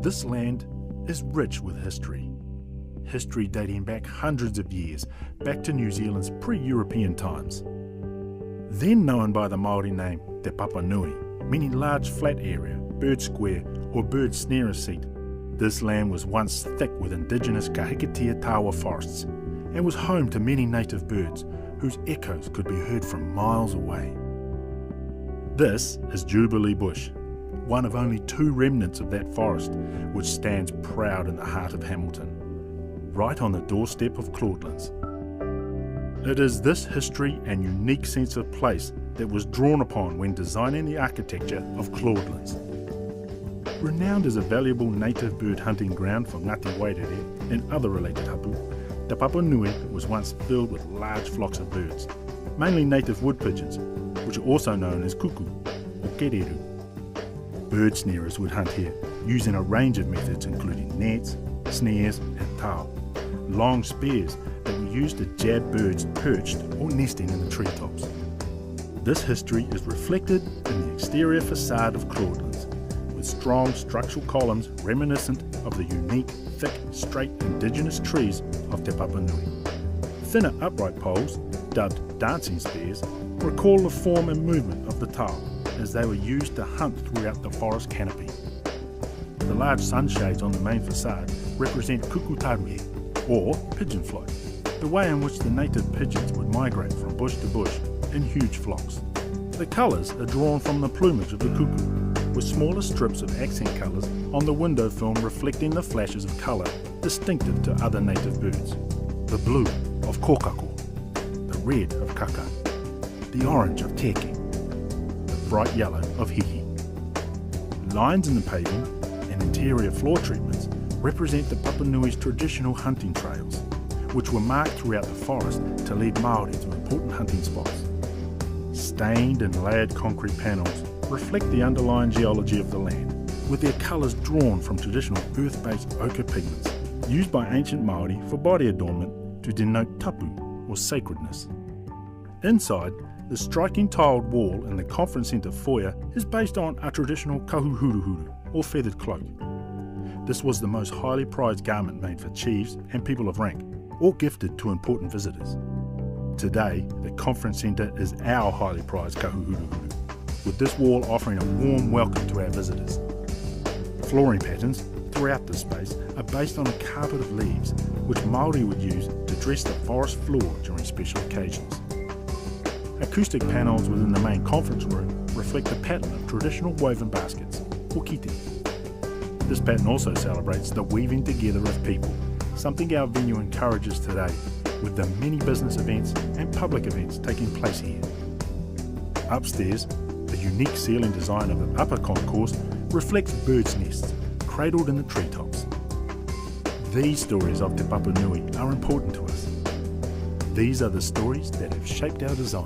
This land is rich with history. History dating back hundreds of years, back to New Zealand's pre-European times. Then known by the Māori name Te Papanui, meaning large flat area, bird square or bird snarer seat, this land was once thick with indigenous Kahikatea tawa forests and was home to many native birds whose echoes could be heard from miles away. This is Jubilee Bush, one of only two remnants of that forest which stands proud in the heart of Hamilton, right on the doorstep of Claudelands. It is this history and unique sense of place that was drawn upon when designing the architecture of Claudelands. Renowned as a valuable native bird hunting ground for Ngāti Wairere and other related hapu, Te Papanui was once filled with large flocks of birds, mainly native wood pigeons, which are also known as kuku or kereru. Bird snarers would hunt here, using a range of methods including nets, snares and tao, long spears that were used to jab birds perched or nesting in the treetops. This history is reflected in the exterior facade of Claudelands, with strong structural columns reminiscent of the unique, thick, straight indigenous trees of Te Papanui. Thinner upright poles, dubbed dancing spears, recall the form and movement of the tao as they were used to hunt throughout the forest canopy. The large sunshades on the main facade represent kukutaruhe, or pigeon flight, the way in which the native pigeons would migrate from bush to bush in huge flocks. The colours are drawn from the plumage of the cuckoo, with smaller strips of accent colours on the window film reflecting the flashes of colour distinctive to other native birds. The blue of kōkako, the red of kaka, the orange of teke, the bright yellow of hihi. Lines in the paving and interior floor treatments represent the Papanui's traditional hunting trails, which were marked throughout the forest to lead Māori to important hunting spots. Stained and layered concrete panels reflect the underlying geology of the land, with their colours drawn from traditional earth-based ochre pigments used by ancient Māori for body adornment to denote tapu, or sacredness. Inside, the striking tiled wall in the conference centre foyer is based on a traditional kahuhuruhuru, or feathered cloak. This was the most highly prized garment made for chiefs and people of rank, or gifted to important visitors. Today, the conference centre is our highly prized kahuhuruhuru, with this wall offering a warm welcome to our visitors. Flooring patterns throughout the space are based on a carpet of leaves, which Māori would use to dress the forest floor during special occasions. Acoustic panels within the main conference room reflect the pattern of traditional woven baskets, or kite. This pattern also celebrates the weaving together of people, something our venue encourages today with the many business events and public events taking place here. Upstairs, the unique ceiling design of the upper concourse reflects birds' nests cradled in the treetops. These stories of Te Papanui are important to us. These are the stories that have shaped our design.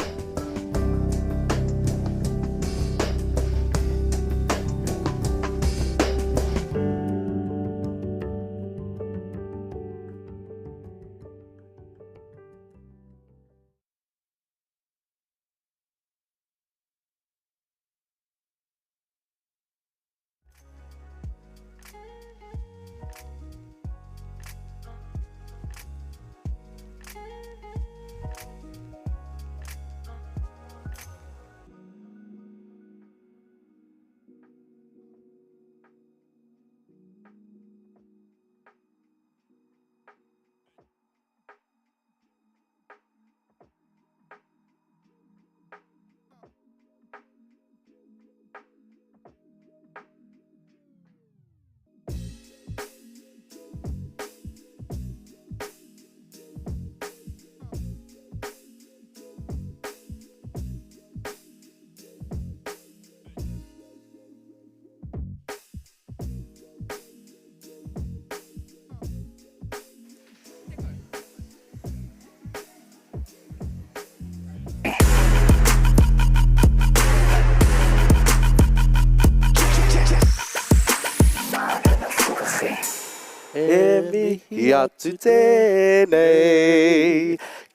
E mihi atu tēnei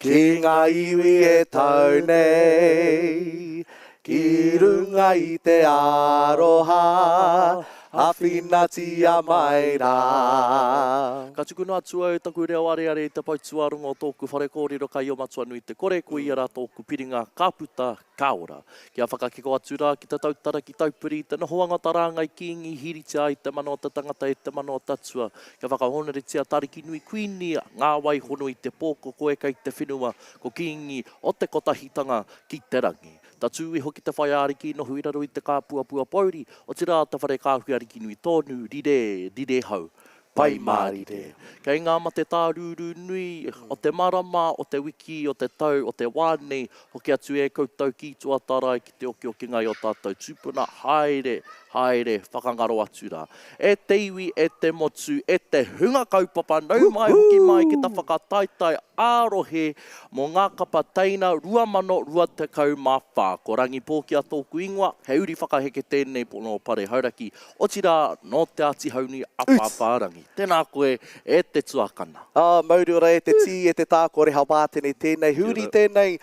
ki ngā iwi e tau nei, ki runga i te aroha. Āwhinatia mai rā. Ka tukuna atu au taku reo areare i te pou tuarongo o tōku whare kōrero kai o Matuanui Te Kore, ko ia rā tōku piringa, ka puta, ka ora. Kia whakakiko atu rā ki te tautara ki Taupiri, te nohoanga o Rāngai Kīngi, hīritia ai te mana o te tangata e te mana o te atua. Kia whakahōnoretia Tarikinui Kuini, ngā wai hono i te pō, ko koe kei te whenua, ko Kīngi o te kotahitanga ki te rangi. Tatū iho ki te whai ariki noho i raro i te kāpuapua pouri, otirā te whare kāhui ariki nui tōnu, rire, rire hau, pai mārire. Kei ngā mate tārūrū nui o te marama, o te wiki, o te tau, o te wā nei, hoki atu e koutou ki tuatarae ki te okiokinga i o tātou tūpuna, haere, haere, whakangaro atu rā. E te iwi, e te motu, e te hunga kaupapa, nau mai hoki mai ki te whakataetae ā-rohe mō ngā kapa teina 2024. Ko Rangi Pōkia tōku ingoa, he uri whakaheke tēnei nō Pare Hauraki, otirā nō Te Āti Haunui a Pāpārangi. Tēnā koe e te tuakana. Ā, mauri ora e te tī, e te tā, ko Reha Wātene tēnei, huri tēnei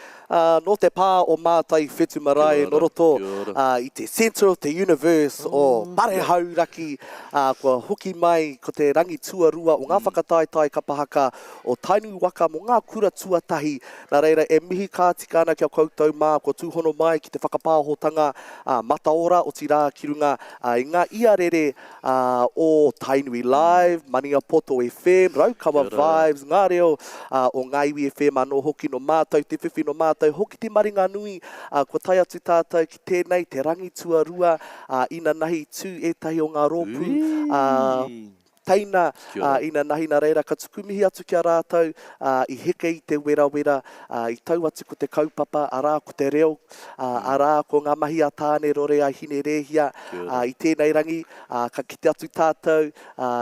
nō te pā o Mātai Whetu Marae nō roto i te centre of the universe o Pare Hauraki, kua hoki mai ko te rangi tuarua o ngā whakataetae kapa haka o Tainui waka mō ngā kura tuatahi. Nā reira, e mihi ka tika ana ki a koutou mā kua tūhono mai ki te whakapāhotanga mataora, otirā ki runga i ngā iarere o Tainui Live, Maniapoto FM, Raukawa Vibes, ngā reo o Ngā Iwi FM anō hoki nō mātou te whiwhi, nō mātou hoki te maringanui kua tae atu tātou ki tēnei te rangi tuarua inanahi tū ētahi o ngā rōpū teina inanahi nā reira ka tuku mihi atu ki a rātou i heke i te werawera, i tau atu ko te kaupapa, arā ko te reo, arā ko ngā mahi a Tāne Rore a Hine Rēhia i tēnei rangi, ka kite atu tātou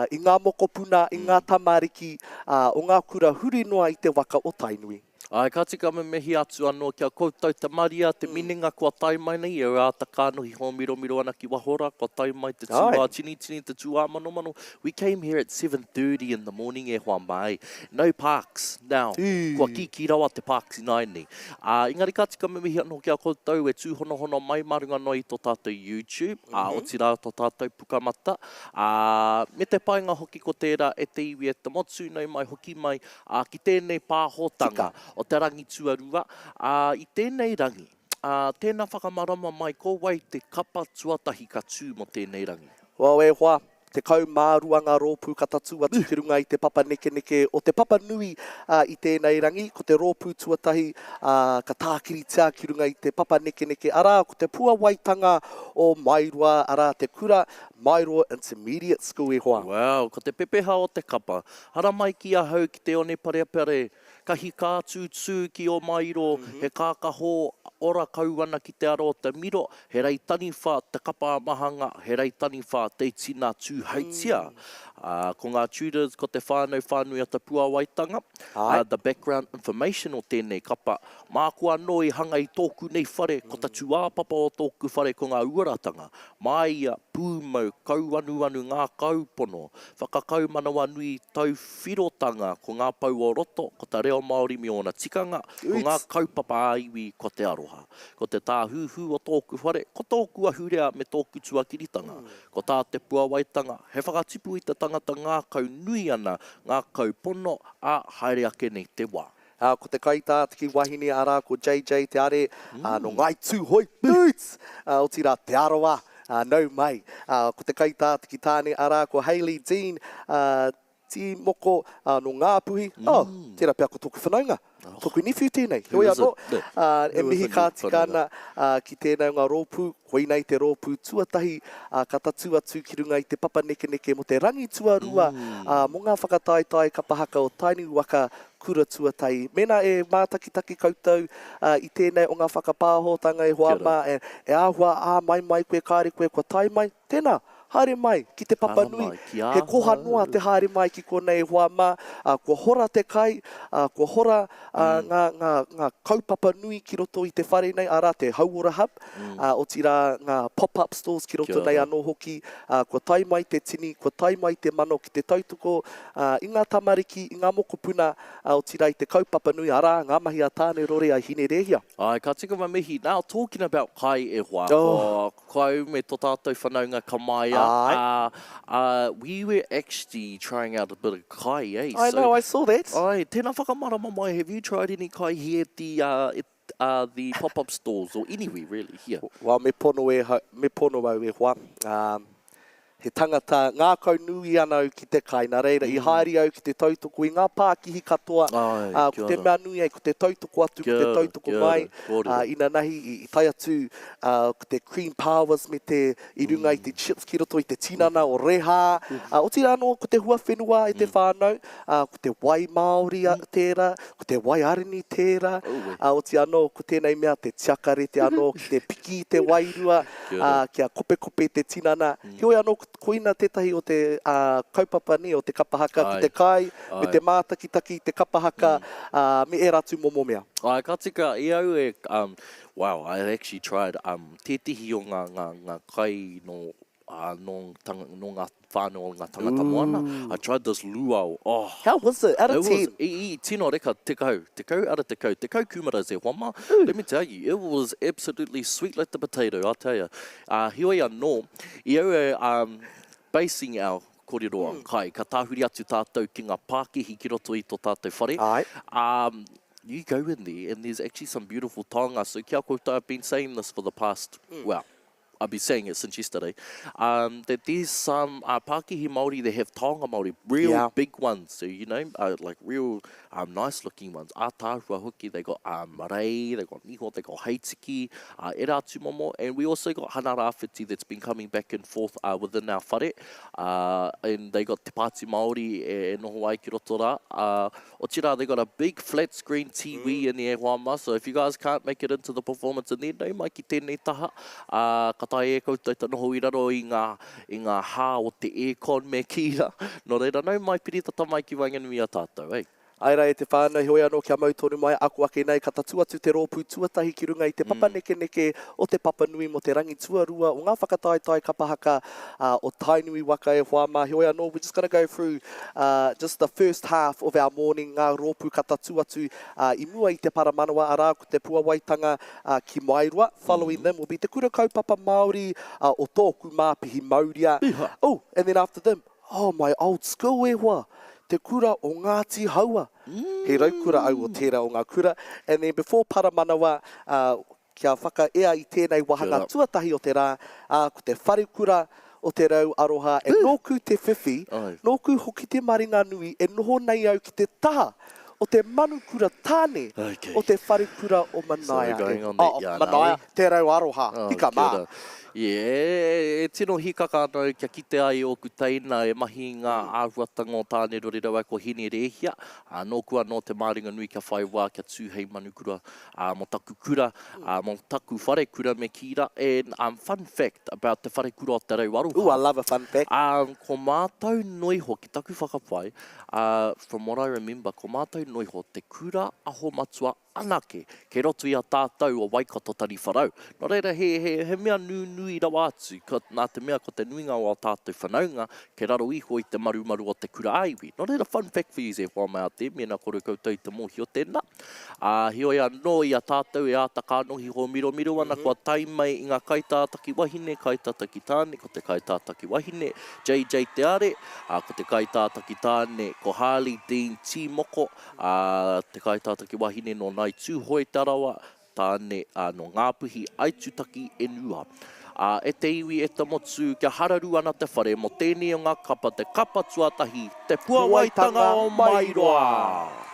i ngā mokopuna, i ngā tamariki o ngā kura huri noa i te waka o Tainui. Āe, ka tika me mihi atu anō ki a koutou te Maria, te minenga kua tae mai nei, e āta kānohi hōmiromiro ana ki waho rā, kua tae mai te tūātinitini, te tūāmanomano. We came here at 7:30 in the morning e hoa mā, No parks now. Kua kīkī rawa te parks ināianei. Ā, engari ka tika me mihi anō ki a koutou e tūhonohono mai mā runga noa i tō tātou YouTube, ā, otirā tō tātou Pukamata, ā, me te painga hoki ko tērā e te iwi e te motu, nau mai hoki mai, Ā, ki tēnei pāhotanga o te rangi tuarua, ā, i tēnei rangi, ā, tēnā whakamarama mai ko wai te kapa tuatahi ka tū mō tēnei rangi? Well, e hoa, 12 ngā rōpū ka tatū atu ki runga i te papa nekeneke o te papa nui i tēnei rangi. Ko te rōpū tuatahi ka tākiritia ki runga i te papa nekeneke, arā, ko te puawaitanga o Mairoa, arā, te kura Mairoa Intermediate School, e hoa. Well, ko te pepeha o te kapa, Haramai ki ahau ki te one parepare, ka hikātūtū ki Omairo, he kākaho ora kau ana ki te ara o te miro, he rei taniwha te kapa a Mahanga, he rei taniwha te tina tūheitia. Ā, ko ngā Tudors, ko te whānau whānui o te puāwaitanga, ā, the background information o tēnei kapa, māku anō i hanga i tōku nei whare, ko te tūāpapa o tōku whare ko ngā uaratanga, māia, pūmau, kauanuanu, ngākau pono, Whakakaumanawanui tauwhirotanga ko ngā pou o roto, ko te reo Māori me ōna tikanga, ko ngā kaupapa ā-iwi, ko te aroha. Ko te tāhuhu o tōku whare, ko tōku ahurea me tōku tuakiritanga. Ko tā te puawaitanga, he whakatipu i te tangata ngākau nui ana, ngākau pono, ā, haere ake nei te wā. Ā, ko te kaitātaki wahine, arā, ko JJ Te Are, ā, nō Ngāi Tūhoe, Boots! Ā, otirā, Te Arawa, ā, nau mai. Ā, ko te kaitātaki tāne, arā, ko Hayley Dean, ā, Tīmoko, ā, nō Ngāpuhi. Oh, tērā pea ko tōku whanaunga, tōku nephew tēnei. Heoi anō, ā, e mihi ka tika ana, ā, ki tēnei o ngā rōpū, koinei te rōpū tuatahi, ā, ka tatū atu ki runga i te papa nekeneke mō te rangi tuarua, ā, mō ngā whakataetae kapa haka o Tainui waka Kura tuatahi. Mēnā e mātakitaki koutou i tēnei o ngā whakapāhotanga e hoa mā, e āhua āmaimai koe kāre koe kua tae mai, tēnā, haere mai ki te papa nui. He koha noa te haere mai ki konei e hoa mā, kua hora te kai, kua hora ngā, ngā, ngā kaupapa nui ki roto i te whare nei, arā te Hauora Hub, otirā ngā pop-up stores ki roto nei anō hoki, kua tae mai te tini, kua tae mai te mano ki te tautoko i ngā tamariki, i ngā mokopuna, otirā i te kaupapa nui, arā, ngā mahi a Tāne Rore a Hine Rēhia. Āe, ka tika ma mihi. Now, talking about kai e hoa, ko, ko au me to tātou whanaunga Kamaia. Āe. Uh, we were actually trying out a bit of kai, eh? I know, I saw that. Āe, tēnā whakamarama mai, have you tried any kai here at the, uh, at, uh, the pop-up stores or anywhere really here? Well, me pono e, me pono au e hoa. Um, He tangata ngākau nui ana au ki te kai, nā reira i haere au ki te tautoko i ngā pākihi katoa, ā, ko te mea nui ai ko te tautoko atu, ko te tautoko mai, ā, inanahi i tae atu, ā, ko te cream powers me te, i runga i te chips ki roto i te tinana o Reha, ā, otirā anō ko te huawhenua e te whānau, ā, ko te wai Māori tērā, ko te wai arini tērā, ā, oti anō ko tēnei mea te tiakarete anō ki te piki i te wairua, ā, kia kopekope te tinana. Heoi anō, koina tētahi o te kaupapa nei o te kapa haka, ko te kai, me te mātakitaki i te kapa haka, ā, me ērā atu momo mea. Āe, ka tika, i au e, um, wow, I actually tried, um, tētehi o ngā, ngā, ngā kai nō, ā, nō, nō ngā whānau o ngā tangata moana. I tried this luau, oh. How was it? Out of ten? It was, i, i, tino reka, tekau, tekau out of tekau, tekau kūmara e hoa mā. Let me tell you, it was absolutely sweet like the potato, I tell ya. Ā, heoi anō, i au e, um, basing our kōrero on kai, ka tāhuri atu tātou ki ngā pākihi ki roto i tō tātou whare. Āe. Um, you go in there and there's actually some beautiful taonga. So kia koutou, I've been saying this for the past, well, I've been saying it since yesterday, um, that there's some uh, pākihi Māori that have taonga Māori, real Yeah. big ones, so you know, uh, like real um, nice looking ones. Ātaahua hoki, they got um, rei, they got niho, they got heitiki, uh, era tūmomo, and we also got Hana Rāwhiti that's been coming back and forth uh, within our whare, uh, and they got Te Pāti Māori e, e noho ai ki roto rā. Uh, Otirā, they got a big flat screen TV in there e hoa mā, so if you guys can't make it into the performance in there, nau mai ki tēnei taha, ā, ka taea e koutou te noho i raro i ngā, i ngā hā o te aircon me kī rā. Nō reira, nau mai, piri tata mai ki waenganui i a tātou, eh. Āe rā e te whānau, heoi anō kia mau tonu mai, ako ake nei ka tatū atu te rōpū tuatahi ki runga i te papa nekeneke o Te Papanui mō te rangi tuarua o ngā whakataetae kapa haka o Tainui waka e hoa mā, heoi anō, we're just gonna go through just the first half of our morning, ngā rōpū ka tatū atu i mua i te paramanawa, arā, ko te puawaitanga ki Mairoa, following them will be Te Kura Kaupapa Māori o Tōku Māpihi Mauria, oh, and then after them, oh, my old school e hoa, Te Kura o Ngāti Haua, he raukura au o tērā o ngā kura, and then before paramanawa, Kia whakaea i tēnei wāhanga tuatahi o te rā, ā, ko te wharekura o Te Rau Aroha e nōku te whiwhi, nōku hoki te maringa nui e noho nei au ki te taha o te manukura tāne o te wharekura o Manaia e, oh, Manaia, Te Rau Aroha, hika mā. Yeah, e tino hīkaka ana au kia kite ai ōku teina e mahi i ngā āhuatanga o Tāne-rore raua ko Hine-rēhia, ā, nōku anō te māringa nui kia whai wā kia tū hei manukura ā, mō taku kura, ā, mō taku wharekura me kī rā, and um, fun fact about te wharekura o Te Rau Aroha. Ooh, I love a fun fact. Um, ko mātou noiho, ki taku whakapae, uh, from what I remember, ko mātou noiho te kura aho matua anake kei roto i a tātou o Waikato Taniwharau. Nō reira, he, he, he mea nunui rawa atu, ka, nā te mea ko te nuinga o ā tātou whanaunga kei raro iho i te marumaru o te kura ā-iwi. Nō reira, fun fact for you, e hoa mai a te, mēnā kore koutou i te mōhio tēnā. Ā, heoi anō, i a tātou e āta kānohi hōmiromiro ana, kua tae mai i ngā kaitātaki wahine, kaitātaki tāne, ko te kaitātaki wahine, JJ Te Are, ā, ko te kaitātaki tāne, ko Harley Dean Tīmoko, ā, te kaitātaki wahine nō Ngāi Tūhoe Te Arawa, tāne, ā, nō Ngāpuhi, Aitutaki, Enua. Ā, e te iwi, e te motu, kia hararu ana te whare mō tēnei o ngā kapa, te kapa tuatahi, Te Puawaitanga o Mairoa!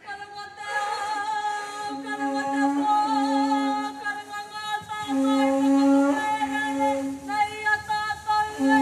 Karanga te ao, karanga te pō, karanga ngā tātai whakaputērere nei a tātou e.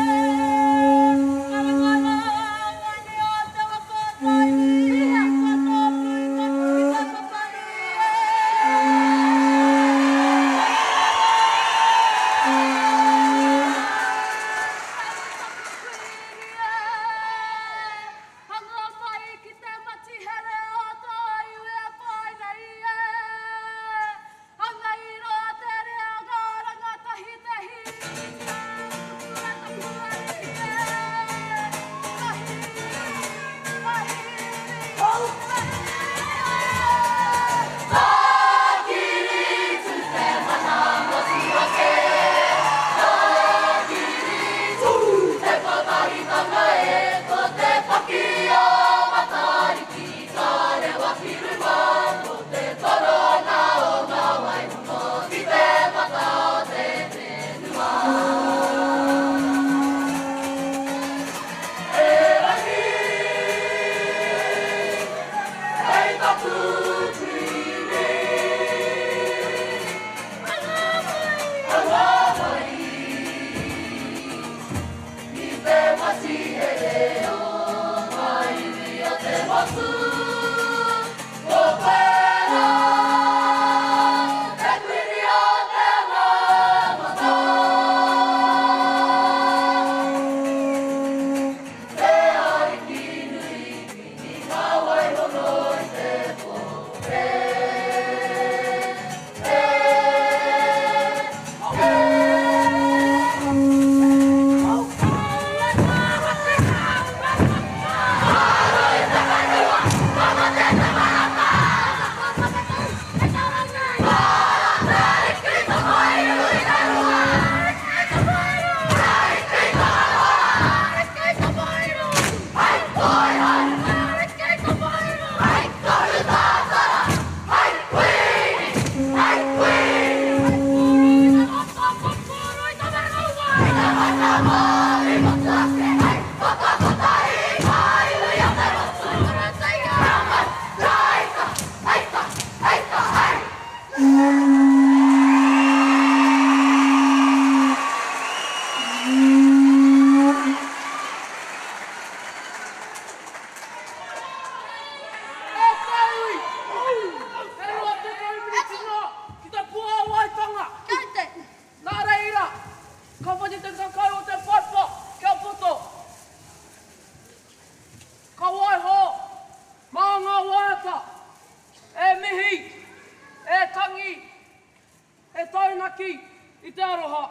Rauraki i te aroha.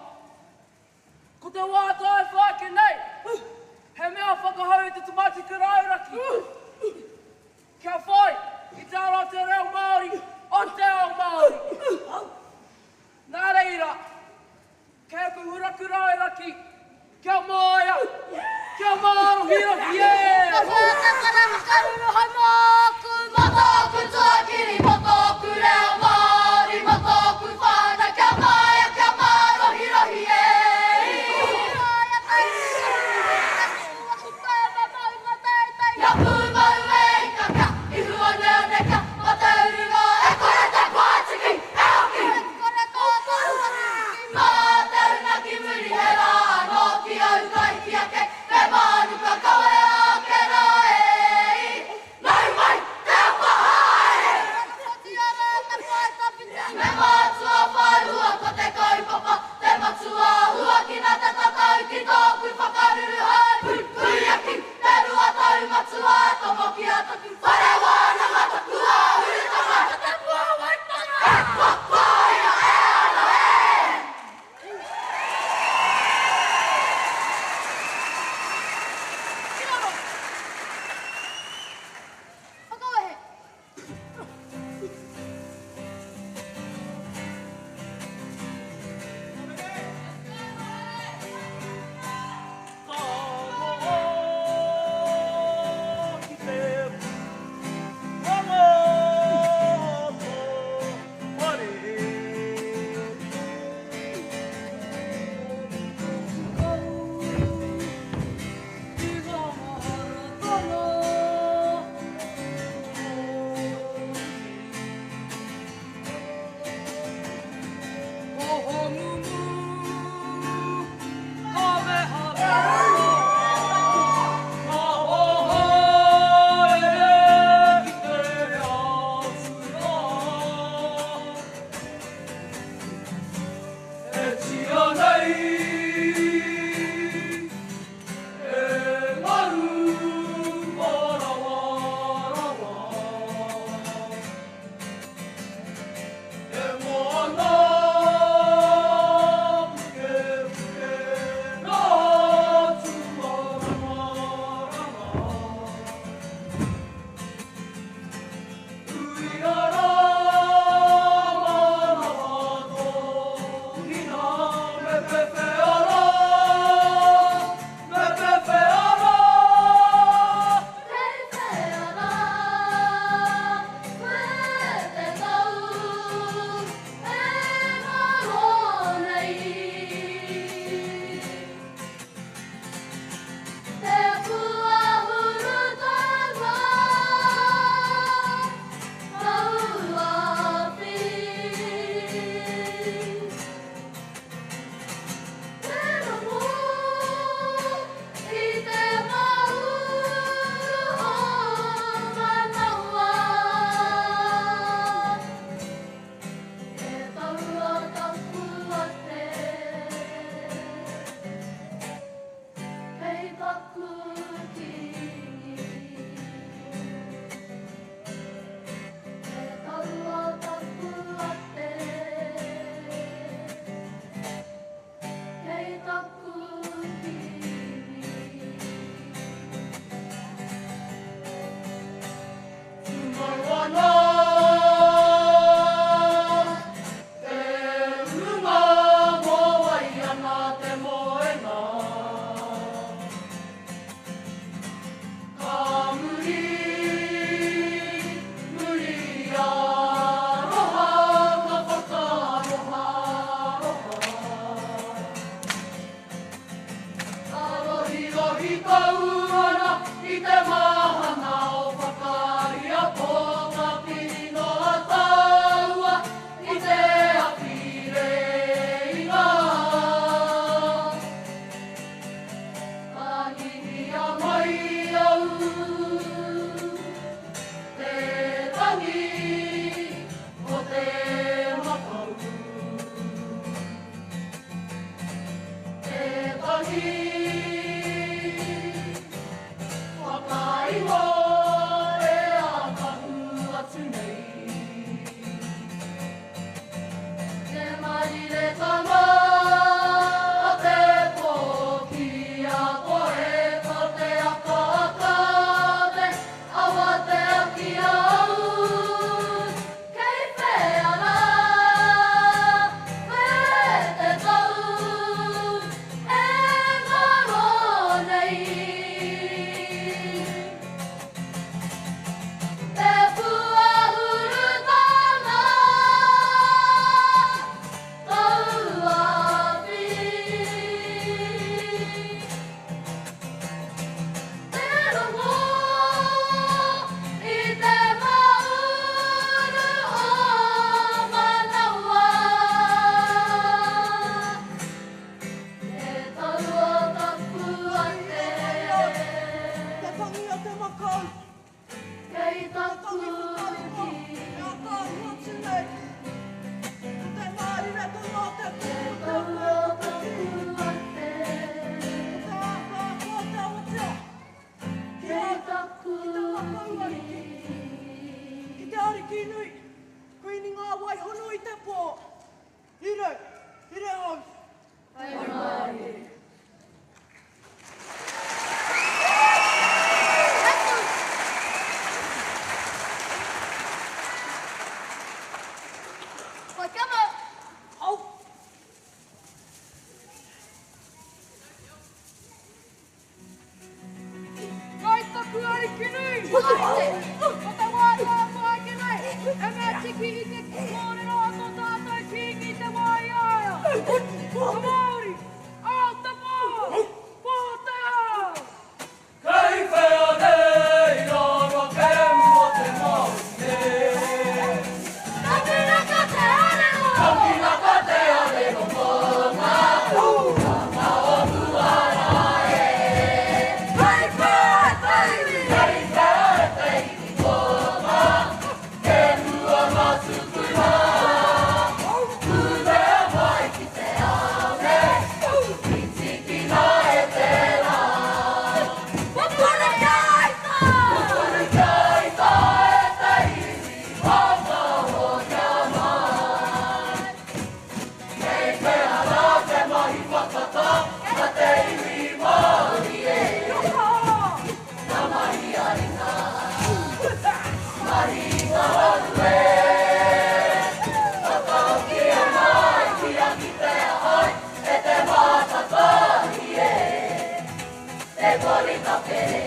Ko te wā tauwha ake nei, he mea whakahau i te tamaiti kurauraki kia whai i te ara o te reo Māori o te ao Māori. Nā reira, kei aku hura kurauraki, kia māia, kia mārohirohi e! Ka whakakaranga ka ruru hai māku, mā tōku tuakiri, mō tōku reo Māori, mō tōku whānau, kia māia, kia mārohirohi e! Kia pūmau e ika, kia ihu oneone, kia mate uru. Rini ngā wai hono i te pō. Hire, hire hou. Pai mārire. Koi kia mau. Au. Kai taku ariki nui! Ko te wā tāpua ake nei, e mea tiki i te kōrero a tō tātou Kīngi te wā i a ia. Ko Māori, ao te pō, pō te ao! Kei whea nei rā ngā kēmu a te Māori e? Takinaka te arero! Takinaka te arero mō ngā pūkanga o mua rā e. Kei whea e te iwi! Kei whea e te iwi mō ngā kēmu a ngā tūpuna. Kūmea mai ki te ao nei, i tīkina e te rā. Pupuru kia aita! Pupuru kia aita e te iwi whakahokia mai. Kei whea rā te mahi whakatā a te iwi Māori e? Ka mahi a ringa, mahi ngahau e. Whakahokia mai kia kitea ai e te mātātahi e. Te kori tapere,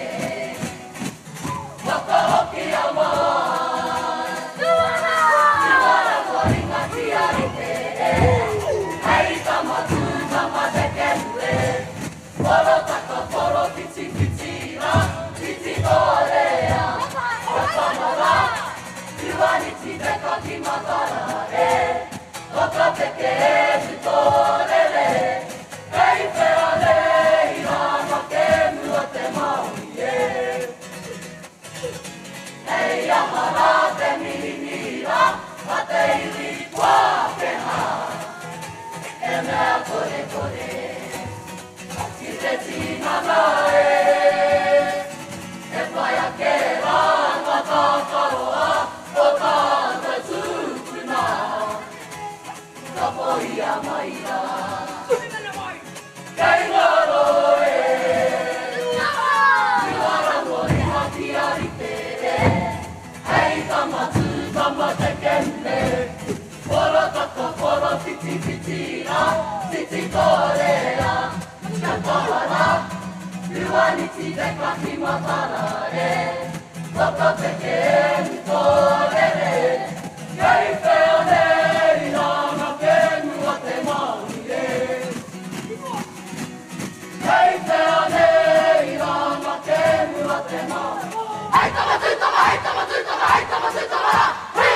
whakahokia mai. Tuara toringa kia rite e, hei tama tū tama tekemu e. Porotaka porowhiti whiti rā, whiti tōrea. Kia tama rā, tuaniti te kaki matara e. Whakapeke e tu tōrere, kei whea nei rā ngā kēmu a te Māori e. Hei aha rā te mihimihi rā a te iwi Pākehā. He mea korekore ki te tinana e. He pai ake rā ngā tākaro a o tātou tūpuna. Ka poia mai rā. Kei ngaro e. Tuara toringa kia rite e. Hei tama tū tama tekene. Porotaka porowhitiwhiti rā, titi tōrea. Kia kaha rā, tuaniti te kaki matara e. Whakapeke e tōrere. Kei whea nei rā ngā kēmu a te Māori e. Kei whea nei rā ngā kēmu a te Māori. Hei tama tū tama, hei tama tū tama, hei tama tū tama rā, hī!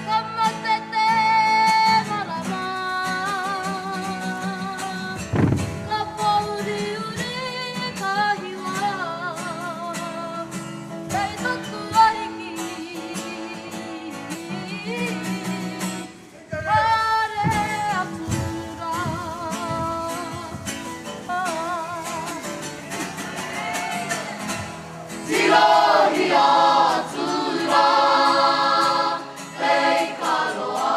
Ka mate te marama, ka pōuriuri ka hiwa, kei taku ariki, haere atu rā. Tirohia atu rā te ikaroa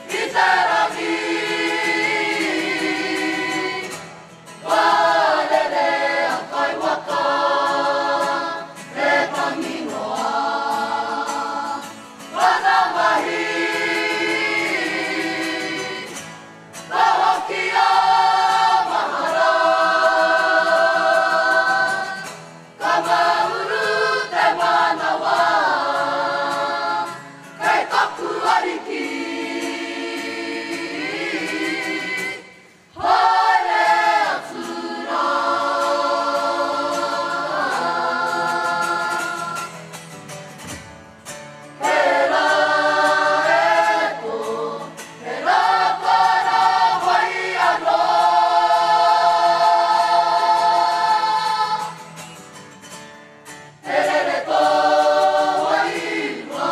i te rangi. Kua rere a Kaiwaka, he tangi noa Mana mahi. Ka hoki a mahara, ka mahuru te manawa, kei taku ariki. Haere atu rā. He rā e tō, he rā ka rā wai anō. He rere tō wairua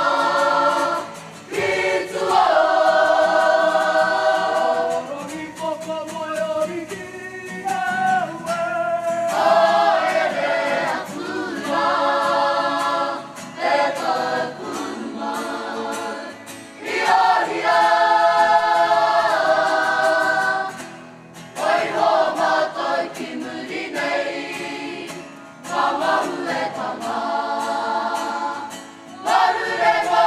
ki tua o. Rangi whakawae ariki e ue. Haere atu rā. E taku mai hiahia, Waiho mātou ki muri nei, Ka mahuetanga, Marurenga,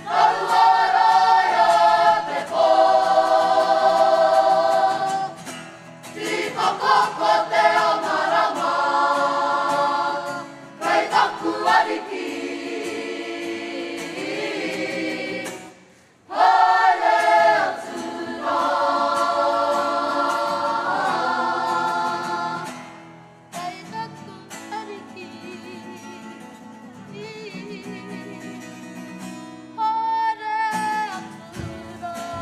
Kaua raia te pō. Tīkoko te ao marama, kei taku ariki. Haere atu rā. Kei taku ariki. Haere atu rā.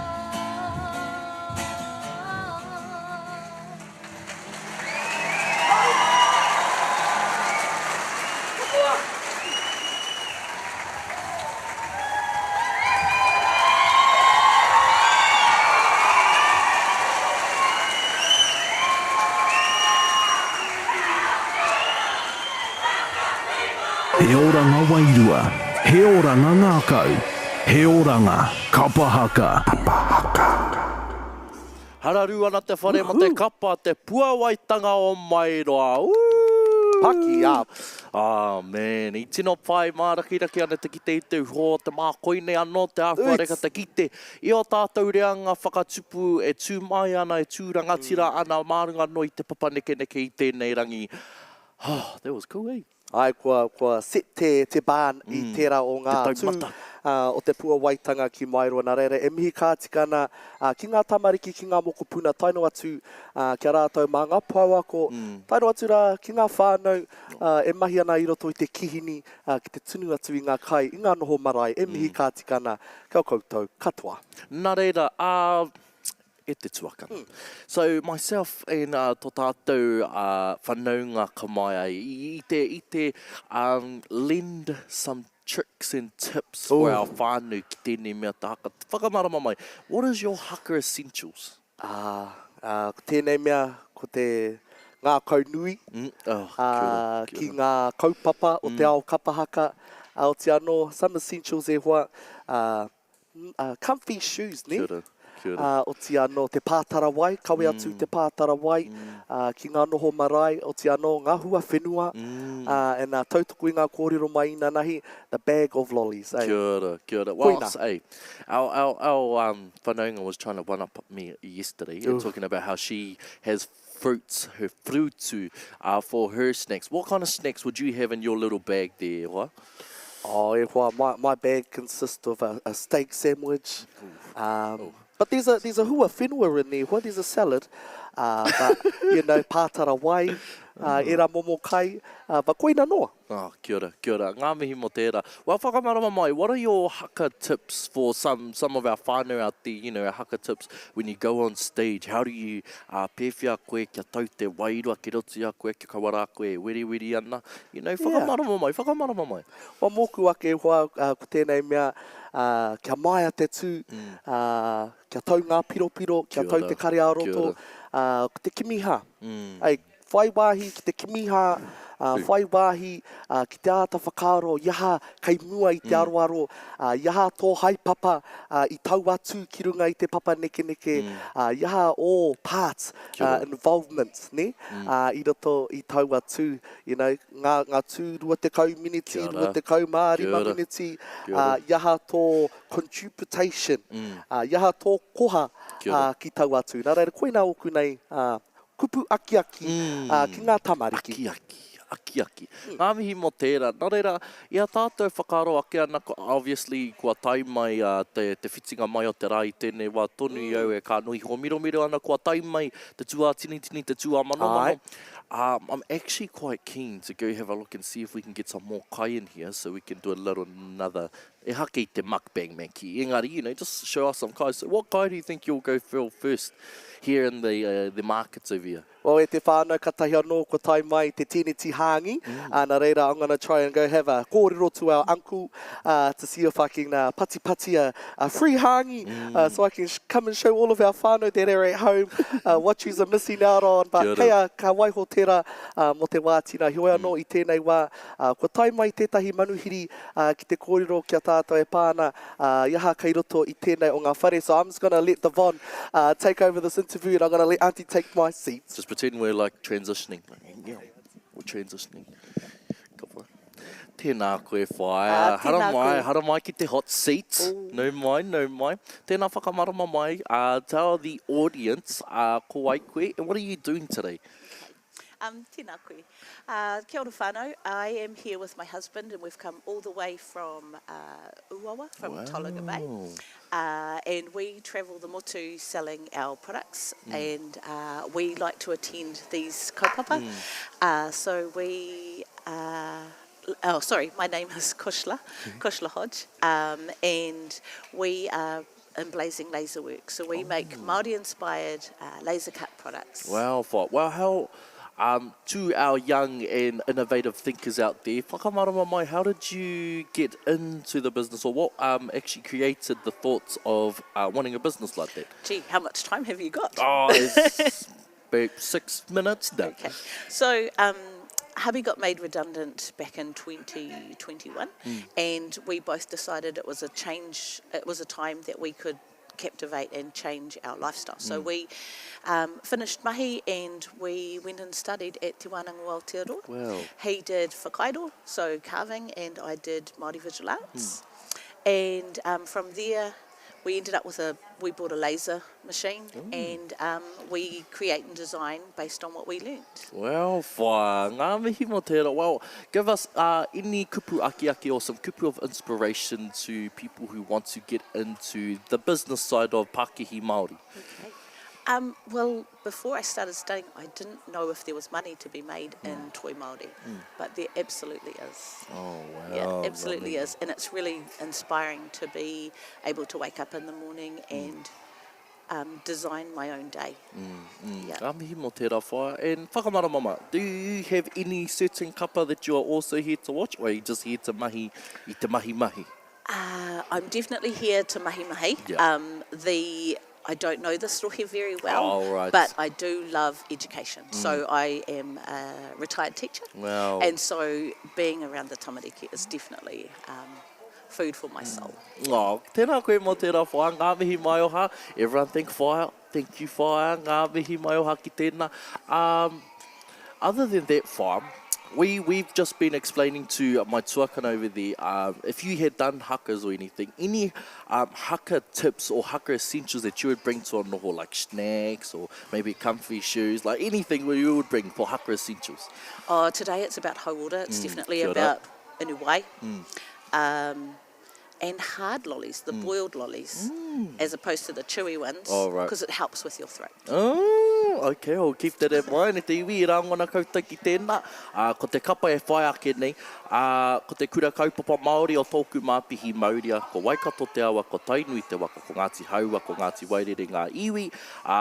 He oranga wairua, he oranga ngākau, he oranga kapa haka. Hararu ana te whare ma te kapa, te puawaitanga o Mairoa. Ooh! Paki up. Ah man, i tino pai mārakiraki ana te kite i te uho o te mā koinei anō te āhuareka te kite i ō tātou reanga whakatupu e tū mai ana, e tū rangatira ana mā runga anō i te papa nekeneke i tēnei rangi. Oh, that was cool, eh? Āe, kua, kua set te, te barn i tērā o ngā Te tū taumata. o te puawaitanga ki Maeroa. Nā reira, e mihi ka tika ana ki ngā tamariki, ki ngā mokopuna, tae noa atu ki a rātou mā ngā pouako, tae noa atu rā ki ngā whānau e mahi ana i roto i te kihini ki te tunu atu i ngā kai, i ngā noho marae. E mihi ka tika ana ki a koutou katoa. Nā reira, ā, e te tuakana. So myself and to tātou whanaunga Kamaia i te, i te um, lend some tricks and tips for our whānau ki tēnei mea te haka. Whakamarama mai, what is your haka essentials? Ā, ā, ko tēnei mea, ko te ngākau nui, Mm, oh, kia ora, ā, kia ki ora. ngā kaupapa o te ao kapa haka, ā, otirā anō, some essentials e hoa, ā, comfy shoes, nē? Kia ora. Kia ora. Ā, oti anō te pātara wai, kawe atu te pātara wai, ā, ki ngā noho marae, oti anō ngā hua whenua, ā, and ā, tautoko i ngā kōrero mai inanahi, the bag of lollies, eh. Kia ora, kia ora. Well, Koina. hey, our, our, our um, whanaunga was trying to one up me yesterday and talking about how she has fruits, her frutu, uh, for her snacks. What kind of snacks would you have in your little bag there, e hoa? Oh, e hoa, my, my bag consists of a, a steak sandwich. Um, but there's a, there's a hua whenua in there, hoa, there's a salad. Uh, but, you know, pātara wai, uh, era momo kai, uh, but koina noa. Oh, kia ora, kia ora. Ngā mihi mō tērā. Well, whakamarama mai, what are your haka tips for some, some of our whānau out there, you know, our haka tips when you go on stage, how do you, uh, pēwhea koe kia tau te wairua ki roto i a koe, kia kaua rā koe e weriweri ana, you know, whakamarama mai, whakamarama mai. Well, mōku ake hoa, uh, ko tēnei mea, uh, kia maia te tū, uh, kia tau ngā piropiro, kia tau te kare ā-roto, uh, ko te kimi hā. Ei, Whai wāhi ki te kimi hā, ā, whai wāhi ki te āta whakaaro i aha kei mua i te aroaro, ā, i aha tō haepapa i tau atu ki runga i te papa nekeneke, ā, i aha ō parts, involvement, nē, ā, i roto i taua tū, you know, ngā, ngā tū 20 miniti, 25 miniti, ā, i aha tō contributation, ā, i aha tō koha, ā, ki taua tū. Nā reira, koinā ōku nei, ā, Kupu akiaki ki ngā tamariki. Akiaki, akiaki. Ngā mihi mō tērā. Nō reira, i a tātou whakaaro ake ana, obviously kua tae mai te, te whitinga mai o te rā i tēnei wā tonu i au e kānohi hōmiromiro ana, kua tae mai te tūātinitini, te tūāmanomano. I'm actually quite keen to go have a look and see if we can get some more kai in here so we can do a little another, ehake i te mukbang me kī, engari, you know, just show us some kai. So what kai do you think you'll go fill first here in the, uh, the markets over here? Well, e te whānau, katahi anō kua tae mai te tīneti hāngi, mm. nā reira, I'm gonna try and go have a kōrero to our uncle uh, to see if I can uh, patipati a, a free hāngi mm. uh, so I can come and show all of our whānau that are at home uh, what yous are missing out on. But kei a, ka waiho tērā uh, mō te wā tina. Heoi anō mm. i tēnei wā, uh, kua tae mai tētahi manuhiri ā, ki te kōrero ki a tātou e pā ana, ā, i aha kei roto i tēnei o ngā whare. So I'm just gonna let Devon uh, take over this interview and I'm gonna let Auntie take my seat. Just pretend we're like transitioning. Yeah, we're transitioning. Ka pai. Tēnā koe whaea. Ah, tēnā Haramai, koe. haramai ki te hot seat. Oh. Nau mai, nau mai. Tēnā whakamarama mai, uh, tell the audience uh, ko wai koe and what are you doing today? Um, tēnā koe. Uh, kia ora whānau, I am here with my husband and we've come all the way from uh, Uawa, from wow. Tolaga Bay. Uh, and we travel the motu selling our products mm. and uh, we like to attend these kaupapa. Mm. Uh, so we, uh, oh sorry, my name is Kushla, Kushla Hodge, um, and we are in Blazing Laserworks. So we oh. make Māori-inspired uh, laser cut products. Wow, well, how, um, to our young and innovative thinkers out there, whakamarama mai, how did you get into the business or what um, actually created the thoughts of uh, wanting a business like that? Gee, how much time have you got? Oh, it's about six minutes now. Okay. So, um, hubby got made redundant back in 2021, mm. and we both decided it was a change, it was a time that we could captivate and change our lifestyle. Mm. So we um, finished mahi and we went and studied at Te Wānanga o Aotearoa. Wow. He did whakairo, so carving, and I did Māori visual arts. Mm. And um, from there, we ended up with a, we bought a laser machine Ooh. and um, we create and design based on what we learnt. Well, wha, ngā mihi mō tērā. Well, give us uh, any kupu akiaki or some kupu of inspiration to people who want to get into the business side of Pakihi Māori. Okay. Um, well, before I started studying, I didn't know if there was money to be made mm. in Toi Māori, mm. but there absolutely is. Oh, wow. Yeah, absolutely is. And it's really inspiring to be able to wake up in the morning mm. and um, design my own day. Mm, mm. Yeah. Ka mihi mō tērā whaea. And whakamarama, do you have any certain kapa that you are also here to watch or are you just here to mahi i te mahi mahi? Uh, I'm definitely here to mahi mahi. Yeah. Um, the I don't know this rohe very well, oh, right. but I do love education. Mm. So I am a retired teacher. Wow. And so being around the tamariki is definitely um, food for my soul. Oh, tēnā koe mō tērā whaea, ngā mihi maioha. Everyone thank whaea, thank you whaea, ngā mihi maioha ki tēnā. Um, other than that whaea, we, we've just been explaining to my tuakana over there, um, if you had done hakas or anything, any um, haka tips or haka essentials that you would bring to a noho, like snacks or maybe comfy shoes, like anything you would bring for haka essentials? Oh, today it's about hauora. It's mm, definitely about inu wai. Mm. Um, and hard lollies, the mm. boiled lollies, mm. as opposed to the chewy ones, because oh, right. it helps with your throat. Oh, okay, I'll keep that in mind. E te iwi, i rāngona koutou ki tēnā. Uh, ko te kapa e whai ake nei, uh, ko te kura kaupapa Māori o tōku māpihi mauria, ko Waikato te awa, ko Tainui te waka, ko Ngāti Haua, ko Ngāti Wairere ngā iwi, ā,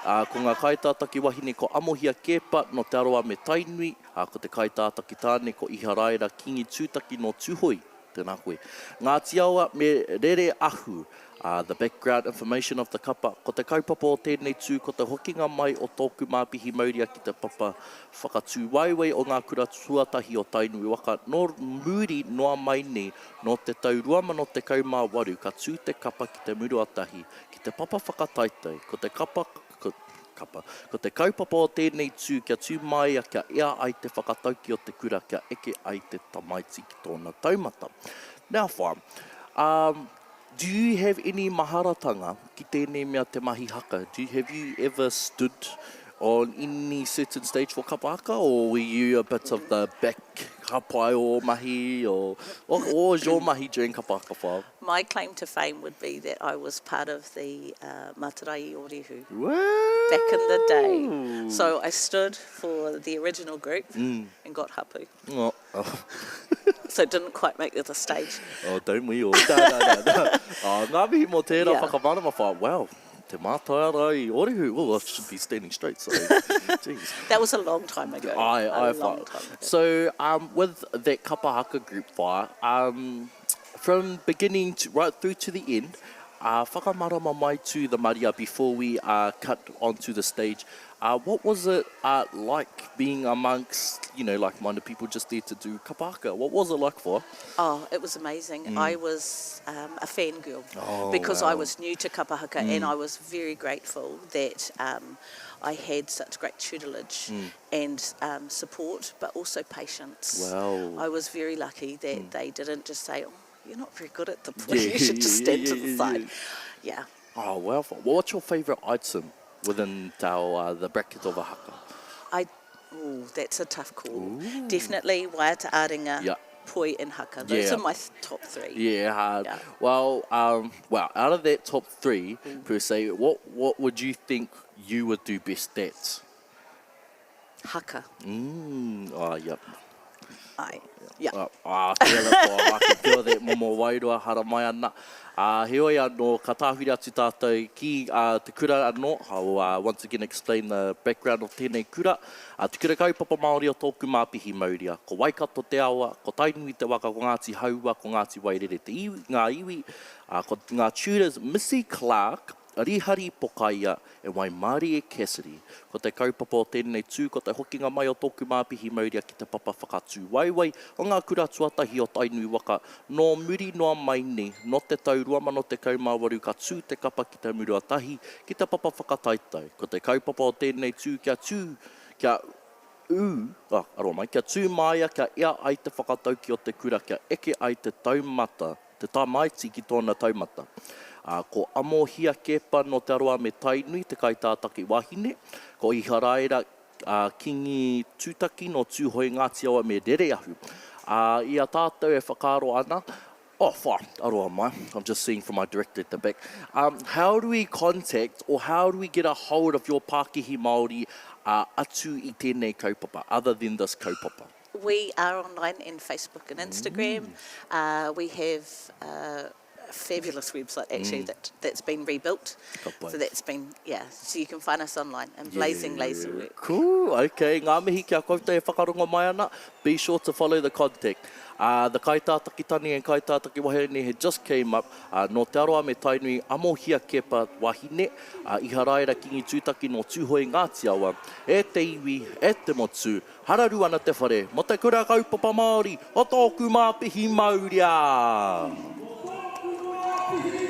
ā, ko ngā kaitātaki wahine ko Amohia Keepa nō Te Arawa me Tainui, ā, ko te kaitātaki tāne ko Iharaira Kingi Tūtaki nō Tūhoe. Tēnā koe. Ngāti Awa me Rere Ahu, ā, the background information of the kapa, ko te kaupapa o tēnei tū ko te hokinga mai o tōku māpihi mauria ki te papa whakatūwaewae o ngā kura tuatahi o Tainui waka nō muri noa mai nei nō te tau 2018 ka tū te kapa ki te Muruatahi ki te papa whakataetae ko te kapa ko, kapa, ko te kaupapa o tēnei tū kia tū māia kia ea ai te whakatauki o te kura kia eke ai te tamaiti ki tōna taumata. Now wha, um, do you have any maharatanga ki tēnei mea te mahi haka? Do you, have you ever stood on any certain stage for kapa haka or were you a bit of the back hapai o mahi or what, what was your mahi during kapa haka wha? My claim to fame would be that I was part of the uh, Matarai Orihu back in the day. So I stood for the original group mm. and got hapu. Oh. oh. so didn't quite make it to the stage. Oh, don't we all? Da, da, da, da. Oh, ngā mihi mō tērā yeah. whakamārama wha. Wow, te mātaiara i Orihu. Well, I should be standing straight, so jeez. That was a long time ago. I, I, a long time ago. So um, with that kapa haka group wha, um, From beginning to, right through to the end, uh, whakamarama mai to the Maria before we uh, cut onto the stage. Uh, what was it uh, like being amongst, you know, like-minded people just there to do kapaka? What was it like for? Oh, it was amazing. Mm. I was um, a fangirl oh, because wow. I was new to kapahaka mm. and I was very grateful that um, I had such great tutelage mm. and um, support, but also patience. Wow. I was very lucky that mm. they didn't just say, oh, you're not very good at the point, yeah, you should just stand yeah, to the side. Yeah. Oh, well, what's your favourite item within our, uh, the bracket of a haka? I, ooh, that's a tough call. Ooh. Definitely waiata āringa, yeah. poi and haka. Those yeah. are my top three. Yeah, hard. Yeah. Well, um, well, out of that top three, mm. per se, what, what would you think you would do best at? Haka. Mm, oh, yep. Ai, yeah. Oh, ah, feel it, oh, I can feel that momo wairua haramai ana. Uh, heoi anō, ka tāwhiri atu tātou ki uh, te kura anō. I will uh, once again explain the background of tēnei kura. Uh, te kura kaupapa Māori o tōku māpihi mauria. Ko Waikato te awa, ko Tainui te waka, ko Ngāti Haua, ko Ngāti Wairere te iwi, ngā iwi. Uh, ko ngā tutors Missy Clark, Rihari Pokaia e Waimarie Cassidy. Ko te kaupapa o tēnei tū ko te hokinga mai o tōku māpihi mauria ki te papa whakatūwaewae o ngā kura tuatahi o Tainui waka. Nō muri noa mai nei, nō te tau 2018 ka tū te kapa ki Te Muruatahi ki te papa whakataetae. Ko te kaupapa o tēnei tū kia tū, kia ū, ah, aroha mai, kia tū māia, kia ea ai te whakatauki o te kura, kia eke ai te taumata te tamaiti ki tōna taumata. Ā, ko Amohia Keepa nō Te Arawa me Tainui te kaitātaki wahine, ko Iharaira ā, Kingi Tūtaki nō Tūhoe Ngāti Awa me Rereahu. Ā, i a tātou e whakaaro ana, oh, wha, aroha mai, I'm just seeing from my director at the back, um, how do we contact or how do we get a hold of your pākihi Māori ā, atu i tēnei kaupapa, other than this kaupapa? We are online in Facebook and Instagram. Mm. Uh, we have uh, fabulous website actually mm. that, that's been rebuilt. So that's been, yeah, so you can find us online and Blazing yeah. Laserwork. Cool, okay. Ngā mihi ki a koutou e whakarongo mai ana. Be sure to follow the contact. Uh, the kaitātaki tani and kaitātaki wahine had just came up. Uh, nō Te Arawa me Tainui, Amohia Kepa wahine, uh, Iharaira Kingi Tūtaki nō Tūhoe Ngāti Awa. E te iwi, e te motu, Hararu ana te whare mo te Kura Kaupapa Māori o tōku māpihi mauria! Thank you.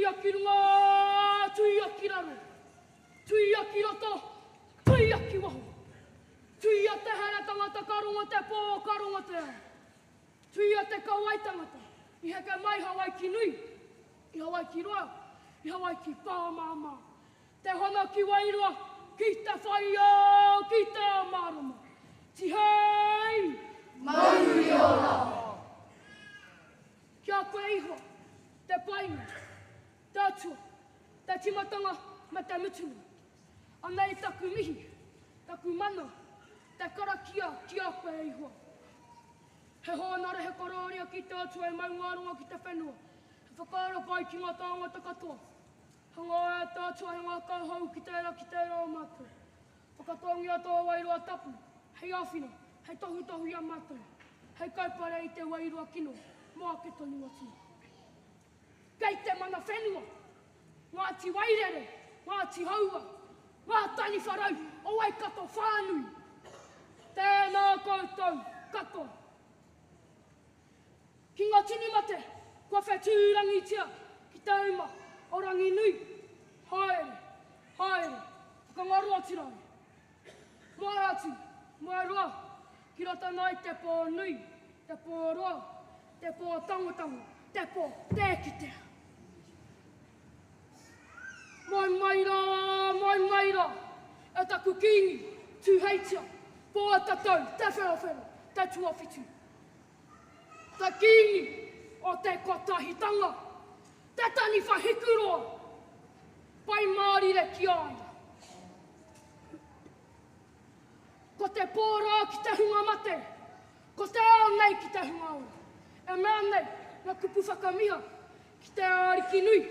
Tuia ki runga, tuia ki raro. Tuia ki roto, tuia ki waho. Tuia te here tangata ka rongo te pō, ka rongo te ao. Tuia te kauae tangata i heke mai Hawaiki nui, i Hawaiki roa, i Hawaiki pāmāmā. Te hono ki Wairoa, ki te whai ao, ki te ao mārama. Tihei! Mauri ora! Ki a koe iho, te painga, te atua, te timatanga me te mutunga. Anei taku mihi, taku mana, te karakia ki a koe e Ihoa. He hōnore, he korōria ki te Atua e mau ngā rongo ki te whenua, he whakaaro pai ki ngā tāngata katoa. Hangaia e te Atua he ngākau hou ki tērā ki tērā o mātou. Whakatōngia tō Wairua Tapu hei āwhina, hei tohutohu i a mātou, hei kaupare i te wairua kino mō ake tonu atu. Kei te mana whenua, Ngāti Wairere, Ngāti Haua, ngā taniwha rau o Waikato whānui. Tēnā koutou katoa. Ki ngā tini mate kua whetūrangitia ki te uma o Ranginui, haere, haere, whakangaro atu rā. Moe atu, moe roa, ki roto nei te pō nui, te pō roa, te pō tangotango, te pō tē kitea. Moe mai rā, moe mai rā, e taku Kīngi, Tūheitia, Pōtatau, Te Wherowhero, Te Tuawhitu. Te Kīngi o te Kotahitanga, te taniwha hikuroa, pai mārire ki a ia. Ko te pō rā ki te hunga mate, ko te ao nei ki te hunga ora. E mea nei ngā kupu whakamiha ki te Ariki nui,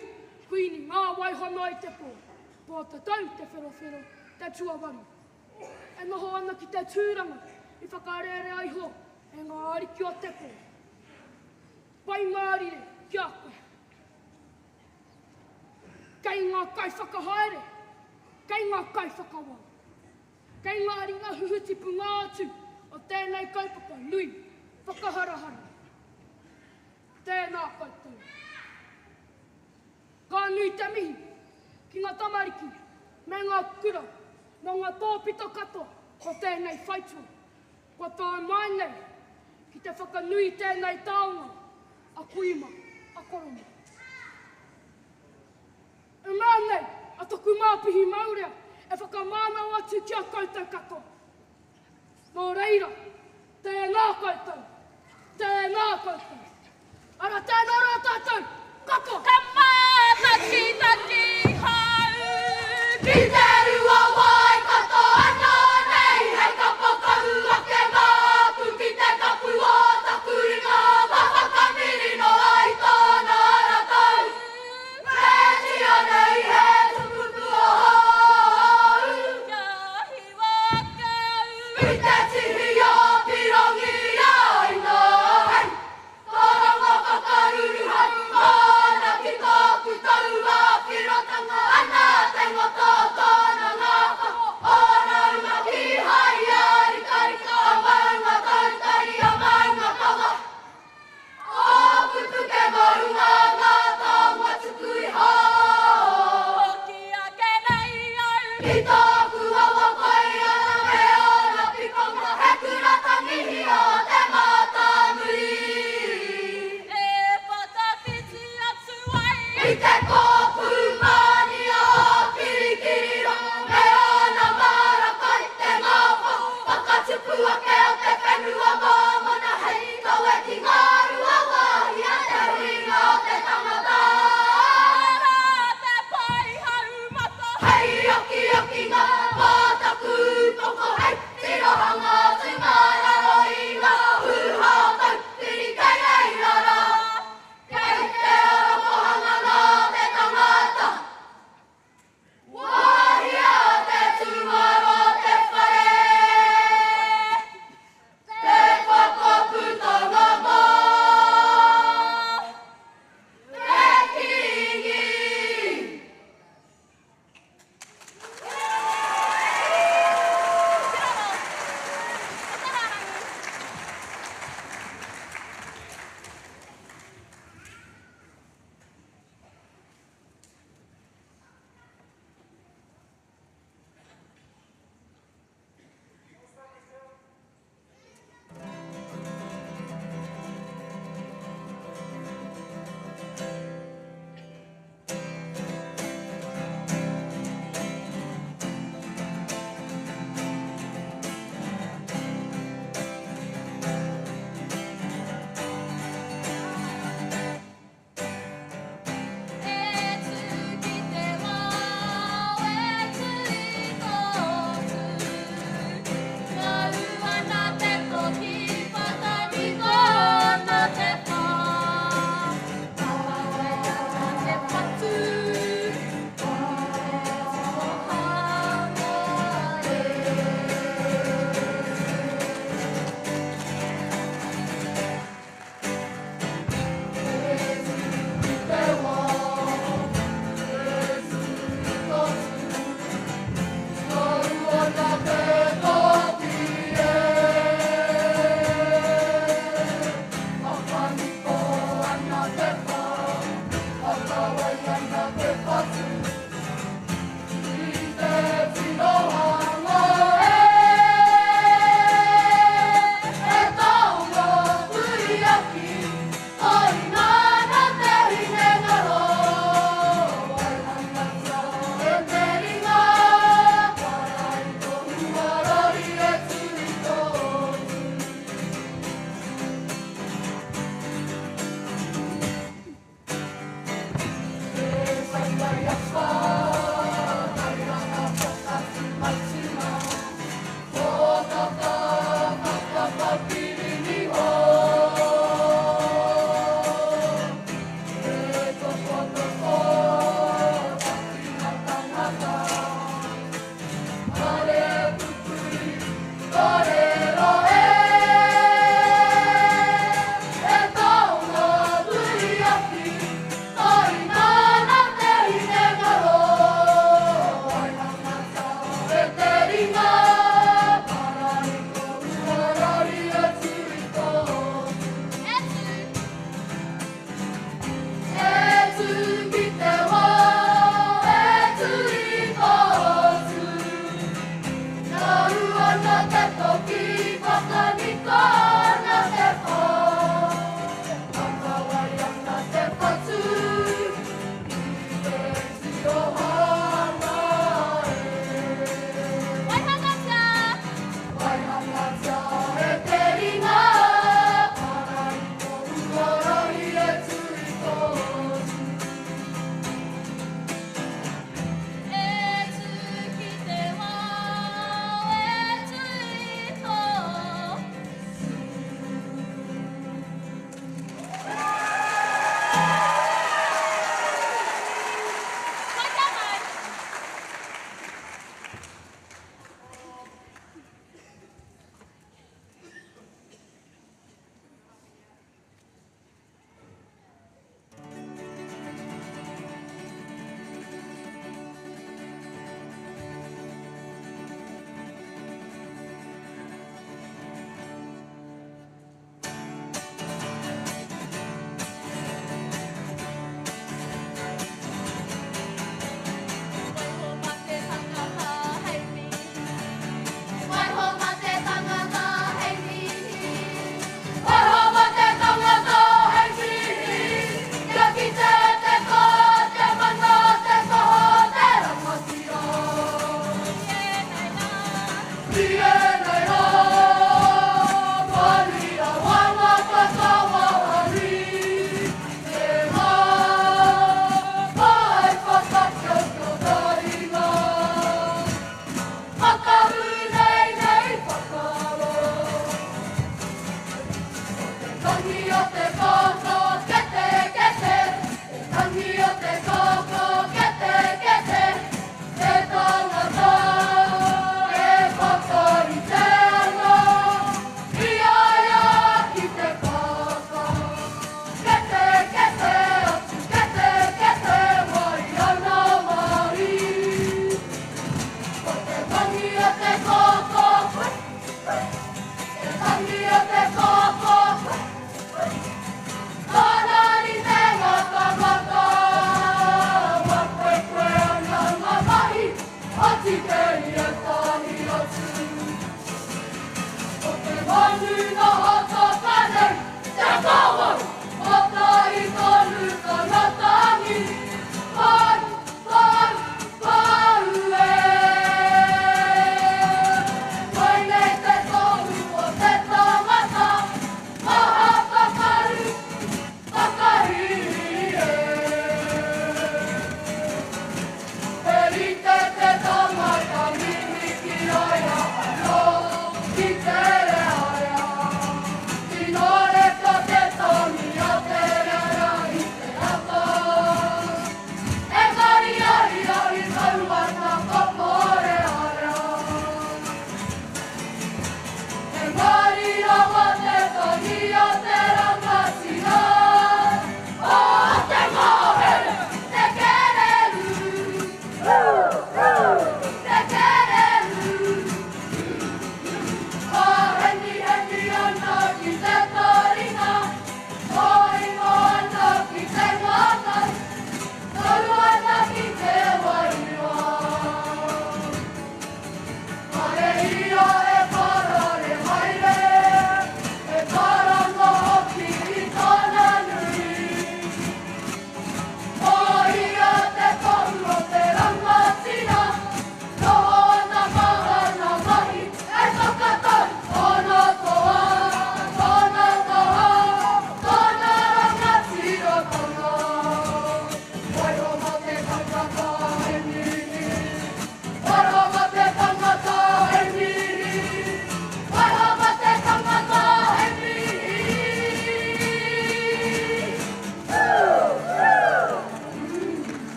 Kuini ngā waihono i te pō, pō tatau te wherowhero, te tuawaru. E noho ana ki te tūranga i whakarērea iho e ngā ariki o te pō. Pai mārire ki a koe. Kei ngā kaiwhakahaere, kei ngā kaiwhakawā, kei ngā ringa huhuti punga atu o tēnei kaupapa nui whakaharahara. Tēnā koutou. Ka nui te mihi ki ngā tamariki me ngā kura nō ngā tōpito katoa o tēnei whaitua kua tae mai nei ki te whakanui i tēnei taonga a kui mā, a koro mā. E mea nei a toku māpihi maurea e whakamānawa atu ki a koutou katoa. Nō reira, tēnā koutou, tēnā koutou. Ara tēnā rā tātou, katoa! Ka mātakitaki hau ki te rua Waikato anō nei hei kapa kahu ake māku ki te kapu o taku ringa ka whakamiri noa i tōna ara tau Rētia nei he tukupu ohou Kia hiwa ake au I te tihi o Pirongi ai nō hei Karanga whakaruruhau māna ki tōku taua whirotanga ana te ngoto o tōna ngākau, ōna uma kīhai a rikarika a maunga tautari a maunga kawa. Ōku puke maunga ngā taonga tuku iho. Hoki ake nei au. Ki tōku awa kai ana me ōna pikonga he kura tangihia o te mātāmuri. E whakawhiti atu ai. I te kōpū mānia o Kirikiriroa me ōna māra kai te ngāwhā whakatupu ake o te whenua mōmona hei kawe ki ngā rua wāhi a te huinga o te tangata. Arā te pae haumata. Hei okiokinga.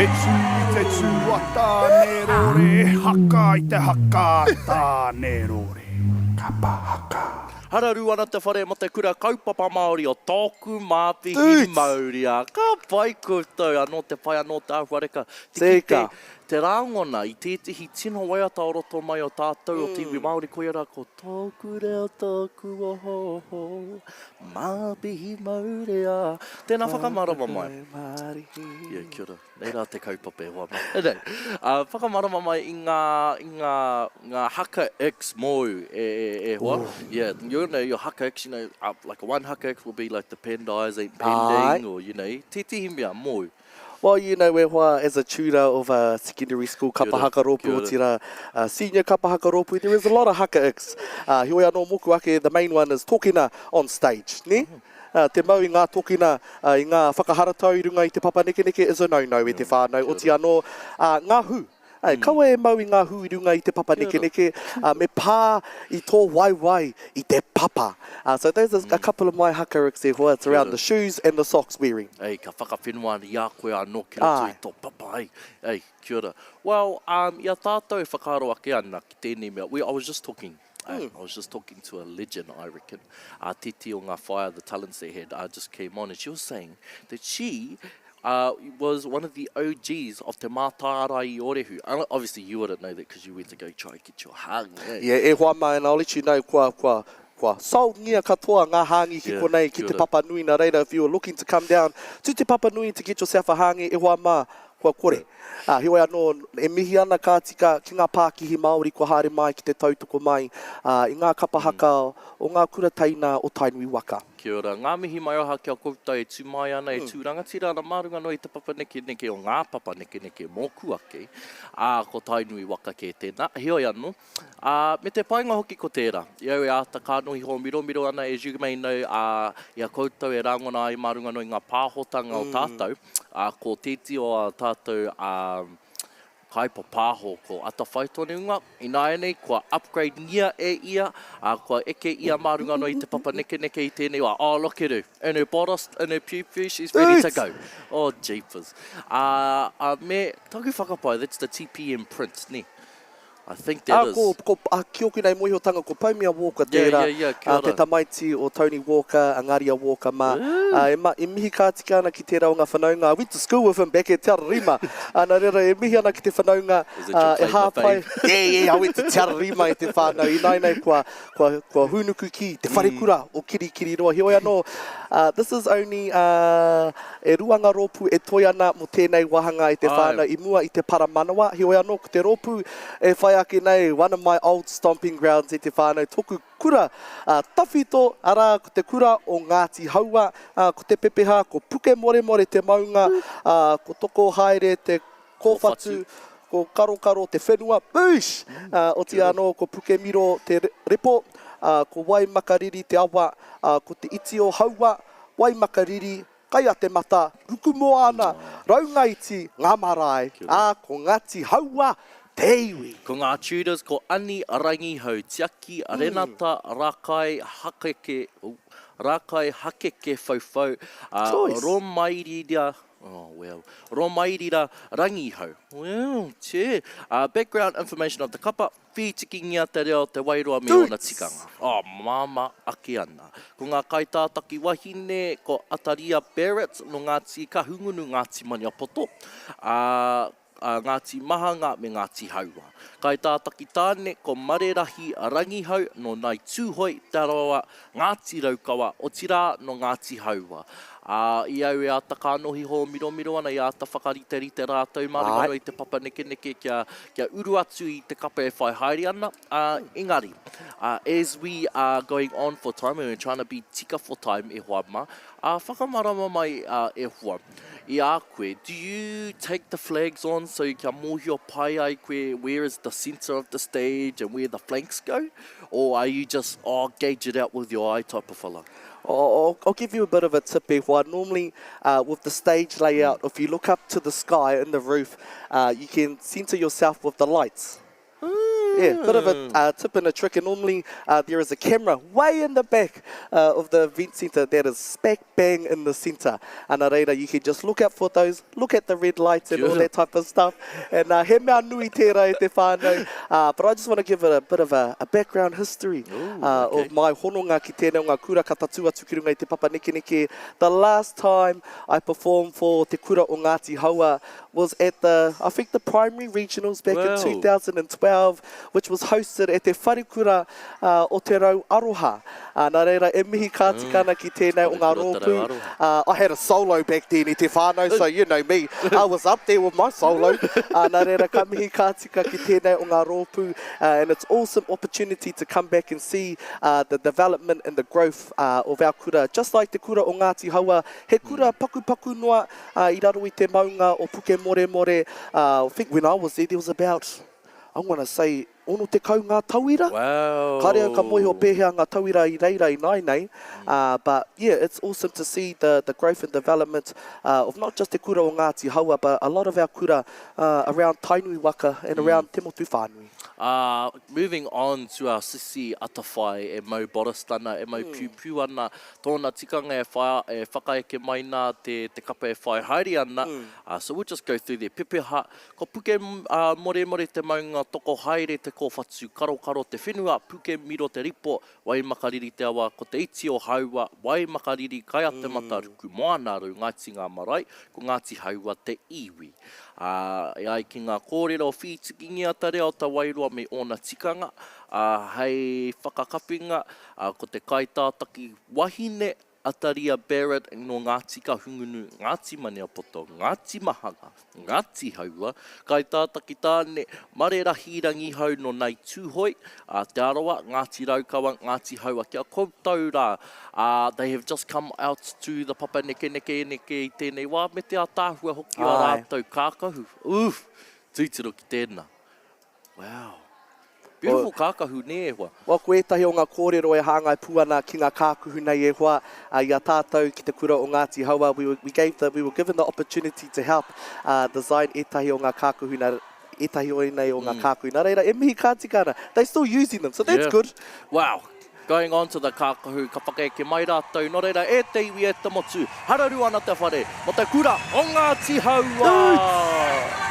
E tū i te tū a Tāne-rore, e haka i te haka a Tāne-rore. Kapa haka. Hararu ana te whare mo te kura kaupapa Māori o tōku māpihi mauria. Ka pai koutou, anō te pai anō te āhuareka. Te kite, te rāngona i tētehi tino waiata o roto mai o tātou o te iwi Māori koia rā ko Tōku reo tōku ohooho, māpihi maurea. Tēnā whakamārama mai. Yeah, kia ora. Nei rā te kaupapa e hoa mā. Nei, uh, whakamārama mai i ngā, i ngā, ngā haka X mōu e, e, e hoa. Oh. Yeah, you know, your haka X, you know, uh, like one haka X will be like the penned eyes ain't pending, or, you know, tētehi mea mōu. Well, you know, e hoa, as a tutor of a secondary school kapa haka rōpū, otirā, uh, senior kapa haka rōpū, there is a lot of haka X. Uh, heoi anō mōku ake, the main one is tokina on stage, ne? Mm. Te mau i ngā tokina, i ngā whakaharatau i runga i te papa nekeneke is a no-no e te whānau. Oti anō, ngā hū. Kaua e mau i ngā hū i runga i te papa nekeneke, me pā i tō waewae i te papa. So those are a couple of my haka rigs e hoa, it's around the shoes and the socks wearing. Ei, ka whakawhenua i a koe anō ki roto i tō papa, ei, ei, kia ora. Well, i a tātou e whakaaro ake ana ki tēnei mea, we, I was just talking Mm. I was just talking to a legend, I reckon. A Titi o ngā whaea, the talents they had, I just came on and she was saying that she uh, was one of the OGs of Te Mātārae i Orehu. Obviously you wouldn't know that because you went to go try and get your hāngi, eh? Yeah, e hoa mā, and I'll let you know, kua, kua, kua sold-ngia katoa ngā hāngi ki yeah, konei, ki Te Papanui, nā reira, if you were looking to come down to Te Papanui to get yourself a hāngi, e hoa mā, Kua kore. Ā, heoi anō, e mihi ana ka tika ki ngā pākihi Māori kua haere mai ki te tautoko mai i ngā kapa haka o ngā kura teina o Tainui waka. Kia ora. Ngā mihi maioha ki a koutou e tū mai ana, e tū rangatira ana mā runga noa i te papa nekeneke o ngā papa nekeneke mōku ake, ā, ko Tainui waka kē tēnā. Heoi anō, Ā, me te painga hoki ko tērā, i au e āta kānohi hōmiromiro ana, as you may know, ā, i a koutou e rāngona ai mā runga noa i ngā pāhotanga o tātou, ā, ko tēti o ā tātou, ā, kaipapāho, ko Atawhai Toneunga, ināianei kua upgrade-ngia e ia, ā, kua eke ia mā runga noa i te papa nekeneke i tēnei wā, oh, look at her, in her bodice, in her piupiu, she's ready to go. Oh, jeepers. Ā, ā, me taku whakapae, that's the TPM print, nē. I think that is. Ko, ko, a, ki oku nei mohiotanga, ko Paumia Walker tērā, yeah, yeah, yeah, kia ora. te tamaiti o Tony Walker, a Ngaria Walker mā. Uh, e, ma, e mihi ka tika ana ki tērā o ngā whanaunga. I went to school with him back at Te Ararima. Uh, nā reira, e mihi ana ki te whanaunga. Is it your uh, e hāpai. Yeah, yeah, I went to Te Ararima e te whānau. Ināianei kua, kua, kua hūnuku ki te wharekura o Kirikiriroa. Heoi anō, uh, this is only, uh, E rua ngā rōpū e toe ana mō tēnei wāhanga i te whānau i mua i te paramanawa, heoi anō ko te rōpū e whai ake nei, one of my old stomping grounds i te whānau, toku kura tawhito, arā, ko te kura o Ngāti Haua, ko te pepeha, ko Pukemoremore te maunga, ko Tokohaere te kōwhatu, ko Karokaro te whenua, boosh! Otirā anō ko Pukemiro te repo, ko Waimakariri te awa, ko Te Iti o Haua, Waimakariri, Kai a te mata, ruku moana, Raungaiti, ngā marae, ā, ko Ngāti Haua te iwi. Ko ngā Tudors, ko Ani Rangihau, Tiaki, Renata, Rakai, Hakeke, Rakai, Hakeke Whauwhau, ā, Romairira, Oh, well. Romairira Rangihau. Well, che. Uh, background information of the kapa, whītikingia te reo, te wairua me ōna tikanga. Oh, māmā ake ana. Ko ngā kaitātaki wahine, ko Ataria Barrett nō Ngāti Kahungunu, Ngāti Maniapoto, ā, a Ngāti Mahanga me Ngāti Haua. Kaitātaki tāne, ko Marerahi Rangihau nō Ngāi Tūhoe, Te Arawa, Ngāti Raukawa, otirā nō Ngāti Haua. Ā, i au e āta kānohi hōmiromiro ana, i āta whakariterite rātou mā runga anō i te papa nekeneke kia, kia uru atu i te kapa e whai haere ana, ā, engari, ā, as we are going on for time and we're trying to be tika for time e hoa mā, ā, whakamarama mai, ā, e hoa. I a koe, do you take the flags on so kia mōhio pai ai koe where is the centre of the stage and where the flanks go? Or are you just, oh, gauge it out with your eye type of fella? I'll, I'll give you a bit of a tip, e hoa. Normally, uh, with the stage layout, if you look up to the sky in the roof, uh, you can centre yourself with the lights. Yeah, bit of a tip and a trick. And normally there is a camera way in the back of the event centre that is smack bang in the centre. A nā reira, you can just look out for those, look at the red lights and all that type of stuff. And he mea nui tērā e te whānau. But I just want to give it a bit of a, a background history Ooh, okay. of my hononga ki tēnei o ngā kura ka tatū atu ki runga i te papa nekeneke. The last time I performed for Te Kura o Ngāti Haua was at the, I think the primary regionals back wow. in 2012, which was hosted at Te Wharekura uh, o Te Rau Aroha. Uh, nā reira, e mihi ka tika ana ki tēnei o ngā rōpū. Uh, I had a solo back then i te whānau, so you know me, I was up there with my solo. Uh, nā reira, ka mihi ka tika ki tēnei o ngā rōpū. Uh, and it's awesome opportunity to come back and see uh, the development and the growth uh, of our kura. Just like te kura o Ngāti Haua, he kura pakupaku noa i raro i te maunga o Pukemoremore. I think when I was there, there was about, I'm gonna say, 60 ngā tauira. Wow. Kāre au ka mōhio pēhea ngā tauira i reira ināinei. But yeah, it's awesome to see the, the growth and development of not just te kura o Ngāti Haua, but a lot of our kura around Tainui waka and around Te Motu Whānui. Moving on to our sisi atawhai e mau borastana, e mau piupiu ana, Tōna tikanga e whai, e whakaeke mai nā te, te kapa e whai haere ana, ā, so we'll just go through there. Pepeha, ko Puke ā, Moremore te maunga, toko haere te kōwhatu, karokaro te whenua, Puke Miro te ripo, Waimakariri te awa, ko Te Iti o Haua, Waimakariri, Kaiatemata, Rukumoana, Raungaiti ngā marae, ko Ngāti Haua te iwi. Ā, e ai ki ngā kōrero, whītikingia te reo ta Wairoa me ōna tikanga, ā, hei whakakapinga, Ā, ko te kaitātaki wahine a Taria Barrett nō Ngāti Kahungunu, Ngāti Maniapoto, Ngāti Mahanga, Ngāti Haua, kaitātaki tāne Marerahi Rangihau nō Ngāi Tūhoe, ā, Te Arawa, Ngāti Raukawa, Ngāti Haua. Ki a koutou rā, ā, they have just come out to the papa nekenekeneke i tēnei wā, me te ātaahua hoki o ā rātou kākahu. Oof! Titiro ki tēnā. Wow. Beautiful kākahu, nē e hoa? Well, ko ētahi o ngā kōrero e hāngai pū ana ki ngā kākuhu nei e hoa, i a tātou ki te kura o Ngāti Hauā, we were, we gave the, we were given the opportunity to help design ētahi o ngā kākuhu nā, ētahi o ēnei o ngā kākuhu. Nā reira, e mihi ka tika ana. They're still using them, so that's good. Wow. Going on to the kākahu, ka whakaeke mai rātou, nō reira, e te iwi, e te motu, hararu ana te whare mō te kura o Ngāti Hauā!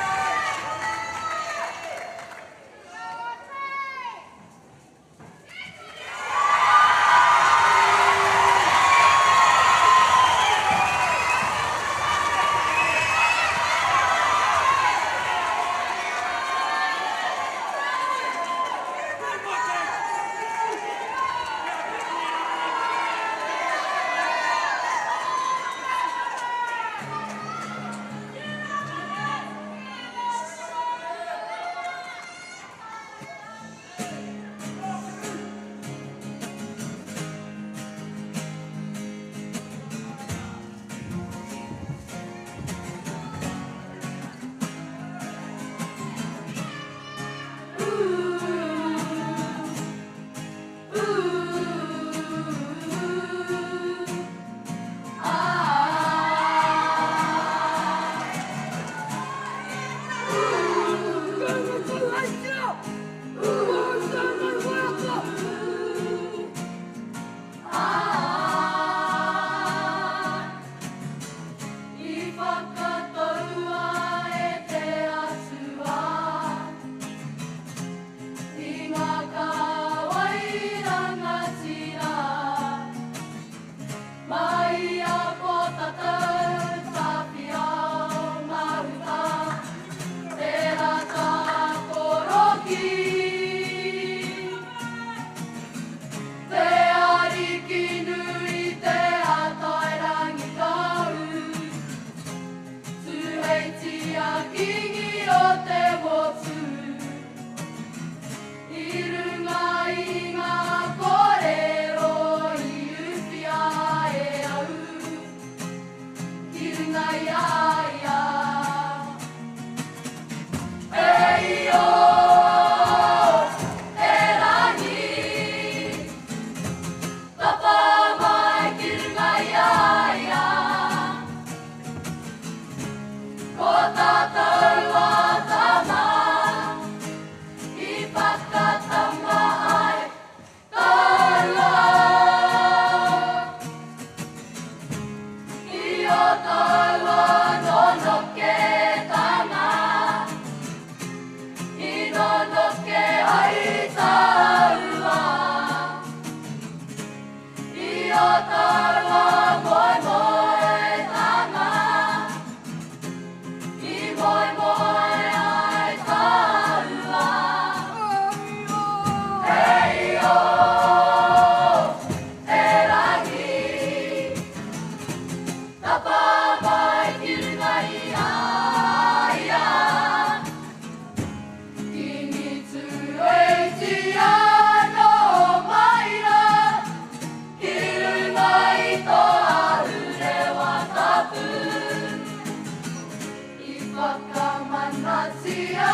Tirohia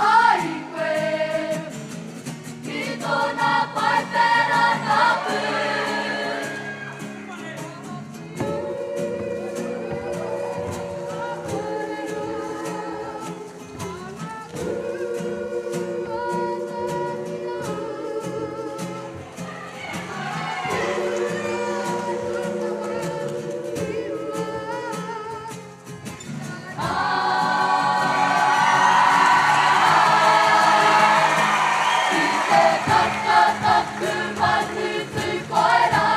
ai koe ki tōna paipera tapu. Ki te kaka taku manu tūkoe rā,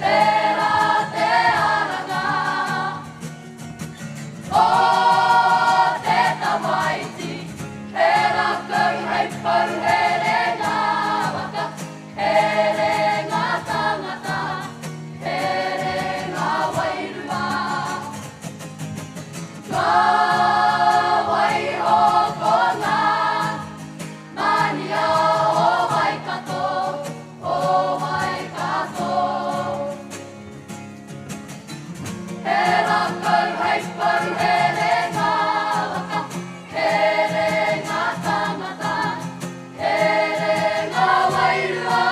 tērā te aranga o te tamaiti, he rākau hei pou herenga waka, herenga tangata, herenga wairua. Ka waiho ko ngā mania o Waikato, o Waikato. He rākau hei pou herenga waka, herenga tangata, herenga wairua.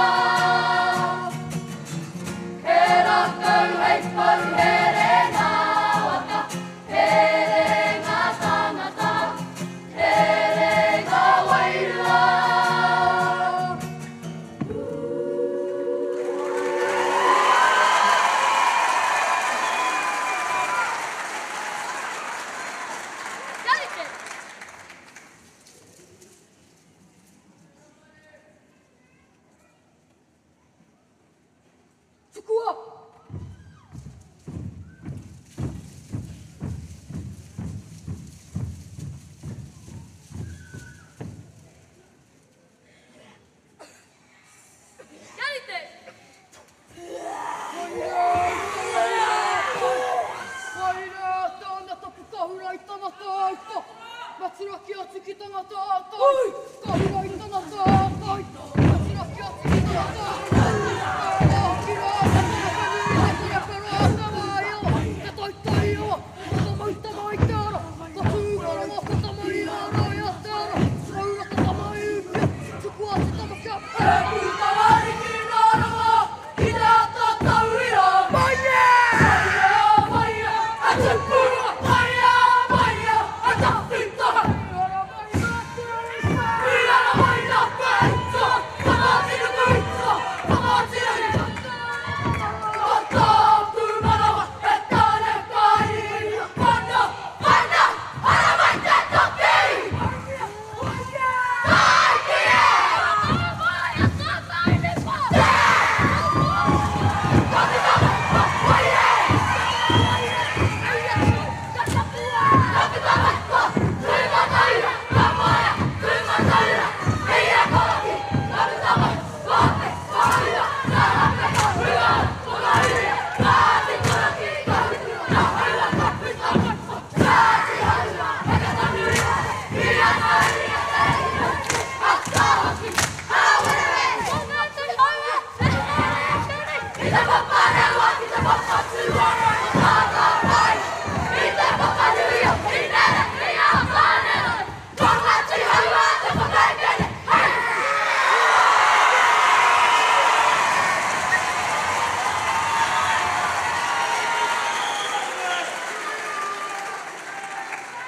He rākau hei pou herenga waka, herenga tangata, herenga wairua. Kia rite! Tukua! Kia rite! Koira tōna tapu kahura i tana tāuta. Maturaki atu ki tana tātai. Kahura i tana tātai. Maturaki atu ki tana tātai. Tērā hoki rā te whakanui te kore whero a te wāiawa, te taitaiawa, ko tamautama i te ara, ka tūkaranga ko tamaihārai a te ara, raura ko tamaiupia, tukua atu tama kia He pūtawariki rarawa ki te ata tauira. Maia! Maia, maia, a tupua, maia, maia, a tawhitaha. Mirara mai nā whenua, tamatinukui, tamatinukui. Ko tōku manawa he tāne whāiria. Mana, mana, haramai te toki!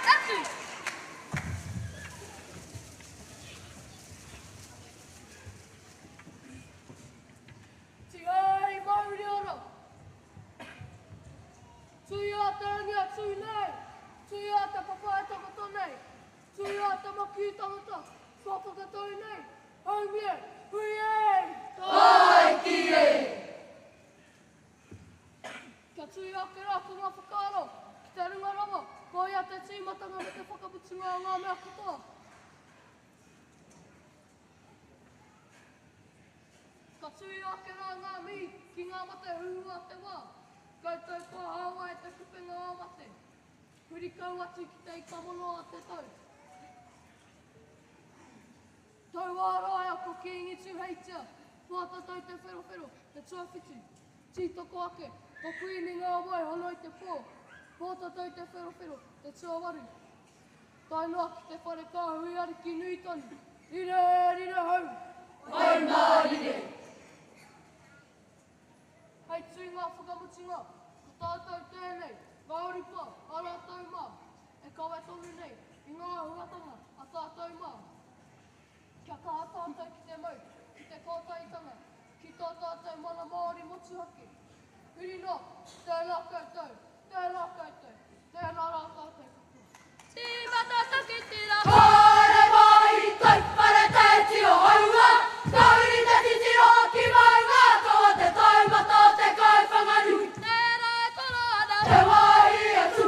Tatu! Tihei mauri ora! Tuia te rangi a tū nei, tuia te papa e takoto nei, tuia te makī tangata kua whakatau nei, haumi e, hui e! Tāiki e! Kia tuia ake rā ko ngā whakaaro ki te runga rawa, koia te tīmatanga me te whakamutunga o ngā mea katoa. Ka tuia ake rā ngā mihi ki ngā mate huhua o te wā, koutou kua hāua e te kupenga o mate. Huri kau atu ki te ika monoa o te tau. Tauāraia ko Kīngi Tūheitia, Pōtatau Te Wherowhero, te tuawhitu. Tītoko ake, ko Kuini Ngāwai hono i te pō, Pōtatau Te Wherowhero, te tuawaru. Tae noa ki te whare kāhui ariki nui tonu. Rire, rire hau! Pai mārire! Hei tuinga whakamutunga, ko tātou tēnei, ngā urupā a rātou mā, e kawe tonu nei i ngā āhuatanga a tātou mā. Kia kaha tātou ki te mau, ki te kōtahitanga, ki tō tātou mana Māori motuhake. Huri noa, tēnā koutou, tēnā koutou, tēnā rā tātou katoa. Tīmata taki tira. Haere mai tai whare te tiro haua, Ka huri te titiro ki maunga, Kaua te taumata o te Kauwhanganui. Tērā e toro ana. Te wāhi e tū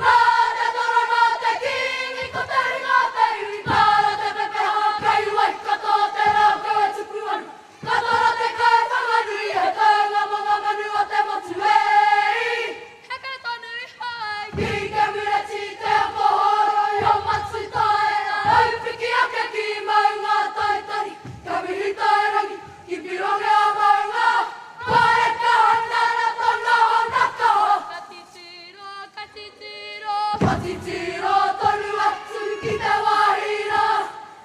rā te torona o te Kīngi, Ko te ringa o te iwi, Tāra te pepeha, Kei Waikato te rākau e tupu ana, Ka toro te Kauwhanganui, He taunga mō ngā manu o te motu e i. Heke tonu iho ai. Ki te mureti te ako hōroi o Matutaera, Aupiki ake ki Maungatautari, Kia mihi taurangi ki Pirongia maunga, Ka reka hanana tona hona kaha. Ka titiro, ka titiro. Ka titiro tonu atu ki te wāhi rā,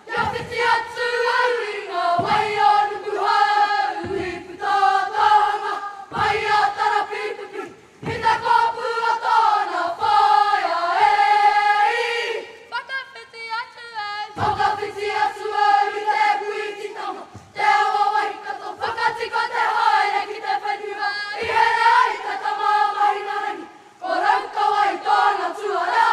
Kia whiti atu au i ngā wai o Nukuhau, I puta tāhanga mai a Tarapīpipi, Ki te kōpū o tōna whaea e i. Whakawhiti atu au. Whakawhiti atu au i te Kuititanga, te awa Waikato, whakatika te haere ki te whenua i here ai te tama a Mahinarangi, ko Raukawa i tōna tuarā,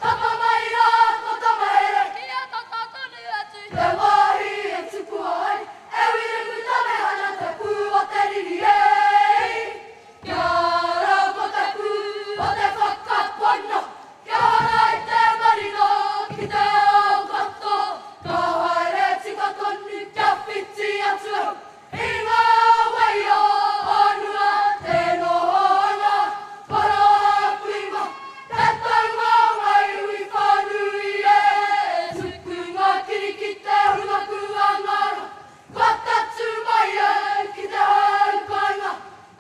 tapa mai rā ko Tamahere. Kia tata tonu atu. Te wāhi e tukua ai e Wiremu Tamehana te pū o te riri e i. Kia ora ko te pū o te whakapono, kia ora i te marino ki te ao katoa, ka haere tika tonu kia whiti atu au i ngā wai o Onua, te noho ana, koro a kui mā, te taunga o ngā iwi whānui e, tuku ngā kiri ki te hunga kua ngaro, Kua tatū mai au ki te hau kāinga,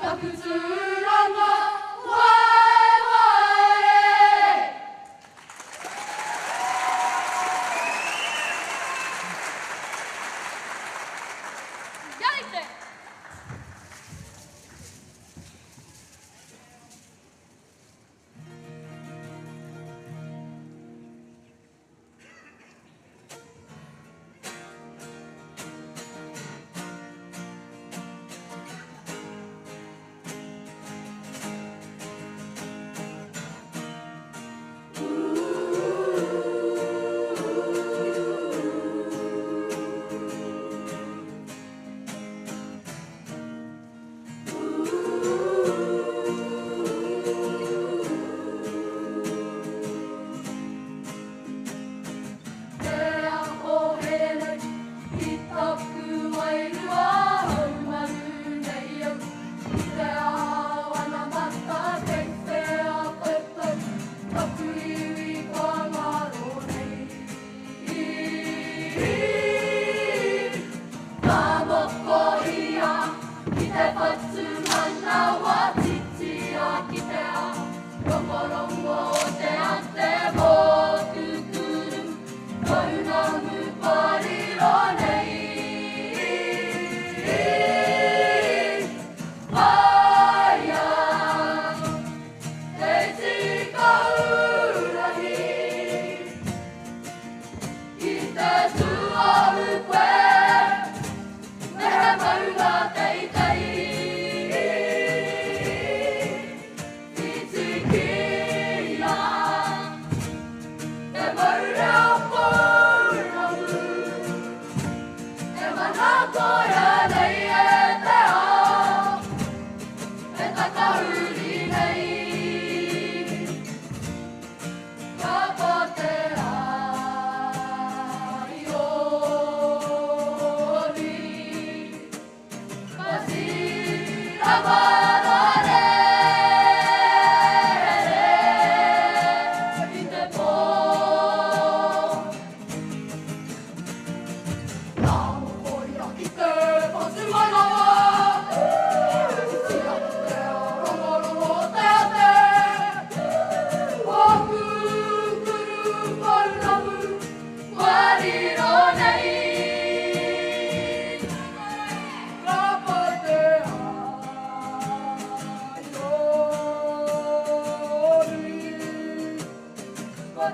taku tūranga waewae. Kia rite! Te aho here nei ki taku wairua haumaru nei au i te ao anamata kei whea koutou taku iwi kua ngaro nei. Ka moko ia ki te whatu manawa titia ki te ao Rongorongo o te ate mōku kuru, pounamu pariro nei. Aia, te tika urahi, ki te tuahu koe, me he maunga teitei. Whitikia.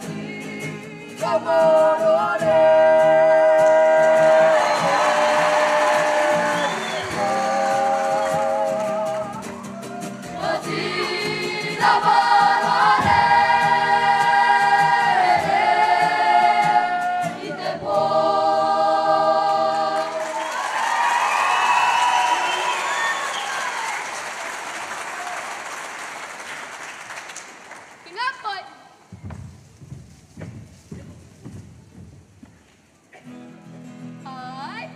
Ki ngā pai. Ai.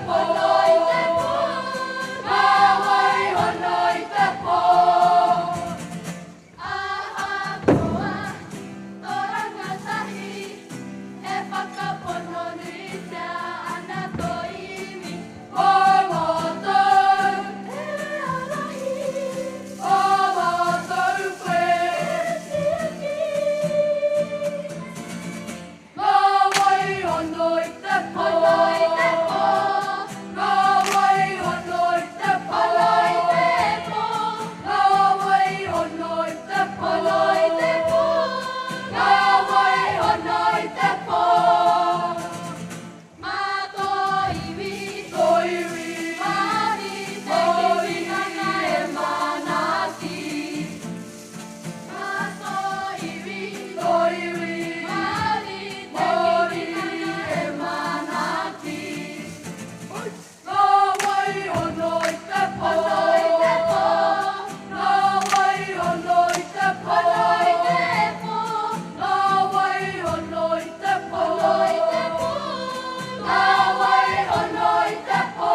pō. Hono i te pō. Ngā wai hono i te pō. Ahakoa tō rangatahi, e whakapono nuitia ana tō iwi. Ko mātou e ārahi, ko mātou koe e tiaki. Ngā wai hono i te pō. Hono i te pō. Ngā wai hono i te pō. Hono i te pō. Ngā wai hono i te pō. Hono i te pō. Ngā wai hono i te pō. Mā tō iwi. Tō iwi. Māori te kīngitanga e manaaki. Mā tō iwi, tō iwi, Māori te kīngitanga e manaaki. Ngā wai hono i te pō. Hono i te pō. Ngā wai hono i te pō. Hono i te pō. Ngā wai hono i te pō. Hono i te pō. Ngā wai hono i te pō.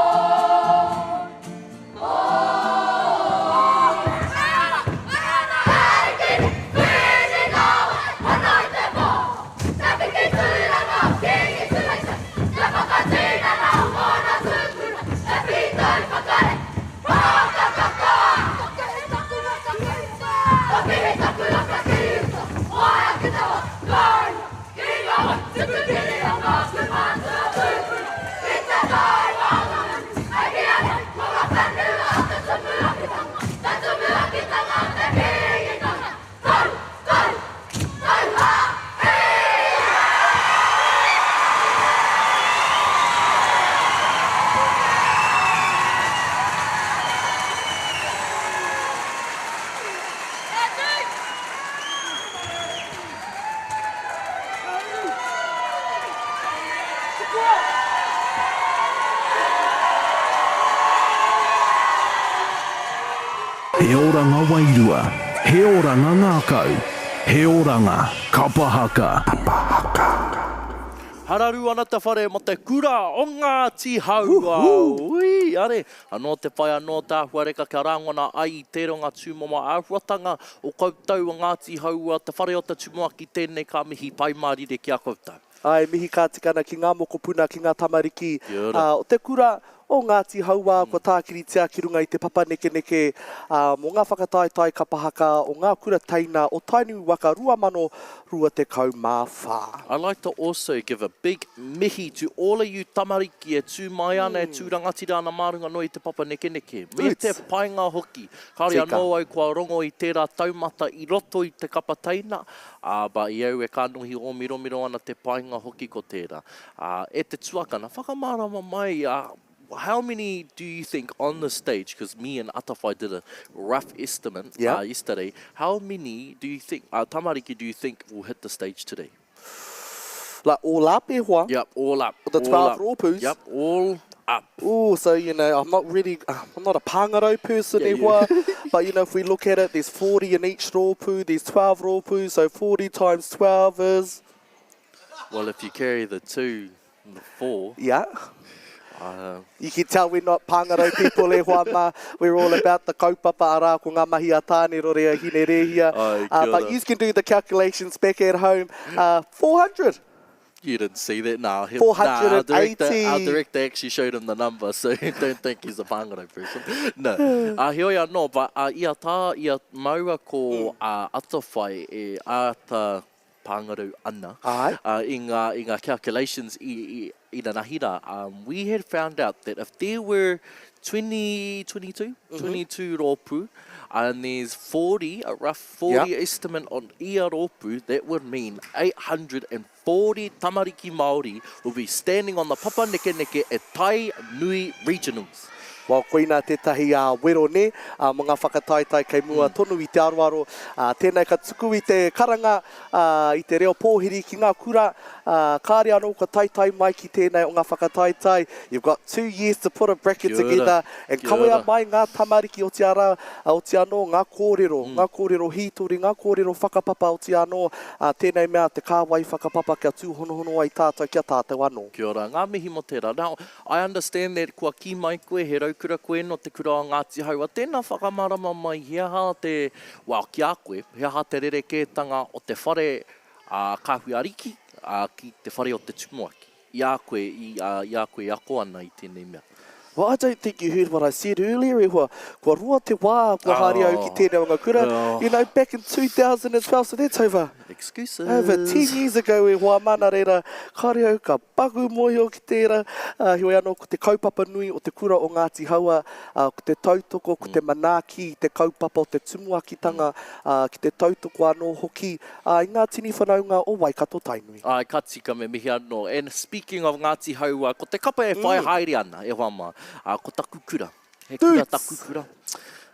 He oranga wairua, he oranga ngākau, he oranga kapa haka. Kapa haka. Hararu ana te whare mo te kura o Ngāti Haua. Ui, are, anō te whai anō te āhuareka kia rāngona ai i tērā o ngā tūmomo āhuatanga o koutou o Ngāti Haua, te whare o te tumuaki tēnei ka mihi Pai Mārire ki a koutou. Āe, mihi ka tika ana ki ngā mokopuna, ki ngā tamariki o te kura o Ngāti Hauā kua tākiritia ki runga i te papa nekeneke mō ngā whakataetae kapa haka o ngā kura teina o Tainui Waka 2024. I'd like to also give a big mihi to all of you tamariki e tū mai ana, e tū rangatira ana mā runga noa i te papa nekeneke. Me te painga hoki. Kāore anō au kua rongo i tērā taumata i roto i te kapa teina, Ā, ba i au e kanohi ōmiromiro ana te painga hoki ko tērā. Ā, e te tuakana, whakamārama mai, ā, how many do you think on the stage, because me and Atawhai did a rough estimate yeah. uh, yesterday, how many do you think, uh, tamariki do you think will hit the stage today? Like all up, e hoa? Yep, all up. The 12 all up. rōpūs? Yep, all up. Oh, so, you know, I'm not really, I'm not a pāngarau person, yeah, e hoa, yeah. but, you know, if we look at it, there's 40 in each rōpū, there's 12 rōpū, so 40 times 12 is... Well, if you carry the 2 and the 4... Yeah. Uh, you can tell we're not pāngarau people e hoa mā. We're all about the kaupapa arā ko ngā mahi a Tāne rore a Hine Rēhia. Ai, uh, but you can do the calculations back at home. Uh, 400. You didn't see that? Nah, he, nah our, director, our director actually showed him the number, so don't think he's a pāngarau person. No. Uh, heoi anō, but uh, ia tā, ia maua ko mm. uh, Atawhai e āta pāngarau ana Ai. Uh, i, ngā, i ngā calculations i, i, i nanahi rā, um, we had found out that if there were 20, 22, mm -hmm. 22 rōpū, and there's 40, a rough 40 yep. estimate on ia rōpū, that would mean 840 tamariki Māori will be standing on the papa nekeneke at Tainui Regionals. Well, koinā tētahi wero nē, mō ngā whakataetae kei mua tonu i te aroaro. Tēnei ka tuku i te karanga, i te reo pōhiri ki ngā kura, kāre anō kua taetae mai ki tēnei o ngā whakataetae. You've got two years to put a bracket together and kawea mai ngā tamariki otiarā, oti anō ngā kōrero, ngā kōrero hītori, ngā kōrero whakapapa oti anō tēnei mea te kāwai whakapapa kia tūhonohono ai tātou ki a tātou anō. Kia ora, ngā mihi mō tērā. Now, I understand that kua kī mai koe he raukura koe nō te kura o Ngāti Haua. Tēnā whakamārama mai he aha te, well ki a koe, he aha te rerekētanga o te whare a Kāhui Ariki ki te whare o te Tumuaki i a koe, i a koe e ako ana i tēnei mea? Well, I don't think you heard what I said earlier, e hoa. Kua roa te wā kua haere au ki tēnei o ngā kura. You know, back in 2012, so that's over, Excuses. over 10 years ago e hoa mā, nā reira, kāore au ka Paku mōhio ki tērā, ā, heoi anō ko te kaupapa nui o te kura o Ngāti Haua, ā, ko te tautoko, ko te manaaki i te kaupapa o te tumuakitanga, ā, ki te tautoko anō hoki, ā, i ngā tini whanaunga o Waikato Tainui. Āe, ka tika, me mihi anō. And speaking of Ngāti Haua, ko te kapa e whai haere ana, e hoa mā, ā, ko taku kura. He kura taku kura.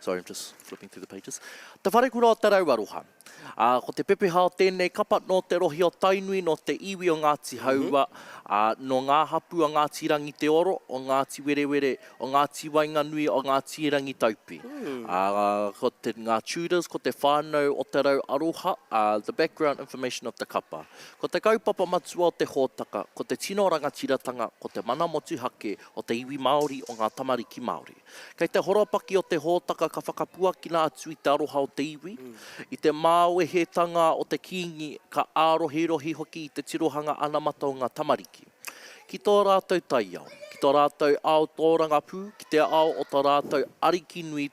Sorry, I'm just flipping through the pages. Te Wharekura o Te Rauaroha. Ā, ko te pepeha o tēnei kapa nō te rohe o Tainui, nō te iwi o Ngāti Haua, ā, nō ngā hapū o Ngāti Rangiteoro, o Ngāti Werewere, o Ngāti Waenganui, o Ngāti Rangitaupi. Ā, ko te, ngā Tudors, ko te whānau o Te Rau Aroha, ā, the background information of the kapa. Ko te kaupapa matua o te hōtaka, ko te tino rangatiratanga, ko te mana motuhake o te iwi Māori, o ngā tamariki Māori. Kei te horopaki o te hōtaka ka whakapuakina atu i te aroha o te iwi, i te māwehetanga o te Kīngi, ka ārohirohi hoki i te tirohanga anamata o ngā tamariki. Ki tō rātou taiao, ki tō rātou ao tōrangapū, ki te ao o tō rātou arikinui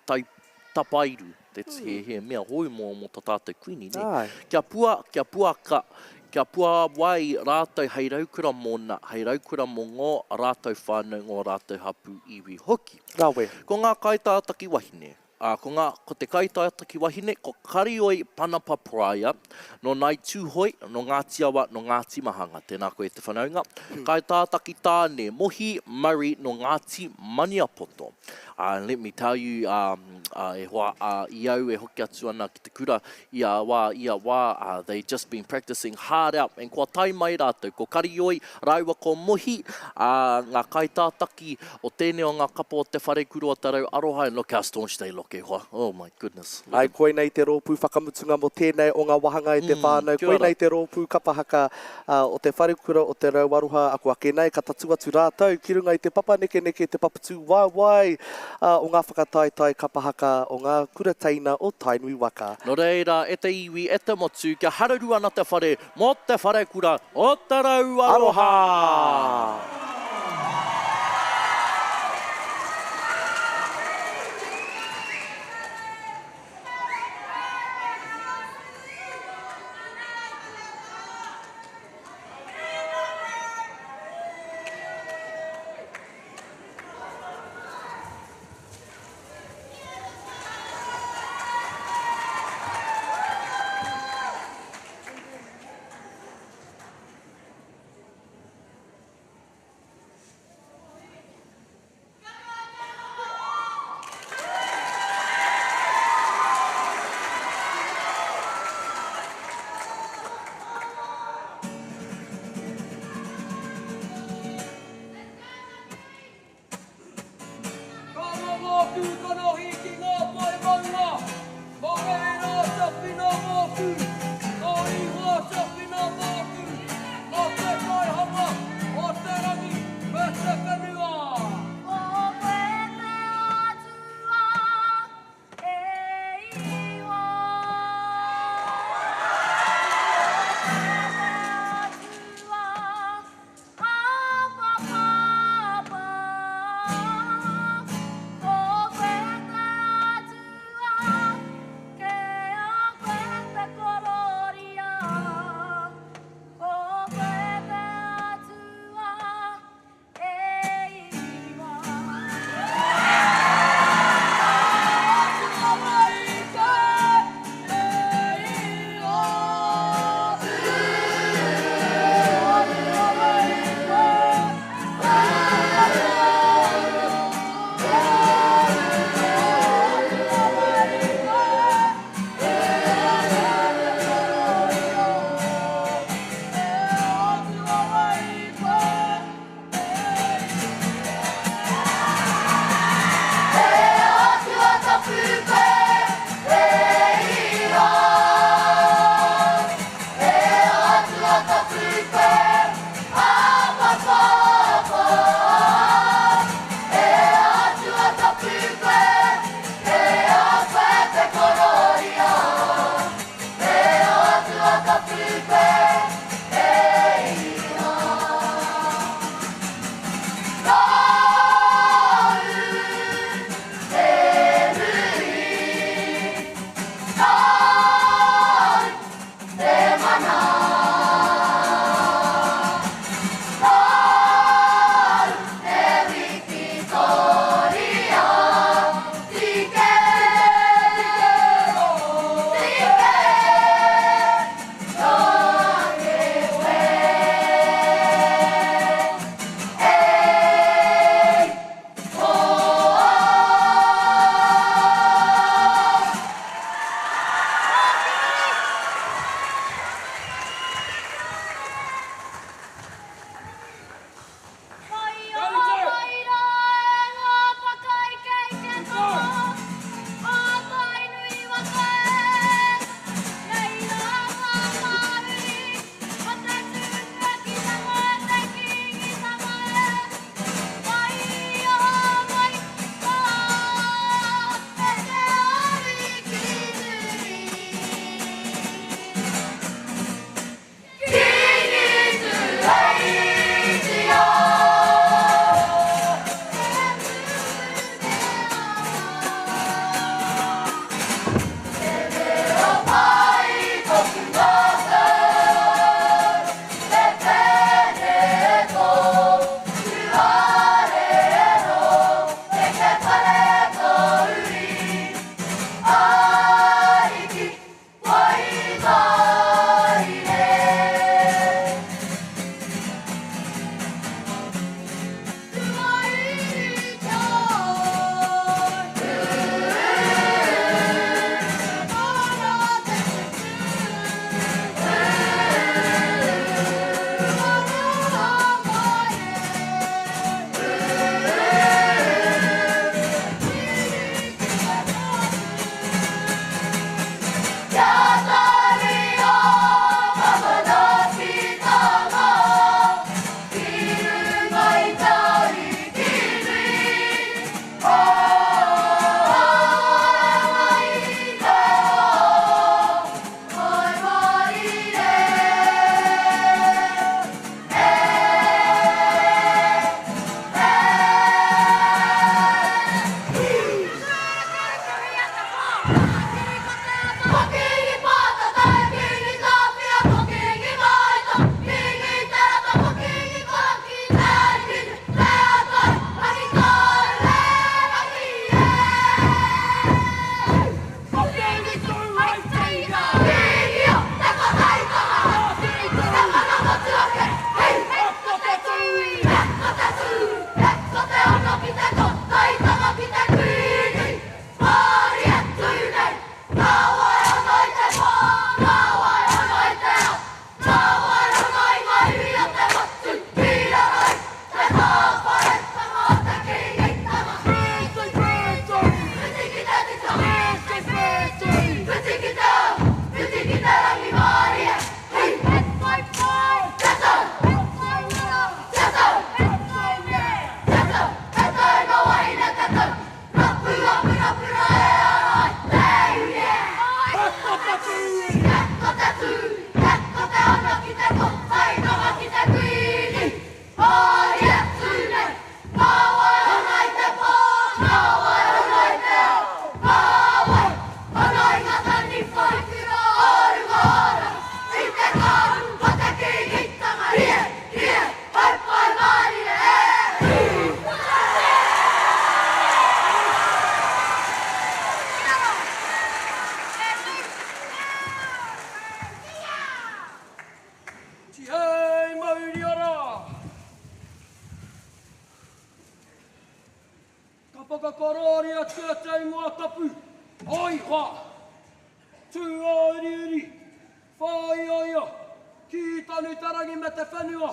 tapairu, that's he, he mea hou mō, mō tā tātou Kuini, nē? Āe. Kia pua, kia puaka, kia puāwai rātou hei raukura mōna, hei raukura mō ngō rātou whānau, ngō rātou hapū, iwi hoki. Rawe. Ko ngā kaitātaki wahine, ā, ko ngā, ko te kaitātaki wahine, ko Karioi Panapa Pryor, nō Ngāi Tūhoe, nō Ngāti Awa, nō Ngāti Mahanga, tēnā koe e te whanaunga. Kaitātaki tāne, Mohi Murray nō Ngāti Maniapoto. Ā, let me tell you, ā, ā, e hoa, ā, i au e hoki atu ana ki te kura, ia wā, ia wā, ā, they just been practicing hard out, and kua tae mai rātou, ko Karioi rāua ko Mohi, ā, ngā kaitātaki o tēnei o ngā kapa o te wharekura o Te Rau Aroha, and look how staunch they look, e hoa, oh my goodness. Look Āe, koinei te rōpū whakamutunga mō tēnei o ngā wāhanga e te whānau, kia ora. koinei te rōpū kapa haka, ā, o te wharekura o Te Rau Aroha, ako ake nei ka tatū atu rātou ki runga i te papa nekeneke, te papatūwaewae, ā, o ngā whakataetae kapa haka o ngā kura teina o Tainui waka. Nō reira, e te iwi, e te motu, kia hararu ana te whare mō te wharekura o Te Rau Aroha! Aroha! Ka whakakorōriatia te ingoa tapu o Ihoa. Tūāuriuri, whāioio, kī tonu te rangi me te whenua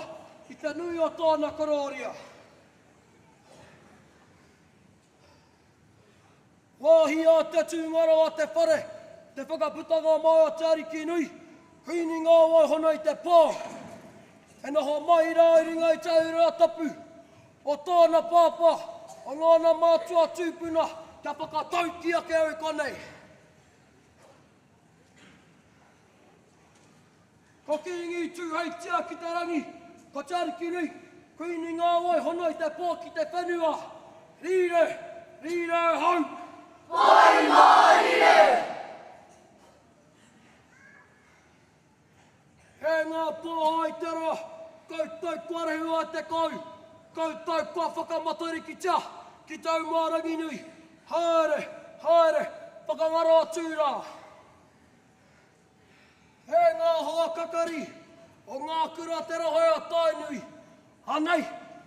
i te nui o tōna korōria. Wāhia te tūngaro a te whare, te whakaputanga mai o te Ariki nui, Kuini ngā waihona i te pō, e noho mai rā i runga i te ura tapu o tōna pāpā, o ngōna mātua tūpuna kia whakatauki ake au i konei. Ko Kīngi Tūheitia ki te rangi, ko Te Arikinui, Kuini ngā waihona i te pō ki te whenua, rīre, rīre hau! Pai mārire! He ngā pōhā i te roa, koutou kua rehua te kou, koutou kua whakamatarikitia ki te Aumāranginui, haere, haere, whakangaro atu rā. He ngā hoa kakari o ngā kura te rohe o Tainui, anei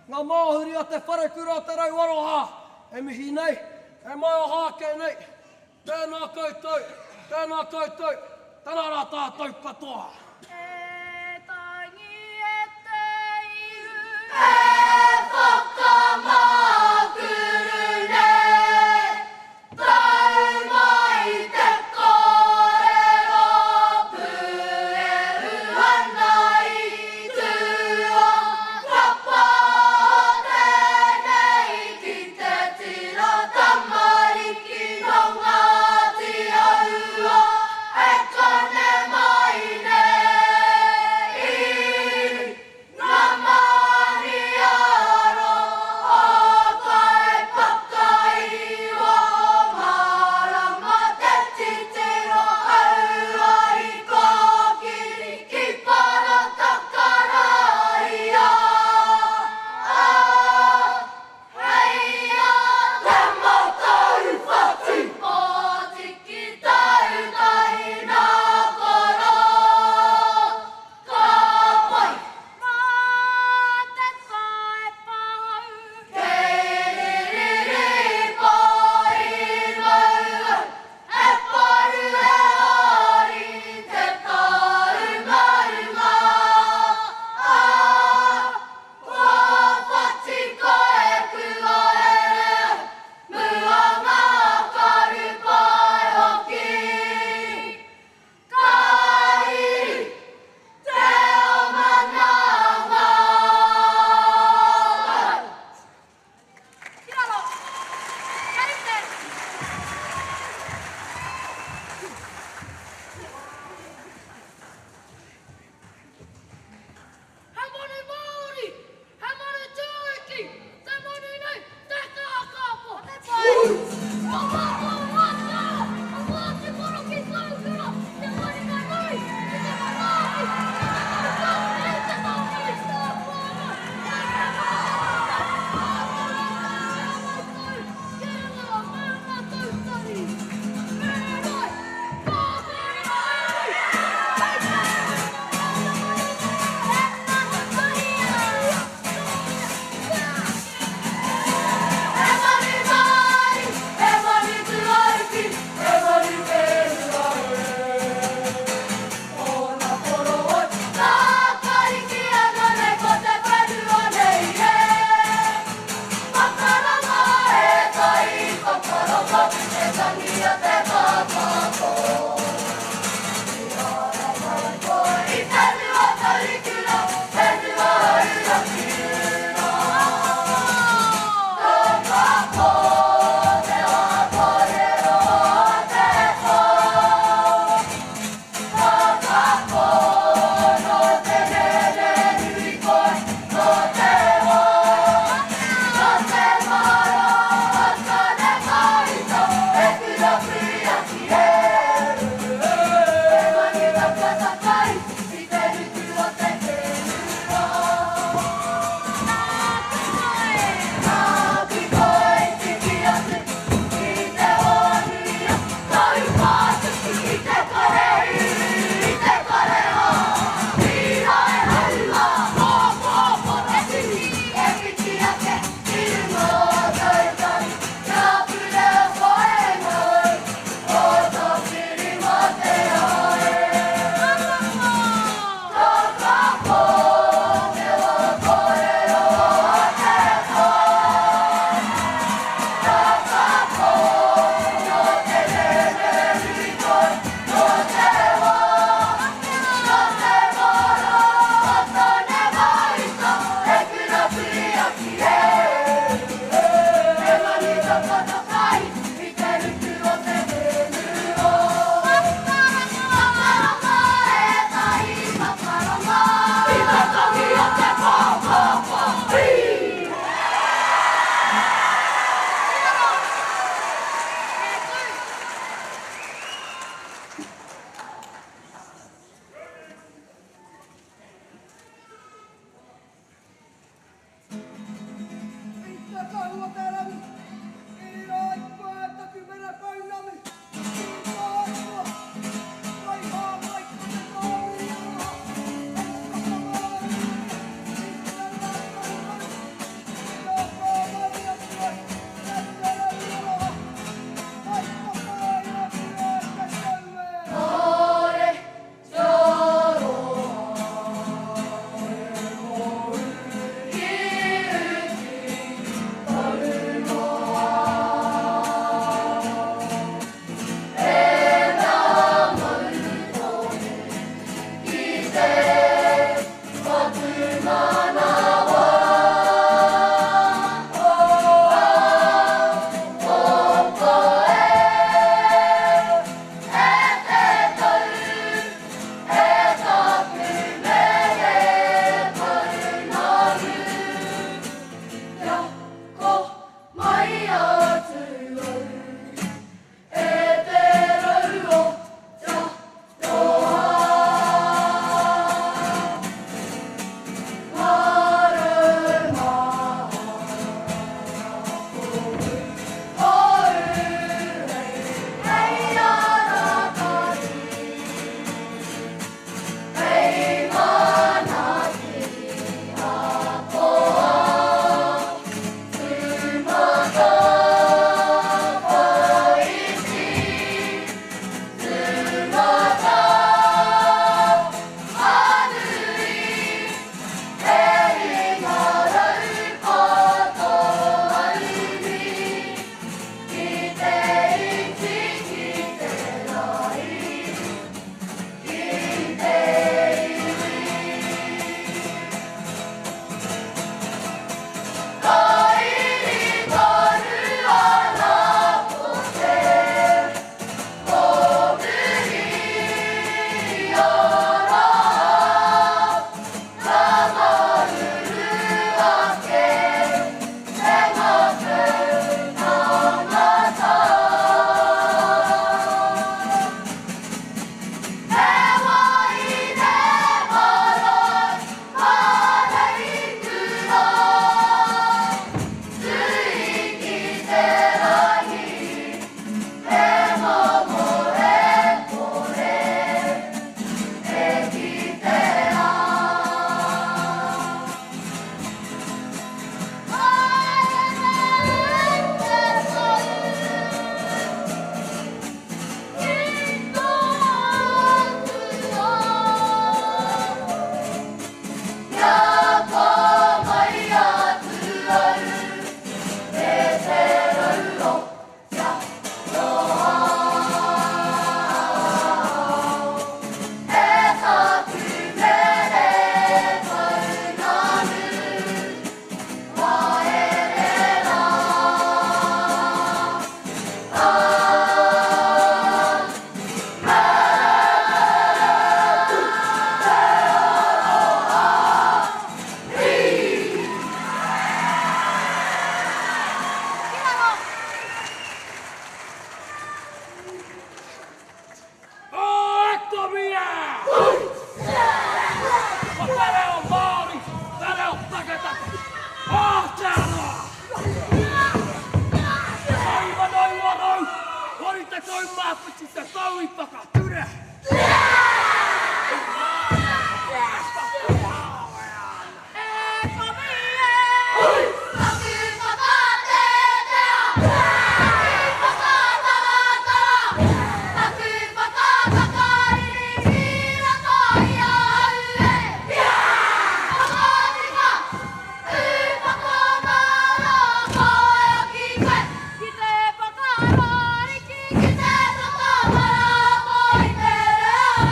ngā māhuri o te wharekura o Te Rau Aroha e mihi nei, e maioha ake nei. Tēnā koutou, tēnā koutou, tēnā rā tātou katoa. E tangi e te ihu. E whakamakuru nei. Tau mai te kōrero pūehu ana i tua ka pā tēnei ki te tira tamariki nō Ngāti Aua e kane mai nei i ngā maniaro o Kaipakaiwa marama te titiro auahi kōkiri ki Paratakaraia a Heia te matau whatu. Pōtiki tautahi nā koro ka pai. Mā te taepa hau. Kei ririri pōi mau e paru e ori te tārumaruma a Kua whati koe kua ere mua ngā karu pai hoki. Ka riri te oma nā ngā tau. Ki raro. Kia rite. He manu Māori, he manu tūiki, te manu nei, te kākāpō. Te pai, o mātou wātea, o Ngāti Koroki Kaukura, te maringa nui, ki te manaaki, ki te marukawa, i te taonui. Tāpuana, te whakaata, ā mātou, ki ngā maunga tautari. Mīrai, pāpori Māori, hei te He manu Māori, he manu whakawhiti te tau i whakature. Ki te whakaariki, ki te whakamarapo i te reo.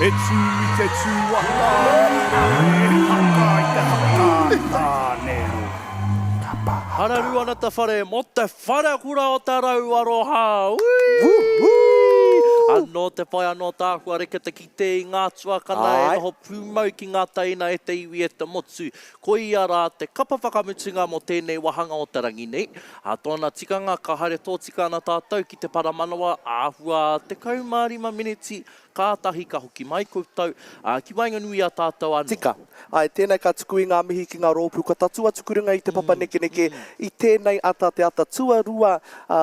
E tū i te tū a Tāne-rore, e haka i te haka a Tāne-rore. Kapa haka. Hararu ana te whare mō te wharekura o Te Rau Aroha. Ui! Anō te pai, anō tāku areke te kite i ngā tuakana e noho pūmau ki ngā teina e te iwi e te motu. Koia rā te kapa whakamutunga mō tēnei wāhanga o te rangi nei. Ā tōna tikanga ka haere tōtika ana tātou ki te paramanawa āhua 15 meneti Kātahi ka hoki mai koutou, ā, ki waenganui i a tātou anō. Tika. Āe, tēnei ka tuku i ngā mihi ki ngā rōpū kua tatū atu ki runga i te papa nekeneke i tēnei ata, te ata tuarua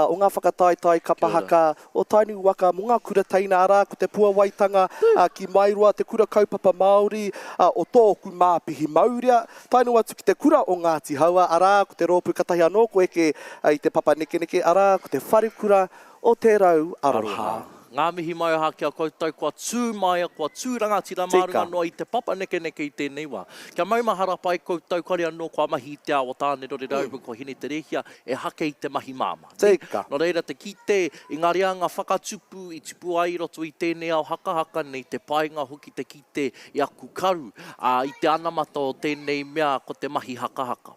o ngā whakataetae kapa haka o Tainui Waka mō ngā kura teina, arā, ko te Puawaitanga ki Mairoa, te kura kaupapa Māori o tōku māpihi maurea, tae noa atu ki te kura o Ngāti Haua, arā, ko te rōpū katahi anō ko eke i te papa nekeneke, arā, ko te Wharekura o Te Rau Aroha. Ngā mihi maioha ki a koutou kua tū maia, kua tū rangatira mā runga noa i te papa nekeneke i tēnei wā. Kia maumahara pai koutou kare anō kua mahi i te ao o Tānerore rāua ko Hineterehia e hake i te mahi māmā. Nē? Nō reira te kite i ngā reanga whakatupu i tupu ai i roto i tēnei ao hakahaka nei, te painga hoki te kite i aku karu, ā, i te anamata o tēnei mea ko te mahi hakahaka.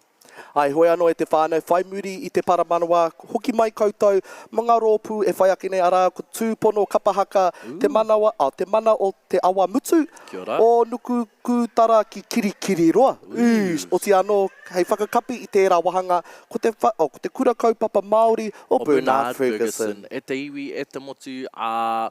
Āe, hoi anō e te whānau, whai muri i te paramanawa, hoki mai koutou ma ngā rōpū e whai ake nei, arā, ko Tūpono Kapa Haka, Te Manawa, oh, Te Mana o Te Awamutu, o Nuku Kūtara ki Kirikiriroa, ūs, oti anō, hei whakakapi i tērā wāhanga, ko te, oh, ko te Kura Kaupapa Māori o Bernard Fergusson. E te iwi, e te motu, ā,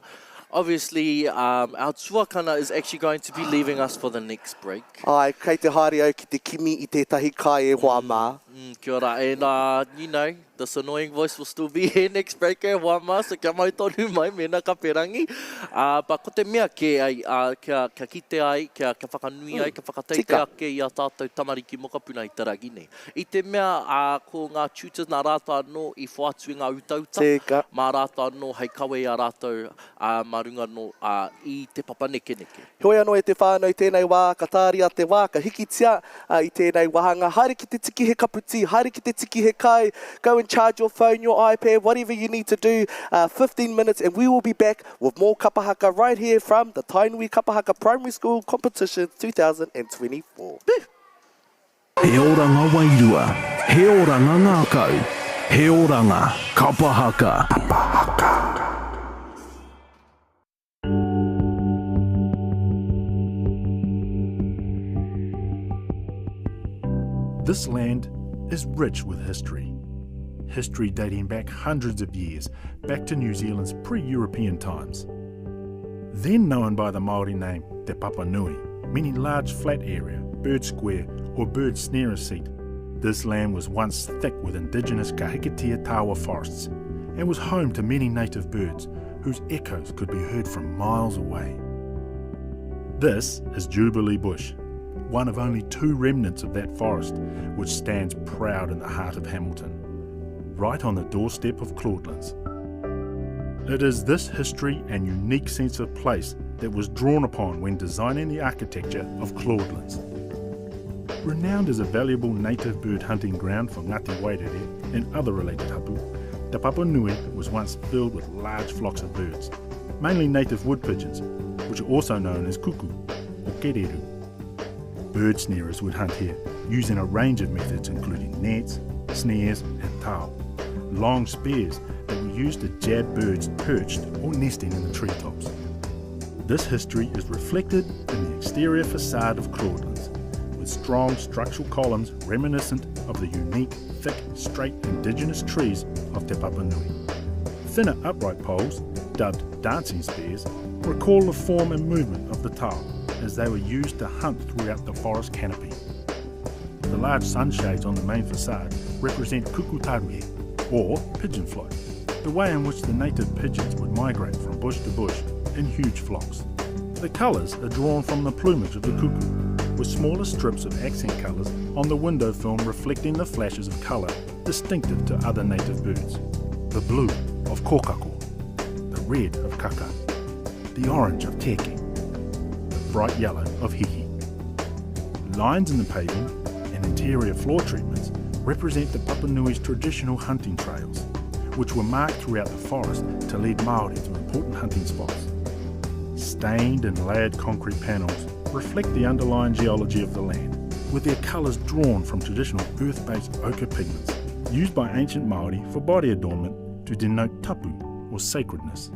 obviously, our tuakana is actually going to be leaving us for the next break. Āe, kei te haere au ki te kimi i tētahi kai e hoa mā. Mm, kia ora. And uh, you know, this annoying voice will still be here next break e hoa mā, so kia mau tonu mai mēnā ka perangi. Uh, but ko te mea kē ai, uh, kia, kia kite ai, kia, kia whakanui ai, kia whakateitei ake i a tātou tamariki mokopuna i te rangi nei. I te mea, uh, ko ngā tutors nā rātou anō i whoatu i ngā utauta, Tika. mā rātou anō hei kawe i a rātou uh, mā runga anō uh, i te papa nekeneke. Heoi anō e te whānau i tēnei wā, ka tāria te wā, ka hikitia i tēnei wāhanga. Haere ki te tiki he kapu tī, haere ki te tiki he kai, go and charge your phone, your iPad, whatever you need to do, 15 minutes and we will be back with more kapa haka right here from the Tainui Kapa Haka Primary School Competition 2024. He oranga wairua, he oranga ngākau, he oranga kapa haka. Kapa haka. This land is rich with history. History dating back hundreds of years, back to New Zealand's pre-European times. Then known by the Māori name Te Papanui, meaning large flat area, bird square or bird snarer seat, this land was once thick with indigenous Kahikatea tawa forests and was home to many native birds whose echoes could be heard from miles away. This is Jubilee Bush, one of only two remnants of that forest which stands proud in the heart of Hamilton, right on the doorstep of Claudelands. It is this history and unique sense of place that was drawn upon when designing the architecture of Claudelands. Renowned as a valuable native bird hunting ground for Ngāti Wairere and other related hapu, Te Papanui was once filled with large flocks of birds, mainly native wood pigeons, which are also known as kuku or kereru. Bird snarers would hunt here, using a range of methods including nets, snares and tao, long spears that were used to jab birds perched or nesting in the treetops. This history is reflected in the exterior facade of Claudelands, with strong structural columns reminiscent of the unique, thick, straight indigenous trees of Te Papanui. Thinner upright poles, dubbed dancing spears, recall the form and movement of the tao as they were used to hunt throughout the forest canopy. The large sunshades on the main facade represent kukutaruhe, or pigeon flight, the way in which the native pigeons would migrate from bush to bush in huge flocks. The colours are drawn from the plumage of the cuckoo, with smaller strips of accent colours on the window film reflecting the flashes of colour distinctive to other native birds. The blue of kōkako, the red of kaka, the orange of teke, the bright yellow of hihi. Lines in the paving and interior floor treatments represent the Papanui's traditional hunting trails, which were marked throughout the forest to lead Māori to important hunting spots. Stained and layered concrete panels reflect the underlying geology of the land, with their colours drawn from traditional earth-based ochre pigments used by ancient Māori for body adornment to denote tapu, or sacredness.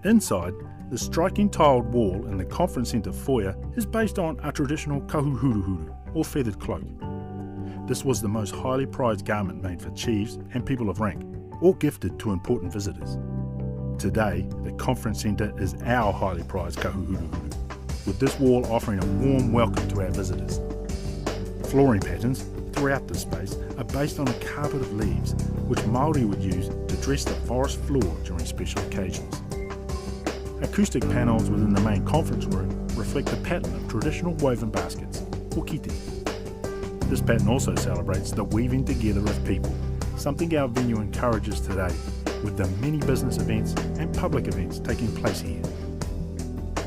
Inside, the striking tiled wall in the conference centre foyer is based on a traditional kahuhuruhuru, or feathered cloak. This was the most highly prized garment made for chiefs and people of rank, or gifted to important visitors. Today, the conference centre is our highly prized kahuhuruhuru, with this wall offering a warm welcome to our visitors. Flooring patterns throughout the space are based on a carpet of leaves, which Māori would use to dress the forest floor during special occasions. Acoustic panels within the main conference room reflect the pattern of traditional woven baskets, or kite. This pattern also celebrates the weaving together of people, something our venue encourages today with the many business events and public events taking place here.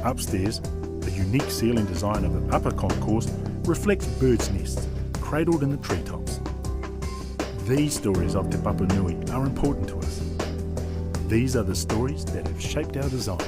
Upstairs, the unique ceiling design of the upper concourse reflects birds' nests cradled in the treetops. These stories of Te Papanui are important to us. These are the stories that have shaped our design.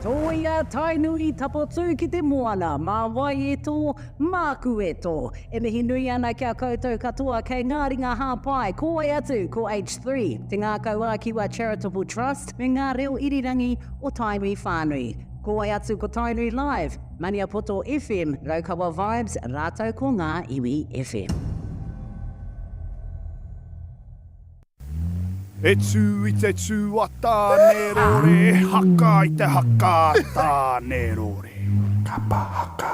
Tōia Tainui Tapotū ki te moana, mā wai e tō, māku e tō. E mihi nui ana ki a koutou katoa kei ngā ringa hāpai, ko wai atu, ko H3, Te Ngākau ā-Kiwa Charitable Trust, me ngā reo irirangi o Tainui whānui. Ko wai atu ko Tainui Live, Maniapoto FM, Raukawa Vibes, rātou ko Ngā Iwi FM. E tū i te tū a Tāne rore, e haka i te haka a Tāne rore. Kapa haka.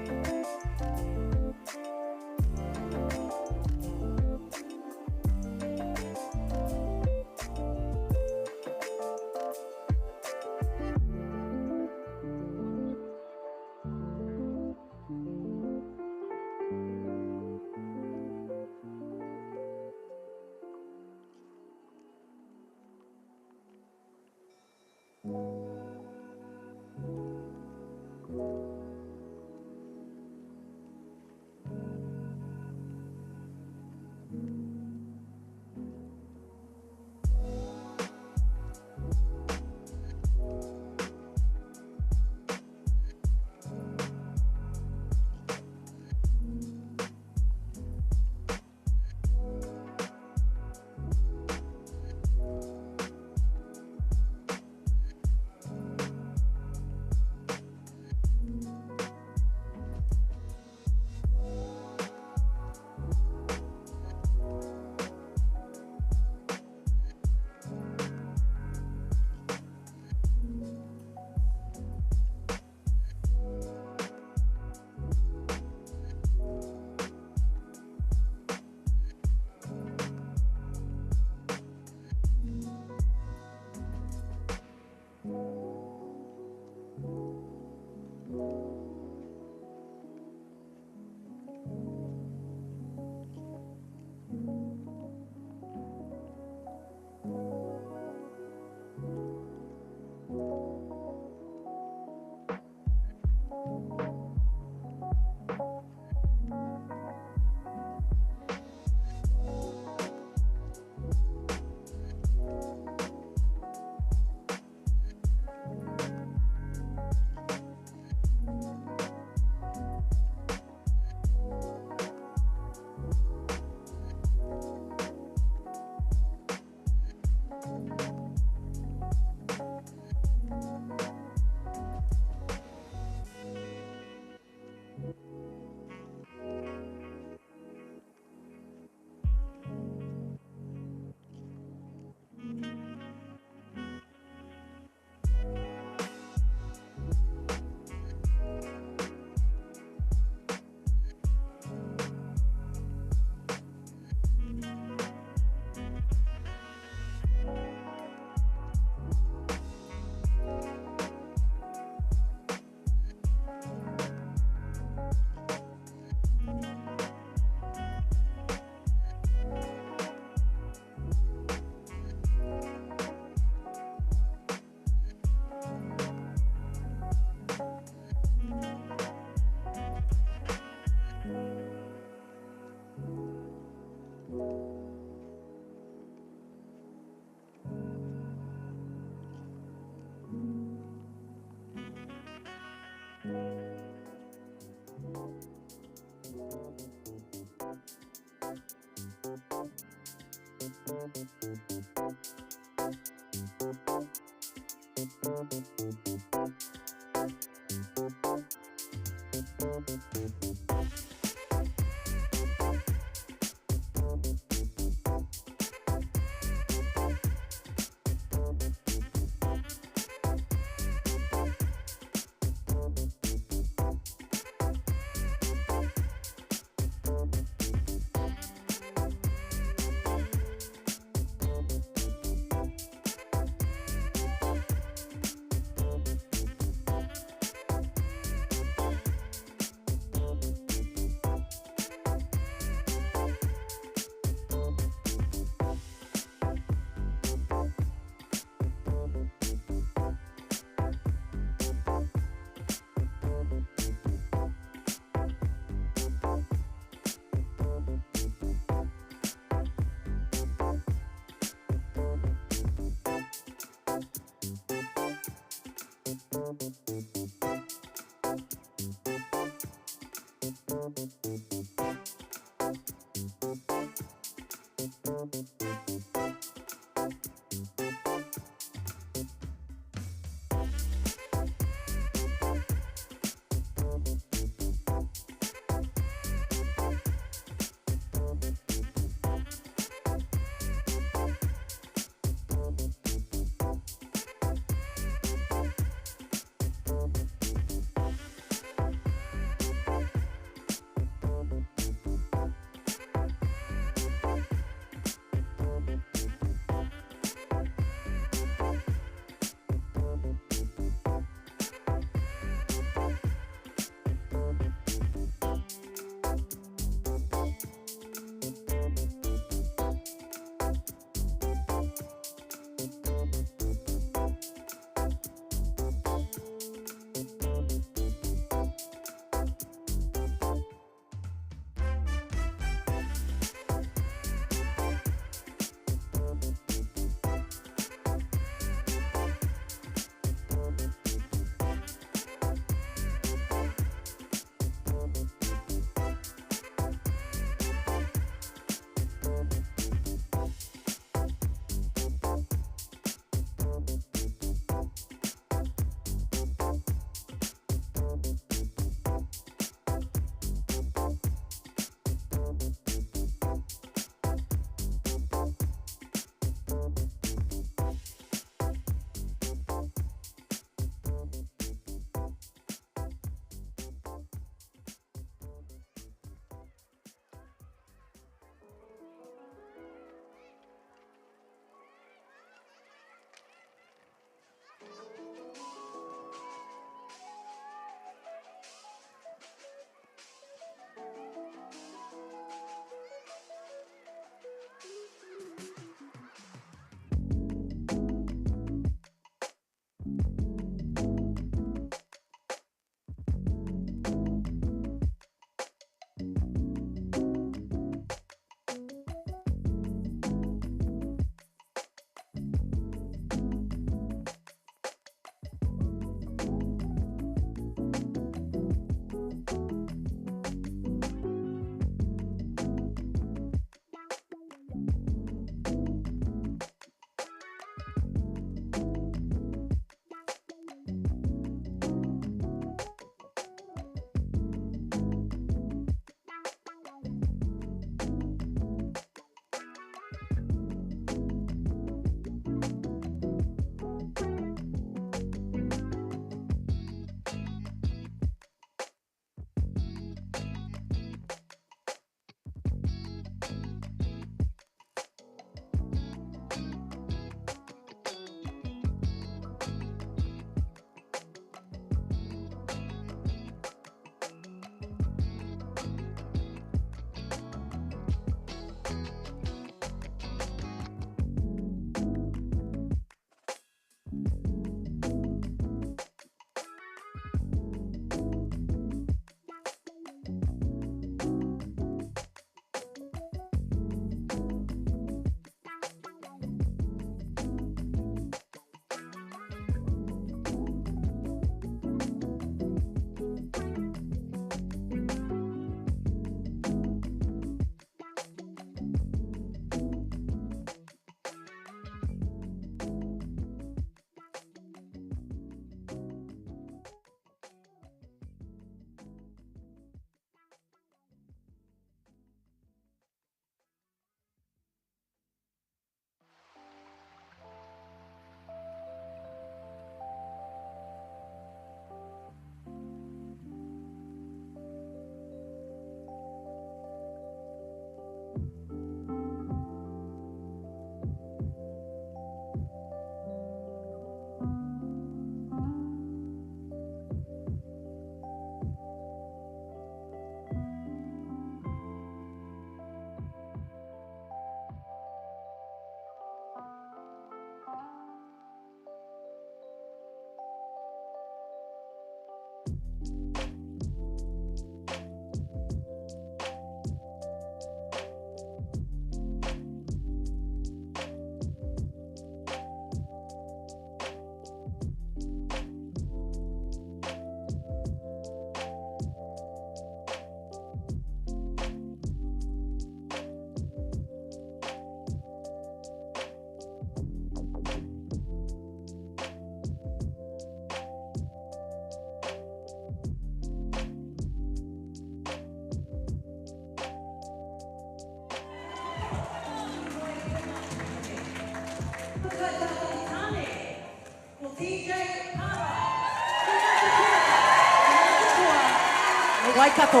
Waikato.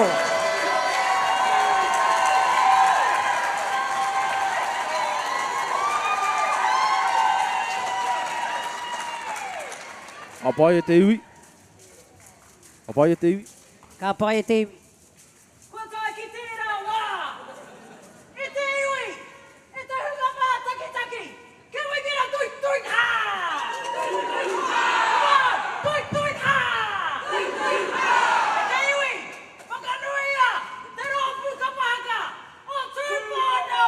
Ka pai e te iwi. Ka pai e te iwi. Ka pai e te iwi. Kua tae ki tērā wā, e te iwi, e te hunga mātakitaki, Can we get a tui tui ha! Tui tui ha! Come on! Tui tui ha! Tui tui ha! E te iwi, whakanuia te rōpū kapa haka o Tūpono!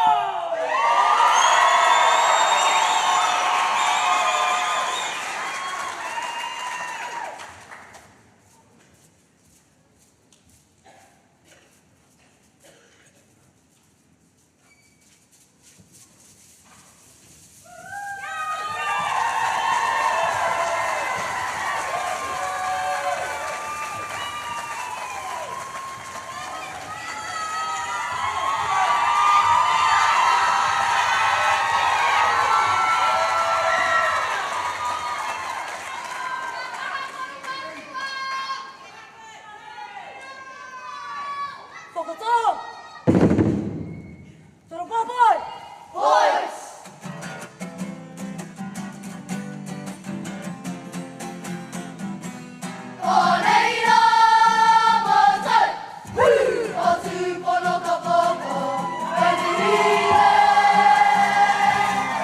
Whakatā! Tara pāpai! Boys! Ko reira mātou, o Tūpono ka pōpō, e mihi nei,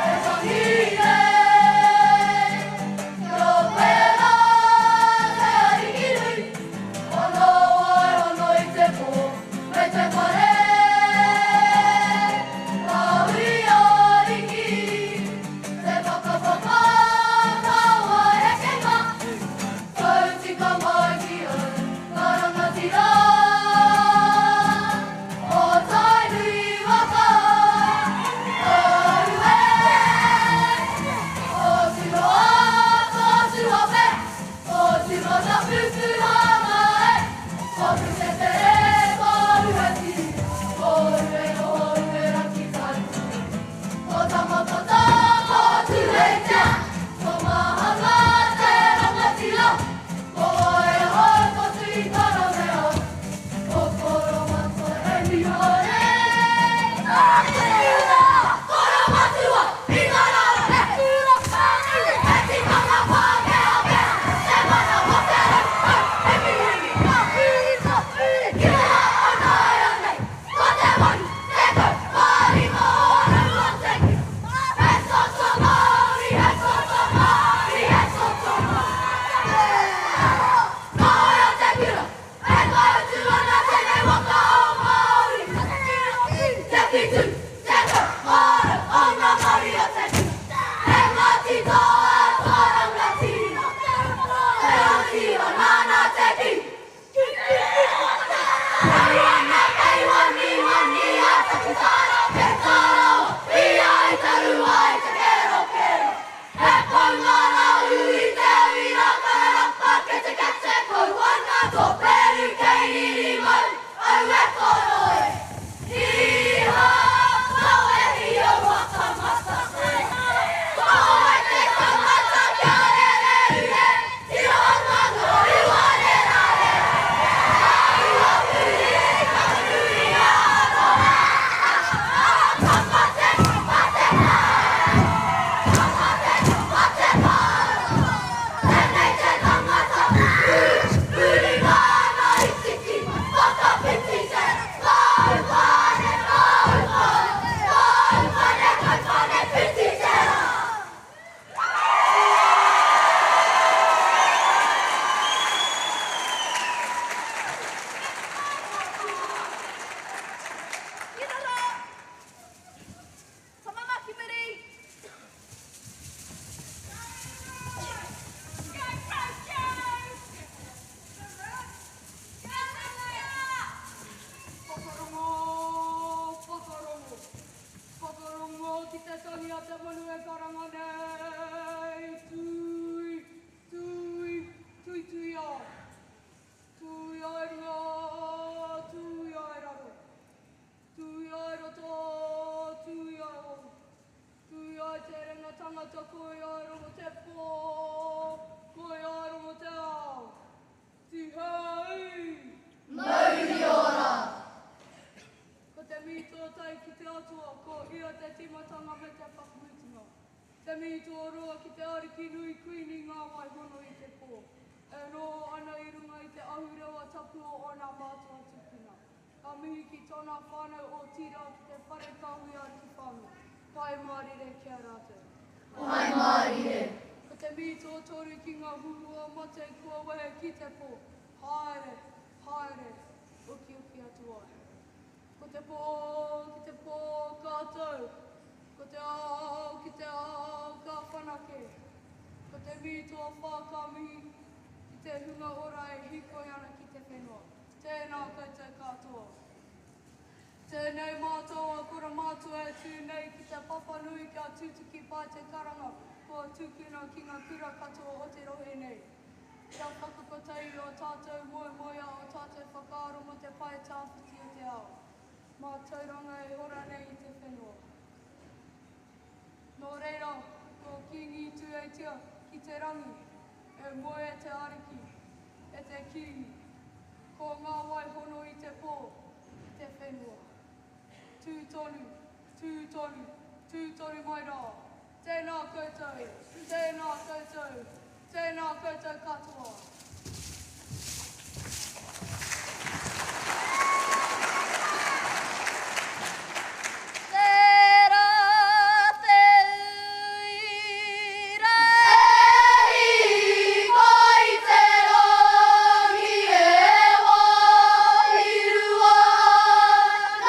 e tangi nei. Kia koe rā te ariki nui, hono ai hono i te pō, me te whare. Ka hui ariki, te whakapapa, ka waekenga, tau tika mai ki au, ka rangatira. O Tainui waka, aue, o Tiroa, ko Tuape, ko Timatapupuhanga e, ko Putetere, ko Ueti, ko Ueno, Uerakitaiti, ko Tamatata, ko Tuheitia, ko Mahanga te rangatira, ko Waihou, ko Tuikaramea, ko Koromatua e Miha e. Kura! Koromatua, i ngā rara e kura whānui, he tikanga pākeha pea, te mana o te rau, au, he mihimi, ka huri, ka huri, ki te rā o nāianei, ko te 85 o rau o te ki. He toto Māori, he toto Māori, he toto Māori. Ka hoea te kura, e whaiatu ana tēnei waka o Māori. Te 76 o ngā mauri o te kura. He Ngāti Toa toa rangatira. He rangatira nāna te kī. Kei ana, kei wani, wani a Takitara, ke tarawa, ia i te rua i te kero kero. He pou ngā rau i te uira kararapa, kete kete kau ana tō peru kei riri mau, au e koro e. Hī-hā! Atua, ko Ia te tīmatanga me te whakamutunga. Te mihi tuarua ki te Ariki nui Kuini ngā wai hono i te pō, e noho ana i runga i te ahurewa tapu o ōna mātua tupuna. Ka mihi ki tōna whānau otirā ki te whare kāhui ariki whānui. Pai mārire ki a rātou. Pai mārire. Ko te mihi tuatoru ki ngā huhua mate kua wehe ki te pō. Haere, haere, okioki atu ai. Ko te pō ki te pō ka tau, ko te ao ki te ao ka whanake. Ko te mihi tuawhā ka mihi ki te hunga ora e hīkoi ana ki te whenua. Tēnā koutou katoa. Tēnei mātou a Koromatua e tū nei ki te papa nui kia tutuki pai te karanga kua tukuna ki ngā kura katoa o te rohe nei. Kia whakakotahi i ō tātou moemoeā, ō tātou whakaaro mō te pae tawhiti o te ao mātauranga e hora nei i te whenua. Nō reira, ko Kīngi Tūheitia ki te rangi, e moe e te Ariki, e te Kīngi. Ko ngā wai hono i te pō, i te whenua. Tū tonu, tū tonu, tū tonu mai rā. Tēnā koutou, tēnā koutou, tēnā koutou katoa. Tērā te uira. E hīkoi te rangi e wairua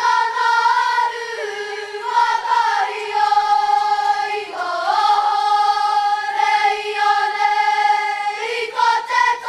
ana nā runga tari ai ka haere ianei ko te.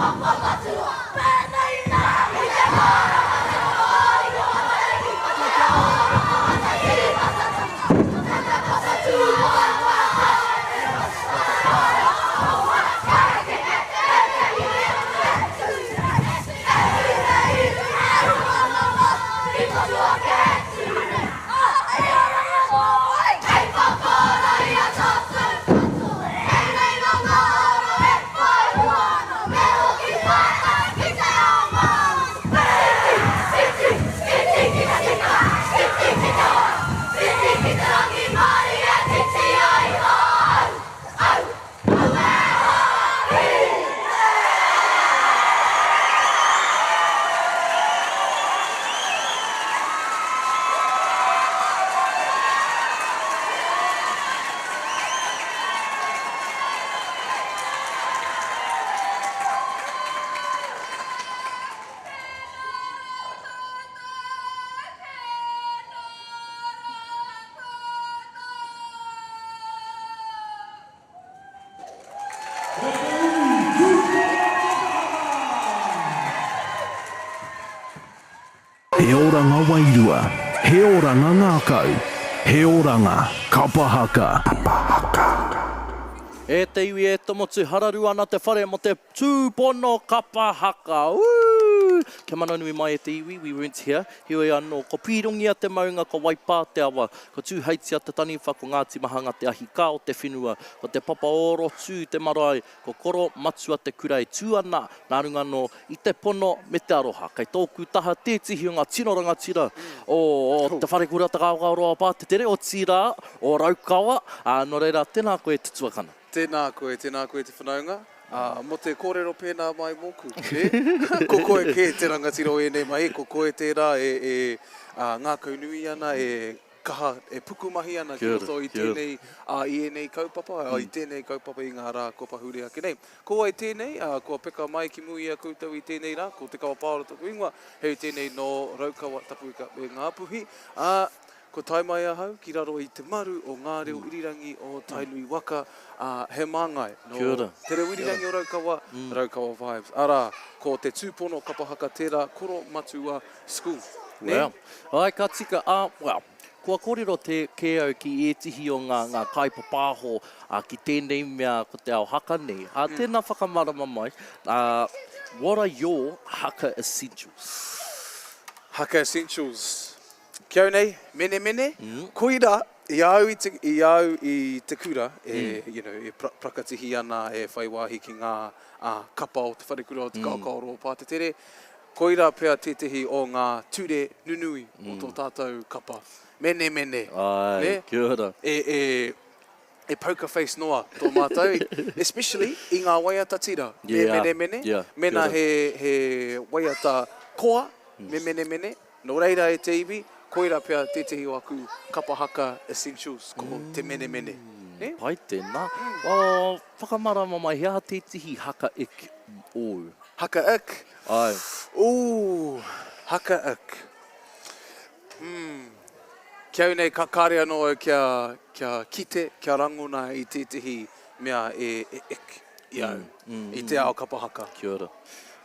kaupapa matua. Pēnei nā i te mārama te whakaari o Matariki ko te ao o te kirimatatanga ko te potatū He oranga wairua, he oranga ngākau, he oranga kapa haka. E te iwi e te motu, hararu ana te whare mo te tūpono kapa haka. Ooh! Kia mananui mai e te iwi, we weren't here. Heoi anō, ko Pīrongia te maunga, ko Waipā te awa, ko Tūheitia te taniwha, ko Ngāti Mahanga te ahi kā o te whenua, ko Te Papa-o-Rotū te marae, ko Koro Matua te kura e tū ana, nā runga anō i te pono me te aroha. Kei tōku taha tētihi o ngā tino rangatira o Te Wharekura Takaokaoroa Pātetere, otirā, o Raukawa, ā, nō reira, tēnā koe te tuakana. Tēnā koe, tēnā koe te whanaunga. Ā, mō te kōrero pēnā mai mōku, nē? Ko koe kē te rangatira o ēnei mahi, ko koe tērā e, e ngākaunui ana, e kaha, e pukumahi ana ki roto i tēnei, ā, i ēnei kaupapa, ā, i tēnei kaupapa i ngā rā kua pahure ake nei. Ko wai tēnei, ā, kua peka mai ki mua i a koutou i tēnei rā, ko Te Kawa Paora taku ingoa, hei tēnei nō Raukawa, Tapuika me Ngāpuhi, ā, Kua tae mai ahau ki raro i te maru o Ngā Reo Irirangi o Tainui waka, ā, he māngai nō Te Reo Irirangi o Raukawa, Raukawa Vibes. Arā, ko te tūpono kapa haka tērā, Koro Matua School, nē? Well, āe ka tika, ā, well, kua kōrero te kē au ki ētihi o ngā, ngā kaipapāho, ā, ki tēnei mea ko te ao haka nei. Ā, tēnā whakamarama mai, ā, what are your haka essentials? Haka essentials. Ki au nei, menemene, koira, i a au i te, i a au i te kura, e, you know, e pra, prakatihi ana, e whai wāhi ki ngā kapa o te wharekura o Te Kaokaoroa o Pātetere, koira pea tētehi o ngā ture nunui o tō tātou kapa. Menemene, Āe, nē? kia ora. E, e, e poker face noa tō mātou, especially i ngā waiata tira, me menemene, mēnā he, he waiata koa, me menemene, Nō reira e te iwi, koira pea tētehi o aku kapa haka essentials, ko te menemene. Nē? Pai tēnā. Well, whakamarama mai, he aha tētehi haka ick ōu? Haka ick? Āe. Ooh, haka ick. Hmm. Ki au nei, ka kāre anō au kia, kia kite, kia rangona i tētehi mea e, e ick i au, i te ao kapa haka. Kia ora.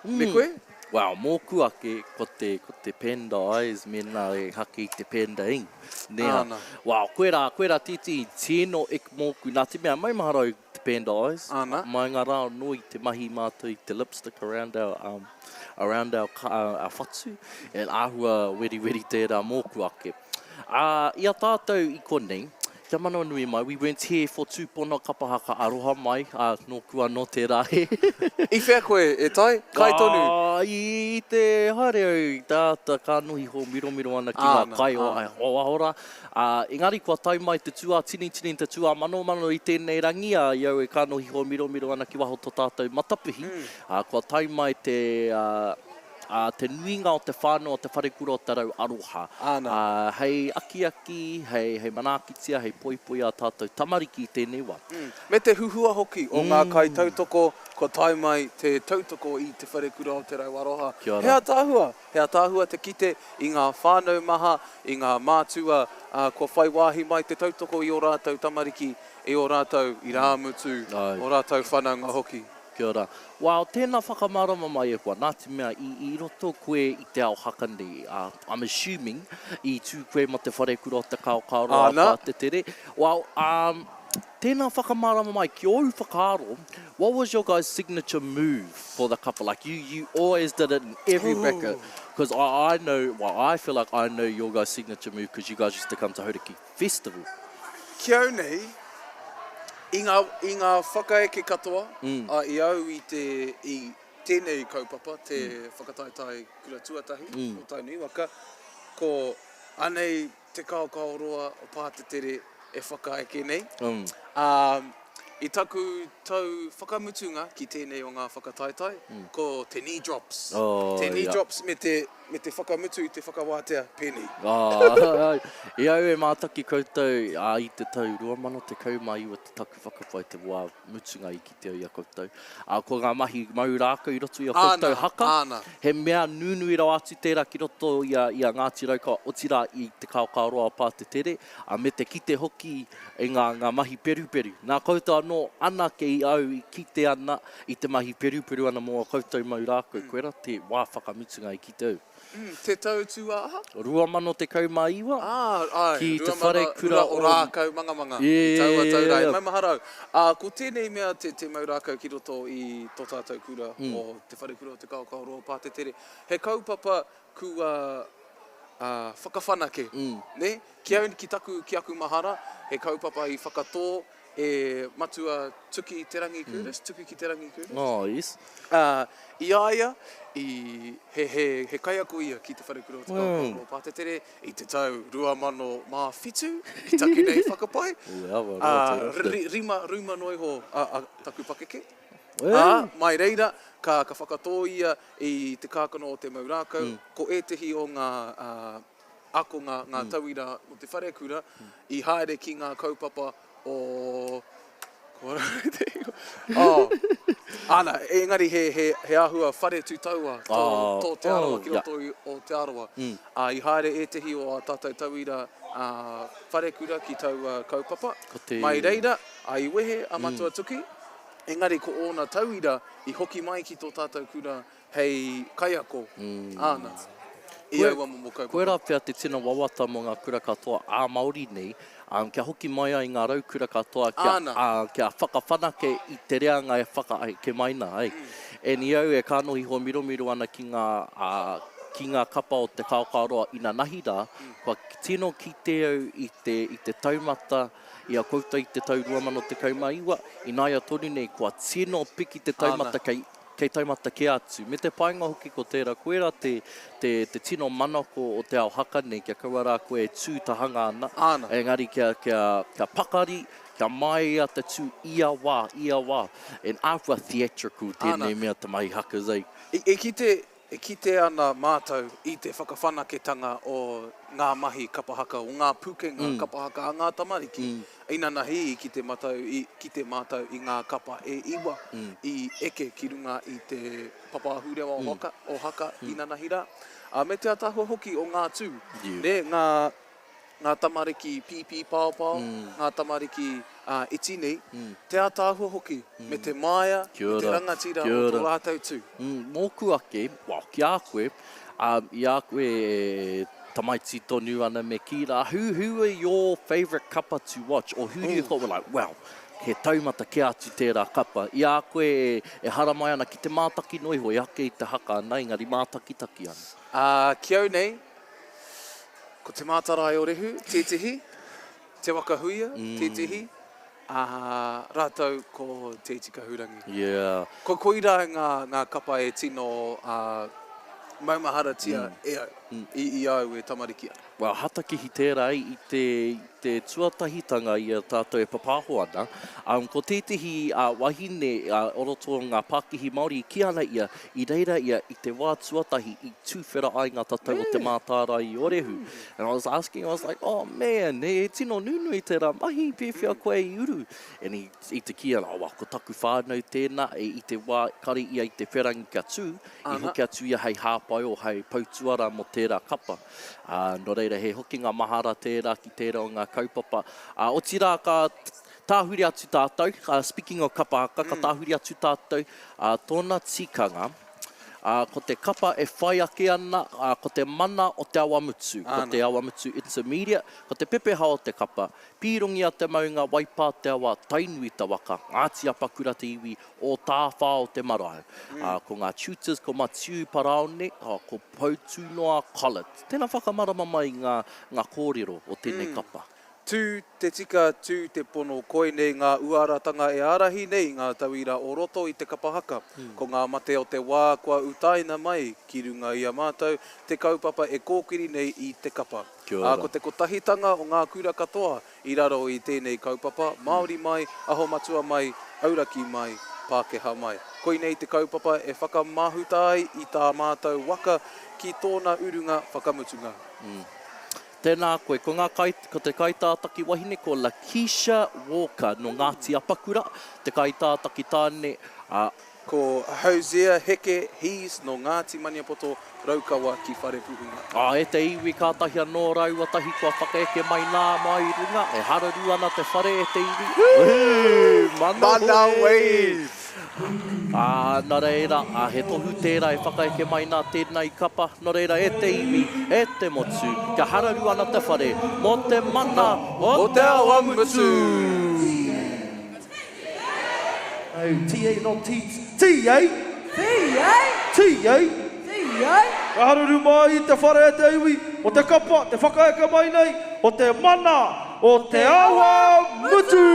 Me koe? Well, mōku ake, ko te, ko te panda eyes mēnā e hake i te panda ing. Nē ha? Āna. Wow, koirā, koirā tētehi tino ick mōku, nā te mea, maumahara au te panda eyes. Āna. Mai ngā rā anō i te mahi mātou i te lipstick around our, um, around our, our whatu, and āhua weriweri tērā mōku ake. Ā, i a tātou i konei, kia manawanui mai, we weren't here for tūpono kapa haka aroha mai, ā, nōku anō tērā he. I whea koe e tae? Kai tonu? Ā, i te haere au i te āta kānohi hōmiromiro ana ki ngā kai o waho rā, ā, engari kua tae mai te tūātinitini, te tūāmanomano i tēnei rangi, ā, i au e kānohi hōmiromiro ana ki waho tō tātou matapihi, ā, kua tae mai te, ā, ā, te nuinga o te whānau o Te Wharekura o Te Rau Aroha, ā, hei akiaki, hei, hei manaakitia, hei poipoi ā tātou tamariki i tēnei wā. Me te huhua hoki o ngā kaitautoko kua tae mai te tautoko i Te Wharekura o Te Rau Aroha. Kia ora. He ataahua, he ataahua te kite i ngā whānau maha, i ngā mātua, ā, kua whai wāhi mai te tautoko i ō rātou tamariki, i ō rātou irāmutu, ō rātou whanaunga hoki. Kia ora. Wow, tēnā whakamārama mai e hoa, nā te mea i, i roto koe i te ao haka nei, uh, I'm assuming i tū koe ma te wharekura o Te Kaokaoroa a Pātetere. Wow, um, tēnā whakamārama mai, ki ōu whakaaro, what was your guys' signature move for the kapa? Like you, you always did it in every bracket. Because I, I know, well, I feel like I know your guys' signature move because you guys used to come to Hauraki Festival. Ki au nei, i ngā, i ngā whakaeke katoa, mm. a, i au i, te, i tēnei kaupapa, te mm. whakataetae kura tuatahi mm. o Tainui waka, ko anei Te Kaokaoroa o Pātetere e whakaeke nei. Mm. Ā, i taku tau whakamutunga ki tēnei o ngā whakataetae, mm. ko te knee drops. Oh, te knee yeah. drops me te, me te whakamutu i te whakawātea pēnei. Oh, I au e mātaki koutou ā, i te tau 2019 te taku whakapae te wā mutunga i kitea i a koutou. Ā, ko ngā mahi mau rākau i roto i a koutou āna, haka, āna. he mea nunui rawa atu tērā ki roto i a, i a Ngāti Raukawa, otirā i Te Kaokaoroa o Pātetere, ā, me te kite hoki i ngā, ngā mahi peruperu. Nā koutou anō anake i au i kite ana i te mahi peruperu ana mō ā koutou mau rākau, koirā te wā whakamutunga i kite au. Mm, te tau tūāha? 2019, Ā, āe, ki te whare kura o Rākau Mangamanga, i taua tau rā, e maumahara au. Ā, ko tēnei mea te, te mau rākau ki roto i tō tātou kura, o Te Wharekura o Te Kaokaoroa o Pātetere, he kaupapa kua, ā, whakawhanake, nē? Ki au, ki taku, ki aku mahara, he kaupapa i whakatō e Matua Tuki Te Rangi Curtis, Tuki ki Te Rangi Curtis. Oh, yes. Ā, i a ia, i, he, he, he kaiako ia ki Te Wharekura o Te Kaokaoroa o Pātetere i te tau 2007, ki taku nei whakapae. Ā, ri, rima, ruma noa iho a, a taku pakeke. Ā, mai reira, ka, ka whakatō ia i te kākano o te mau rākau, ko ētehi o ngā, ā, akonga, ngā tauira o te wharekura i haere ki ngā kaupapa o Ko te ingoa? Oh, ana, engari he, he, he āhua whare tū taua tō, oh, tō Te Arawa oh, ki roto yeah. o Te Arawa. Mm. Ā, i haere ētehi o ā tātou tauira ā, wharekura ki taua kaupapa. Ko te... Mai reira, ā, i wehe a Matua mm. Tuki, engari ko ōna tauira i hoki mai ki tō tātou kura hei kaiako, āna, i aua momo kaupapa. Koirā pea te tino wawata mō ngā kura katoa ā-Māori nei, kia hoki mai ai ngā raukura katoa kia, ā, kia whakawhanake i te reanga e whakaeke mai nā, ai. And i au e kānohi hōmiromiro ana ki ngā, ā, ki ngā kapa o Te Kaokaoroa inanahi rā, kua tino kite au i te, i te taumata i a koutou i te tau 2019, ināia tonu nei kua tino piki te taumata kei, Kei taumata kē atu. Me te painga hoki ko tērā, koirā te, te, te tino manako o te ao haka nei, kia kaua rā koe e tū tahanga ana, Āna. engari kia, kia, kia pakari, kia māia te tū ia wā, ia wā. And āhua theatrical Āna. tēnei mea te mahi hakas, eh. I, i kite, e kite ana mātou i te whakawhanaketanga o ngā mahi kapa haka, o ngā pūkenga kapa haka a ngā tamariki. Inanahi i kite matau, i kite mātou i ngā kapa e iwa i eke ki runga i te papa ahurewa o haka, o haka inanahi rā. Ā, me te ataahua hoki o ngā tū, nē, ngā, ngā tamariki pīpī paopao, ngā tamariki iti nei, te ātaahua hoki, me te māia, me te rangatira o tō rātou tū. Mōku ake, well, ki a koe, i a koe e tamaiti tonu ana me kī rā, who, who are your favourite kapa to watch, or who do you thought were like, wow, he taumata kē atu tērā kapa, i a koe e haramai ana ki te mātaki noa iho, ehake i te haka ana, engari mātakitaki ana. Ā, ki au nei, ko Te Mātarae o Rehu tētehi, Te Waka Huia tētehi, ā, rātou ko Te Iti Kahurangi. Yeah. Ko koirā ngā, ngā kapa e tino ā, maumaharatia e au, i, i a au e tamariki ana. Well, hatakihi tērā i te, i te tuatahitanga i a tātou e papāho ana. Um, ko tētehi uh, wahine uh, o roto o ngā pākihi Māori i kī ana ia, i reira ia i te wā tuatahi i tūwhera ai ngā tatau o Te Mātārae i Ōrehu. And I was asking, I was like, oh man, he tino nunui tērā mahi, pēwhea koe i uru? And he, i te kī ana, oh, well, ko taku whānau tēnā, e, i te wā kare ia i te wherangi kia tū, i hoki atu ia hei hāpai o hei poutuara mō tērā kapa. Ā, nō reira, he hokinga mahara tērā ki tērā o ngā kaupapa. Ā, otirā ka. Tāhuri atu tātou, speaking of kapa haka, ka tāhuri atu tātou, tōna tikanga, ko te kapa e whai ake ana, ko te mana o Te Awamutu, ko Te Awamutu Intermediate, ko te pepeha o te kapa, Pīrongia te maunga, Waipā te awa, Tainui te waka, Ngāti Apakura te iwi, Ōtāwhao te marae. Ko ngā tutors, ko Matiu Paraone, ko Poutūnoa Collett. Tēnā whakamarama mai ngā kōrero o tēnei kapa. Tū te tika, tū te pono, koinei ngā uaratanga e ārahi nei ngā tauira o roto i te kapa haka. Ko ngā mate o te wā kua utaina mai ki runga i a mātou te kaupapa e kōkiri nei i te kapa. Ā, ko te kotahitanga o ngā kura katoa i raro i tēnei kaupapa, Māori mai, Aho Matua mai, Auraki mai, Pākehā mai. Koinei te kaupapa e whakamahuta ai i tā mātou waka ki tōna urunga whakamutunga. Tēnā koe. Ko ngā kai, ko te kaitātaki wahine ko Lakeisha Walker nō Ngāti Apakura, te kaitātaki tāne, ā. Ko Hosea Heke Hees nō Ngāti Maniapoto, Raukawa ki Wharepuhunga. Ā, e te iwi, kātahi anō rāua tahi kua whakaeke mai nā mai runga, e hararu ana te whare e te iwi. Mana hoe! Ā, nā reira, ā, he tohu tērā e whakaeke mai nā tēnā i kapa, nō reira, e te iwi, e te motu, kia hararu ana te whare mō te mana o Te Awamutu! TA not T TA! TA! TA! TA! Ka haruru mai i te whare e te iwi, o te kapa, te whakaeke mai nei, o te mana o Te Awamutu!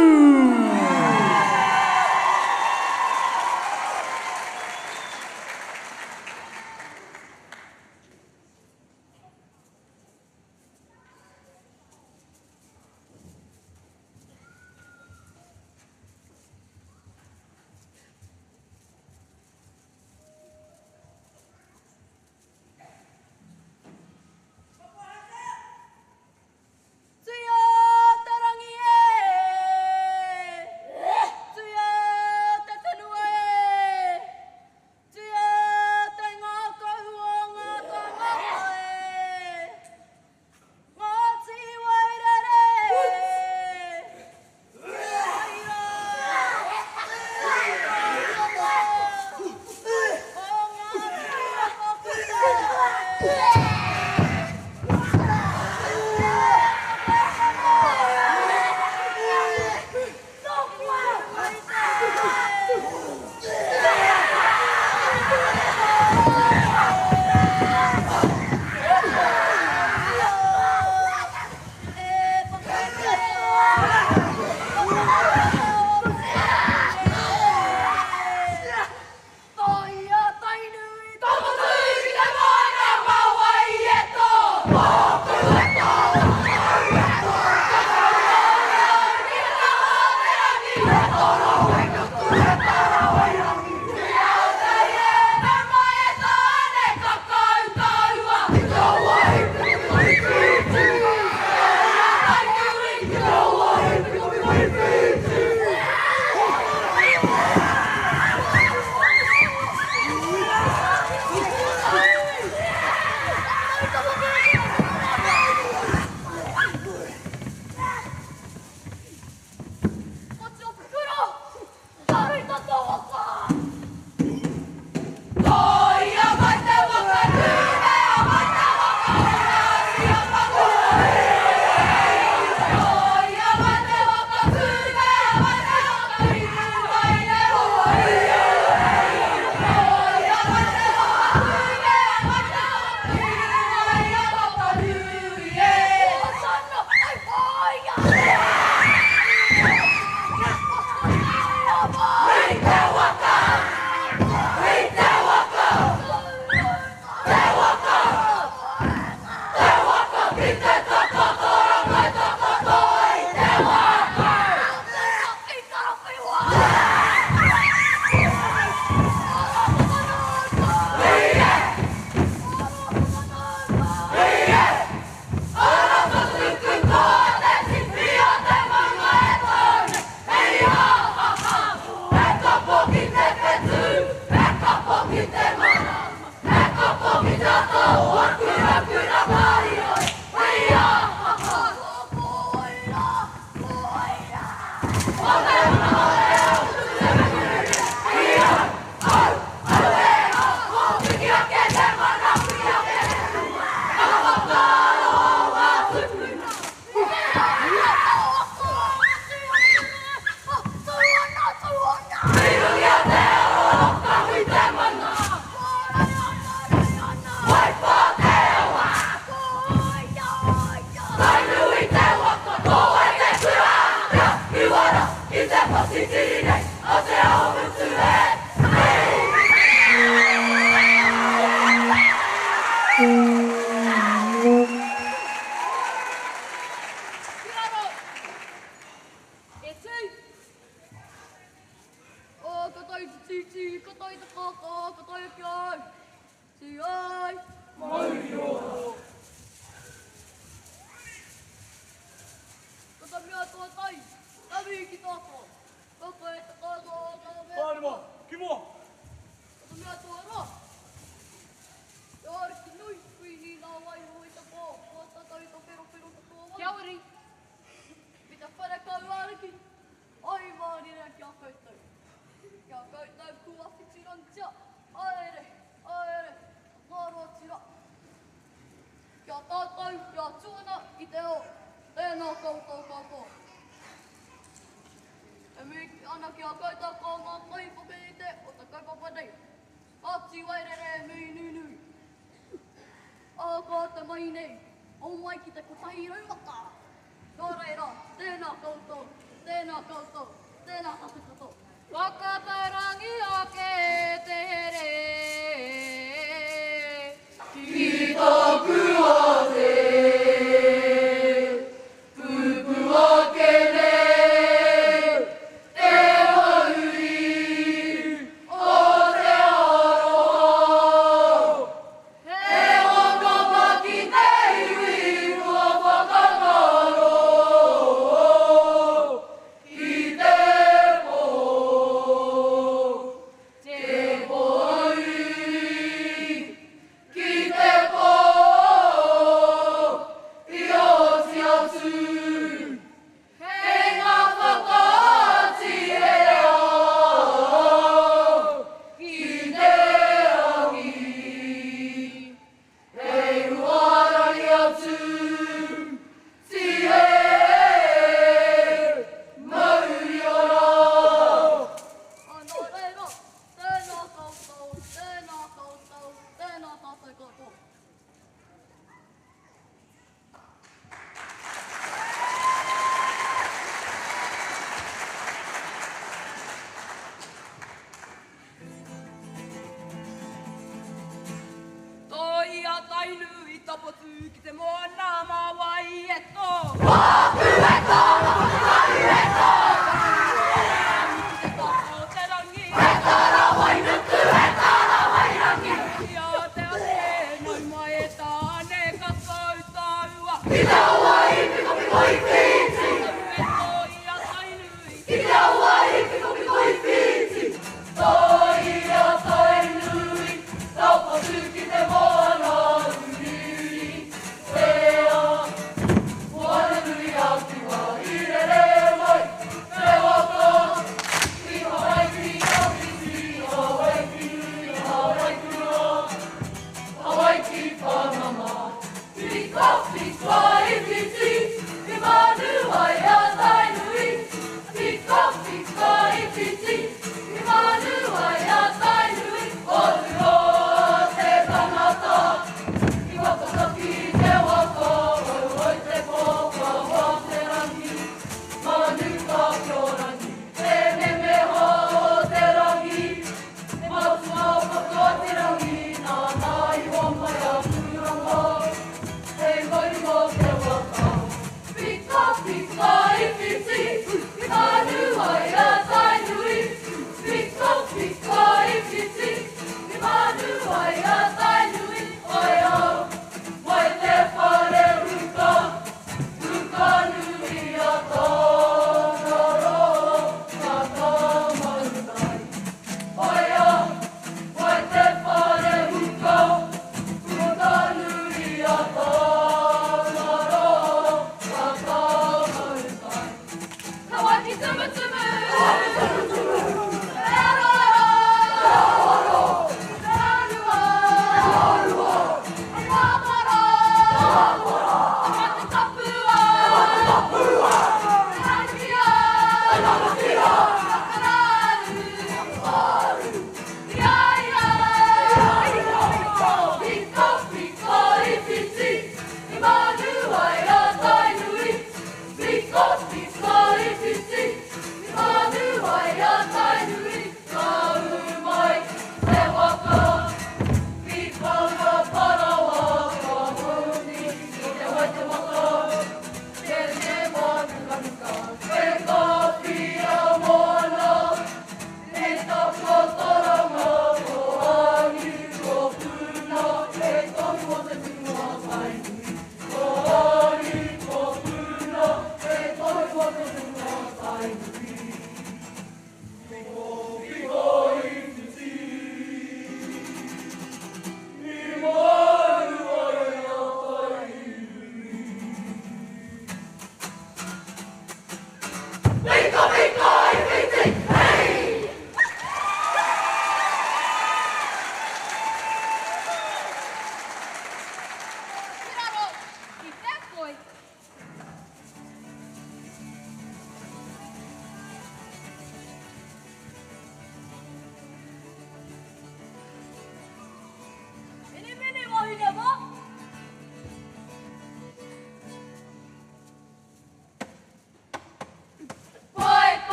Tuia te rangi e! Tuia te whenua e! Tuia te ngākau o ngā tāngata e! Ngāti Wairere! Ti ai, mauri ora. Ko ta mea tuatahi, ka mihi ki tātou. Ko koe te katoa o ngā mea. Haere mā, ki mua! Ko ta mea tuarua, te Ariki nui, Kuini nā waiho i te pō, kua tatau i to wherowhero katoa wai. Kia ora. Me te whare kauariki, Oi mārire ki a koutou. Ki a koutou kua whitirantia, haere, haere, whakaaro atu rā. Ki a tātou e atu ana ki te ao, tēnā koutou katoa. E mihi ana ki a koutou ko ngā kaiwhakarite o te kaupapa nei. Kāti Wairere e mihi nunui. Ahakoa te mahi nei, homai ki te 100 waka. Nō reira, tēnā koutou, tēnā koutou, tēnā tātou katoa. Whakataurangi ake te here ki tōku ate, pupū ake nei te mauri o te aroha. He whakapapa ki te iwi kua whakangaro ki te pō, te pōuri, ki te pō i oti atu. Hei ngā whakaoti e ao ki te rangi, hei huarahi atu, tihei mauri ora. Nō reira, tēnā koutou, tēnā koutou, tēnā tātou katoa. Toi a Tainui tapatu ki te moana mā wai e tō. Wāku e tō, whakatau e tō. Ki te kapa o te rangi. E tara wainuku, e tara wairangi. Ki a te ate, nau mai e Tāne ka koutou. Ki te awa i pikopiko i Whiti. E toi a Tainui. Ki te awa i pikopiko i Whiti. Toi a Tainui, tapatu ki te moana uriuri. Ea, moana nui a Kiwa i re.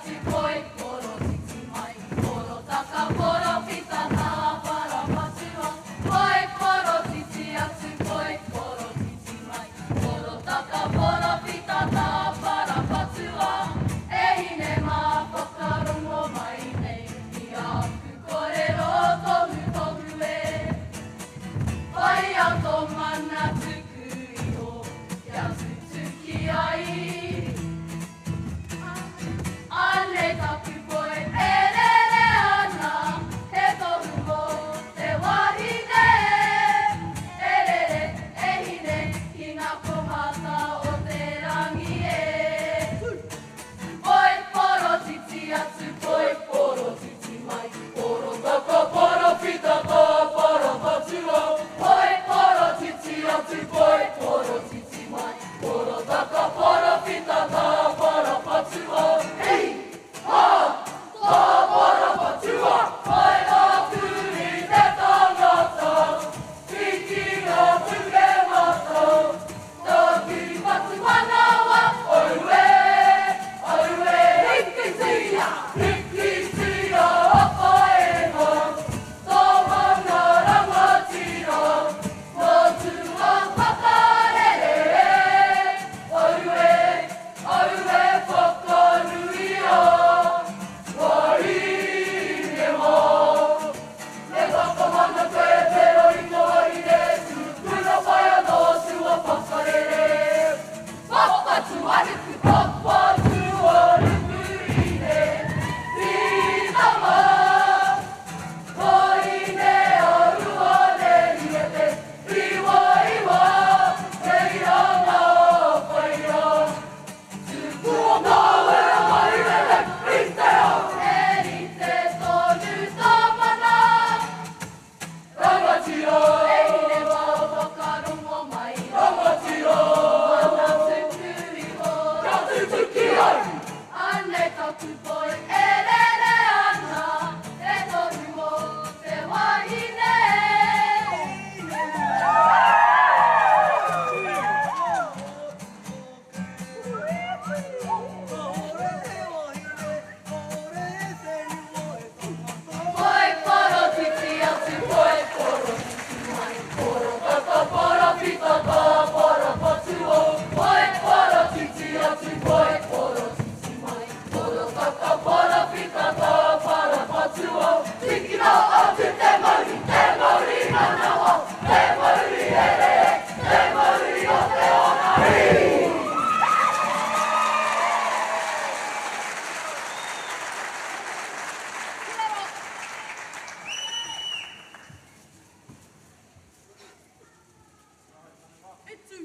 atu poi porotiti mai Porotaka porowhita tāpara patua Poi porotiti atu poi porotiti mai Porotaka porowhita tāpara patua E hine mā whakarongo mai nei I āku korero tohutohu e Whaia tō mana tuku iho kia tutuki ai Anei taku poi e rere ana he tohu mō te wahine E rere e hine ki ngā kōhata o te rangi e Poi porotiti atu poi porotiti mai Porotaka porowhita tāpara patua Poi porotiti atu poi porotiti mai Porotaka porowhita tāpara patua Hei! Ha! Tāpara patua Whai atu i te tangata Tiki ngā puke mata Taki patu manawa Aue! Aue! Hikitia! Hikitia Apaeha Tō mana rangatira Matua whakarere Aue! Aue whakanuia Wahine mā Me whakamana koe te roringa wahine Tupuna whaea nō tua whakarere Papatūānuku Papatūānuku ine Pītama Koine a rua nei e te Iwa iwa Reira ngā whaea Tupua ngā wera mairere i te ao He rite tonu tō mana Rangatira E hine mā whakarongo mai Rangatira Mana tuku iho Kia tutuki ai Anei taku poi e rere ana He tohu mō te wahine Poi porotiti atu poi porotiti mai Porotaka porowhita tāpara patua Poi porotiti atu poi porotiti mai Porotaka porowhita tāpara patua Tikina atu te mauri, te mauri manawa Te mauri e rere, te mauri o te ora E tū.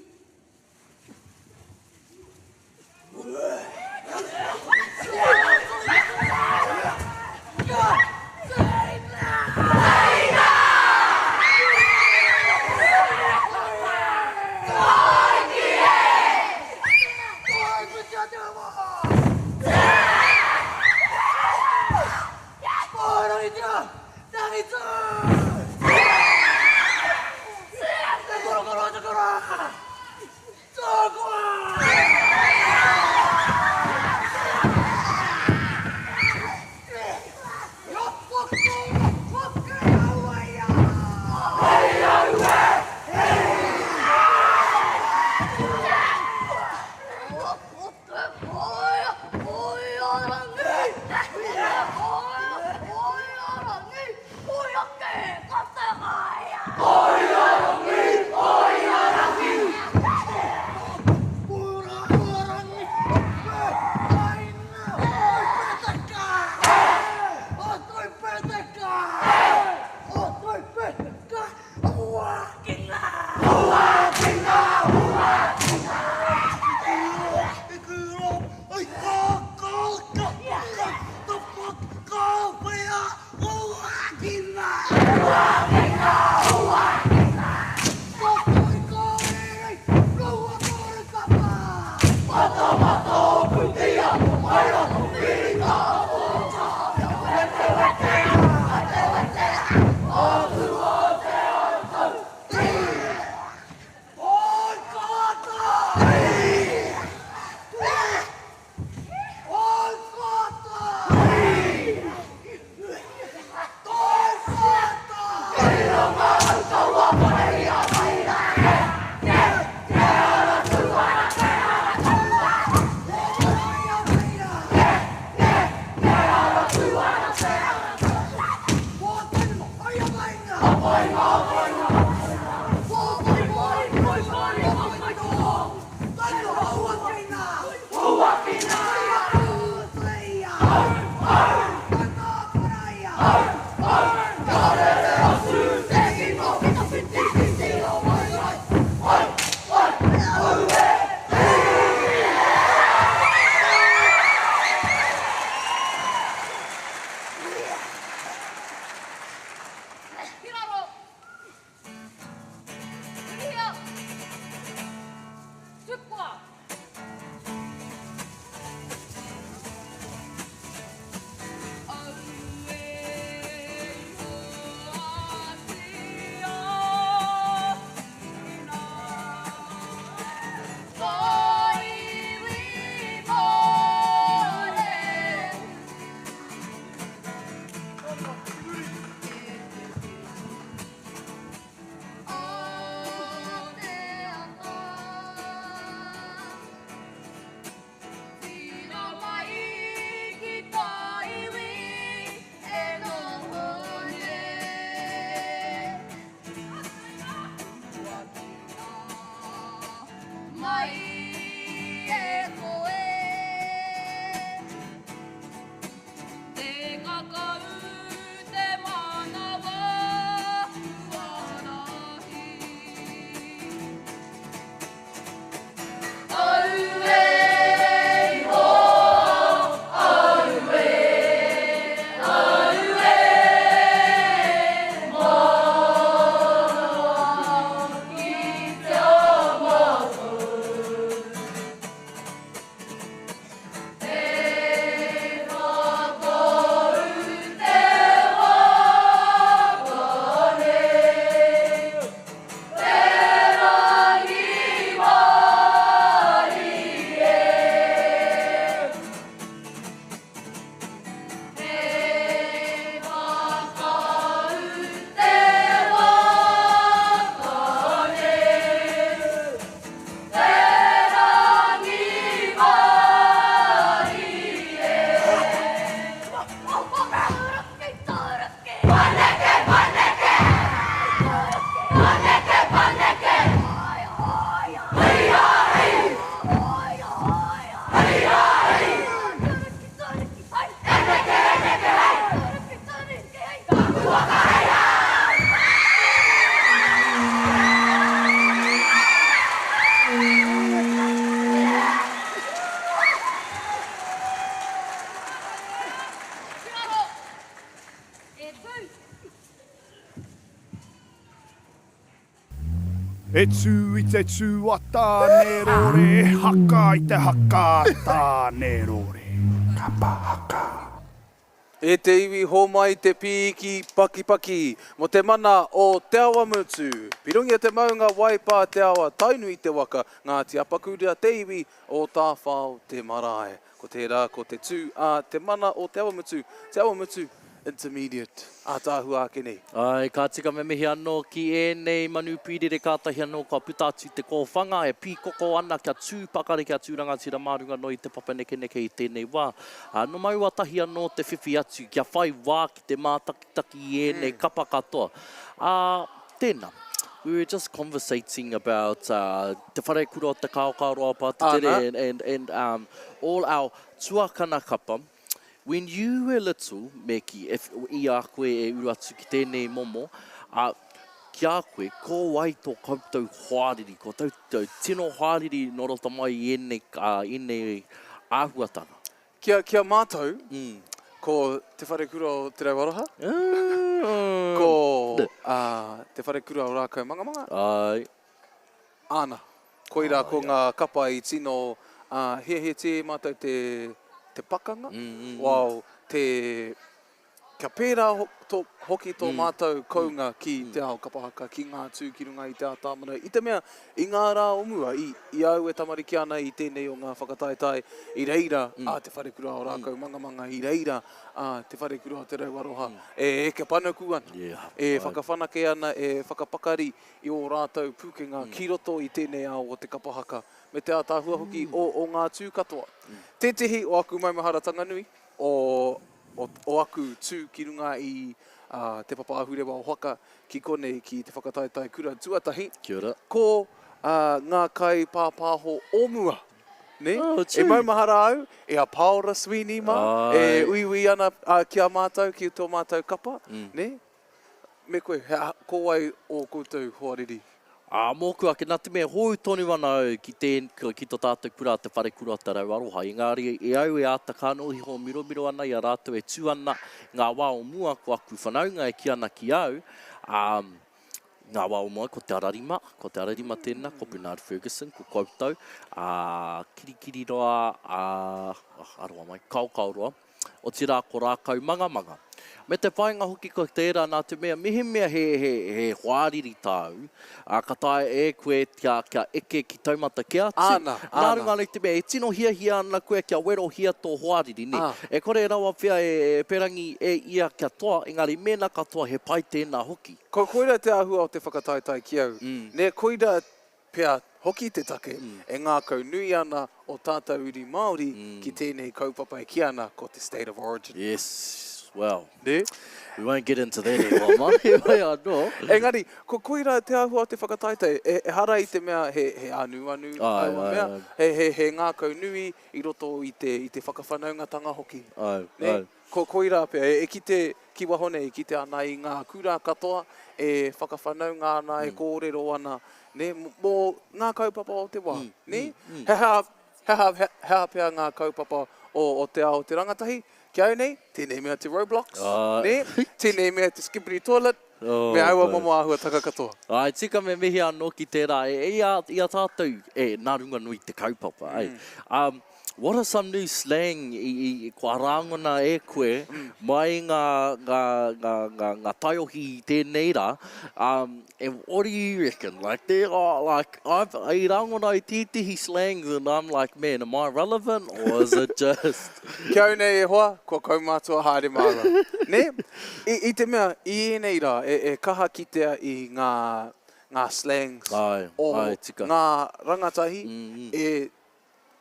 Ki raro! Hurihia! Tukua! Mai e koe. Te ngakau, te manawa, huarahi. Aue iho, aue, aue, manawa ki te matou. Te whakaute waka nei, te rangimarie. Te whakaute waka nei, te rangimarie. Paneke, paneke! Paneke, paneke! E tū! E tū i te tū a Tāne-rore, e haka i te haka a Tāne-rore. Kapa haka. E te iwi hōmai te pīki pakipaki mo te mana o Te Awamutu. Pirongia te maunga Waipā te awa Tainui te waka Ngāti Apakura te iwi o Tāwhao te marae. Ko tērā ko te tū a te mana o Te Awamutu, Te Awamutu Intermediate, ātaahua ake nei. Āe, ka tika me mihi anō ki ēnei manu pīrere kātahi anō kua puta atu te kōwhanga e pīkoko ana kia tū pakari, kia tū rangatira mā runga noa i te papa nekeneke i tēnei wā. Ā, nō māua tahi anō te whiwhi atu kia whai wā ki te mātakitaki i ēnei kapa katoa. Ā, tēnā. We were just conversating about Te Wharekura o Te Kaokaoroa Pātetere and, and, and um, all our tuakana kapa. When you were little, me kī, if, i a koe e uru atu ki tēnei momo, ā, ki a koe, ko wai tō koutou hoariri, ko tau, tau tino hoariri nō roto mai i ēnei, ā, ēnei āhuatanga? Ki a, ki a mātou, ko Te Wharekura o Te Rau Aroha, ko, ā, Te Wharekura o Rākaumangamanga. Āe. Āna. Koirā ko ngā kapa i tino hiahiatia e mātou te, te pakanga, well, te, kia pērā tō, hoki tō mātou kounga ki te ao kapa haka, ki ngā tū ki runga i te ātamira. I te mea, i ngā rā o mua, i, i a au e tamariki ana i tēnei o ngā whakataetae, i reira a Te Wharekura o Rākaumangamanga, i reira a Te Wharekura o Te Rau Aroha e eke panuku ana, e whakawhanake ana, e whakapakari i ō rātou pūkenga ki roto i tēnei ao o te kapa haka, me te ātaahua hoki o o ngā tū katoa. Tētehi o aku maumaharatanga nui, o, o, o aku tū ki runga i, Te Papa Ahurewa o Haka ki konei ki te whakataetae kura tuatahi. Kia ora. Ko ngā kaipāpāho o mua, nē? Oh, E true. maumahara au i a Paora Sweeney mā, e Āe. uiui ana ki a mātou, ki tō mātou kapa, nē? Me koe, he aha, ko wai ō koutou hoariri? Ā, mōku ake, nā te mea hou tonu ana au ki tē, ki tō tātou kura a Te Wharekura o Te Rau Aroha, engari e au e āta kānohiho miromiro ana i a rātou e tū ana i ngā wā o mua ko aku whanaunga e kī ana ki au, ā, i ngā wā o mua ko Te Ararima, ko Te Ararima tēnā, ko Bernard Fergusson, ko koutou, ā, Kirikiriroa, ā, aroha mai, Kaokaoroa. otirā ko Rākaumangamanga. Me te whāinga hoki ko tērā nā te mea mehemea he, he, he hoariri tāu, ā, ka taea e koe kia, kia eke ki taumata kē atu, Āna, nā āna. runga anō i te mea e tino hiahia ana koe kia werohia tō hoariri, nē. Ā. E kore rawa pea e, e perangi e ia kia toa, engari mēnā ka toa he pai tēnā hoki. Ko, koira te āhua o te whakataetae ki au, nē, koira pea hoki te take e ngākau nui ana o tātou uri Māori ki tēnei kaupapa e kī ana ko te State of Origin. Yes, well, Nē? we won't get into that e hoa mā, heoi anō. Engari, ko koirā te āhua o te whakataetae, ehara i te mea he, he anuanu aua mea, he, he, he ngākau nui i roto i te, i te whakawhanaungatanga hoki. Ai, Nē? ai. Ko, koirā pea, e kite ki waho nei, e kite ana i ngā kura katoa e whakawhanaunga ana, e kōrero ana, nē, mō ngā kaupapa o te wā, nē? He aha, he aha, he aha pea ngā kaupapa o, o te ao o te rangatahi? Ki au nei, tēnei mea te Roblox, nē? Tēnei mea te Skippity Toilet, me aua momo āhuatanga katoa. Āe, tika me mihi anō ki tērā, e, i a, i a tātou, e, nā runga nui te kaupapa, ai. What are some new slang i, i, kua rāngona e koe mai ngā, ngā, ngā, ngā, ngā taiohi i tēnei rā? Um, and what do you reckon? Like, there are, like, I've, i rāngona i tētehi slangs and I'm like, man, am I relevant or is it just... Ki au nei e hoa, kua kaumātua haere māua. Nē? I, i te mea, i ēnei rā, e, e kaha kitea i ngā, ngā slangs Ai, o ai, tika. ngā rangatahi e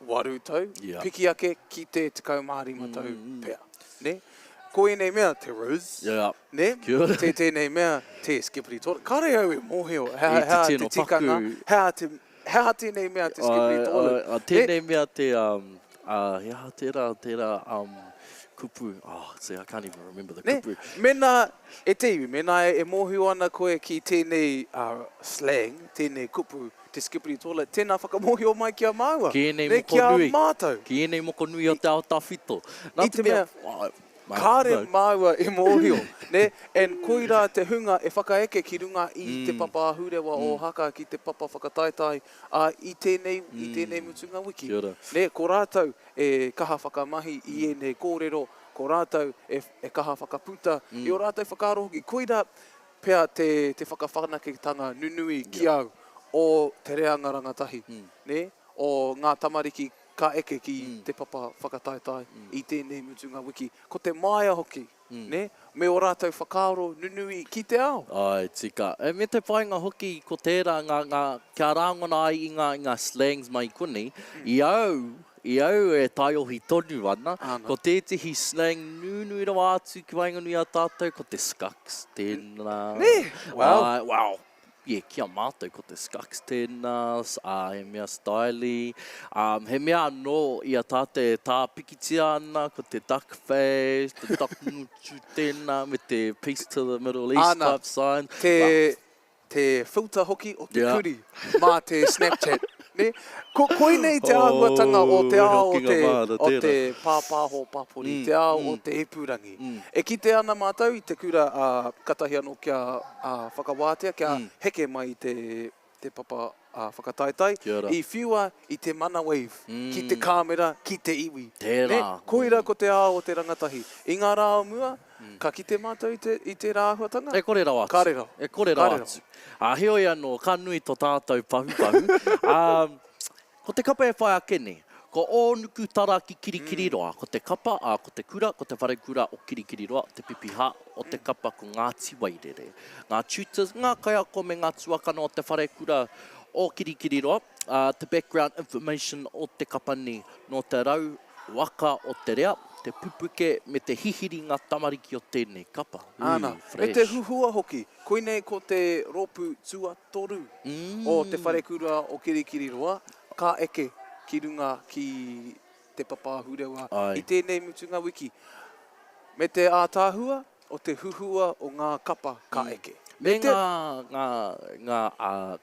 waru tau, piki ake ki te 15 tau pea, nē? Ko ēnei mea, te Riz, nē? Te tēnei mea, te Skippity Toilet. Kāre au e mōhio he aha, he aha te tikanga, he aha te, he aha tēnei mea te Skippity Toilet. Ai, tēnei mea te, he aha tērā, tērā kupu, oh, see, I can't even remember the kupu. Nē, mēnā, e te iwi, mēnā e mōhio ana koe ki tēnei slang, tēnei kupu, Te Skippity Toilet, tēnā whakamōhio mai ki a māua, Ki ēnei nē, ki a mokonui, mātou. ki ēnei mokonui o te ao tawhito. Nā I te te mea, mea, kāre māua e mōhio, nē, and koirā te hunga e whakaeke ki runga i te papa ahurewa o Haka ki te papa whakataetae, ā, i tēnei, i tēnei mutunga wiki. Kia ora. Nē, ko rātou e kaha whakamahi i ēnei kōrero, ko rātou e, e kaha whakaputa i ō rātou whakaaro hoki. Koirā, pea te, te whakawhanaketanga nunui ki au o te reanga rangatahi, nē, o ngā tamariki ka eke ki te papa whakataetae i tēnei mutunga wiki. Ko te māia hoki, nē, me ō rātou whakaaro nunui ki te ao. Āe, tika. E, me te whāinga hoki ko tērā ngā, ngā, kia rāngona ai i ngā, i ngā slangs mai konei, i au, I au e taiohi tonu ana, ko tētehi slang nunui rawa atu ki waenganui i a tātou, ko te skuks tēnā. Nē! Wow! Āe, well, yeah, ki a mātou ko te skuks tēnā, ā, he mea styly. Um, he mea anō i a tātou e tā pikitia ana, ko te duck face, te duck ngutu tēnā, me te peace to the Middle East Āna, type sign. te, te filter hoki o te kuri mā te Snapchat. Nē? Ko, koinei te āhuatanga o te ao o te, o te pāpāho pāpori, te ao o te ipurangi. E kite ana mātou i te kura, ā, katahi anō kia whakawātea, kia heke mai i te, te papa whakataetae, i whiua i te mana wave ki te kāmera, ki te iwi. Tērā. Nē? Koira ko te ao o te rangatahi. I ngā rā o mua, Ka kite mātou i te, i tērā āhuatanga? E kore rawa atu. Kāre rawa. E kore rawa Kāre rawa. atu. Ā, heoi anō, ka nui to tātou pahupahu. Ā, ko te kapa e whai ake nei, ko Ōnukutara ki Kirikiriroa, ko te kapa, ā, ko te kura, ko te wharekura o Kirikiriroa, te pipiha o te kapa ko Ngāti Wairere. Ngā tutors, ngā kaiako me ngā tuakana o te wharekura o Kirikiriroa, ā, te background information o te kapa nei, nō te rau waka o te rea. te pupuke me te hihiri ngā tamariki o tēnei kapa. Āna, Ooh, me te fresh. huhua hoki. Koinei ko te rōpū tuatoru o Te Wharekura o Kirikiriroa ka eke ki runga ki te papa ahurewa i tēnei mutunga wiki. Me te ātaahua o te huhua o ngā kapa ka eke. Me ngā, ngā, ngā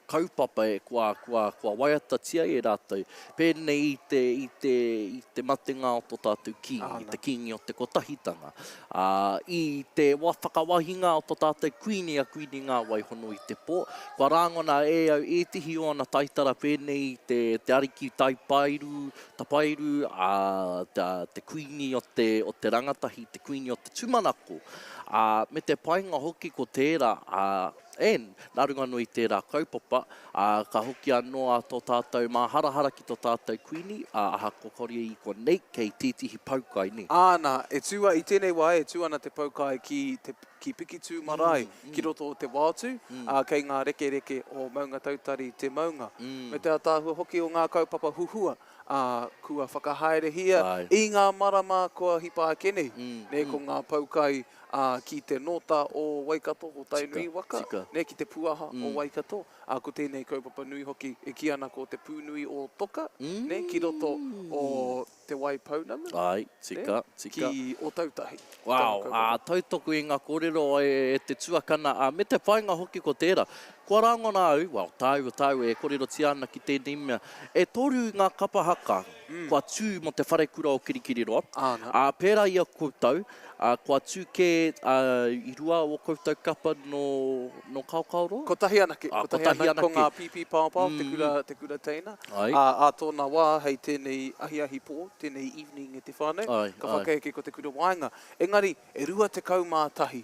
kaupapa e kua, kua, kua waiatatia e rātou, pēnei i te, i te, i te matenga o tō tātou Kīngi, te Kīngi o te Kotahitanga, ā, i te wa, whakawahinga o tō tātou Kuini a Kuini Ngā Waihono i te Pō, kua rāngona e au ētehi o ana taitara pēnei i te, te Ariki Taipairu, Tapairu, ā, te, te Kuini o te, o te Rangatahi, te Kuini o te Tūmanako, ā, me te painga hoki ko tērā, ā, and, nā runga anō i tērā kaupapa, ā, ka hoki anō a tō tātou māharahara ki tō tātou Kuini, ā, ahakoa kore i konei, kei tētehi poukai, nē. Āna, e tū a, i tēnei wā e tū ana te poukai ki te, ki Pikitū marae, ki roto o Te Waotu, ā, kei ngā rekereke o Maungatautari te maunga. Me te ātaahua hoki o ngā kaupapa huhua, ā, kua whakahaerehia i ngā marama kua hipa ake nei, nē, ko ngā poukai, ā, ki te nōta o Waikato, o Tainui waka, nē, ki te puaha o Waikato, ā, ko tēnei kaupapa nui hoki e kī ana ko te pūnui o Toka, nē, ki roto o Te Waipounamu, Āe, tika, nē, tika. ki Ōtautahi. Wow, ā, tautoko i ngā kōrero e te tuakana, ā, me te whāinga hoki ko tērā. Kua rāngona au, well, tāua, tāua e kōrerotia ana ki tēnei mea, e toru ngā kapa haka kua tū mō te wharekura o Kirikiriroa, ā, pērā i a koutou, ā, kua tū kē, ā, i rua ō koutou kapa nō, nō Kaokaoroa? Kotahi anake, Ā, kotahi kotahi anake, ko anake. ngā pīpī paopao, te kura, te kura teina, Āe. ā, ā tōna wā hei tēnei ahiahi pō, tēnei evening e te whānau, Āe, ka āe. whakaeke ko te kura waenga. Engari, e 21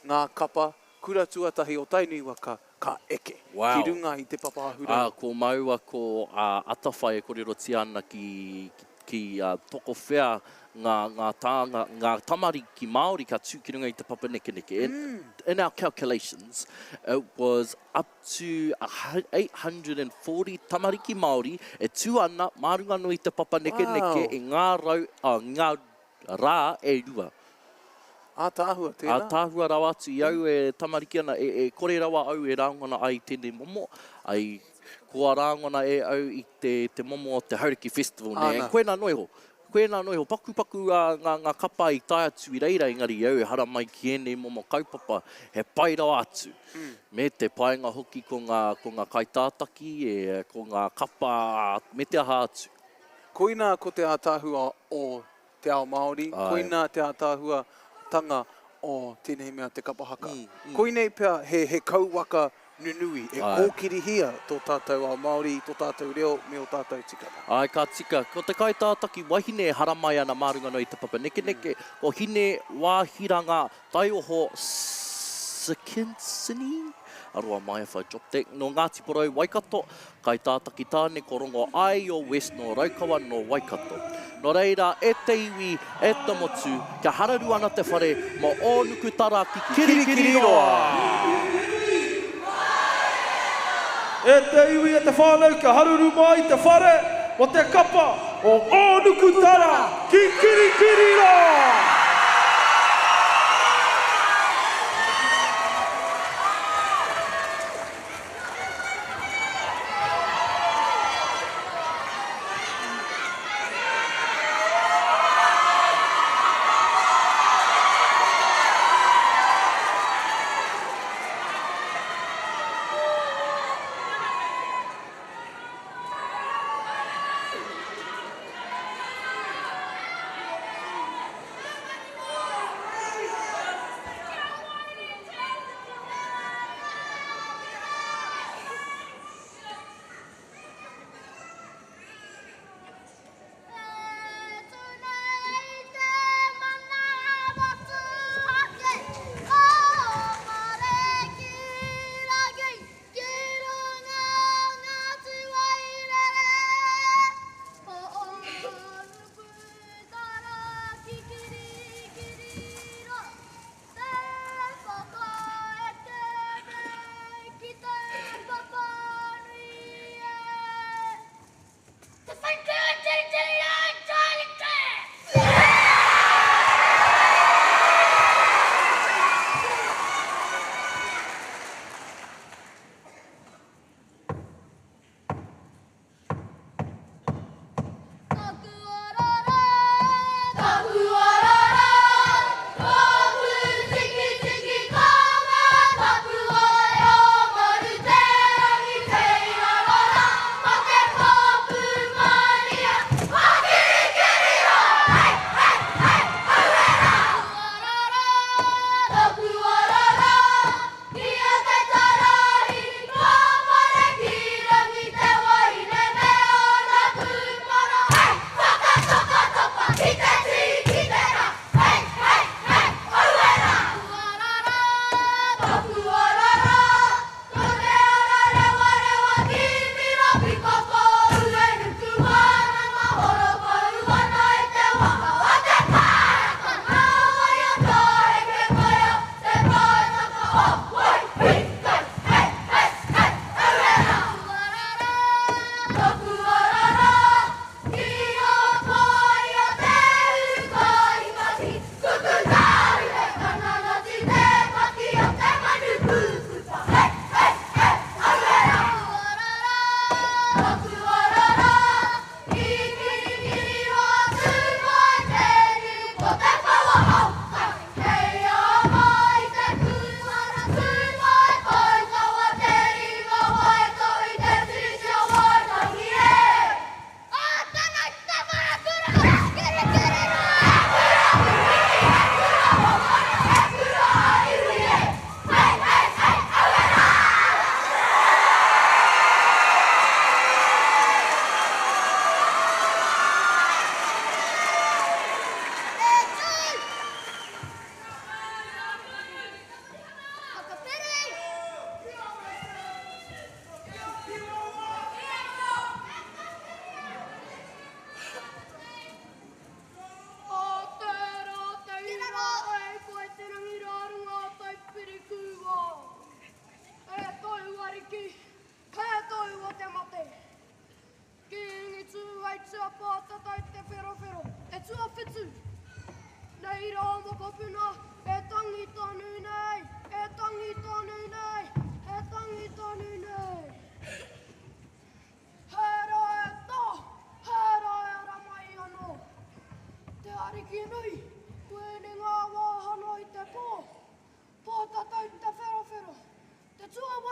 ngā kapa kura tuatahi o Tainui waka ka eke Wow. ki runga i te papa ahurei. Ā, ko māua ko Atawhai e kōrerotia ana ki, ki tokowhea ngā, ngā tānga, ngā tamariki Māori ka tū ki runga i te papa nekeneke. In, in our calculations, it was up to 840 tamariki Māori e tū ana mā runga anō i te papa nekeneke Wow. i ngā rau, ā, ngā rā e rua. Ātaahua tēnā. Ātaahua rawa atu i au e tamariki ana, e, e kore rawa au e rāngona ai i tēnei momo, ai, kua rāngona e au i te, te momo o te Hauraki Festival nei. Āna. Koinā noa iho, koinā noa iho, pakupaku ā, ngā, ngā kapa i tae atu i reira, engari i au e haramai ki ēnei momo kaupapa, he pai rawa atu. Me te painga hoki ko ngā, ko ngā kaitātaki, e, ko ngā kapa, me te aha atu. Koinā ko te ātaahua o te ao Māori, koinā te ātaahuatanga o tēnei mea te kapa haka. Koinei pea he, he kauwaka nunui e kōkirihia tō tātou ao Māori, tō tātou reo me ō tātou tikanga. Āe, ka tika. Ko te kaitātaki wahine e haramai ana mā runga noa i te papa nekeneke, ko Hine Wāhiranga Taioho Sikinsini, aroha mai if I drop that, nō Ngāti Porou, Waikato, kaitātaki tāne ko Rongo Aio West nō Raukawa, nō Waikato. Nō reira, e te iwi, e te motu, kia hararu ana te whare mō ō Nukutara ki Kirikiriroa! E te iwi, e te whānau, kia haruru mai te whare mō te kapa o Ōnukutara ki Kirikiriroa!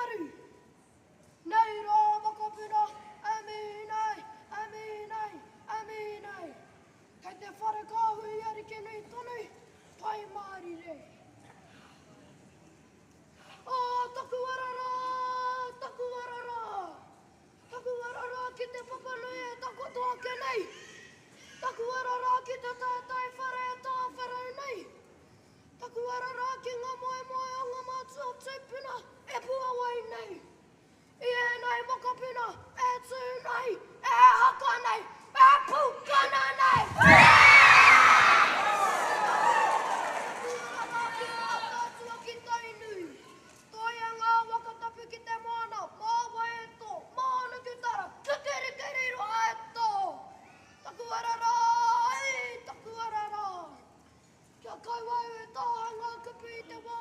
maru. Nei rā mokopuna, e mihi nei, e mihi nei, e mihi nei. Kei te whare kāhui ariki nui tonu, Pai Mārire. Ā, taku ara rā, taku ara rā. Taku ara rā ki te papanui e takoto ake nei. Taku ara rā ki te tātai whare e tāwharau nei. Taku ara rā ki ngā moemoe o ngā mātua tūpuna e puawai nei. I ēnei mokopuna e tū nei, e haka nei, e pūkana nei! Taku ara rā ki Mātaatua ki Tainui. Toia ngā waka tapu ki te moana, mā wai e tō, mā Nukutara, kikirikiri roa e tō! Taku ara rā, e, taku ara rā! Kia kaua au e tāhae ngā kupu i te wā.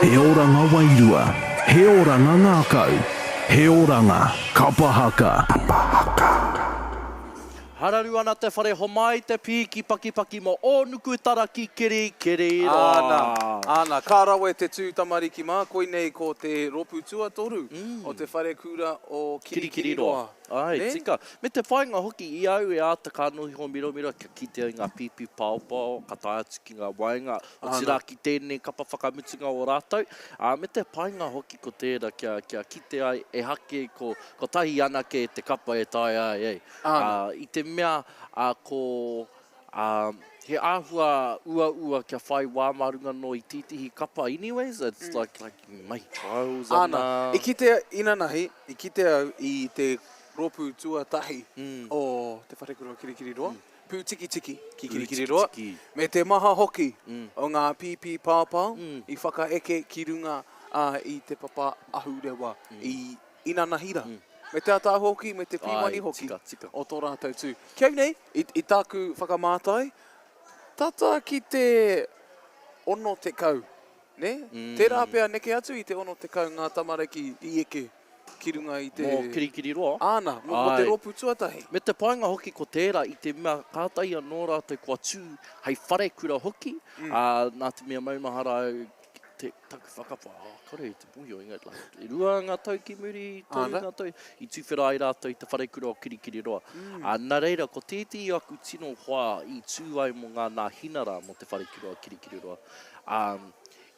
He oranga wairua, he oranga ngākau, he oranga kapa haka. Hararu ana te whare homai te pīki pakipaki mō Ōnukutara ki Kirikiriroa. Āna, āna, ka rawe te tū tamariki mā, koinei ko te rōpū tuatoru o te wharekura o Kirikiriroa. Āe, tika. Me te whāinga hoki i au e āta kānohi hōmiromiro kia kitea i ngā pīpī paopao ka tae atu ki ngā waenga, otirā ki tēnei kapa whakamutunga o rātou. Ā, me te painga hoki ko tērā kia, kia kite ai ehake ko kotahi anake te kapa e taea ai, ei. Ā, i te mea, ā, ko, ā, he āhua uaua kia whai wā mā runga noa i tētehi kapa anyways, it's like, like, mahi trials ana. Āna, i kite inanahi, i kite au i te rōpū tuatahi o Te Wharekura o Kirikiriroa, Pūtikitiki ki Kirikiriroa, me te maha hoki o ngā pīpī paopao i whakaeke ki runga i te papa ahurewa i inanahi rā. Me te ataahua hoki, me te pīwani hoki o tō rātou tū. Ki au nei, i tāku whakamātai, tata ki te 60 Nē? Tērā pea neke atu i te 60 ngā tamariki i eke ki runga i te. Mō Kirikiriroa. Āna, mō te rōpū tuatahi. Me te painga hoki ko tērā i te mea kātahi anō rātou kua tū hei wharekura hoki, ā, nā te mea maumahara au te, taku whakapā, oh, kore i te mōhio, engari, like, e rua ngā tau ki muri, toru ngā tau, i tuwhera ai rātou i te wharekura o Kirikiriroa. Ā, nā reira, ko tētehi o aku tino hoa i tū ai mō ngā nāhinara mō te wharekura o Kirikiriroa, Ā,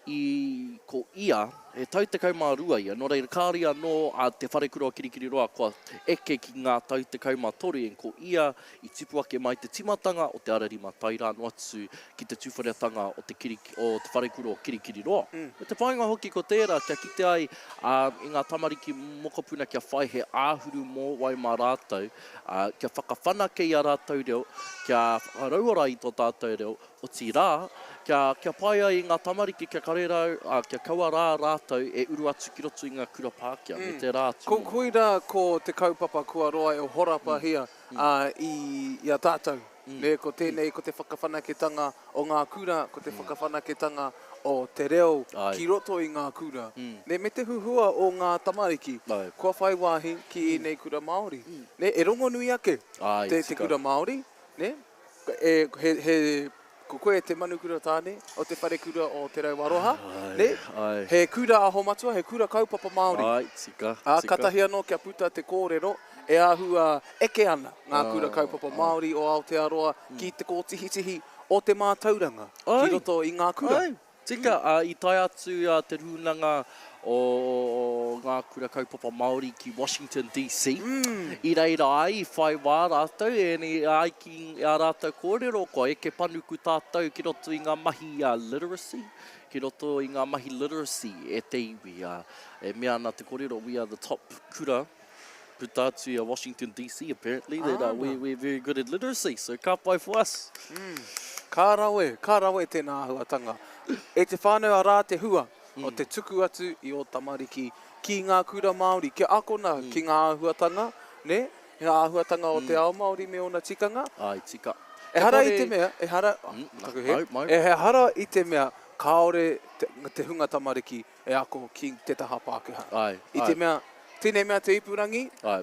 i, ko ia, he tau 12 ia, nō reira kāore anō a Te Wharekura o Kirikiriroa kua eke ki ngā tau 13, and ko ia i tipu ake mai te timatanga o Te Ararima tae rā noa atu ki te tūwheratanga o te kiri, o Te Wharekura o Kirikiriroa. Me te whāinga hoki ko tērā kia kite ai ā, i ngā tamariki mokopuna kia whai he āhuru mōwai mā rātou, ā, kia whakawhanake i a rātou reo, kia whakarauora i tō tātou reo, Otirā, kia, kia pai ai i ngā tamariki kia karerau, ā, kia kaua rā rātou e uru atu ki roto i ngā kura Pākehā, me te rā atu Ko, mō. koirā ko te kaupapa kua roa e horapahia i, i a tātou, nē, ko tēnei ko te whakawhanaketanga o ngā kura, ko te whakawhanaketanga o te reo ki roto i ngā kura, nē, me te huhua o ngā tamariki kua whai wāhi ki ēnei kura Māori, nē, e rongonui ake te, te kura Māori, nē. E, he, he, ko koe te manukura tāne o te wharekura o Te Rau Aroha, nē? Ai. He kura aho matua, he kura kaupapa Māori. Ai, tika, Ā, tika. katahi anō kia puta te kōrero e āhua eke ana ngā kura kaupapa Māori o Aotearoa ki te kōtihitihi o te mātauranga ki roto i ngā kura. Ai, Tika, ā, i tae atu a Te Rūnanga o Ngā Kura Kaupapa Māori ki Washington DC. I reira ai, i whai wā rātou, e ai ki ā rātou kōrero, kua eke panuku tātou ki roto i ngā mahi literacy, ki roto i ngā mahi literacy e te iwi. Ā, e mea ana te kōrero, we are the top kura puta atu i a Washington DC apparently, that uh, we, we're very good at literacy, so ka pai for us. Mm. Ka rawe, ka rawe tēnā āhuatanga. E te whānau arā te hua mm. o te tuku atu i ō tamariki ki ngā kura Māori, kia akona mm. ki ngā āhuatanga, ne? Ngā āhuatanga o mm. te ao Māori me ōna tikanga. Ai, tika. Ehara i te mea, ehara, mm, taku he, ehara i te mea kāore te, te hunga tamariki e ako ki te taha Pākehā. Āe, I te āe. mea, tēnei mea te ipurangi, Āe.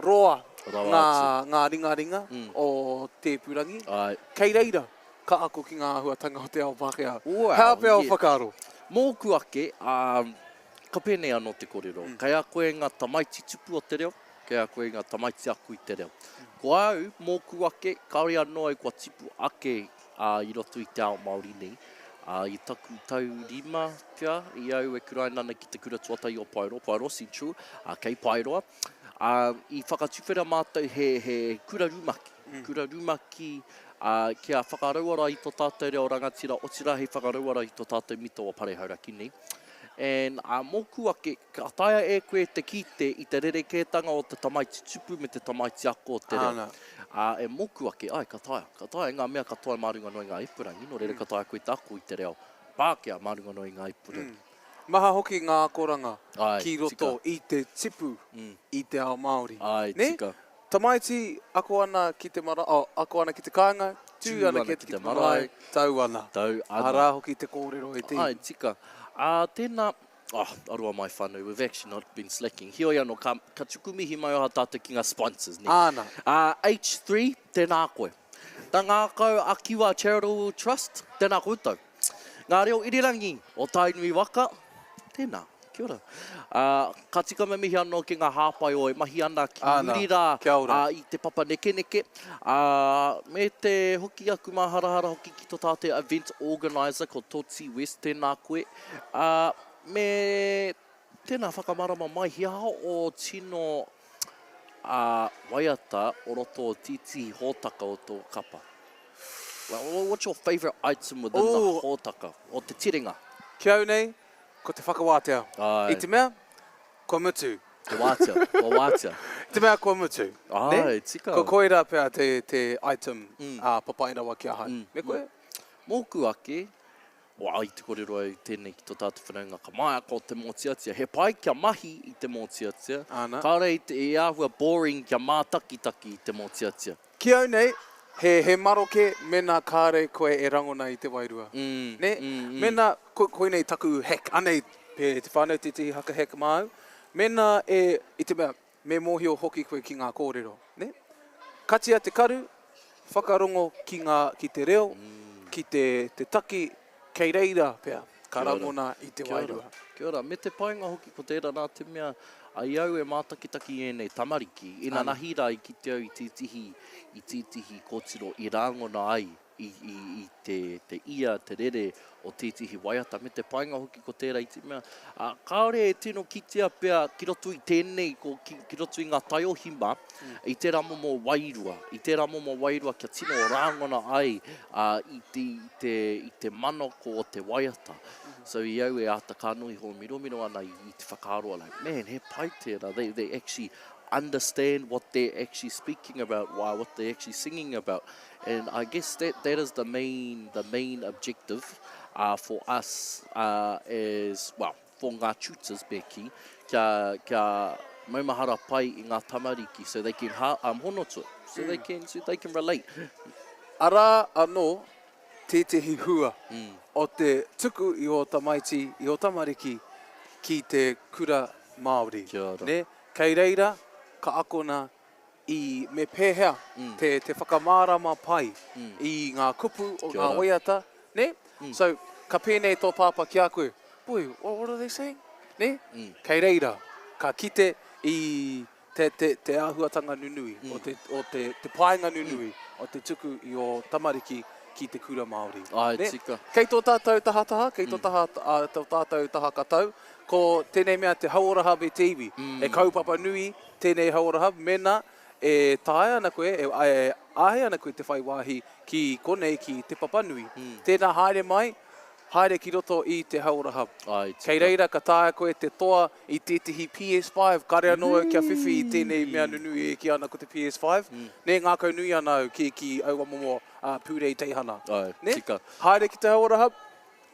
roa Rawa ngā, atu. ngā ringaringa o te ipurangi. Āe. Kei reira ka ako ki ngā āhuatanga o te ao Pākehā. Well, He aha pea ō yeah. whakaaro? Mōku ake, ā, ka pēnei anō te kōrero. Kei a koe ngā tamaiti tupu o te reo, kei a koe ngā tamaiti ako i te reo. Ko au, mōku ake, kāore anō au kua tipu ake ā, i roto i te ao Māori nei. Ā, i taku tau rima pea, i au e kuraina ana ki te kura tuatahi o Paeroa, Paeroa Central, ā, kei Paeroa, ā, i whakatuwhera mātou he, he kura rumaki, kura rumaki, ā, kia whakarauora i tō tātou reo rangatira, otirā hei whakarauora i tō tātou mita o Pare Hauraki nei. And, ā, mōku ake, Ka taea e koe te kite i te rerekētanga o te tamaiti tupu me te tamaiti ako o te reo. Āna. Ā, e mōku ake, āe, ka taea. Ka taea i ngā mea katoa mā runga noa i ngā ipurangi, nō reira ka taea koe te ako i te reo Pākehā mā runga noa i ngā ipurangi. Maha hoki ngā akoranga Āe, ki roto tika. i te tipu i te ao Māori. Āe, Nē? tika. Tamaiti ako ana ki te mara, oh, ako ana ki te kāinga, Tū ana ki te marae, tau ana. Tau ana. Arā hoki te kōrero e te iwi. Āe, tika. Ā, tēnā, oh, aroha mai whānau, we've actually not been slacking. Heoi anō, ka, ka tuku mihi mai oha tātou ki ngā sponsors, nē? Āna. Ā, H3, tēnā koe. Tā Ngākau a Kiwa Charitable Trust, tēnā koutou. Ngā reo irirangi o Tainui waka, tēnā, kia ora. Ā, ka tika me mihi anō ki ngā hāpai o e mahi ana ki muri rā i te papa nekeneke, ā, me te hoki aku māharahara hoki ki tō tātou event organiser ko Toti West, tēnā koe. Ā, me tēnā whakamarama mai, he aha ō tino ā, waiata o roto o tītihi hōtaka o tō kapa? Like, what's your favourite item within the Ooh. hōtaka, o te tiringa? Ki au nei, ko te whakawātea. Āe. I te mea, kua mutu. Te wātea, kua wātea. I te mea, kua mutu. Āe, Nē? tika. Ko koirā pea te, te item ā, papai rawa ki ahau. Me koe? Mōku ake, Wā, i te kōrero au tēnei ki tō tātou whanaunga ka maea ko te mōtiatia. He pai kia mahi i te mōtiatia. Āna. Kāore i te, i āhua boring kia mātakitaki i te mōtiatia. Ki au nei, he, he maroke mēnā kāre koe e rangona i te wairua. Mm, Nē? mm, mm. Mēnā, ko, koinei taku hack, anei te, te whānau tētehi haka hack māu, mēnā e, i te mea, Me mōhio hoki koe ki ngā kōrero, nē? Katia te karu, whakarongo ki ngā, ki te reo, ki te, te taki, kei reira pea, ka rangona i te wairua. Kia ora. Kia ora. Me te painga hoki ko tērā nā te mea, i au e mātakitaki i ēnei tamariki, inanahi rā i kite au i tītihi, i tītihi kōtiro i rāngona ai i, i, i te, te ia, te rere o tētehi waiata, me te painga hoki ko tērā i te mea, ā, kāore e tino kitea pea ki roto i tēnei, ko, ki, ki roto i ngā taiohi mā, i tērā momo wairua, i tērā momo wairua kia tino rāngona ai ā, i te, i te, i te manako o te waiata. So i au e āta kānohi hōmiromiro ana i, i te whakaaro, like, man, he pai tērā, they, they actually understand what they're actually speaking about, why, what they're actually singing about. And I guess that, that is the main, the main objective uh, for us uh, as, well, for ngā tutors, me kī, kia, kia maumahara pai i ngā tamariki so they can ha, um, hono to it, so they can, so they can relate. Arā anō tētehi hua o te tuku i ō tamaiti, i ō tamariki ki te kura Māori. Kia ora. Nē? Kei reira ka akona i me pēhea te, te whakamārama pai i ngā kupu o ngā waiata, nē? So, ka pēnei tō pāpā ki a koe, Boy, what, what are they saying? Nē? Kei reira, ka kite i te, te, te āhuatanga nunui, o te, o te, te painga nunui o te tuku i ō tamariki ki te kura Māori. Āe, Nē? tika. Kei tō tātou tahataha, kei tō taha, ā, tō tātou taha katau, ko tēnei mea te hauora hub e te iwi. He kaupapa nui tēnei hauora hub, mēnā e taea ana koe, e, e āhei ana koe te whai wāhi ki konei ki Te Papanui. Tēnā haere mai, haere ki roto i te hauora hub. Āe, tika. Kei reira ka taea koe te toa i tētehi PS5, kāre anō au kia whiwhi i tēnei mea nunui e kī ana ko te PS5, nē, ngākaunui ana au ki, ki aua momo pūrei teihana. Āe, Nē? tika. Haere ki te hauora hub,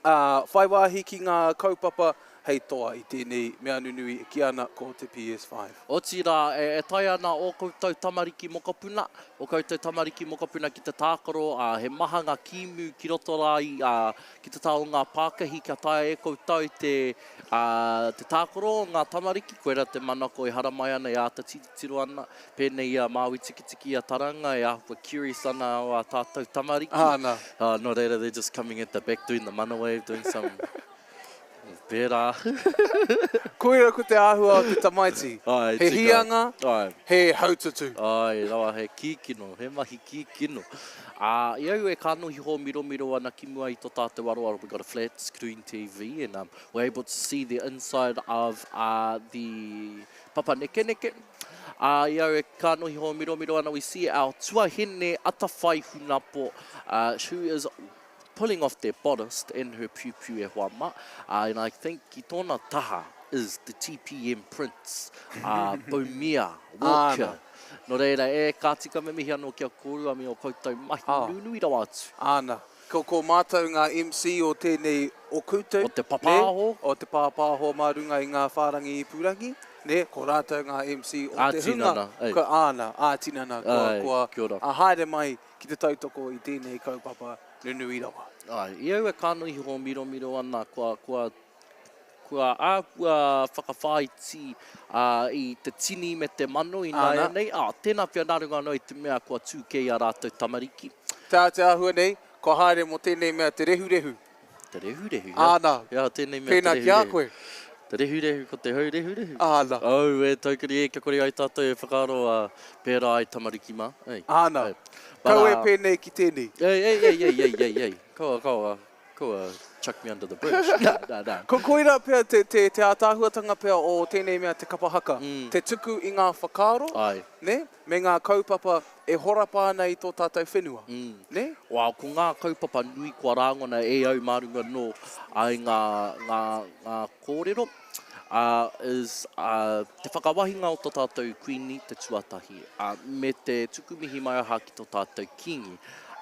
ā, whai wāhi ki ngā kaupapa hei toa i tēnei mea nunui e kī ana ko te PS5. Otirā, e, e taea ana ō koutou tamariki mokopuna, ō koutou tamariki mokopuna ki te tākaro, ā, he maha ngā kīmu ki roto rā i, ā, ki te taha o ngā pākahi kia taea e koutou te, ā, te tākaro o ngā tamariki, koirā te manako e haramai ana, e āta titiro ana, Pēnei i a Māui Tikitiki a Taranga e āhua curious ana o ā tātou tamariki. Āna. Uh, nō reira, they're just coming at the back doing the mana wave, doing some pērā. Koira ko te āhua o te tamaiti. Ai, He tika. hīanga, Ai. he haututu. Ai, rawa, he kīkino, he mahi kīkino. Ā, i au e kānohi hōmiromiro ana ki mua i tō tātou aroaro, we got a flat screen TV and um, we're able to see the inside of uh, the papa nekeneke. Ā, i au e kānohi hōmiromiro ana, we see our tuahine atawhai hunapo, uh, who is pulling off their bodice and her piupiu e hoa ma, uh, and I think ki tōna taha is the TPM Prince, uh, Boumia Walker. Āna. Nō reira, e, ka tika me mihi anō ki a kōrua me ō koutou mahi Ah. nunui rawa atu. Āna. Ko, ko mātou ngā MC o tēnei o koutou. O te papāho. Nē, o te pāpāho mā runga i ngā whārangi ipurangi. Nē, ko rātou ngā MC o te hunga, Ā-tinana, ei. kua, āna, ā-tinana, kua, Āe, kua, kia ora. ā, haere mai ki te tautoko i tēnei kaupapa nunui rawa. Āe, i au e kānohi hōmiromiro ana, kua, kua, kua āhua whakawhāiti, ā, i te tini me te mano ināianei, ā, tēnā pea nā runga anō i te mea kua tū kē i a rātou tamariki. Tā te āhua nei, kua haere mō tēnei mea te rehurehu. Te rehurehu? Āna. He aha tēnei mea te Pēnā rehurehu? ki a koe. Te rehurehu, ko te hau rehurehu. Āna. Au, e taukiri e, kia kore ai tātou e whakaaro ā, pērā ai tamariki mā. Ei. Āna. Ei. But, Kau e ā, pēnei ki tēnei. Ei, ei, ei, ei, ei, ei, ei. Kaua, kaua, kaua chuck me under the bridge. Nā, nā, nā. Ko koirā pea te, te, te ātaahuatanga pea o tēnei mea te kapa haka. Te tuku i ngā whakaaro, Āe. nē, me ngā kaupapa e horapa ana i tō tātou whenua, nē? Wow, ko ngā kaupapa nui kua rāngona e au mā runga anō i ngā, ngā, ngā kōrero, ā, is, ā, te whakawahinga o tō tātou Kuini te tuatahi, ā, me te tuku mihi mai aha ki tō tātou Kīngi.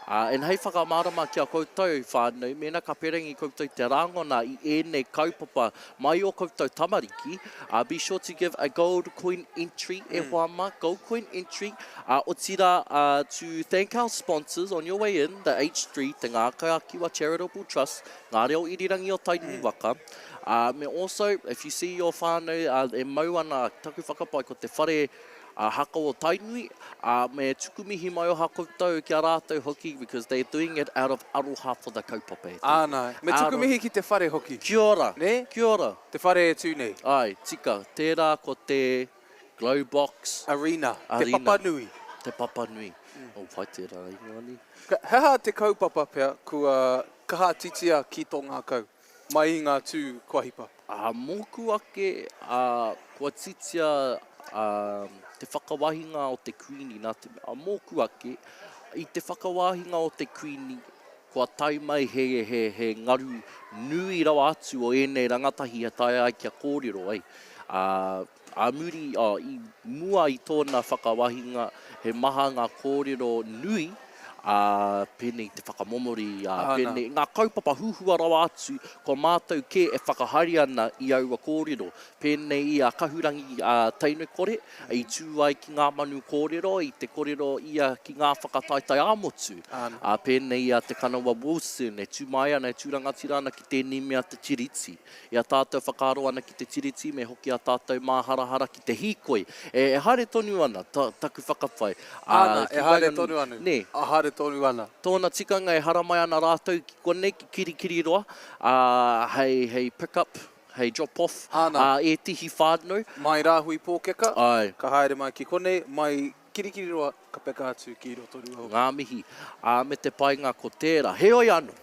Ā, and hei whakamārama ki a koutou, whānau, mēnā ka perangi koutou te rāngona i ēnei kaupapa mai ō koutou tamariki, ā, be sure to give a gold coin entry, e hoa mā, gold coin entry, ā, otirā, ā, to thank our sponsors on your way in, the H3, Te Ngākau a Kiwa Charitable Trust, Ngā Reo Irirangi o Tainui Waka, ā, me also, if you see your whānau, ā, e mau ana, taku whakapae ko te whare, a Haka o Tainui, a me tuku mihi maioha koutou ki a rātou hoki because they're doing it out of aroha for the kaupapa e tēnei. Āna, me tuku mihi ki te whare hoki. Kia ora, Nē? kia ora. Te whare e tū nei. Āe, tika, tērā ko te Glowbox. Arena, te Papanui. Te Papanui. Oh, pai tērā ingoa nei. He aha te kaupapa pea kua kaha titia ki tō ngākau? Mai i ngā tū kua hipa. Ā, mōku ake, ā, kua titia, ā, te whakawahinga o te Kuini, nā te mea, mōku ake, i te whakawahinga o te Kuini, kua tae mai he, he, he ngaru nui rawa atu o ēnei rangatahi e taea ai kia kōrero ai. Ā, ā muri, ā, i mua i tōna whakawahinga, he maha ngā kōrero nui, ā, pēnei te whakamomori, ā, pēnei ngā kaupapa huhua rawa atu, kua mātou kē e whakahaere ana i aua kōrero, pēnei i a Kahurangi, ā, Teinekore, i tū ai ki ngā manu kōrero, i te kōrero ia ki ngā whakataetae ā-motu, ā, pēnei i a Te Kanawa Wilson, e tū mai ana, e tū rangatira ana ki tēnei mea te Tiriti. I a tātou whakaaro ana ki te Tiriti, me hoki a tātou māharahara ki te hīkoi. E haere tonu ana ta, taku whakawhai. Ā, Āna, ki e haere waenganui, tonu anu. nē. A haere tonu ana. Tōna tikanga e haramai ana rātou ki konei, ki Kirikiriroa, ā, hei, hei pick up, hei drop off, Āna. ā, ētehi whānau. Mai Rāhui Pōkeka, Āe. ka haere mai ki konei, mai Kirikiriroa, ka peka atu ki Rotorua hoki. Ngā mihi, ā, me te painga ko tērā. Heoi anō,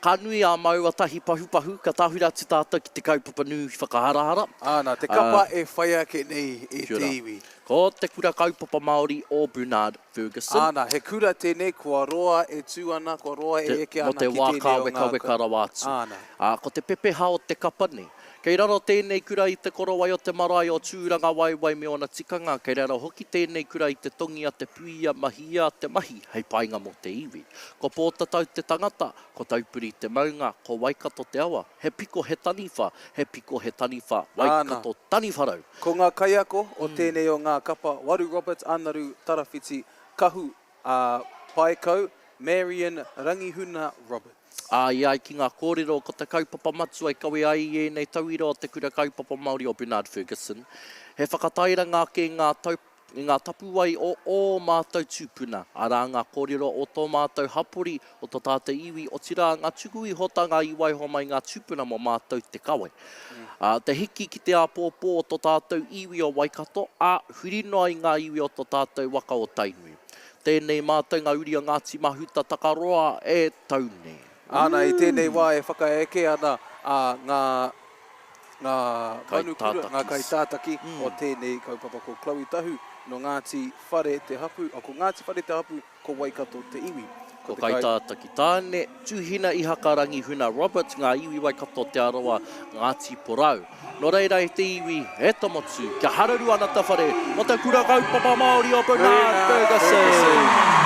ka nui ā māua tahi pahupahu, ka tahuri atu tātou ki te kaupapa nui whakaharahara. Āna, te kapa e whai ake nei e Kia te ora. iwi. Ko te Kura Kaupapa Māori o Bernard Fergusson. Āna, he kura tēnei kua roa e tū ana, kua roa e eke Mō ana te ki wā tēnei o ngā kāwekaweka rawa atu. Āna. Ā, ko te pepeha o te kapa nei, Kei raro tēnei kura i te korowai o te marae o Tūrangawaewae me ōna tikanga, kei raro hoki tēnei kura i te tongi a te puia mahia te mahi hei painga mō te iwi. Ko Pōtatau te tangata, ko Taupiri te maunga, ko Waikato te awa, he piko he taniwha, he piko he taniwha, Waikato taniwharau! Ko ngā kaiako o tēnei o ngā kapa, Waru Roberts, Anaru Tarawhiti, Kahu a Paekau, Marion Rangihuna Roberts. Ā, i ai ki ngā kōrero, ko te kaupapa matua i kawe ai i ēnei tauira o Te Kura Kaupapa Māori o Bernard Fergusson, he whakatairanga ake i ngā tau, i ngā tapuwae o ō mātou tūpuna, arā, ngā kōrero o tō mātou hapori, o tō tātou iwi, otirā, ngā tuku ihotanga i waiho mai ngā tūpuna mō mātou te kawe. Ā, te hiki ki te āpōpō o tō tātou iwi o Waikato, ā, huri noa i ngā iwi o tō tātou waka o Tainui. Tēnei mātou ngā uri a Ngāti Mahuta Takaroa e tau nei. Āna, i tēnei wā e whakaeke ana a ngā, ngā manukura, ngā kaitātaki o tēnei kaupapa ko Chloe Tahu nō Ngāti Whare te hapū, ko Ngāti Whare te hapū, ko Waikato te iwi. Ko Kaitātaki Tāne, Tuhina Ihaka Rangihuna Roberts, Ngā Iwi Waikato Te Arawa, Ngāti Porou. Nō reira e te iwi, e te motu, kia hararu ana te whare mō te Kura Kaupapa Māori o Bernard Fergusson.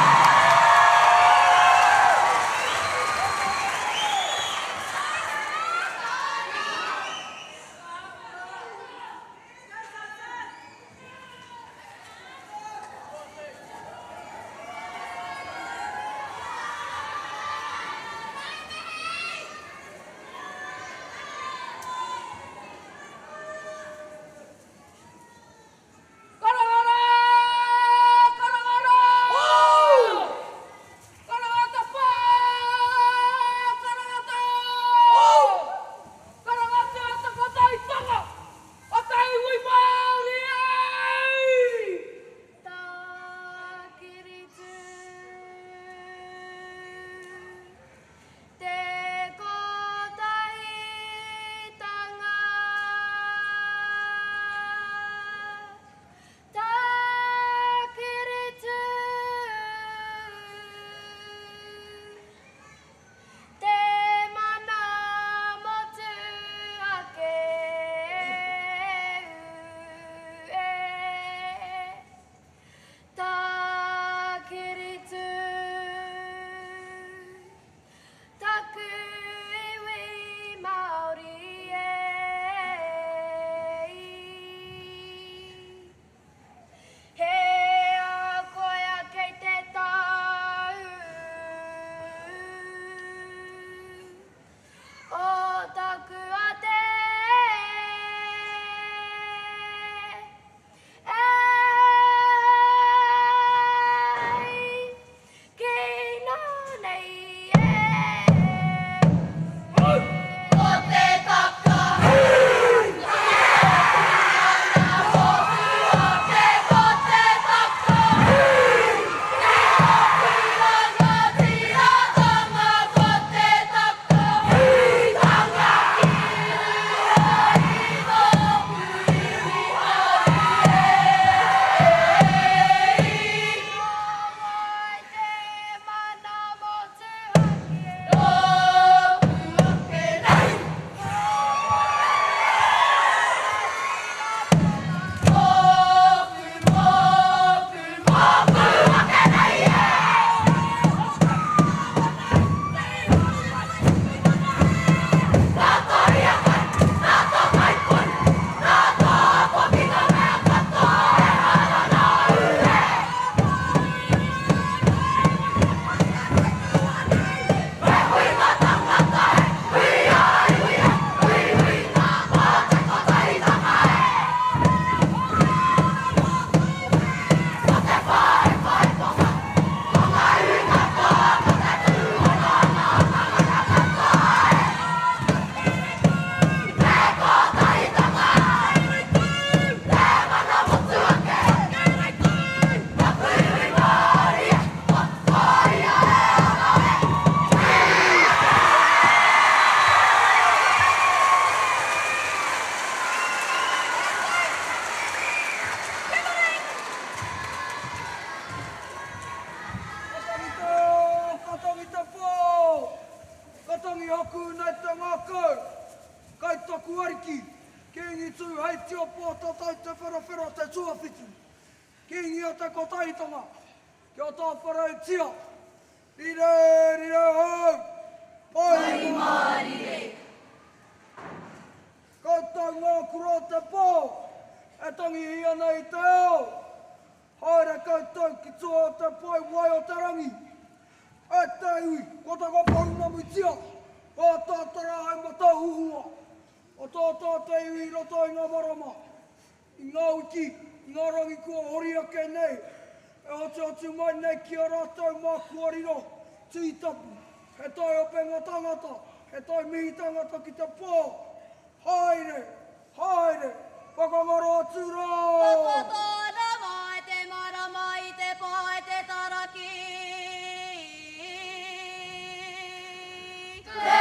Ariki, Kīngi Tūheitia Pōtatau Te Wherowhero Te Tuawhitu, Kīngi o te Kotahitanga, kia tāwharautia, rire, rire hou, pai mārire. Koutou ngā kura o te pō, e tangihi ana i te ao, haere koutou ki tua o te pae wai o te rangi. E te iwi, ko te whakapounamutia, ngā tātara hei matahuhua, o tō tātou iwi i roto i ngā marama, i ngā wiki, i ngā rangi kua hori ake nei, e hotuhotu mai nei ki a rātou mā kua riro, tītapu, he taiopenga tangata, he tai mihi tangata ki te pō, haere, haere, whakangaro atu rā! Takoto ana mai te marama i te pae te taraki. Te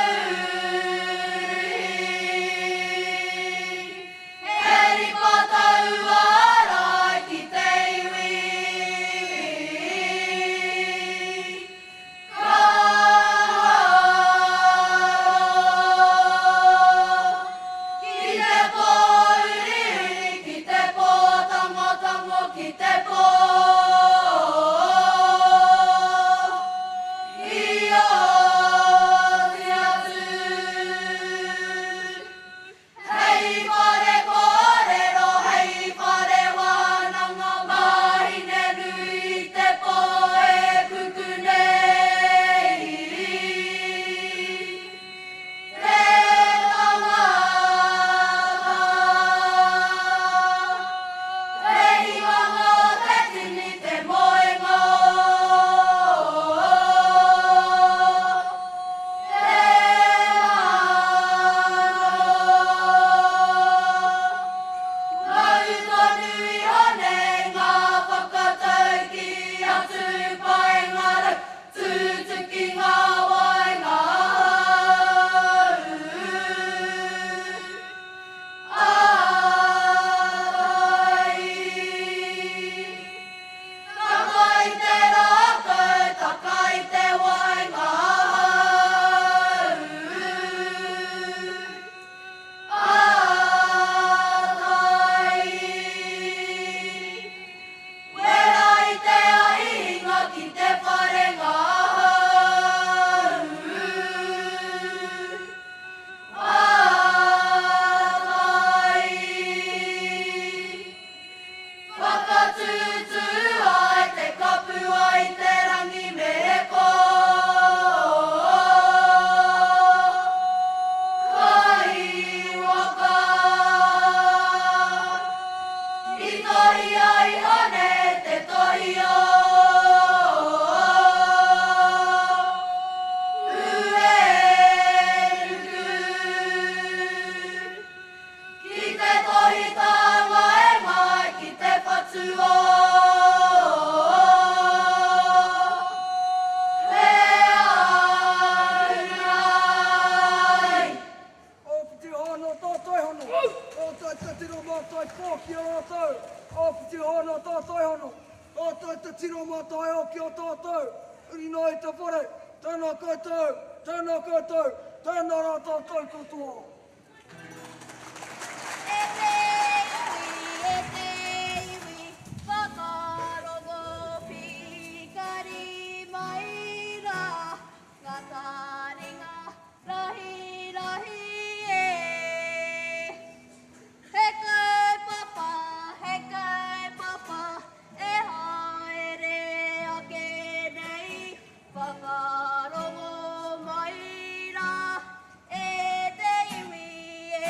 uri, he ripa taua ārai ki te iwi. Ka aro ki te pōuriuri, ki te pōtangotango, ki te pō i oti atu. Hei whare kōrero, hei whare wānanga Māhine nui i te pō e kuku nei te tangata. Te hinganga o te tini, te moenga o te Mau tonu iho nei ngā whakataukī a Tūpaengarau, tutuki ngā waenga hau. Ārai. Taka i te rākau, taka i te waenga hau. Ātai. Wera i te ahi hinga ki te whare ngahau. Ātai. Whakatūtū ai te kapua i te rangi me ko Kai waka. I tohia iho nei te tohi o Uenuku. Ki te tohi tānga e mai ki te whatu o Te Ahurai. Āpiti hāna tātai hono, tātai te tiro mātai pō ki a rātou. Āpiti hāna tātai hono, tātai te tiro mātai ao ki a tātou. Huri noa i te whare, tēnā koutou, tēnā koutou, tēnā rā tātou katoa. E te iwi, e te iwi, whakarongo pīkari mai rā, ngā taringa rahirahi e. He kaupapa, he kaupapa, e haere ake nei, whakarongo mai rā, e te iwi e.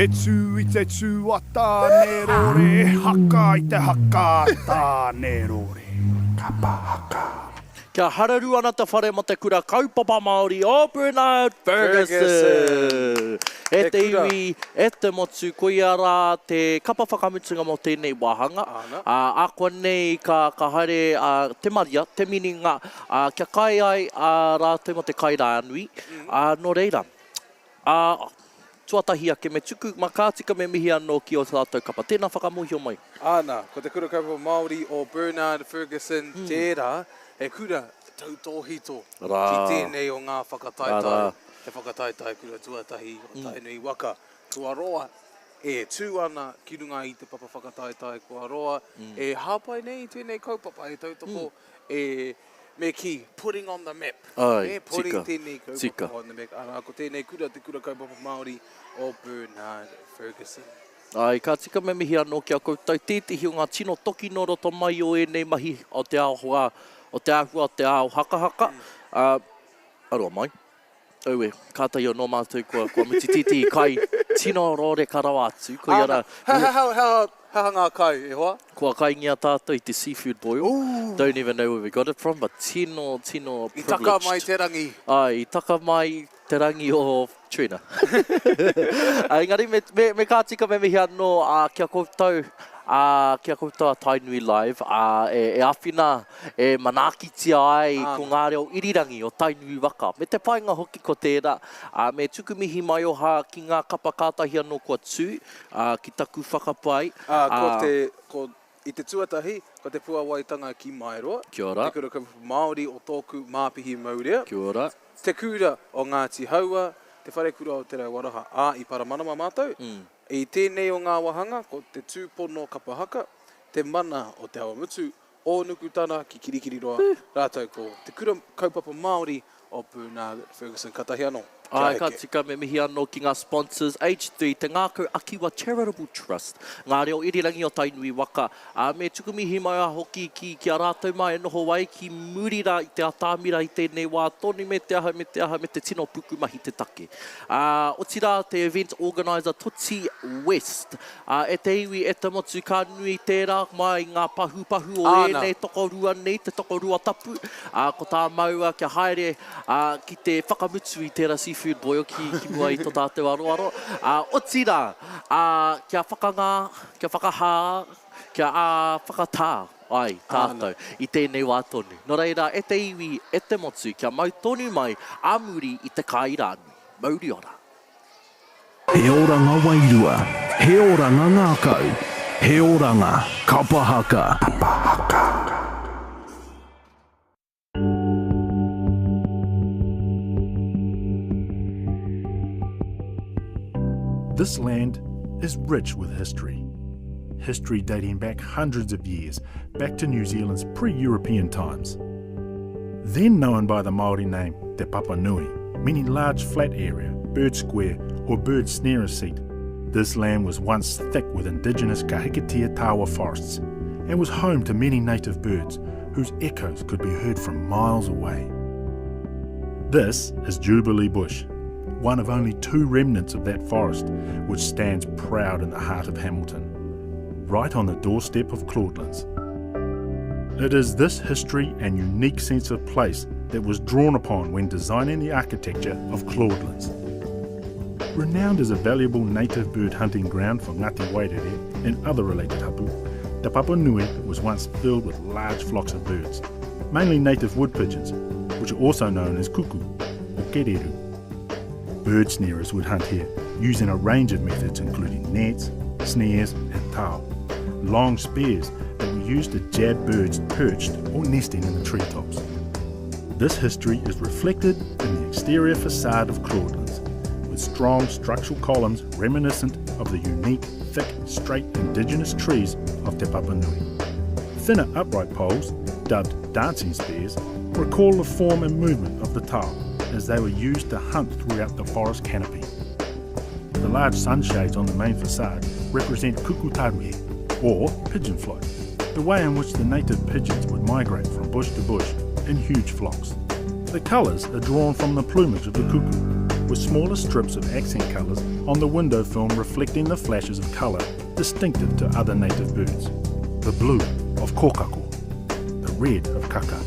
E tū i te tū a Tāne rore, e haka i te haka a Tāne rore. Kapa haka. Kia hararu ana te whare mo te kura kaupapa Māori o Bernard Fergusson. E te iwi, e te motu, koia rā te kapa whakamutunga mō tēnei wāhanga. Ā, ākuanei ka, ka haere a Te Maria, te mininga, ā, kia kai ai a rātou mō te kai rānui. Ā, nō reira, ā, tuatahi ake me tuku, ma ka tika me mihi anō ki ō tātou kapa. Tēnā whakamōhio mai. Āna, ko te Kura Kaupapa Māori o Bernard Fergusson tērā, he kura tautōhito ki tēnei o ngā whakataetae, te whakataetae kura tuatahi o Tainui waka. Kua roa e tū ana ki runga i te papa whakataetae, kua roa e hāpai nei i tēnei kaupapa, e tautoko, e, me kī, putting on the map. Ai, e, putting tika, tēnei kaupapa tika. on the map. Arā, ko tēnei kura te kura kaupapa Māori o Bernard Fergusson. Ai, ka tika me mihi anō ki a koutou tētehi o ngā tino toki nō roto mai o ēnei mahi o te ao, o te āhua o te ao hakahaka, ā, aroa mai. Aue, kātahi anō mātou kua, kua mutu tītī kai, tino rōreka rawa atu, koia rā. He aha, he aha, he aha ngā kai, e hoa? Kua kaingia tātou i te seafood boil, don't even know where we got it from, but tino, tino I taka mai privileged. te rangi. Āe, i taka mai te rangi o Trina. Engari me, me, me ka tika me mihi anō ā, ki a koutou, ā, ki a koutou a Tainui Live, ā, e, e āwhina, e manaakitia ai ko ngā reo irirangi o Tainui waka. Me te painga hoki ko tērā, ā, me tuku mihi maioha ki ngā kapa kātahi anō kua tū, ā, ki taku whakapae, Ā, ko ā. te, ko, i te tuatahi, ko te puawaitanga ki Maeroa, Kia ora. te kura kaupapa Māori o tōku Māpihi Maurea. Kia ora. Te Kura o Ngāti Haua, Te Wharekura o Te Rauaraha, ā, i Paramanama mātou. I tēnei o ngā wāhanga, ko te tūpono kapa haka, te mana o Te Awamutu, o Nukutana ki Kirikiriroa, rātou ko Te Kura Kaupapa Māori o Bernard Fergusson. Katahi anō, kia Āe, ka eke. tika, me mihi anō ki ngā sponsors, H3, Te Ngākau Akiwa Charitable Trust, Ngā Reo Irirangi o Tainui Waka, Ā, me tuku mihi mai a hoki ki, ki a rātou mā e noho ai ki muri rā i te atamira i tēnei wā tonu me te aha, me te aha, me te tino pukumahi te take. Ā, otirā te event organiser Toti West. Ā, e te iwi, e te motu, ka nui tērā mai ngā pahupahu o Āna. ēnei tokorua nei, te tokorua tapu, ā, ko tā māua kia haere, ā, ki te whakamutu i tērā seafood boil ki, ki mua i to tātou aroaro. Ā, otirā, ā, kia whakangā, Kia whakahā, kia ā whakatā ai tātou i tēnei wā tonu. Nō reira, e te iwi, e te motu, kia mau tonu mai a muri i te kāirānui. Mauri ora! He oranga wairua, he oranga ngākau, he oranga kapa haka. Kapa haka. This land is rich with history. History dating back hundreds of years, back to New Zealand's pre-European times. Then known by the Māori name Te Papanui, meaning large flat area, bird square or bird snarer seat, this land was once thick with indigenous Kahikatea tawa forests and was home to many native birds whose echoes could be heard from miles away. This is Jubilee Bush, one of only two remnants of that forest which stands proud in the heart of Hamilton, right on the doorstep of Claudelands. It is this history and unique sense of place that was drawn upon when designing the architecture of Claudelands. Renowned as a valuable native bird hunting ground for Ngāti Wairere and other related hapu, Te Papanui was once filled with large flocks of birds, mainly native wood pigeons, which are also known as kuku or kereru. Bird snarers would hunt here, using a range of methods including nets, snares and tau, long spears that were used to jab birds perched or nesting in the treetops. This history is reflected in the exterior facade of Claudelands, with strong structural columns reminiscent of the unique, thick, straight indigenous trees of Te Papanui. Thinner upright poles, dubbed dancing spears, recall the form and movement of the tau as they were used to hunt throughout the forest canopy. The large sunshades on the main facade represent kukutaruhe, or pigeon flight, the way in which the native pigeons would migrate from bush to bush in huge flocks. The colours are drawn from the plumage of the kuku, with smaller strips of accent colours on the window film reflecting the flashes of colour distinctive to other native birds. The blue of kōkako, the red of kaka,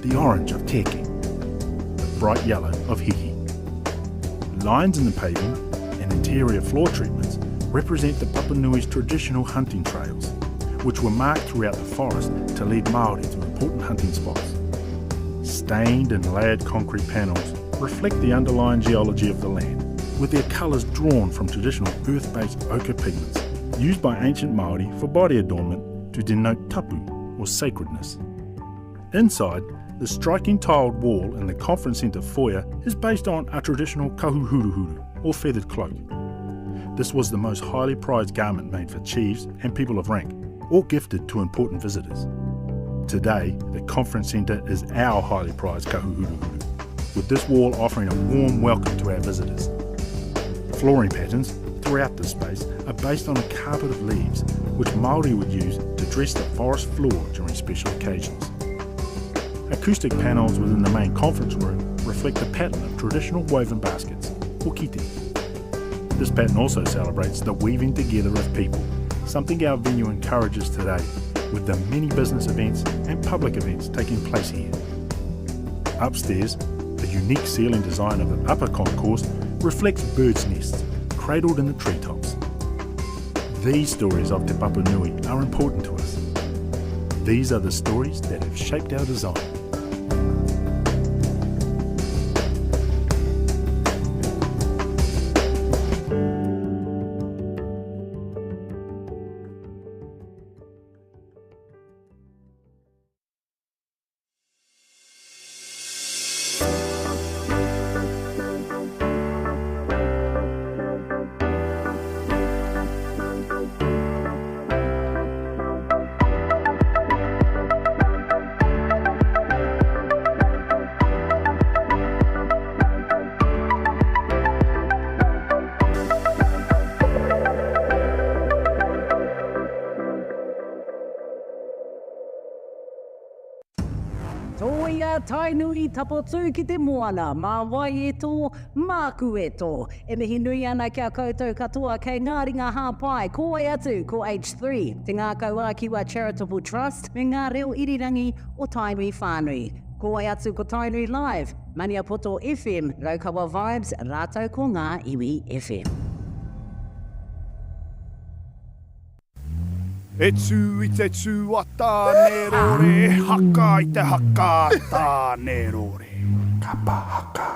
the orange of teke, the bright yellow of hihi. Lines in the paving and interior floor treatments represent the Papanui's traditional hunting trails, which were marked throughout the forest to lead Māori to important hunting spots. Stained and layered concrete panels reflect the underlying geology of the land, with their colours drawn from traditional earth-based ochre pigments used by ancient Māori for body adornment to denote tapu, or sacredness. Inside, the striking tiled wall in the conference centre foyer is based on a traditional kahuhuruhuru, or feathered cloak. This was the most highly prized garment made for chiefs and people of rank, or gifted to important visitors. Today, the conference centre is our highly prized kahuhuruhuru, with this wall offering a warm welcome to our visitors. Flooring patterns throughout the space are based on a carpet of leaves, which Māori would use to dress the forest floor during special occasions. Acoustic panels within the main conference room reflect the pattern of traditional woven baskets, or kite. This pattern also celebrates the weaving together of people, something our venue encourages today with the many business events and public events taking place here. Upstairs, the unique ceiling design of the upper concourse reflects birds' nests cradled in the treetops. These stories of Te Papanui are important to us. These are the stories that have shaped our design. Tōia Tainui Tapotū ki te moana, mā wai e tō, māku e tō. E mihi nui ana ki a koutou katoa kei ngā ringa hāpai, ko wai atu, ko H3, Te Ngākau ā-Kiwa Charitable Trust me ngā reo irirangi o Tainui whānui. Ko wai atu ko Tainui Live, Maniapoto FM, Raukawa Vibes rātou ko Ngā Iwi FM. E tū i te tū a Tāne rore, e haka i te haka a Tāne rore. Kapa haka.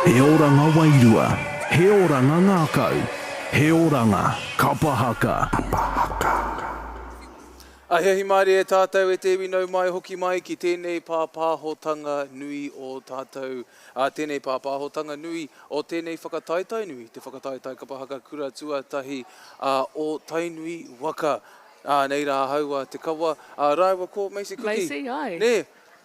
He oranga wairua, he oranga ngākau, he oranga kapa haka. Ahiahi mārie tātou e te iwi nau mai hoki mai ki tēnei pāpāhotanga nui o tātou, ā, tēnei pāpāhotanga nui o tēnei whakataetae nui, te whakataetae kapa haka kura tuatahi ā, o Tainui waka. Ā, nei rā ahau a Te Kawa, ā, rāua ko Macy Kuki. Macy, āe. Nē,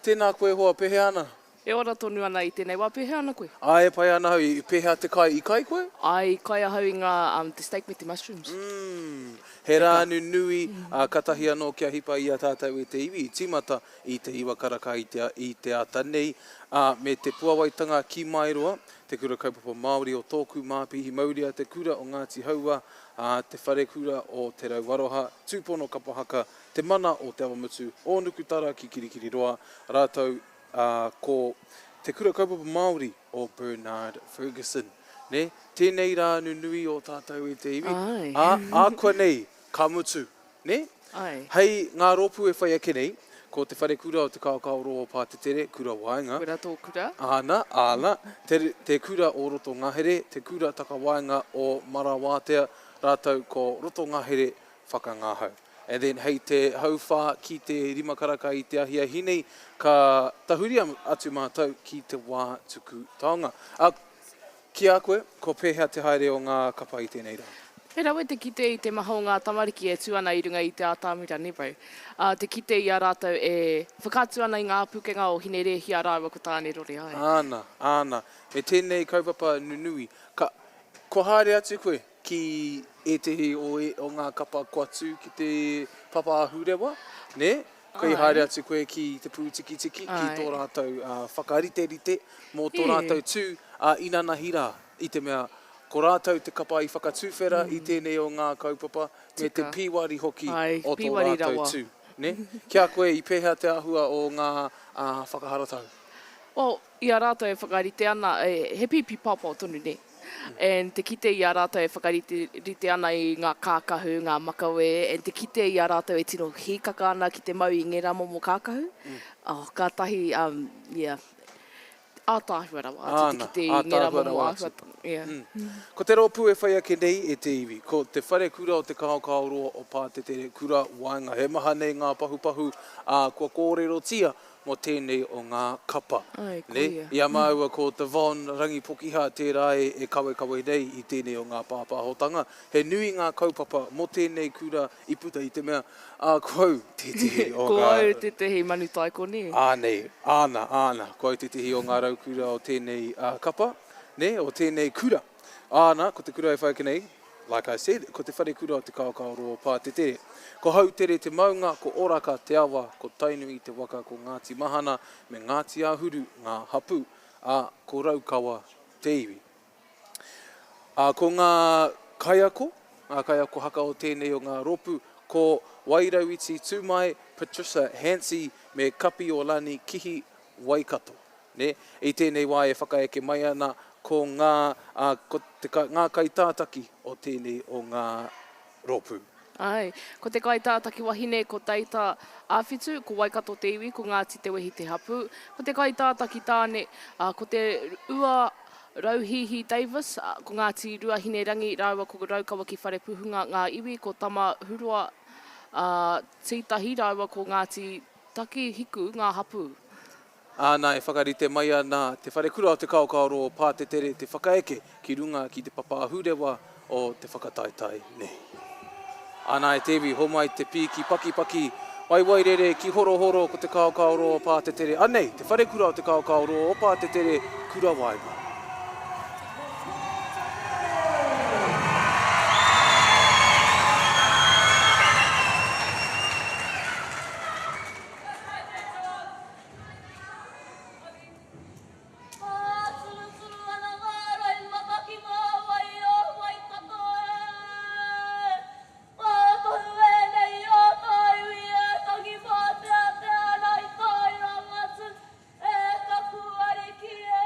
tēnā koe hoa, pēhea ana? E ora tonu ana i tēnei wā, pēhea ana koe? Āe, e pai ana ahau, i pēhea te kai, i kai koe? Āe, i kai ahau i ngā, um, te steak me te mushrooms. Mm, he rā nunui, ā, katahi anō kia hipa i a tātou e te iwi, i tīmata i te iwa karaka i te, i te ata nei, ā, me te puawaitanga ki Maeroa, te kura kaupapa Māori o tōku Māpihi Maurea, te kura o Ngāti Hauā, ā, te wharekura o Te Rau Aroha, Tūpono Kapa Haka, Te Mana o Te Awamutu, o Nukutara ki Kirikiriroa, rātou, ā, ko Te Kura Kaupapa Māori o Bernard Fergusson, nē? Tēnei rā nunui o tātou e te iwi, Āe. ā, ākuanei ka mutu, nē? Āe. Hei ngā rōpū e whai ake nei, ko Te Wharekura o Te Kaokaoroa o Pātetere, Kura Waenga. Kura tō kura. Āna, āna, te, te kura o Roto Ngahere, te kura takawaenga o Marawātea, rātou ko Roto Ngahere Whakangahau. And then hei te hauwhā ki te rima karaka i te ahiahi nei, ka tahuri atu mātou ki te wā tuku taonga. Ā, ki a koe, kua pēhea te haere o ngā kapa i tēnei rā? He rawe te kite i te maha o ngā tamariki e tū ana i runga i te atamira, nē bro? Ā, te kite i a rātou e whakaatu ana i ngā pūkenga o Hinerēhia rāua ko Tānerore, āe. Āna, āna. Me tēnei kaupapa nunui, ka, kua haere atu koe ki ētehi o, o ngā kapa kua tū ki te papa ahurewa, nē? Kei haere atu koe ki te pūtikitiki, ki tō rātou whakariterite mō tō rātou tū inanahi rā, i te mea ko rātou te kapa i whakatuwhera i tēnei o ngā kaupapa, me te pīwari hoki o tō rātou tū. Nē? Ki a koe, i pēhea te āhua o ngā whakaharatau? Well, i a rātou e whakarite ana, he pīpī paopao tonu, nē? And te kite i a rātou e whakariterite ana i ngā kākahu, ngā makawe, and te kite i a rātou e tino hīkaka ana ki te mau i ngērā momo kākahu, oh, kātahi, um, yeah, ātaahua rawa atu te kite i ngērā momo āhuatanga, yeah. Ko te rōpū e whai ake nei e te iwi, ko Te Wharekura o Te Kaokaoroa o Pātetere Kura Waenga. He maha nei ngā pahupahu, ā, kua kōrerotia mō tēnei o ngā kapa. Āe, Nē? koia. I a māua ko Devon Rangipokiha tērā e, e kawekawe nei i tēnei o ngā pāpāhotanga. He nui ngā kaupapa mō tēnei kura i puta i te mea, ā, ko au tētehi o Ko ngā. au tētehi manu taiko, nē? Ānei, āna, āna, ko au tētehi o ngā raukura o tēnei kapa, nē, o tēnei kura. Āna, ko te kura e whai ake nei, Like I said, ko te wharekura o Te Kaokaoroa o Pātetere. Ko Hautere te maunga, ko Oraka te awa, ko Tainui te waka, ko Ngāti Mahana me Ngāti Āhuru ngā hapū, ā, ko Raukawa te iwi. Ā, ko ngā kaiako, ngā kaiako haka o tēnei o ngā rōpū, ko Wairauiti Tūmai, Patricia Hancy me Kapiolani Kihi Waikato. Nē, i tēnei wā e whakaeke mai ana ko ngā, ā, ko te, ngā kaitātaki o tēnei o ngā rōpū. Āe. Ko te kaitātaki wahine ko Teita Āwhitu, ko Waikato te iwi, ko Ngāti Te Wehi te hapū. Ko te kaitātaki tāne, ko Te Ua Rauhihi Davis, ko Ngāti Ruahinerangi rāua ko Raukawa ki Wharepuhunga ngā iwi, ko Tama Huroa Tītahi rāua ko Ngāti Taki Hiku ngā hapū. Āna e whakarite mai ana te wharekura o Te Kaokaoroa o Pātetere te whakaeke ki runga ki te papa ahurewa o te whakataetae nei. Āna e te iwi, homai te pīki pakipaki, waiwai rere ki Horohoro ko Te Kaokaoroa o Pātetere, anei te wharekura o Te Kaokaoroa o Pātetere, Kura Waenga. Pāturuturu ana ngā roimata ki ngā wai o Waikato e. Ngā tohu ēnei o Taiwi e tangi pāteatea ana i Tairangatu e taku ariki e.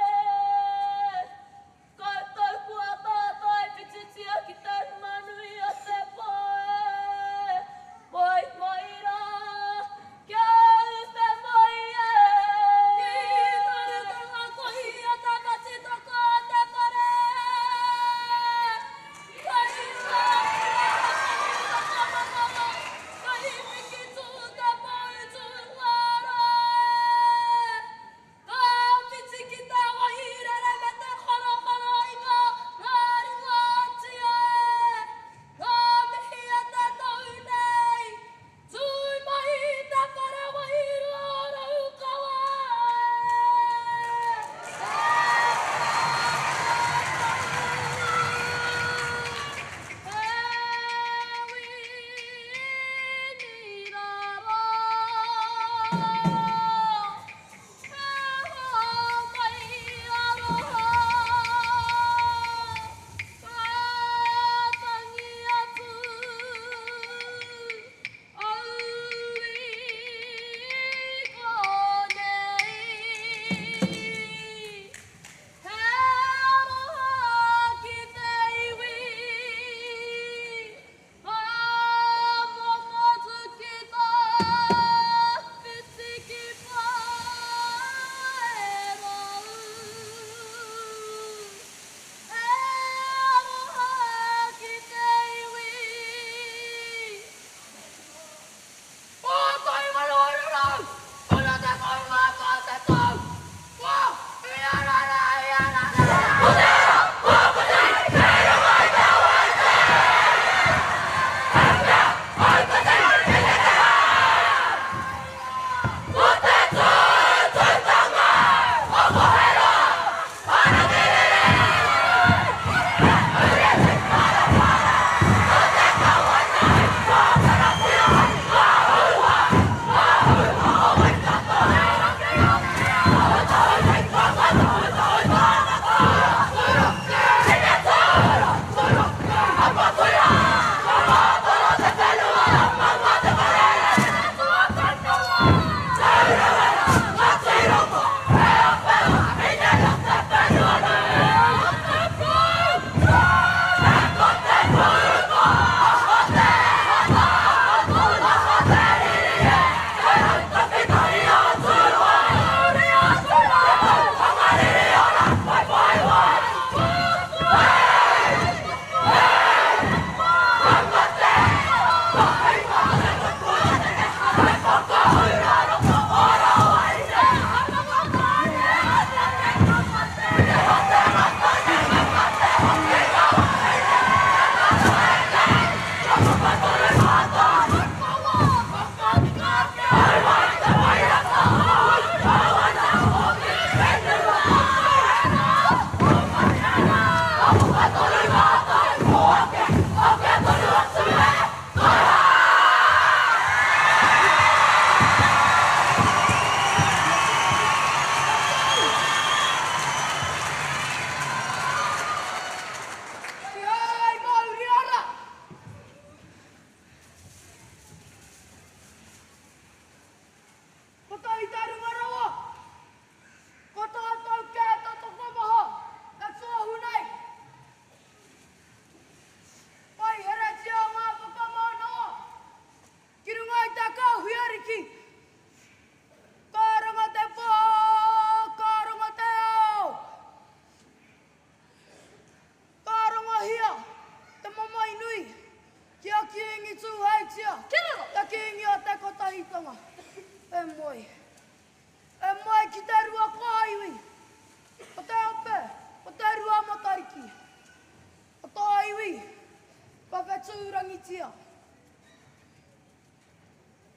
whakanuia.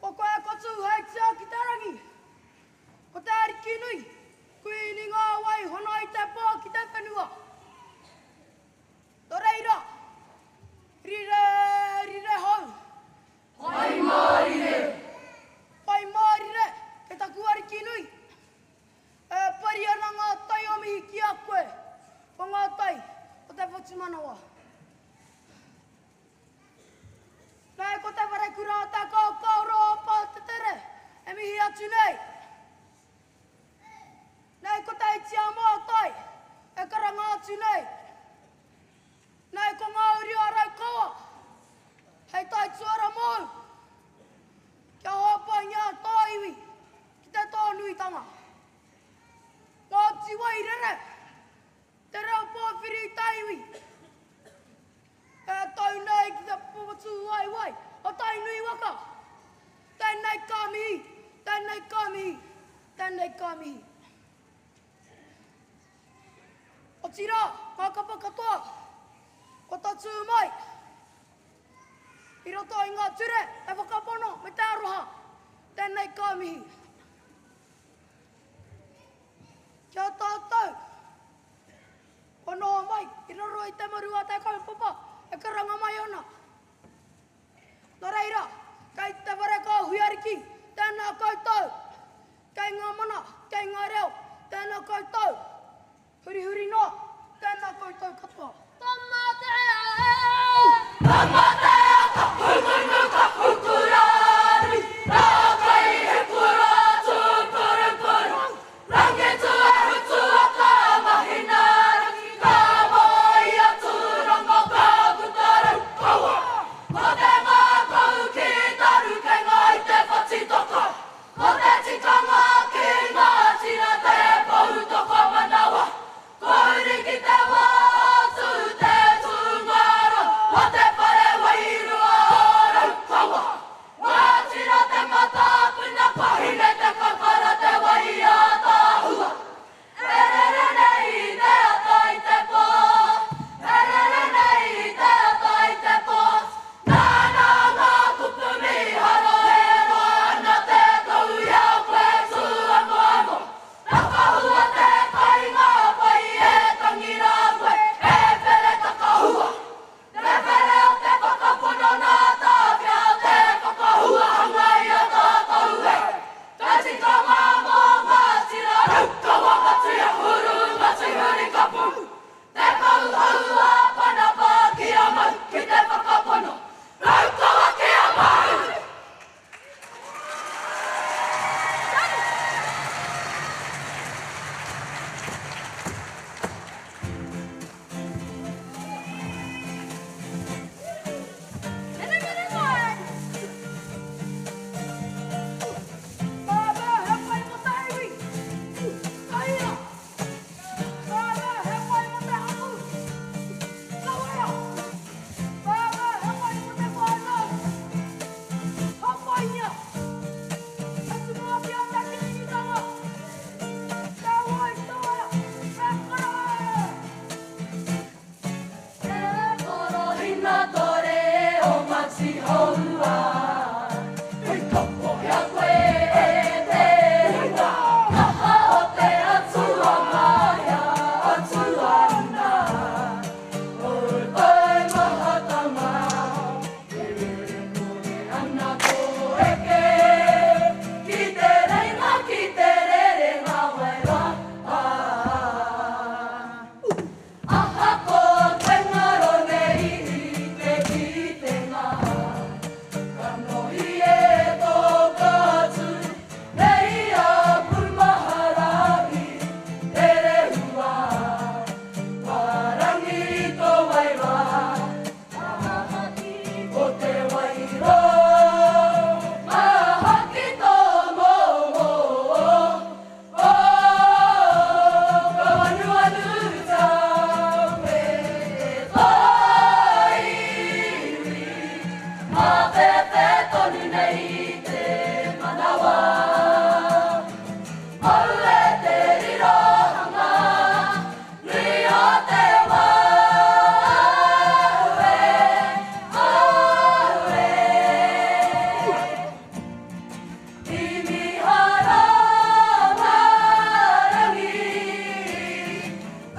Ko koe ko Tūheitia ki te rangi, ko te Ariki nui, Kuini ngā wai hono i te pō ki te whenua. Nō reira, rire, rire hou. Pai mārire. Pai mārire e taku Ariki nui. E pari ana ngā tai o mihi ki a koe, ko ngā tai o te whatumanawa. Nei ko te wharekura o te kaokaoro o Pātetere e mihi atu nei. Nei ko te iti a Mātai e karanga atu nei. Nei ko ngā uri o Raukawa hei taituara mōu kia hāpaingia tō iwi ki te tōnuitanga. Ngāti Wairere, te reo pōwhiri i te iwi. E tau nei ki te papatūwaewae o Tainui waka. Tēnei ka mihi, tēnei ka mihi, tēnei ka mihi. Otirā, ngā kapa katoa, kua tatū mai i roto i ngā ture, te whakapono me te aroha, tēnei ka mihi. Ki a tātou, Kua noho mai i raro i te maru a te kaupapa e karanga mai ana. Nō reira, kei te whare kāhui ariki, tēnā koutou. Kei ngā mana, kei ngā reo, tēnā koutou. Hurihuri noa, tēnā koutou katoa. Tamatea! Tamatea ka hungunu ka hukurari, Rākai he pura tūpurupuru, Rangitūehutua ka mahinarangi, Ka moe i a Tūrongo ka puta Raukawa. Ko te ngākau ki taru kei ngā i te whatitoka, Ko te tikanga ki ngā tira te pou tokomanawa, Kua huri ki te wā o tū.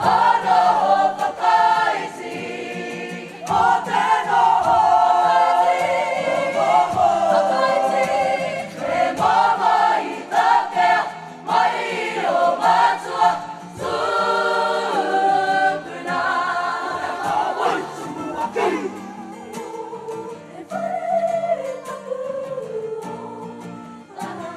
Ka noho whakaiti o te noho whakaiti, he mama i takea mai i o matua tūpuna. Ka wai tumu ake. He whare tapu o Tara.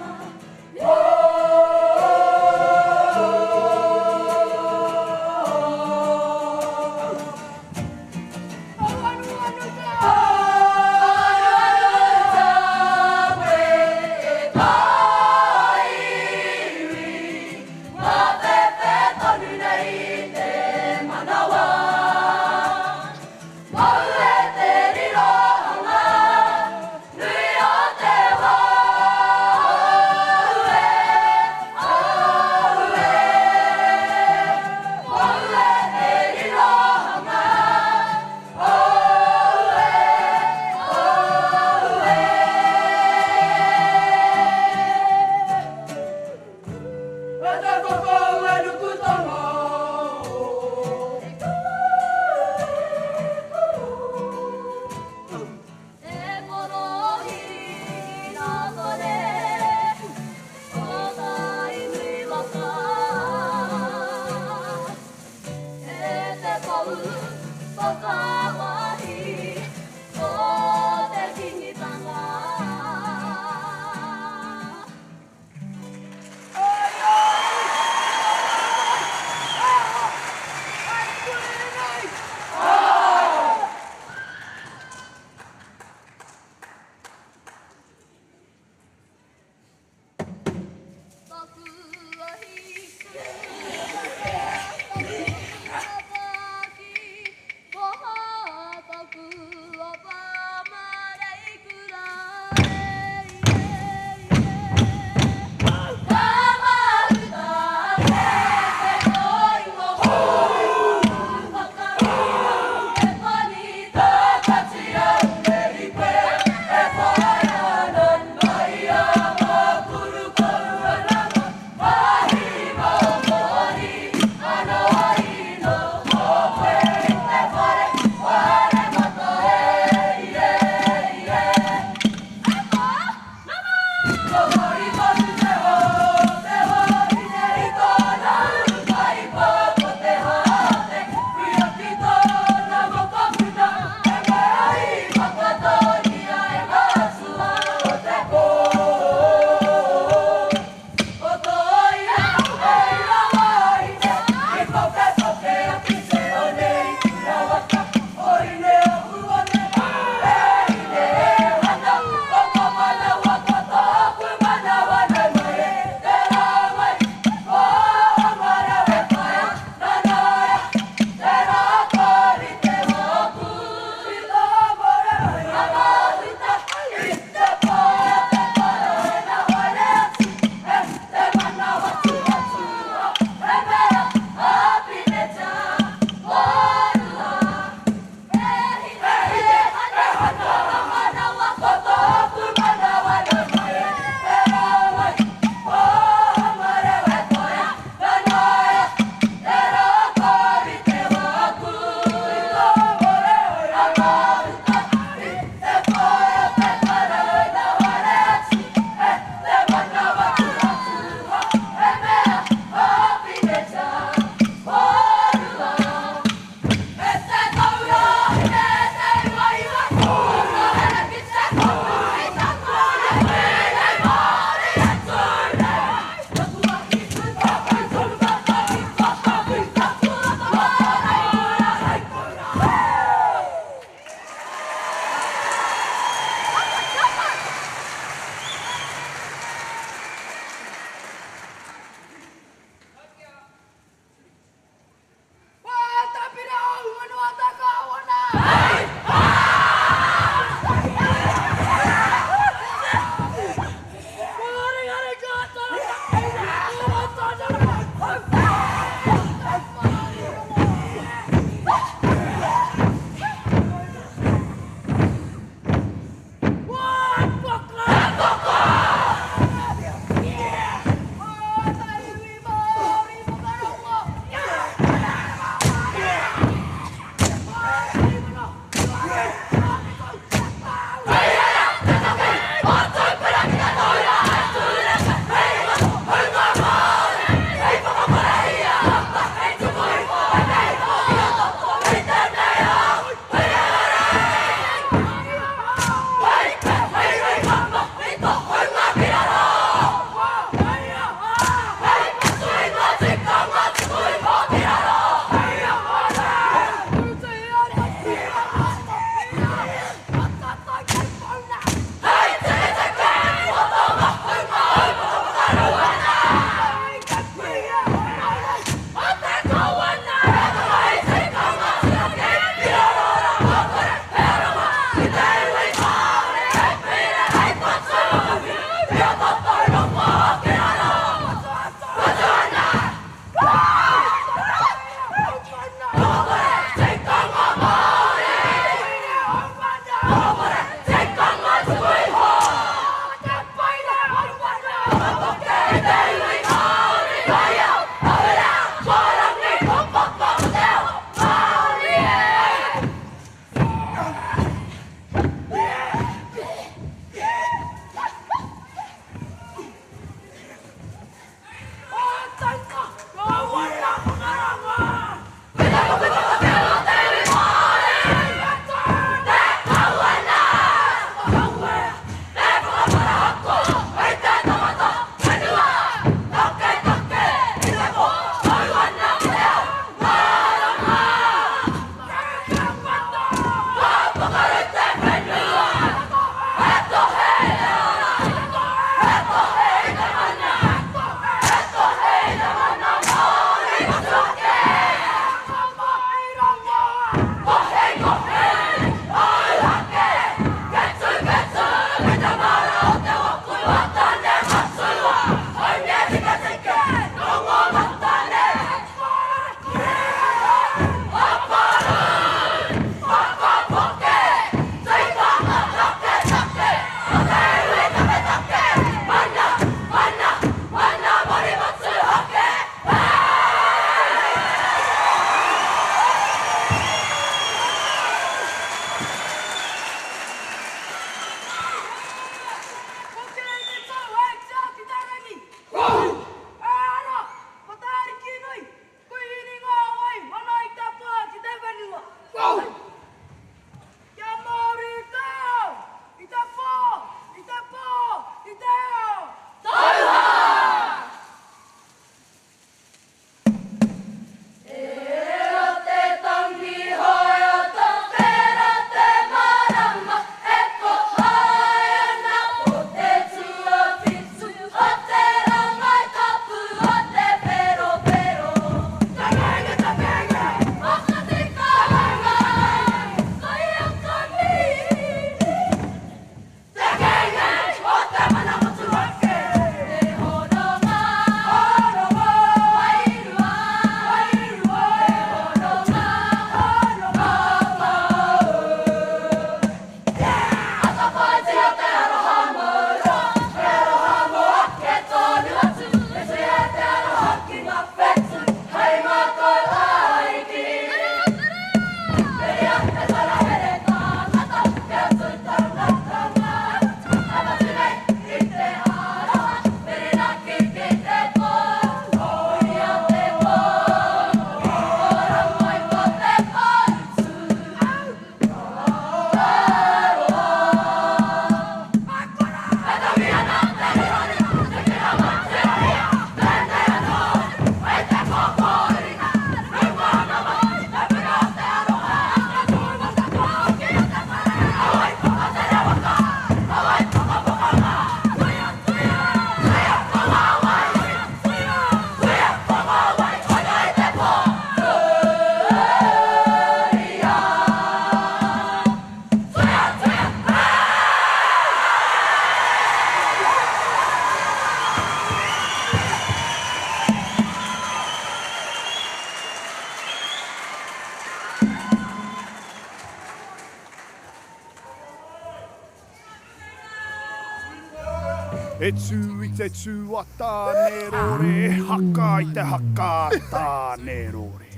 E tū i te tū a Tāne rore, e haka i te haka a Tāne rore.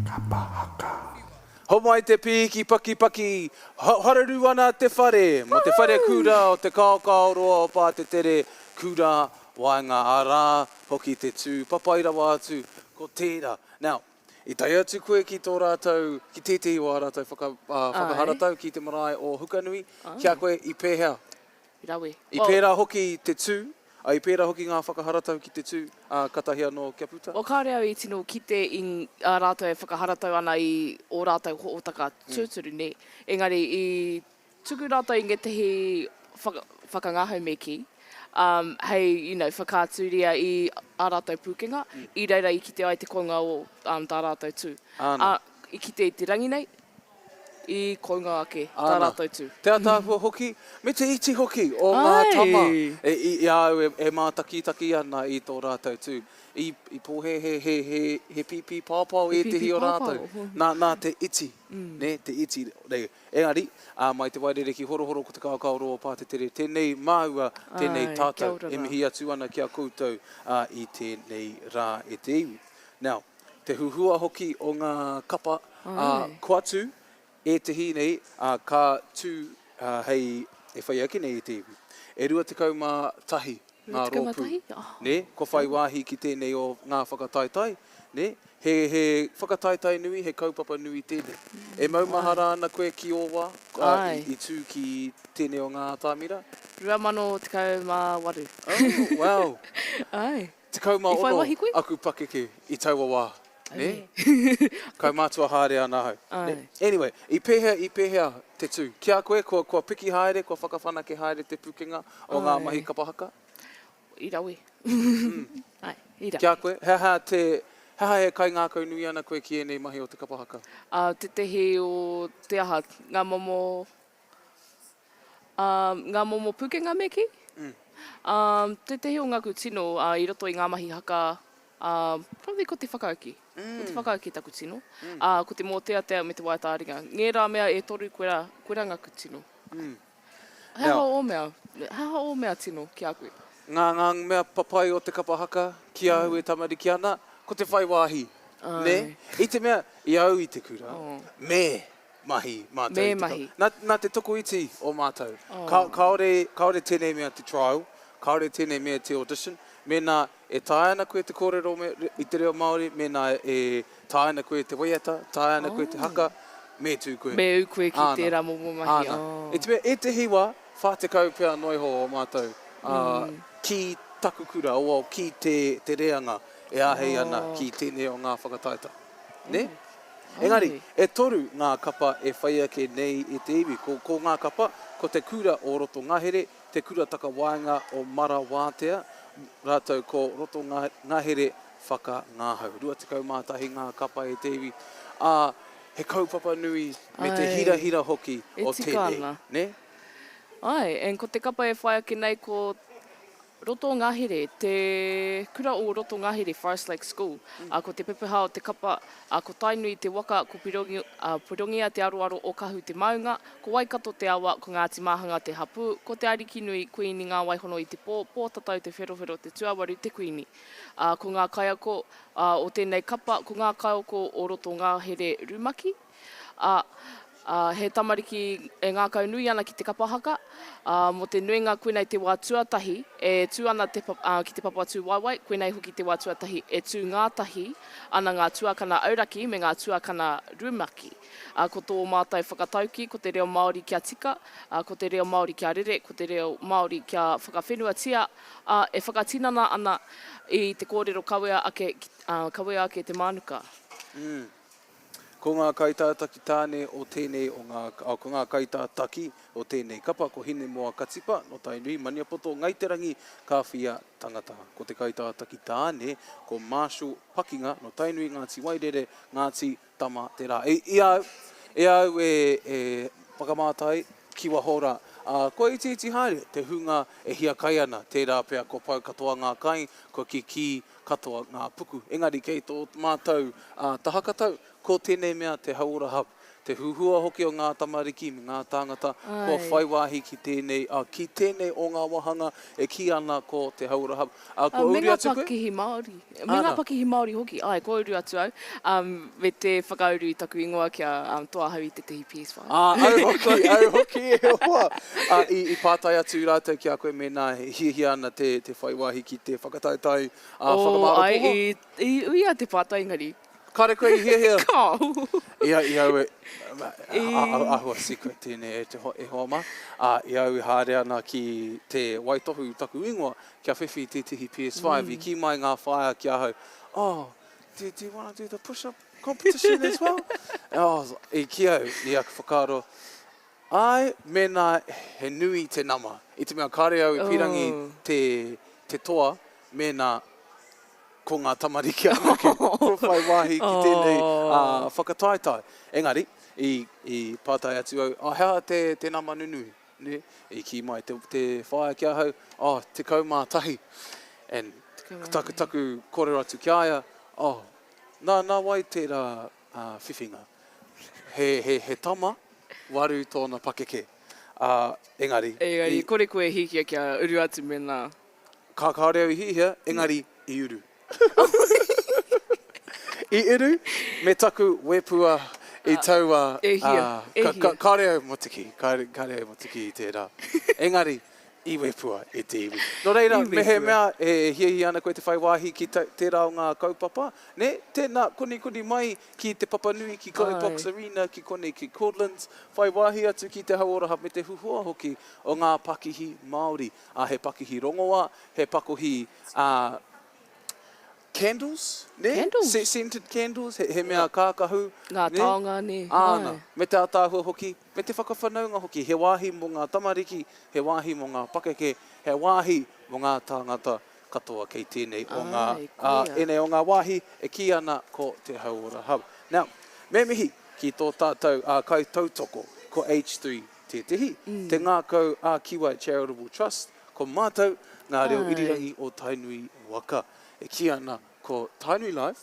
Kapa haka. Homai te pīki pakipaki, haruru ana te whare, mo te whare kura o te kaokaoroa o Pātetere, kura waenga arā hoki te tū papai rawa atu ko tērā. Now, i tae atu koe ki tō rātou, ki tētehi o ā rātou whaka, whakaharatau ki te marae o Hukanui, ki a koe i pēhea? Rawe. I pērā hoki te tū, ā, i pērā hoki ngā whakaharatau ki te tū, ā, katahi anō kia puta. Well, kāore au i tino kite i a rātou e whakaharatau ana i ō rātou hōtaka tūturu, nē. Engari i tuku rātou i ngētehi whaka, whakangahau me kī, um, hei, you know, whakaaturia i ā rātou pūkenga, i reira i kite ai te kounga o um, tā rātou tū. Āna. Ā, i kite i te rangi nei, i kounga ake tā Āna. rātou tū. Te ataahua hoki, me te iti hoki o ngā tama e, i, i a au e, e mātakitaki ana i tō rātou tū. I, i pōhēhē he, he, he pīpī paopao He pīpī ētehi o paopao, rātou. oh. Nā, nā te iti, nē, te iti. Nei, engari, ā, mai te wairere ki Horohoro ko te kaokaoroa o Pātetere, tēnei māua, tēnei Āe, kia tātou ora e rā. mihi atu ana ki a koutou, ā, i tēnei rā e te iwi. Now, Te huhua hoki o ngā kapa, ā, kua tū ētehi nei, ā, ka tū hei, e whai ake nei i te iwi. E 21 ngā rōpū, nē, kua whai wāhi ki tēnei o ngā whakataetae, nē, he, he whakataetae nui, he kaupapa nui tēnei. E maumahara ana koe ki ō wā, ā, i, i tū ki tēnei o ngā atamira? 2018. Oh, wow. Āe. I whai 16 wāhi koe? aku pakeke i taua wā, nē? Kaumātua haere ana ahau, nē? Anyway, i pēhea, i pēhea te tū? Ki a koe, kua, kua piki haere, kua whakawhanake haere te pukenga o ngā mahi kapa haka? I rawe. Āe, i rawe. Ki a koe, he aha te, he aha e kaingākau nui ana koe ki ēnei mahi o te kapa haka? Ā, tētehi o te aha, ngā momo Ā, ngā momo pukenga me kī. Ā, tētehi o ngaku tino, ā, i roto i ngā mahi haka, ā, probably ko te whakauki. Ko te whakauki taku tino. Ā, ko te mōteatea me te waetāringa. Ngērā mea e toru koirā, koirā ngaku tino. He aha ō mea, he aha ō mea tino ki a koe? Ngā, ngā mea papai o te kapa haka ki a au e tamariki ana, ko te whai wāhi, nē? I te mea, i a au i te kura, me mahi mātou Me i te mahi. Nā, nā te tokoiti o mātou. Oh. Ka, kāore, kāore tēnei mea te trial, kāore tēnei mea te audition. Mēnā e taea ana koe te kōrero me, i te reo Māori, mēnā e taea ana koe te waiata, taea ana koe te haka, me tū koe. Me ū koe ki Āna. tērā momo mahi. Āna. Oh. I te mea, ētehi wā, 40 pea noa iho o mātou, ā, ki taku kura, o, ki te, te reanga e āhei ana Oh. ki tēnei o ngā whakataetae. Nē? Engari, e toru ngā kapa e whai ake nei i te iwi. Ko, ko ngā kapa, ko te kura o Roto Ngahere, te kura takawaenga o Marawātea, rātou ko Roto Ngahere Whakangahau. 21 ngā kapa e te iwi, ā, he kaupapa nui me te hirahira hoki o E tika tēnei, ana. nē? Āe, and ko te kapa e whai ake nei ko Roto Ngahere, te kura o Roto Ngahere, Forest Lake School. Ā, ko te pepeha o te kapa, ā, ko Tainui te waka, ko Pirongi, ā, Pirongia te aroaro o Kahu te maunga, ko Waikato te awa, ko Ngāti Māhanga te hapū, ko Te Arikinui, Kuini Ngā Waihono i te pō, Pōtatau Te Wherowhero te tuawaru, te Kuini. Ā, ko ngā kaiako, ā, o tēnei kapa, ko ngā kaiako o Roto Ngahere Rumaki, ā, ā, he tamariki e ngākau nui ana ki te kapa haka, ā, mō te nuinga koinei te wā tuatahi e tū ana te, ā, ki te papa tūwaewae, koinei hoki te wā tuatahi e tū ngātahi ana ngā tuakana auraki me ngā tuakana rumaki. Ā, ko tō mātou whakataukī, ko te reo Māori kia tika, ā, ko te reo Māori kia rere, ko te reo Māori kia whakawhenuatia, ā, e whakatinana ana i te kōrero kawea ake, ā, kawea ake te mānuka. Mm. Ko ngā kaitātaki tāne o tēnei o ngā, ko ngā kaitātaki o tēnei kapa ko Hinemoa Katipa nō Tainui, Maniapoto, Ngai Te Rangi, Kāwhia Tangata. Ko te kaitātaki tāne ko Marshall Pakinga nō Tainui, Ngāti Wairere, Ngāti Tama Te Rā. I, i a au, e au e, e whakamātai ki waho rā, ā, kua itiiti haere te hunga e hiakai ana, tērā pea kua pau katoa ngā kai, kua kikī katoa ngā puku. Engari kei tō mātou taha katau, ko tēnei mea te Hauora Hub. Te huhua hoki o ngā tamariki me ngā tāngata kua whai wāhi ki tēnei, ā, ki tēnei o ngā wāhanga e kī ana ko Te Hauora Hub. Ā, kua uru atu koe? Me ngā pakihi Māori. Me ngā pakihi Māori hoki. Āe, kua uru atu au, ā, me te whakauru i taku ingoa kia toa ahau i tētahi PS5. Ā, au hoki, au hoki e hoa! Ā, i, i pātai atu rātou ki a koe mēnā e hiahia ana te, te whai wāhi ki te whakataetae, ā, whakamāro poho? Oh, āe, i, i uia te pātai engari Kare koe i hiahia? Kao. I, i au e, āhua secret tēnei e te e hoa mā, ā, i au e haere ana ki te waitohu taku ingoa kia whiwhi tētehi PS5, i kī mai ngā whaea ki ahau, oh, do, do you wanna do the push-up competition as well? Oh, i kī au, i aku whakaaro, āe, mēnā he nui te nama, i te mea kāre au i pīrangi te, te toa, mēnā ko ngā tamariki anake kua whai wāhi ki tēnei whakataetae. Engari, i, i pātai atu au, oh, he aha te, te nama nunui? Nē? I kī mai te, te whaea ki ahau, oh, 11. And taku, taku kōrero atu ki a ia, oh, nā, nā wai tērā uh, whiwhinga? He, he, he tama, waru tōna pakeke. Uh, engari, Engari, i, kore koe e hiahia kia uru atu mēnā. Ka kāore au i hihia, engari i uru. I uru me taku wepua i taua, E hia, e hia. Kāore au motiki, kāore au motiki i tērā. Engari, i wepua e te iwi. Nō reira, mehemea e hiahia ana koe te whai wāhi ki tērā o ngā kaupapa, nē, tēnā, konikoni mai ki te papanui, ki Globox Arena, ki konei ki Cordlands, whai wāhi atu ki te hauora me te huhua hoki o ngā pakihi Māori. Ā, he pakihi rongoā, he pakohi, ā, candles, nē? Candles. Scented candles, he, he mea kākahu, Ngā nē? taonga, nē, Āna, āe. me te ātaahua hoki, me te whakawhanaunga hoki, he wāhi mō ngā tamariki, he wāhi mō ngā pakeke, he wāhi mō ngā tāngata katoa kei tēnei o ngā, Āe, ā, koia. ēnei o ngā wāhi e kī ana ko Te Hauora Hub. Now, me mihi ki tō tātou, ā, kaitautoko, ko H3 Tētehi, Te Ngākau ā-Kiwa Charitable Trust, ko mātou ngā reo irirangi o Tainui waka. E kī ana ko Tainui Live,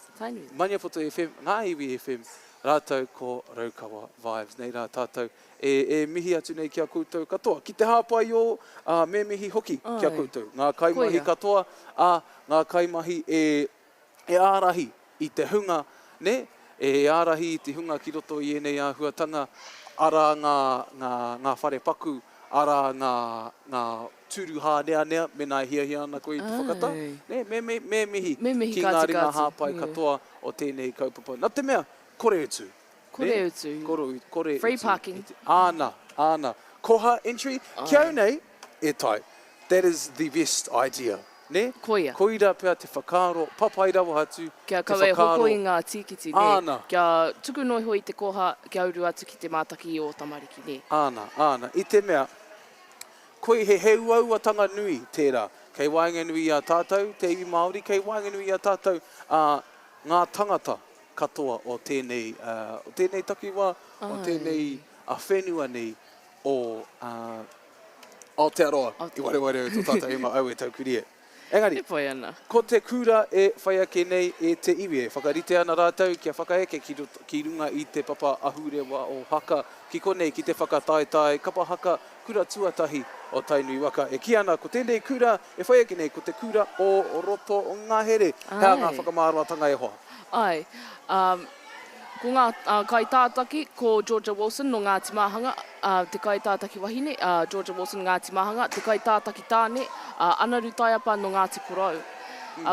Maniapoto FM, Ngā Iwi FM, rātou ko Raukawa Vibes. Nei rā tātou e, e mihi atu nei ki a koutou katoa. Ki te hāpai ō, ā, me mihi hoki ki a koutou. Ngā kaimahi katoa, ā, ngā kaimahi e e ārahi i te hunga, nē, e ārahi i te hunga ki roto i ēnei āhuatanga, arā ngā, ngā, ngā whare paku, arā ngā, ngā tūru hāneanea mēnā e hiahia ana koe i te whakatau, nē, me, me, me mihi Me mihi ki ka ngā tika ringa atu, hāpai yeah. katoa o tēnei kaupapa. Nā te mea, kore utu. Kore Nē? utu. Kore, kore Free utu. parking. Āna, āna. Koha entry, ki au nei, e tai. That is the best idea. Nē? Koia. Koira pea te whakaaro, papai rawa atu Kia te kaua e hoko whakaaro. i ngā tīkiti, nē? Āna. Kia tuku noa iho i te koha, kia uru atu ki te mātaki i ō tamariki, nē? Āna, āna. I te mea, koi he, he uauatanga nui tērā. Kei waenganui i a tātou, te iwi Māori, kei waenganui i a tātou, ā, ngā tangata katoa o tēnei, ā, o tēnei takiwā, o tēnei, ā, whenua nei o, ā, Aotearoa, i wareware au tō tātou ingoa, aue taukuri e. Engari, E pai ana. ko te kura e whai ake nei e te iwi, e whakarite ana rātou kia whakaeke ki roto, ki runga i te papa ahurewa o Haka, ki konei ki te whakataetae kapa haka kura tuatahi o Tainui waka. E kī ana ko tēnei kura e whai ake nei ko te kura o roto ngahere. He aha ngā whakamāramatanga e hoa? Āe. Ko ngā kaitātaki, ko Georgia Wilson nō Ngāti Māhanga, te kaitātaki wahine, Georgia Wilson, Ngāti Māhanga, te kaitātaki tāne, Anaru Taiapa nō Ngāti Porou.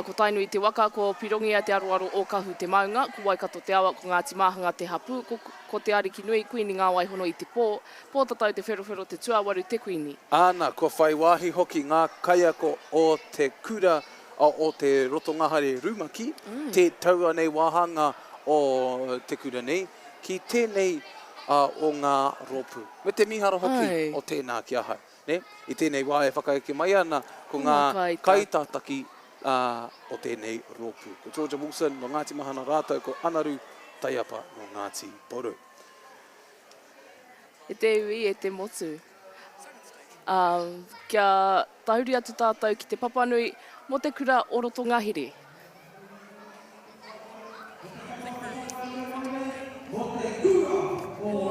Ko Tainui te waka, ko Pirongia Te Aroaro Ōkahu te maunga, ko Waikato te awa, ko Ngāti Māhanga te hapū, ko, ko Te Arikinui, Kuini Ngāwaihono i te pō, Pōtatau Te Wherowhero Te Tuawaru te Kuini. Āna, kua whai wāhi hoki ngā kaiako o te kura o te Rotongahare Rumaki, te taua nei wāhanga o te kura nei, ki tēnei o ngā rōpū. Me te mīharo hoki o tēnā ki ahau. Nē? I tēnei wā e whakaeke mai ana ko ngā kaitātaki o tēnei rōpū. Ko Georgia Wilson nō Ngāti Mahana rātou ko Anaru Taiapa nō Ngāti Porou. E te iwi, e te motu. Ā, kia tahuri atu tātou ki te papanui mō te kura o roto ngahere. Mō te kura o.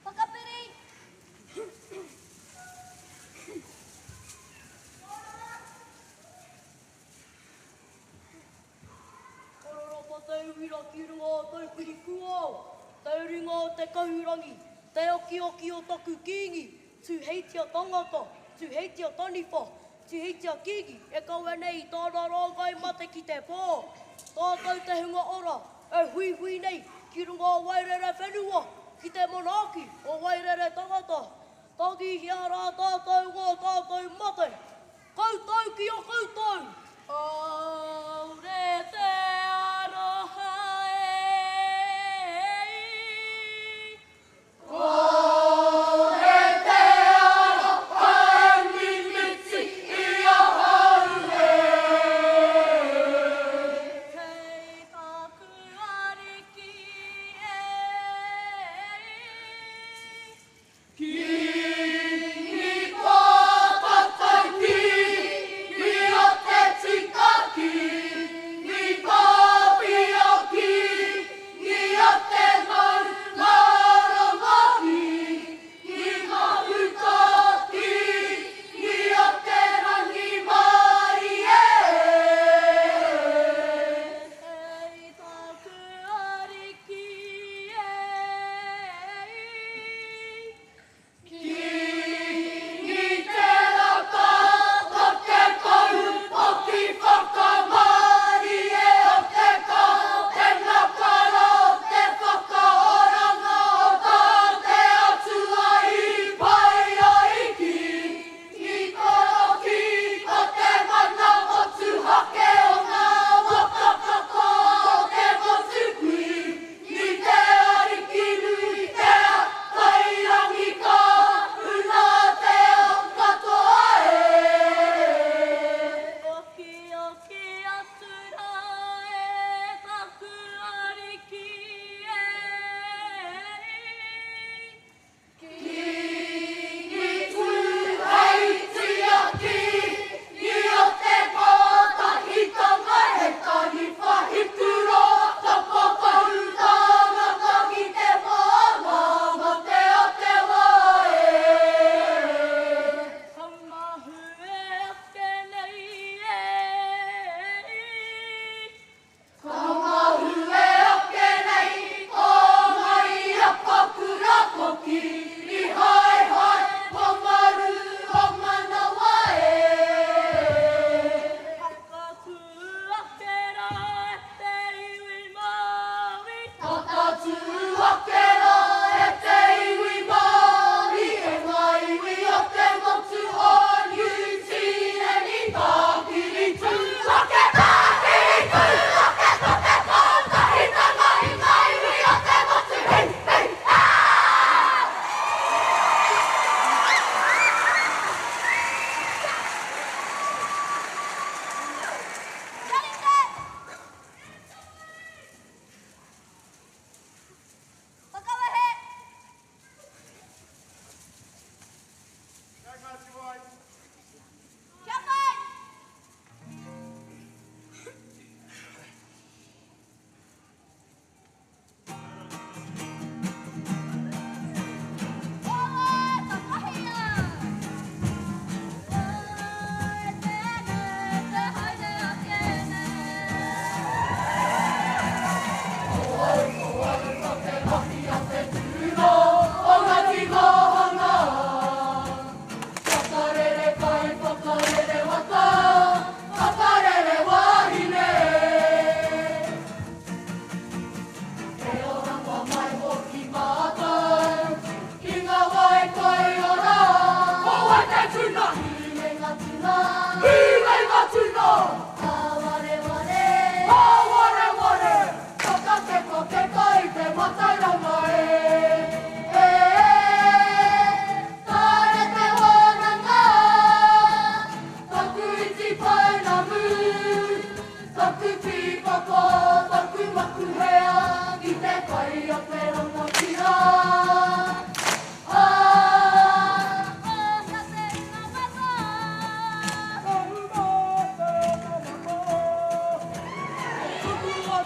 Whakapiri! Kororopa te uira ki runga o Taupiri Kūao, te ringa o te kahurangi, te okioki o taku kīngi, Tūheitia tangata, Tūheitia taniwha, Tūheitia kīngi e kawe nei i tāna rāngai mate ki te pō. Tātou te hunga ora e huihui nei ki runga o Wairere whenua, ki te manaaki o Wairere tangata. Tangihia rā tātou ngō tātou mate. Koutou ki a koutou! Aure te aroha e. Kore te aroha e mimiti i ahau e. Kei taku ariki e. Kingi ko tatou kingi o te tika kingi.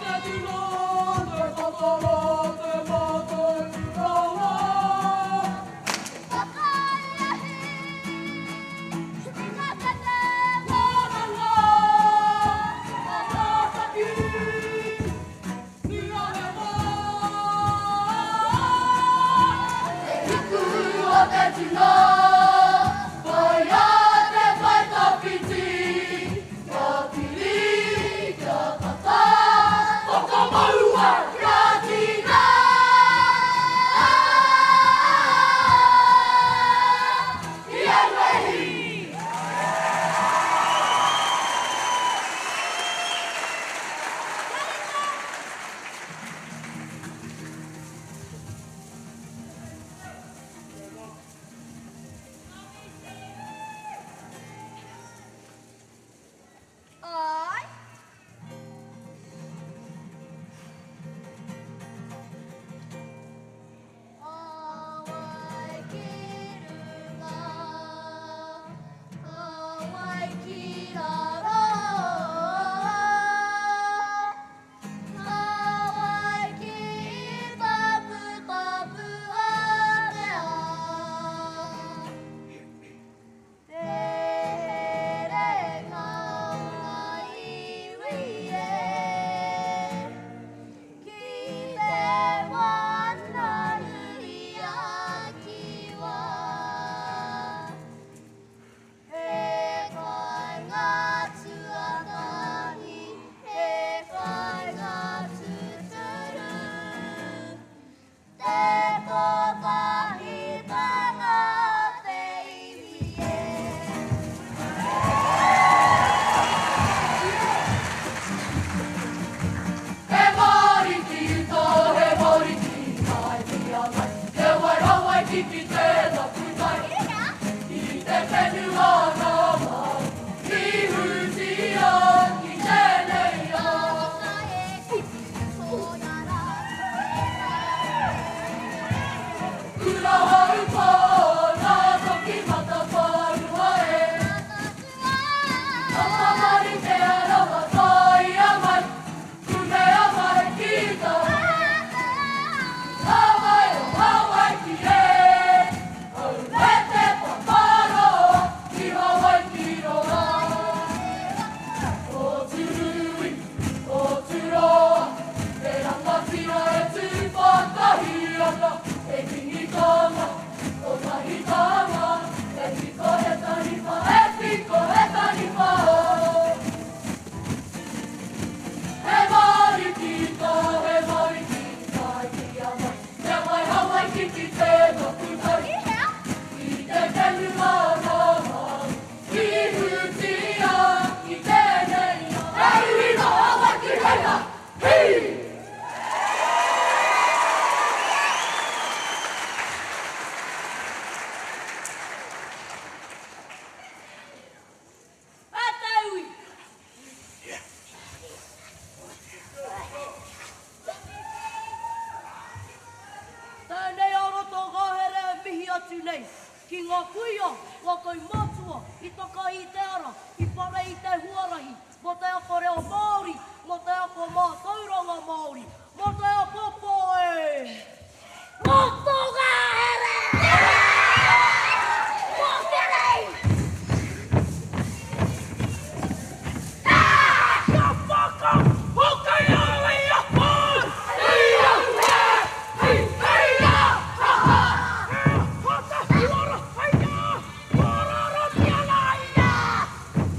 te tuna, te tatara, te mātauranga.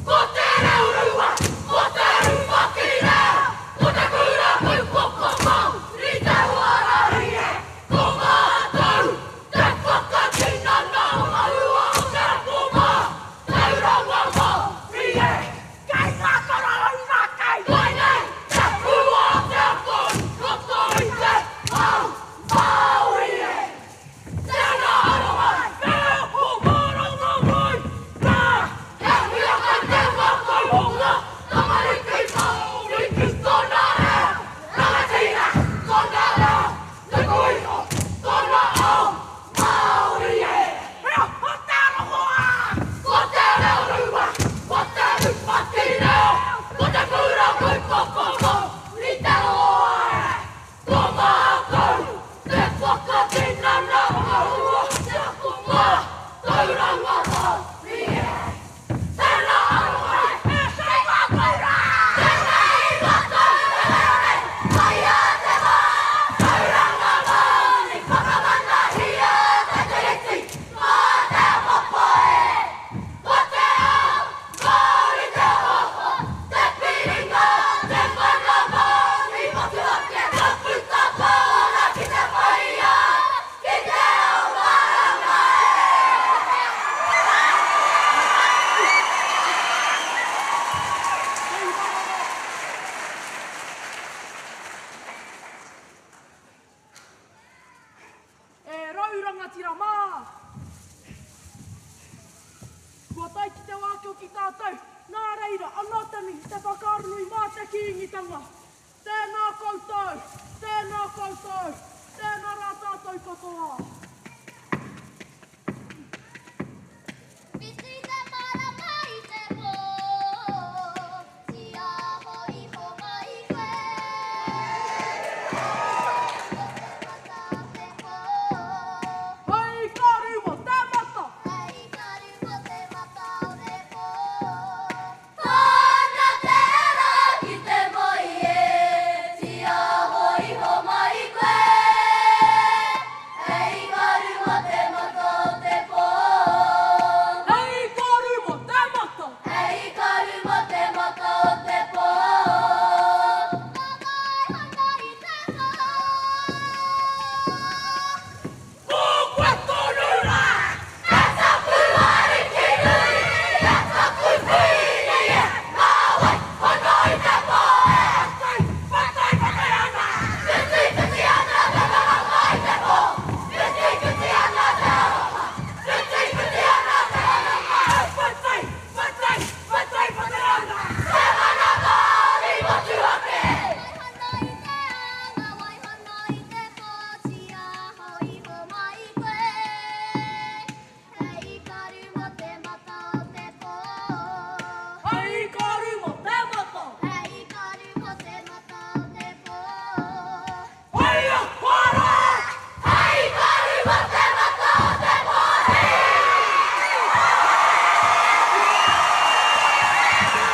Ko te reo rua, ko te rumaki reo, ko te kura rangatira mā! Kua tae ki te wā kia ki tātou, nā reira, anō te mihi, te whakaaro nui mā te Kīngitanga. Tēnā koutou, tēnā koutou, tēnā rā tātou katoa. Whiti te marama i te pō, Tiaho iho mai koe. Ko te mata o te pō. Hei karu mo te mata. Hei karu mo te mata o te pō. Tōna te rā ki te moe e, Tiaho iho mai koe. Hei karu mo te mata o te pō. Hei karu mo te mata. Hei karu mo te mata o te pō. Ka waihanga i te pō. Ko koe tonu rā! E taku ariki nui, e taku kuini e, Ngā wai hono i te pō e. Whai, whai, whai ana! Whiti, whiti ana te marama i te pō. Whiti, whiti ana te aroha. Whiti, whiti ana te aroha. Whai, whai, whai, whai, whai ana! Te mana Māori motuhake. Waihana i te anga, waihana i te pō, tiaho iho mai koe. Hei karu mō te mata o te pō. Hei karu mō te mata. Hei karu mō te mata o te pō. Whaia, whara! Hei karu mō te mata o te pō. E tū!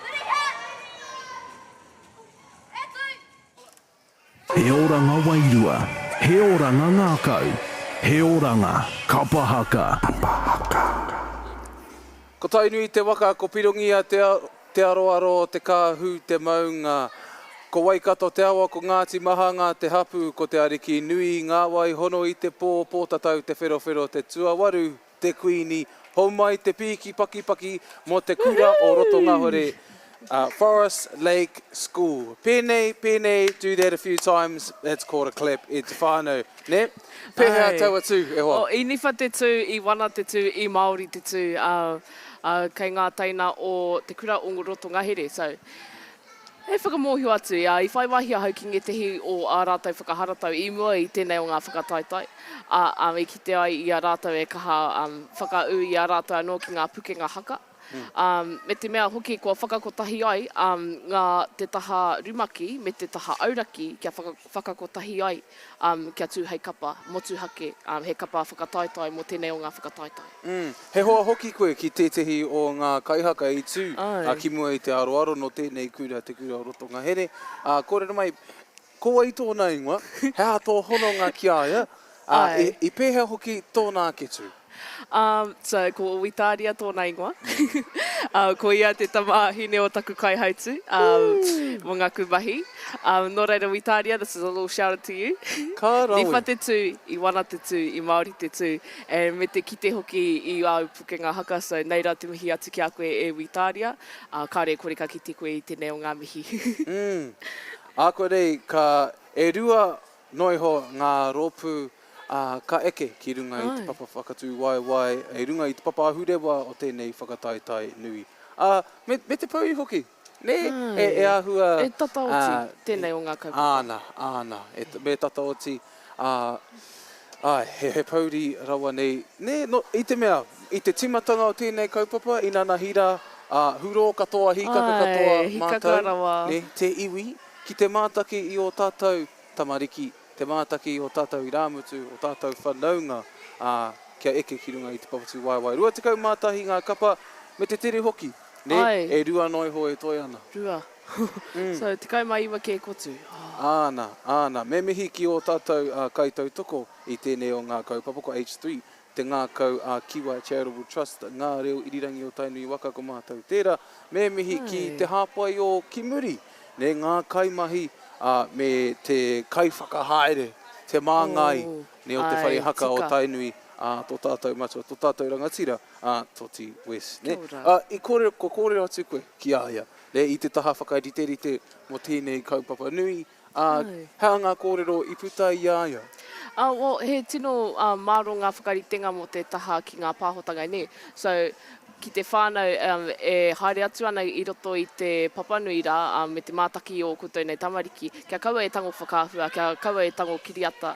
Hurihia! E tū! He oranga wairua, he oranga ngākau, he oranga kapa haka. Ko Tainui te waka, ko Pirongia te te aroaro, te kāhu, te maunga. Ko Waikato te awa, ko Ngāti Mahanga te hapū, ko Te Ariki nui, ngā wai hono i te pō, Pōtatau Te Wherowhero te tuawaru, te Kuini, homai te pīki pakipaki mō te kura o Rotongahure, Forest Lake School. Pēnei, pēnei, do that a few times, that's called a clap e te whānau, nē? Pēhea Ai. taua tū, e hoa? Oh, i niwha te tū, i wana te tū, i Māori te tū, ā, ā, kei ngā teina o te kura o Rotongahere. So, He whakamōhio atu, ā, i whai wāhi ahau ki ngētehi o ā rātou whakaharatau i mua i tēnei o ngā whakataetae, ā, ā, i kite ai i a rātou e kaha whakaū i a rātou anō ki ngā pukenga haka, ā, me te mea hoki kua whakakotahi ai, ā, ngā, te taha rumaki me te taha auraki kia whaka, whakakotahi ai, ā, kia tū hei kapa motuhake, ā, he kapa whakataetae mō tēnei o ngā whakataetae. Mm. He hoa hoki koe ki tētehi o ngā kaihaka i tū Āe. ki mua i te aroaro nō tēnei kura, Te Kura o Rotongahere. Ā, kōrero mai, ko wai tōna ingoa, he aha tō hononga ki a ia, ā, i, Āe. i pēhea hoki tōna ake tū? Um, so, ko Witāria tōna ingoa. Uh, ko ia te tamāhine o taku kaihautū, um, mō ngaku mahi. Um, nō reira, Witāria, this is a little shout out to you. Ka rawe. Niwha te tū, i wana te tū, i Māori te tū, and me te kite hoki i āu pukenga haka, so nei rā te mihi atu ki a koe e Witāria, uh, kāre e kore ka kite koe i tēnei o ngā mihi. Mm. Ākuanei, ka, e rua noa iho ngā rōpū ā, ka eke ki runga i te papa whakatū waewae, i runga i te papa ahurewa o tēnei whakataetae nui. Ā, me, me te pouri hoki, nē? E, e āhua... E tata oti tēnei o ngā kaupapa. Āna, āna, e, me tata oti, ā, āe, he, he pouri rawa nei, nē, nō, i te mea, i te tīmatanga o tēnei kaupapa, inanahi rā, ā, hurō katoa, hīkaka katoa Āe, hīkaka mātou, rawa. nē, te iwi, ki te mātaki i ō tātou tamariki, te mātaki o tātou irāmutu, o tātou whanaunga, ā, kia eke ki runga i te papatū waewae. 21 ngā kapa, me te tere hoki, nē, Āe. e rua noa iho e toe ana. Rua. So, 19 kē kotu. Āna, āna. Me mihi ki ō tātou kaitautoko i tēnei o ngā kaupapa, ko H3, Te Ngākau a Kiwa Charitable Trust, Ngā Reo Irirangi o Tainui Waka, ko mātou tērā. Me mihi ki te hāpai o ki muri, nē, ngā kaimahi, ā, me te kaiwhakahaere, te māngai, Oh, nē, o te whare āe, haka o tika. Tainui, ā, tō tātou matua, tō tātou rangatira, ā, Toti West, nē. Kia ora. Ā, i kōrero, kua kōrero atu koe ki a ia, nē, i te taha whakariterite mō tēnei kaupapa nui, ā, Āe. he aha ngā kōrero i puta i a ia? Ā, well, he tino mārō ngā whakaritenga mō te taha ki ngā pāhotanga, nē. So, ki te whānau e haere atu ana i roto i te papanui rā me te mātaki i ō koutou nei tamariki, kia kaua e tango whakaahua, kia kaua e tango kiriata.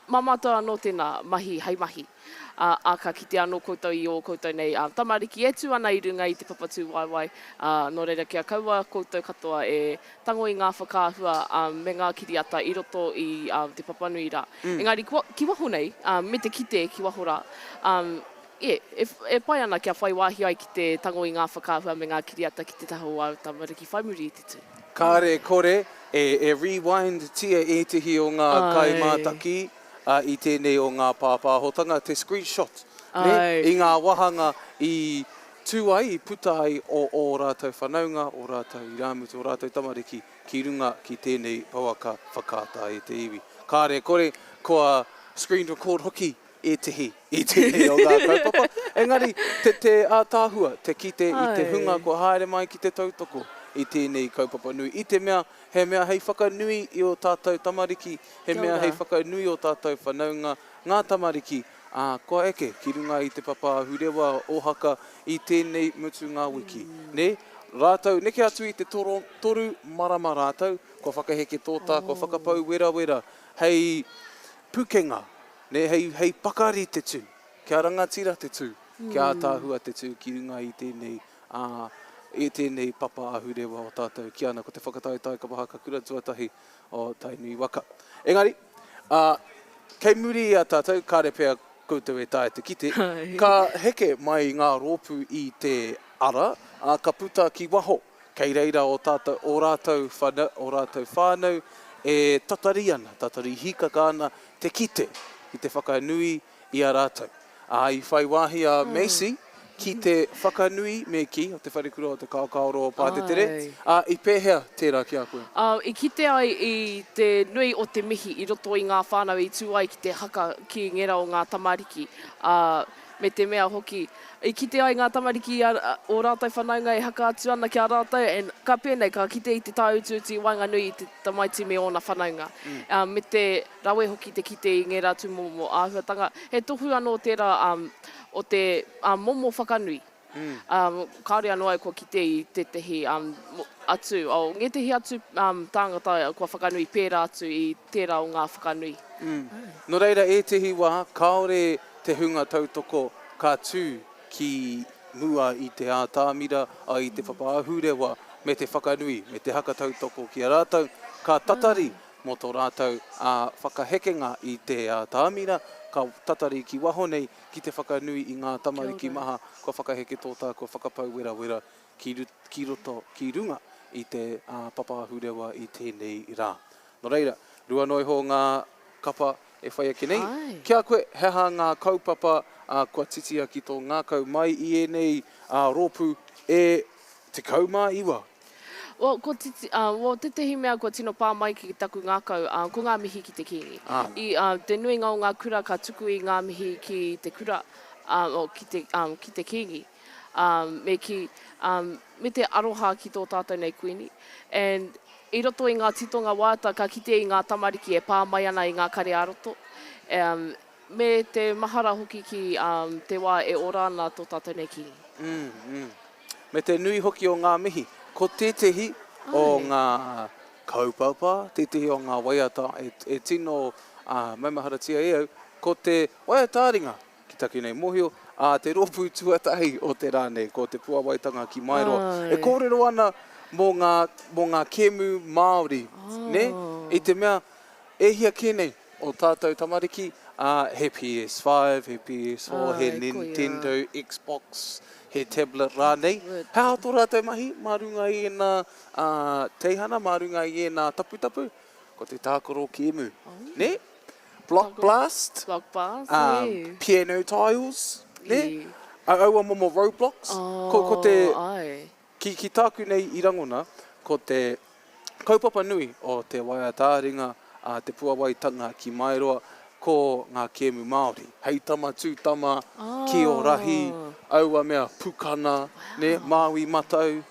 Mā mātou anō tēnā mahi hei mahi. Ā, ā, ka kite anō koutou i ō koutou nei tamariki e tū ana i runga i te papa tūwaewae, ā, nō reira kia kaua koutou katoa e tango i ngā whakaahua me ngā kiriata i roto i te papanui rā. Engari kua, ki waho nei, me te kite ki waho rā, e, e, e pai ana kia whai wāhi ai ki te tango i ngā whakaahua me ngā kiriata ki te taha o āu tamariki whai muri i te tū. Kāre e kore e, e rewind-tia ētehi o ngā kaimātaki i tēnei o ngā pāpāhotanga, te screenshot, nē, i ngā wāhanga i tū ai, i puta ai o ō rātou whanaunga, ō rātou irāmutu, ō rātou tamariki ki runga ki tēnei pouaka whakaata e te iwi. Kāre e kore, kua screen record hoki ētehi i tēnei o ngā kaupapa. Engari, te, te ātaahua, te kite i te hunga kua haere mai ki te tautoko i tēnei kaupapa nui, i te mea He mea hei whakanui i ō tātou tamariki, he mea hei whakanui ō tātou whanaunga, ngā tamariki, ā, kua eke ki runga i te papa ahurewa o Haka i tēnei mutunga wiki. Nē? Rātou, neke atu i te toro, toru marama rātou, kua whakaheke tōtā, kua whakapau werawera hei pukenga, nē, hei, hei pakari te tū, kia rangatira te tū, kia ātaahua te tū ki runga i tēnei ā, i tēnei papa ahurewa o tātou ki ana ko te whakataetae kapa haka kura tuatahi o Tainui waka. Engari, ā, kei muri i a tātou, kāre pea koutou e taea te kite, ka heke mai ngā rōpū i te ara, ā, ka puta ki waho, kei reira ō tātou, ō rātou whana, ō rātou whānau e tatari ana, tatari hīkaka ana te kite ki te whakanui i a rātou. Ā, i whai wāhi a Macy ki te whakanui me kī, o Te Wharekura o Te Kaokaoroa o Pātetere, ā, i pēhea tērā ki a koe? Ā, i kite ai i te nui o te mihi i roto i ngā whānau i tū ai ki te haka ki ngera o ngā tamariki, ā, me te mea hoki, i kite ai ngā tamariki i a, ō rātou whanaunga e haka atu ana ki a rātou, and ka pēnei, ka kite i te tāutuutu i waenganui i te tamaiti me ōna whanaunga, ā, me te. Rawe hoki te kite i ngērā tūmomo āhuatanga. He tohu anō tērā o te momo whakanui. Kāore anō au kua kite i tētehi atu, o ngētehi atu tāngata kua whakanui pērā atu i tērā o ngā whakanui. Nō reira ētehi wā kāore te hunga tautoko ka tū ki mua i te ātamira, i te papa ahurewa me te whakanui, me te haka tautoko ki a rātou, ka tatari mō tō rātou whakahekenga i te ātamira, ka tatari ki waho nei ki te whakanui i ngā tamariki maha kua whakaheke tōtā, kua whakapau werawera ki, ki roto, ki runga i te papa ahurewa i tēnei rā. Nō reira, ruanoiho ngā kapa e whai ake nei. Ki a koe, he aha ngā kaupapa kua titia ki tō ngākau mai i ēnei rōpū e 19? Well, ko titi, uh, well, tētehi mea kua tino pā mai ki taku ngākau, uh, ko ngā mihi ki te Kīngi. Ah. I uh, te nuinga o ngā kura ka tuku i ngā mihi ki te kura, uh, oh, ki te, um, ki te Kīngi. Um, me ki, um, me te aroha ki tō tātou nei Kuini. And i roto i ngā titonga waiata ka kite i ngā tamariki e pā mai ana i ngā kare ā-roto. Um, me te mahara hoki ki um, te wā e ora ana tō tātou nei Kīngi. Mm, mm. Me te nui hoki o ngā mihi. Ko tētehi o ngā kaupapa, tētehi o ngā waiata e tino maumaharatia e au, ko te waiata-ā-ringa, ki taku nei mōhio, a te rōpū tuatahi o te rā nei, ko Te Puawaitanga ki Maeroa. E kōrero ana mō ngā, mō ngā kēmu Māori, nē? I te mea, e hia kē nei o tātou tamariki, ā, he PS5, he PS4, he Nintendo, Xbox, he tablet rānei. He aha tō rātou mahi mā runga i ēnā teihana, mā runga i ēnā taputapu? Ko te tākaro kēmu, nē? Block Blast, Piano Tiles, nē? Aua momo Roblox. Ko, ko te, ki, ki tāku nei i rangona, ko te. Kaupapa nui o te waiata-ā-ringa a Te Puawaitanga ki Maeroa ko ngā kēmu Māori. Hei tama tū tama, ki o rahi, aua mea pukana, nē, Māui matau.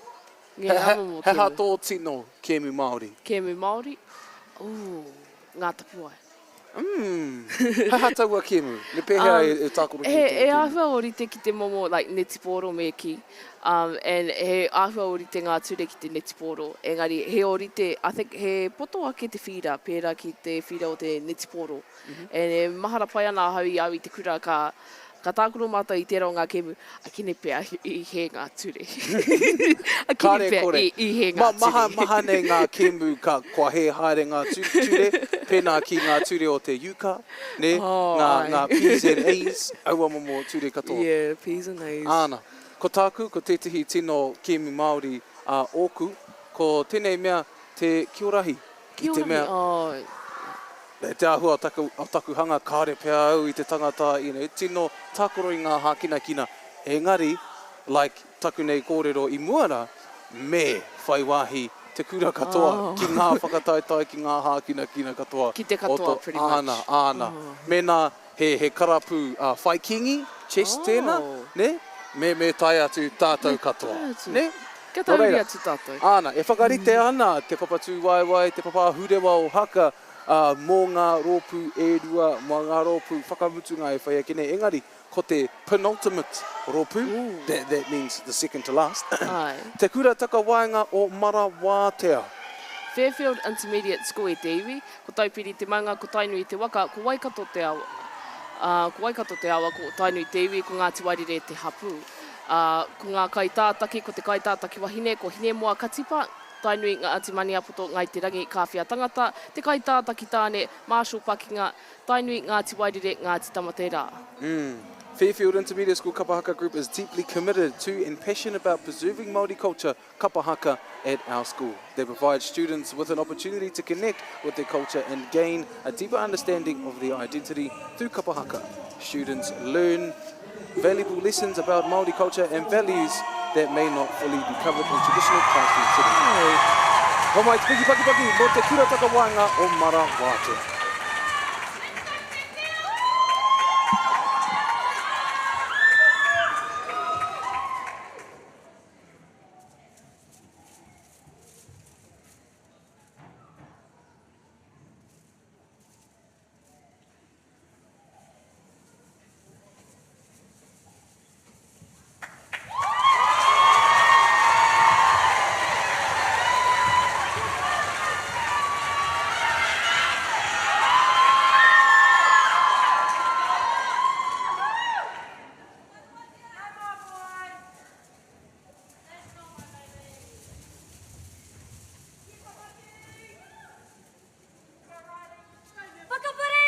He aha tō tino kēmu Māori? Kēmu Māori? Ooh, Ngā Tapuwae. Umm, he aha taua kēmu? Me pēhea e tākaro ki tō kēmu? He āhua ōrite ki te momo like netipōro me kī. And he āhua ōrite ngā ture ki te netipōro. Engari he ōrite, I think he poto ake te whīra pērā ki te whīra o te netipōro. And e mahara pai ana ahau i a au i te kura ka Ka tākaro mātou i tērā o ngā kēmu, akene pea i hē ngā ture. Akene Kāre pea kore. i hē ngā ture. Maha, maha nei ngā kēmu ka, kua hē haere ngā ture, pēnā ki ngā ture o te UCA, nē, Oh, ngā, āe. ngā P's and A's, aua momo ture katoa. Yeah, P's and A's. Āna. Ko tāku, ko tētehi tino kēmu Māori ā ōku, ko tēnei mea te kiorahi. I te mea, oh. Te āhua o taku, o taku hanga, kāore pea au i te tangata, you know, tino tākaro i ngā hākinakina. Engari, like taku nei kōrero i mua rā, me whai wāhi te kura katoa oh. ki ngā whakataetae, ki ngā hākinakina katoa. Ki te katoa, pretty much. Āna, āna. Oh. Mēnā he, he karapu whai kīngi, chess oh. tēnā, nē? Me, me tae atu tātou katoa. Tae atu. Nē? Kia Nō tahuri reira, atu tātou. Āna, e whakarite ana te Papatūwaewae, te Papa Ahurewa o Haka, ā, mō ngā rōpū e rua, mō ngā rōpū whakamutunga e whai ake nei, engari, ko te penultimate rōpū, that, that means the second to last, Āe. Te Kura Takawaenga o Marawātea. Fairfield Intermediate School e te iwi, ko Taupiri te maunga, ko Tainui te waka, ko Waikato te awa, ā, ko Waikato te awa, ko Tainui te iwi, ko Ngāti Wairere te hapū. Ā, ko ngā kaitātaki, ko te kaitātaki wahine, ko Hinemoa Katipa, Tainui, Ngāti Maniapoto, Ngāi Te Rangi, Kāwhia Tangata, te kaitātaki tāne, Marshall Pakinga, Tainui, Ngāti Wairere, Ngāti Tamaterā. Fairfield Intermediate School Kapa Haka Group is deeply committed to and passionate about preserving Māori culture, kapa haka, at our school. They provide students with an opportunity to connect with their culture and gain a deeper understanding of their identity through kapa haka. Students learn valuable lessons about Māori culture and values that may not fully be covered in traditional classroom settings. Homai te piki pakipaki mō te kura takawaenga o Mara Wātea. Whakapuri!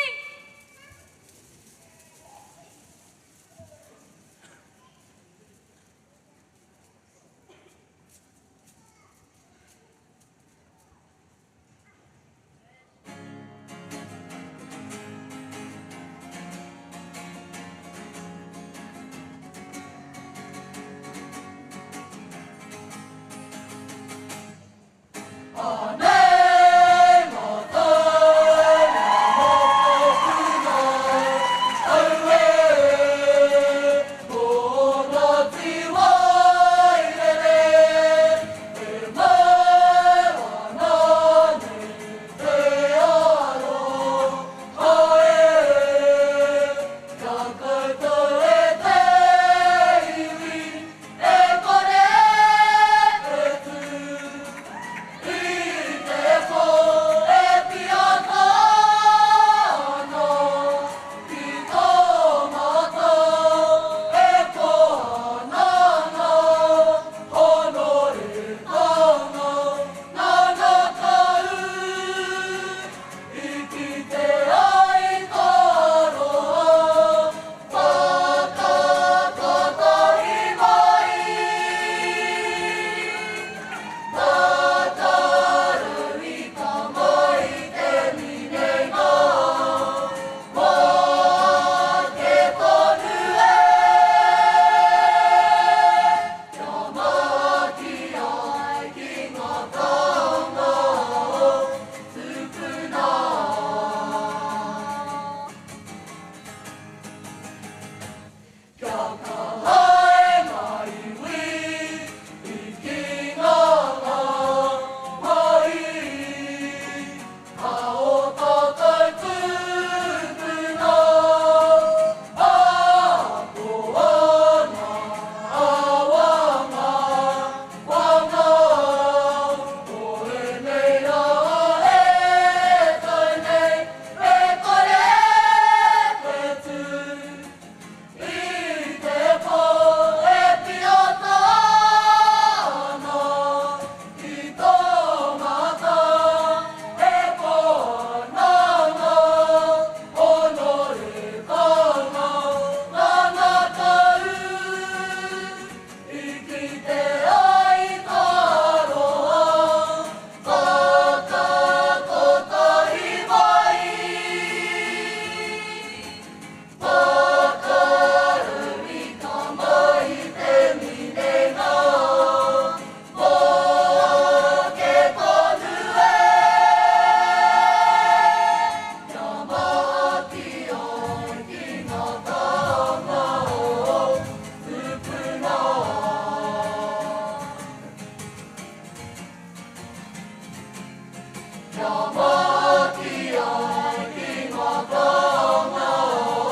Kia maki ai ki ngā taonga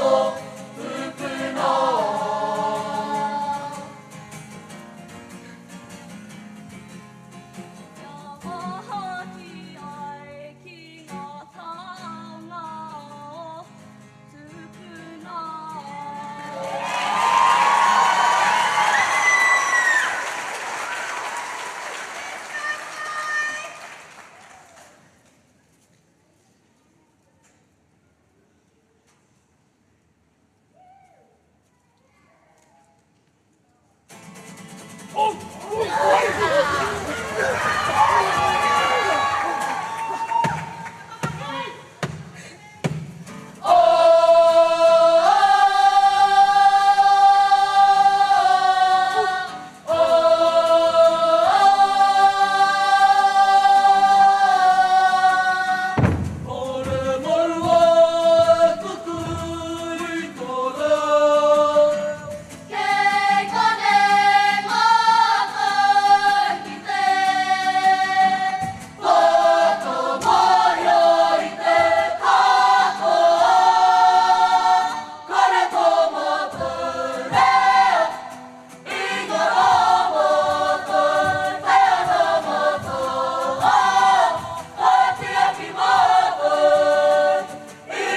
o tupuna. Kia maki ai ki ngā taonga o tupuna. Kei konei mātou ki te whakamōhio i te katoa. Kore tō mātou reo, ingoa mātou, te ana mātou, ka tiaki mātou i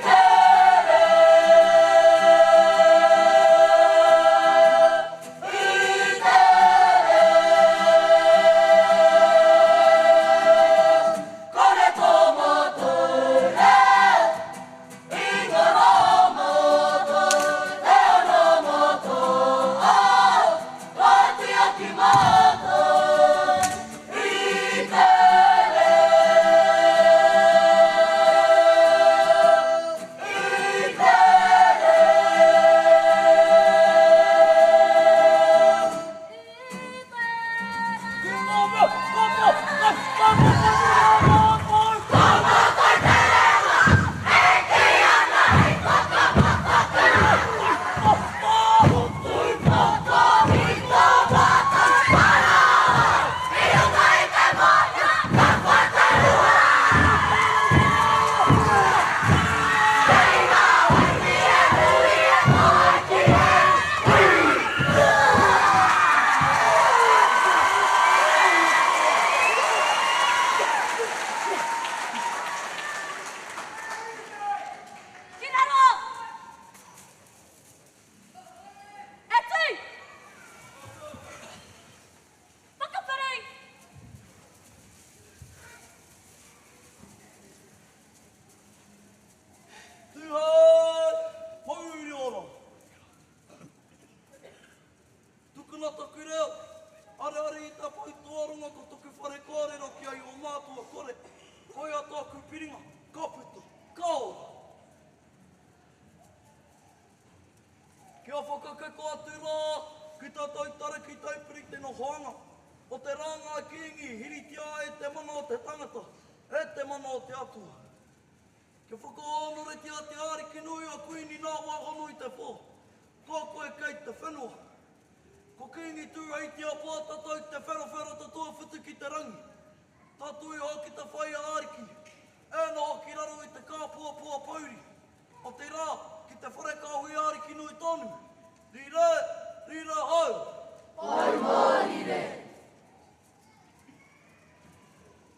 te Kore tō mātou reo, ingoa mātou, te ana mātou, ka tiaki mātou i te reo, i te Ki raro! E tū! Whakapiri! Tūhei! Mauri ora! Tukuna taku reo, areare i te pou tuarongo ko toku whare kōrero ki ai o mātua kore, koia tōku piringa, ka puta, ka ora! Kia whakakeko atu rā ki tā Tautara ki Taupiri te nohoanga o te rāngai kīngi hiritia ai te mana o te tangata e te mana o te Atua. Kia whakahōnoretia te Ariki nui o Kuini Nāwāhono i te pō, ko koe kei te whenua. Ko Kīngi Tūheitia Pōtatau Te Wherowhero te tuawhitu ki te rangi. Tatū iho ki te whai a Ariki, e noho ki raro i te kāpoapoa pouri o te rā ki te whare kāhui Ariki nui tonu. Rire, rire hou! Pai mārire!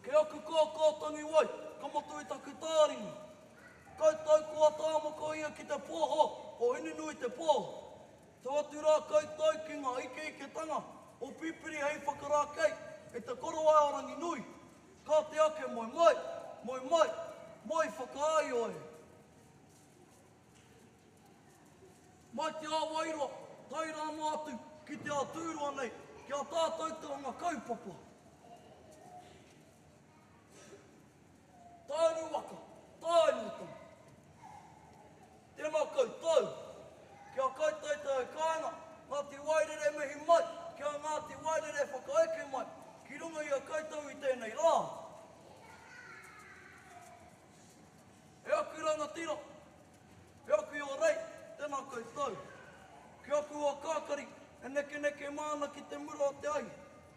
Kei aku kōkō tangiwai, ka motu i taku tāringa. Koutou kua tāmoko ia ki te poho o Hinenui te pō. Tau atu rā koutou ki ngā ikeiketanga o Pipiri hei whakarākei i te korowai o Ranginui. Ka te ake moe mai, moe mai, moe whakaāio e. Mai te ao wairua, tae rā noa atu ki te ao tūroa nei, ki a tātou te anga kaupapa. Tainui waka, tainui tama. Tēnā koutou. Ki a koutou te hau kāinga, Ngāti Wairere mihi mai, ki a Ngāti Wairere whakaeke mai, ki runga i a koutou i tēnei rā. E aku rangatira, e aku i o rei, tēnā koutou. Ki aku hoa kakari, e nekeneke māna ki te mura o te ahi,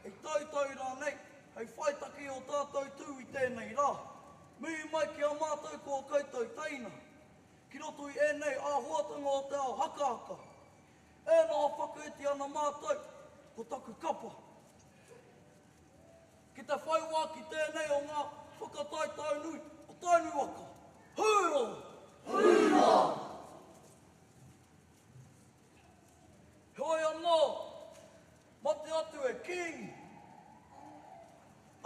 hei tautau rānei, hei whaitake o. o tātou tū i tēnei rā. Mihi mai ki a mātou ko ō koutou teina, ki roto i ēnei āhuatanga o te ao hakahaka. E noho whakaiti ana mātou, ko taku kapa. Ki te whai wā ki tēnei o ngā whakataetae nui o Tainui waka. Hūrā! Hūrā! Heoi anō, mate atu e Kīngi.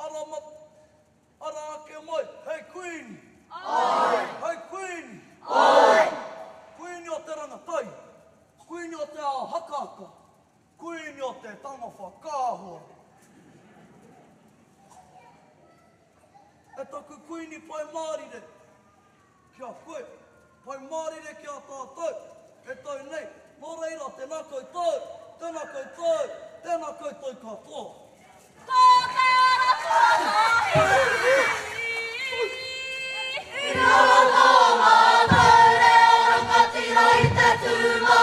Ara mat, ara ake mai hei Kuini. Āe! Hei Kuini. Āe! Kuini o te rangatai, Kuini o te ao hakahaka, Kuini o te tanga whakaahua. E taku Kuini Pai Mārire, ki a koe, Pai Mārire ki a tātou, e tau nei, nō reira tēnā koutou, tēnā koutou, tēnā koutou katoa. Ko te ara tuatahi i rawa tō mātou reo rangatira i te tūnga,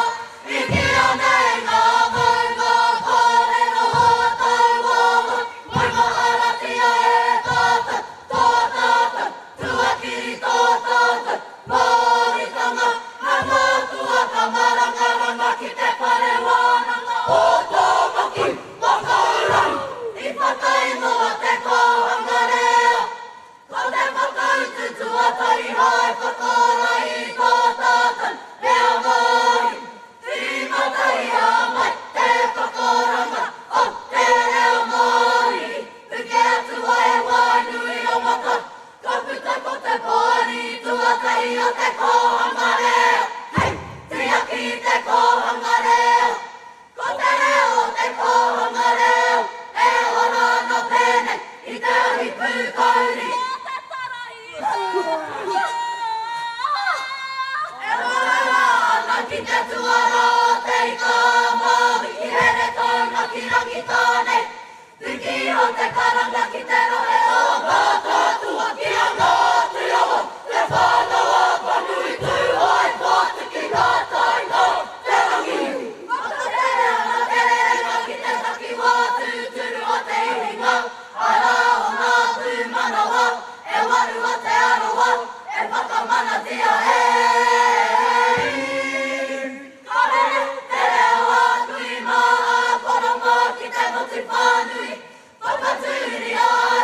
i kīa nei ngā maunga kōrero o taua wā, maumaharatia e tātou, tō tātou tuakiri, tō tātou Māoritanga, ngā mātua ka marangaranga ki te whare wānanga o Tāmaki Makaurau i whakaingoa te kōhanga reo. Ko te whakautu tuatahi hai whakaora i tō tātou reo Māori. Tīmatahia mai te whakaoranga o te reo Māori. Puke atu ai e Waenui o Mata, ka puta ko te poari tuatahi o te kōhanga reo. Hei tiaki i te kōhanga reo. Ko te reo o te kōhanga reo e ora ana pēnei i te ahi pūkauri. E marara ana ki te tuarā o Te Ika-a-Māui ki Heretaunga ki Rangitāne. Piki iho te karanga ki te rohe o Mātaatua ki a Ngāti Awa, Te Whānau-a-Apanui, Tūhoe, Pōtiki, Ngā Tai, Ngā Te Rangi. Whakatere ana te rerenga ki te takiwā tūturu o te ihinga, arā o ngā pūmanawa e waru o Te Arawa e whakamanatia e. Ka rere te reo a kui mā, a koro mā ki te motu whānui, whakatūria ai.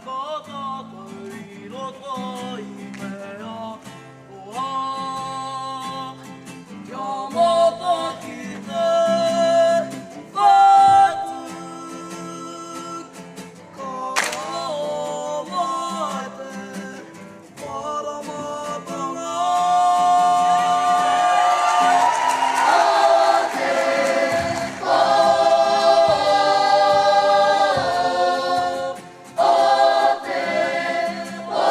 Ka tātou i roto i te aroha. Kia matakite whetū, ka homai te maramatanga. O te pō, o te pō.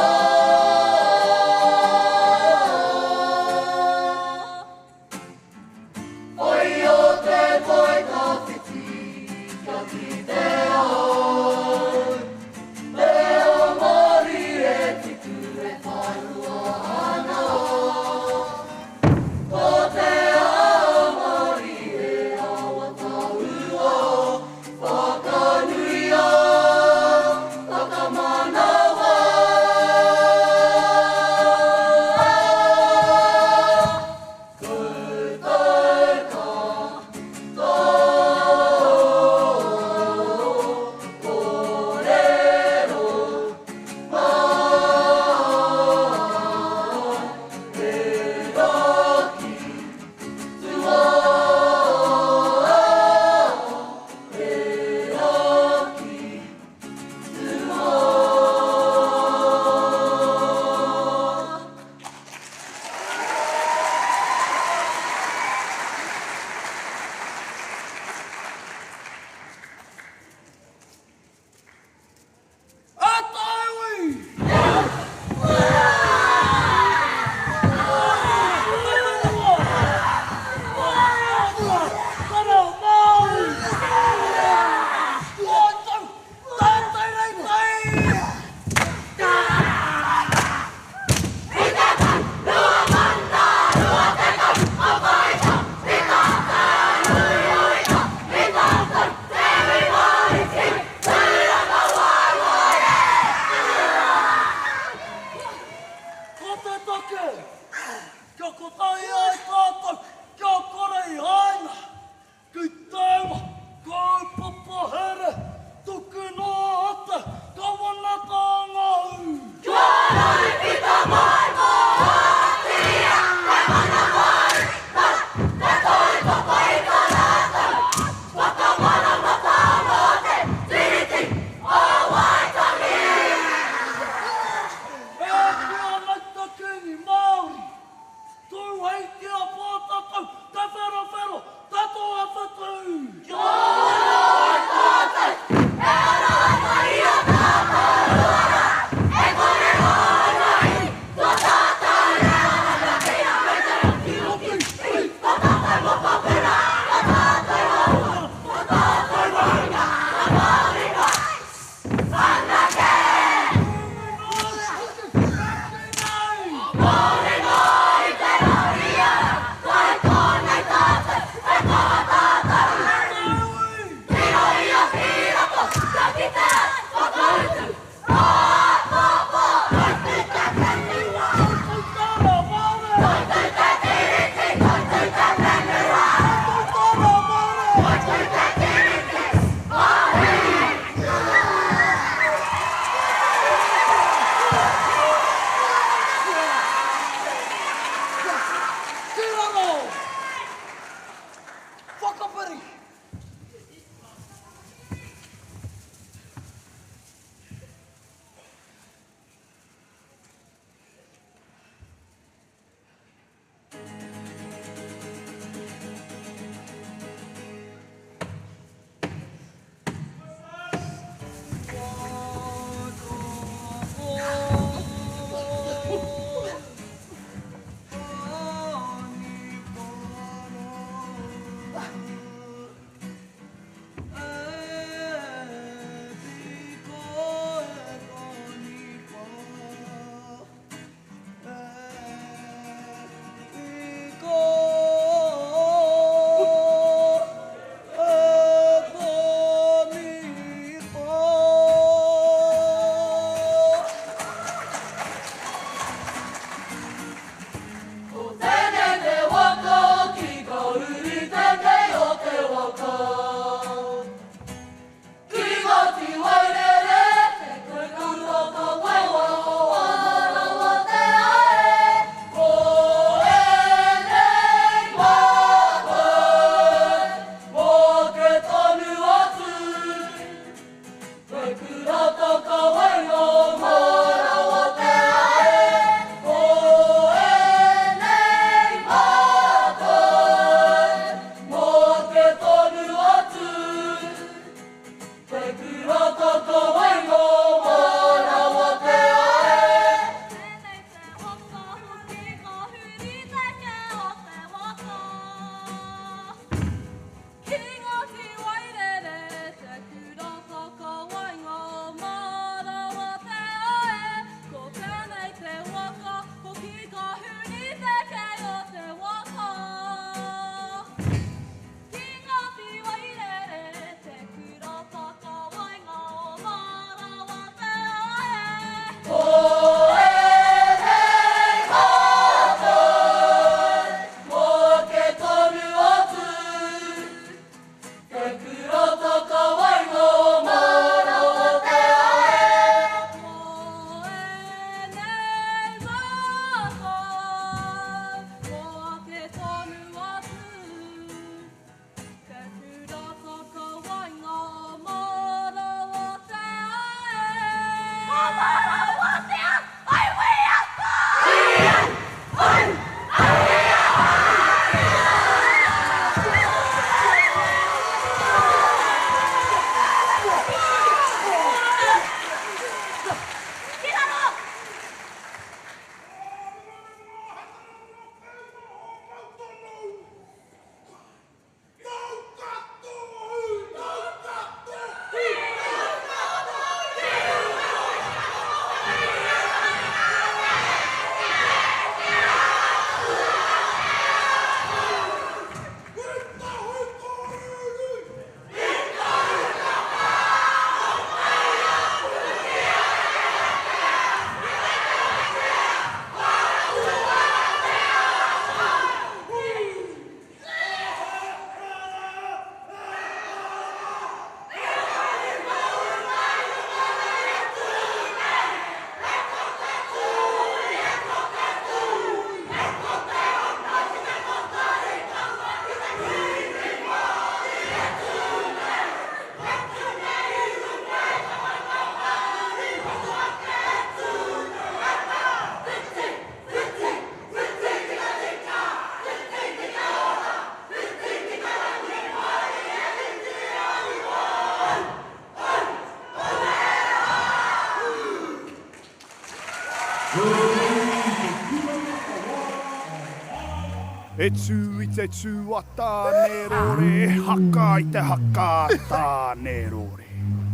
E tū i te tū a Tāne rore, e haka i te haka a Tāne rore.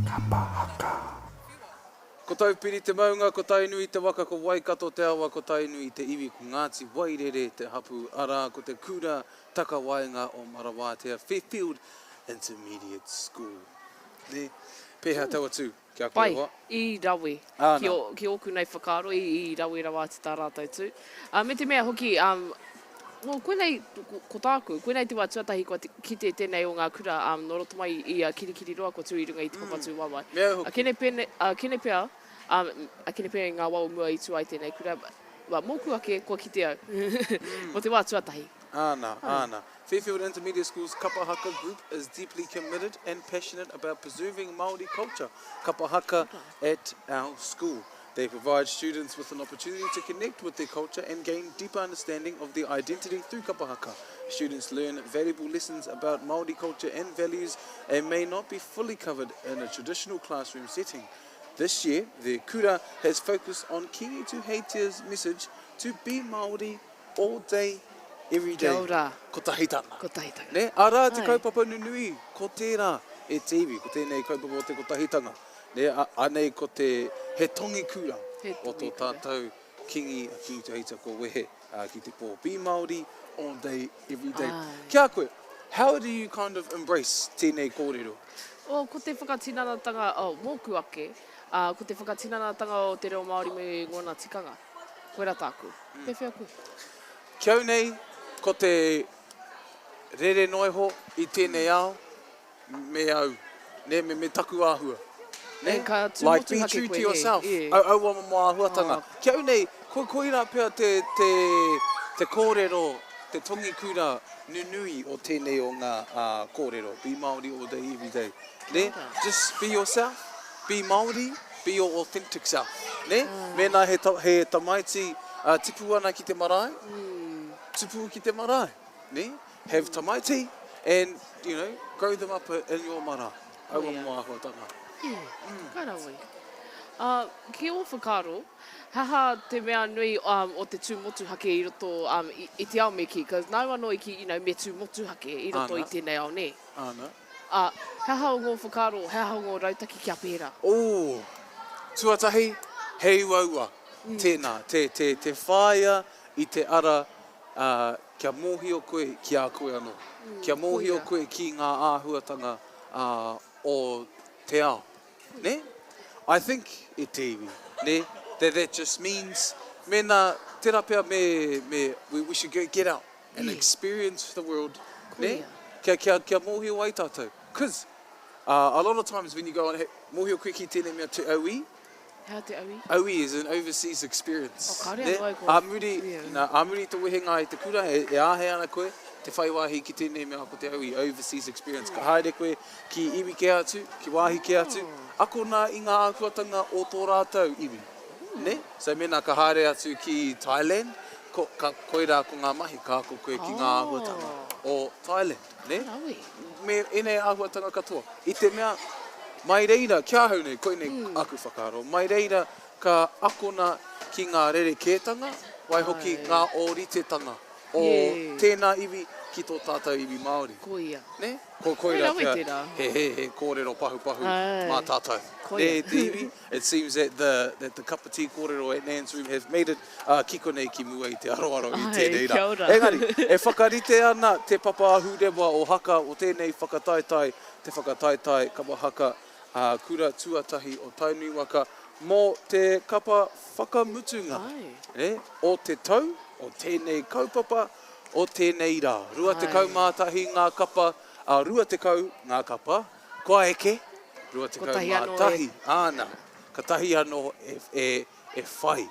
Kapa haka. Ko Taupiri te maunga, ko Tainui te waka, ko Waikato te awa, ko Tainui te iwi, ko Ngāti Wairere te hapū, arā, ko te kura takawaenga o Marawātea, Fairfield Intermediate School. Nē? Pēhea taua tū? Kia koe Pai, hoa. i rawe. Āna. Ki, o, ki ōku nei whakaaro, i, i rawe rawa atu tā rātou tū. Ā, me te mea hoki, ā, well, koinei, ko, ko tāku, koinei te wā tuatahi kua kite tēnei o ngā kura, ā, nō roto mai i a Kirikiriroa kua tū i runga i te papa tūwaewae. Me au hoki. A kene pene, ā, kene pea, ā, a kene pea i ngā wā o mua i tū ai tēnei kura, well, mōku ake, kua kite au, mō te wā tuatahi. Āna, āna. Fairfield Intermediate School's Kapa Haka group is deeply committed and passionate about preserving Māori culture, kapa haka, at our school. They provide students with an opportunity to connect with their culture and gain deeper understanding of their identity through kapa haka. Students learn valuable lessons about Māori culture and values and may not be fully covered in a traditional classroom setting. This year, the kura has focused on Kingi Tuheitia's message to be Māori all day, every day. Kia ora. Kotahitanga. Kotahitanga. Ne? Arā te Ai. kaupapa nunui, ko tērā e te iwi, ko tēnei kaupapa o te kotahitanga. Ne? A, anei ko te, he tongi kura He o tō tongi kura. tātou Kingi, a Kingi Tuheita kua wehe uh, ki te pō. Be Māori all day, every day. Ai. Ki a koe, how do you kind of embrace tēnei kōrero? Oh, ko te whakatinanatanga, oh, mōku ake, uh, ko te whakatinanatanga o te reo Māori me ngōna tikanga. Koira tāku. Pēwhea koe? Ki au nei, ko te rere noa iho i tēnei ao, me au, nē, me, me taku āhua. Nē? E, ka tū Like, be motuhake true koe, to nē, yourself. yeah. Au, aua momo āhuatanga. Oh. Ki au nei, ko, koirā pea te, te, te kōrero, te tongikura nunui o tēnei o ngā uh, kōrero. Be Māori all day, every day. Nē? Just be yourself, be Māori, be your authentic self. Nē? Mēnā he, ta, he tamaiti uh, tipu ana ki te marae, tupu ki te marae. Nē? Have tamaiti and, you know, grow them up in your marae. Aua momo āhuatanga. Yeah, ka rawe. Uh, ki ō whakaaro, he aha te mea nui um, o te tū motuhake i roto um, i, i te ao me kī? Cause nāu anō i kī, you know, me tū motuhake i roto Āna. i tēnei ao, nē? Āna. Ā, he aha ngō whakaaro, he aha ngō rautaki kia pērā? Ooh! Tuatahi, he uaua tēnā, te, te, te whāia i te ara, ā, kia mōhio koe ki a koe anō. Kia mōhio koia. koe ki ngā āhuatanga, ā, o te ao. Nē? I think, e te iwi, nē, that that just means, mēnā, tērā pea me, me, we, we should go get out and experience the world, nē? Kia, kia, kia mōhio ai tātou. Cause, uh, a lot of times when you go on, he, mōhio koe ki tēnei mea te auī? He aha te auī? Auī is an overseas experience. Oh, kāore nē? anō au kua. Ā muri, Yeah. nā, ā muri i te wehenga i te kura, e, e āhei ana koe te whai wāhi ki tēnei mea ko te auī, overseas experience. Ka haere koe ki iwi kē atu, ki wāhi kē atu, akona i ngā āhuatanga o tō rātou iwi. Nē? So mēnā ka haere atu ki Thailand, ko, ka, koirā ko ngā mahi, ka ako koe ki ngā āhuatanga o Thailand, nē? Rawe. Me ēnei āhuatanga katoa. I te mea, mai reira, ki ahau nei, koinei aku whakaaro, mai reira ka akona ki ngā rerekētanga, waihoki ngā ōritetanga o tēnā iwi ki tō tātou iwi Māori. Koia. Nē? Ko koirā Rawe pea tērā. he, he, he kōrero pahupahu Āe. mā tātou. Koia. Nē, te iwi? It seems that the, that the cup of tea kōrero at Nan's room has made it uh, ki konei ki mua i te aroaro i Ai, tēnei rā. kia ora. Engari, e whakarite ana te papa ahurewa o Haka o tēnei whakataetae, te whakataetae kapa haka uh, kura tuatahi o Tainui waka mō te kapa whakamutunga Ai. eh, o te tau, o tēnei kaupapa, o tēnei rā. 21 ngā kapa, uh, 20 ngā kapa, Kua eke, 21, āna, katahi anō e, e, e whai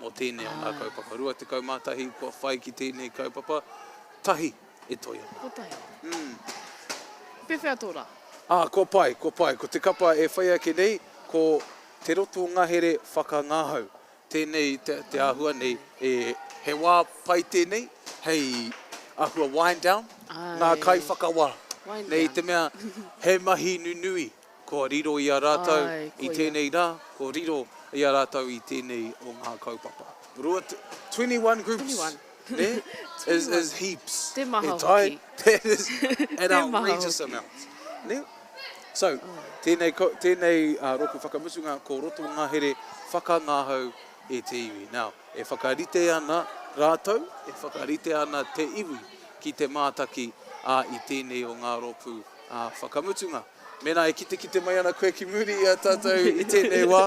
mō tēnei o ngā kaupapa. 21 kua whai ki tēnei kaupapa, tahi e toi ana. Kotahi. Mm. Pēwhea tō rā? Ā, kua pai, kua pai. Ko te kapa e whai ake nei, ko Te Roto Ngahere Whakangahau. Tēnei te, te āhua nei, e, he wā pai tēnei, hei āhua wind down, ngā kaiwhakawā. Wind Nei down. te mea, he mahi nunui kua riro i a rātou Ai, i koia. tēnei rā, kua riro i a rātou i tēnei o ngā kaupapa. Rua, 21 groups, 21. nē, is, is heaps. Te maha E tai, hoki. That is an Te maha outrageous hoki. amount. Nē? So, tēnei, tēnei uh, rōpū whakamutunga ko roto ngahere whakangahau e te iwi. Now, e whakarite ana rātou, e whakarite ana te iwi ki te mātaki ā, i tēnei o ngā rōpū ā, whakamutunga. Mēnā e kitekite mai ana koe ki muri i a tātou i tēnei wā,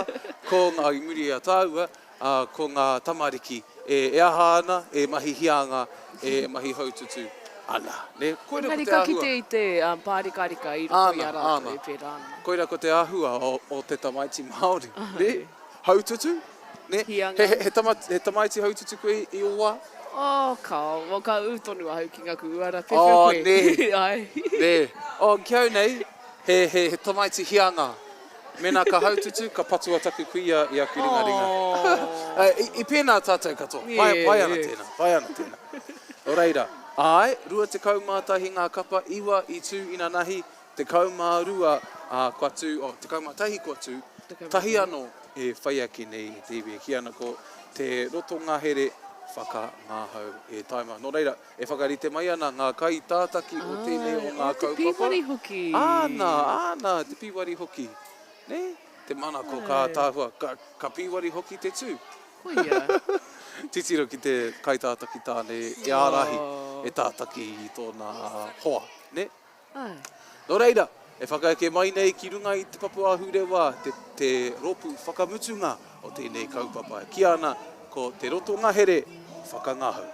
ko ngā, i muri i a tāua, ā, ko ngā tamariki e, e aha ana, e mahi hianga, e mahi haututu ana. Nē? Koira ko Engari te ka āhua. kite i te pārikarika i roto i a Āna, rātou āna. e pērā ana. Koira ko te āhua o, o te tamaiti Māori. Nē? Haututu? Nē? Hianga. He, he, he, tama, he tamaiti haututu koe i ō wā? Oh, kao. Well, ka ū tonu ahau ki ngaku uara. Pēwhea Oh, koe? nē. Ai. Nē. Oh, ki au nei, he, he, he tamaiti hianga. Mēnā ka haututu, ka patua taku kuia i aku ringaringa. Oh. I, i pēnā tātou katoa. Pai, Yeah, pai ana yeah. tēnā, pai ana tēnā. Nō reira, āe, 21 ngā kapa, iwa i tū inanahi, 12, ā, kua tū, oh, 11 kua tū, tahi anō e whai ake nei i te iwi e kī ana ko te roto ngahere whakangahau e taima. Nō reira, e whakarite mai ana ngā kaitātaki o tēnei o ngā Āe, o te kaupapa. pīwari hoki. Āna, āna, te pīwari hoki. Nē? Te manako ka ātaahua, ka, ka pīwari hoki te tū. Koia. Titiro ki te kaitātaki tāne e ārahi, e tātaki i tōna hoa, nē? Āe. Nō reira, e whakaeke mai nei ki runga i te papu ahurewa te, te rōpū whakamutunga o tēnei kaupapa e kīa ana ko Te Roto Ngahere Whakangahau.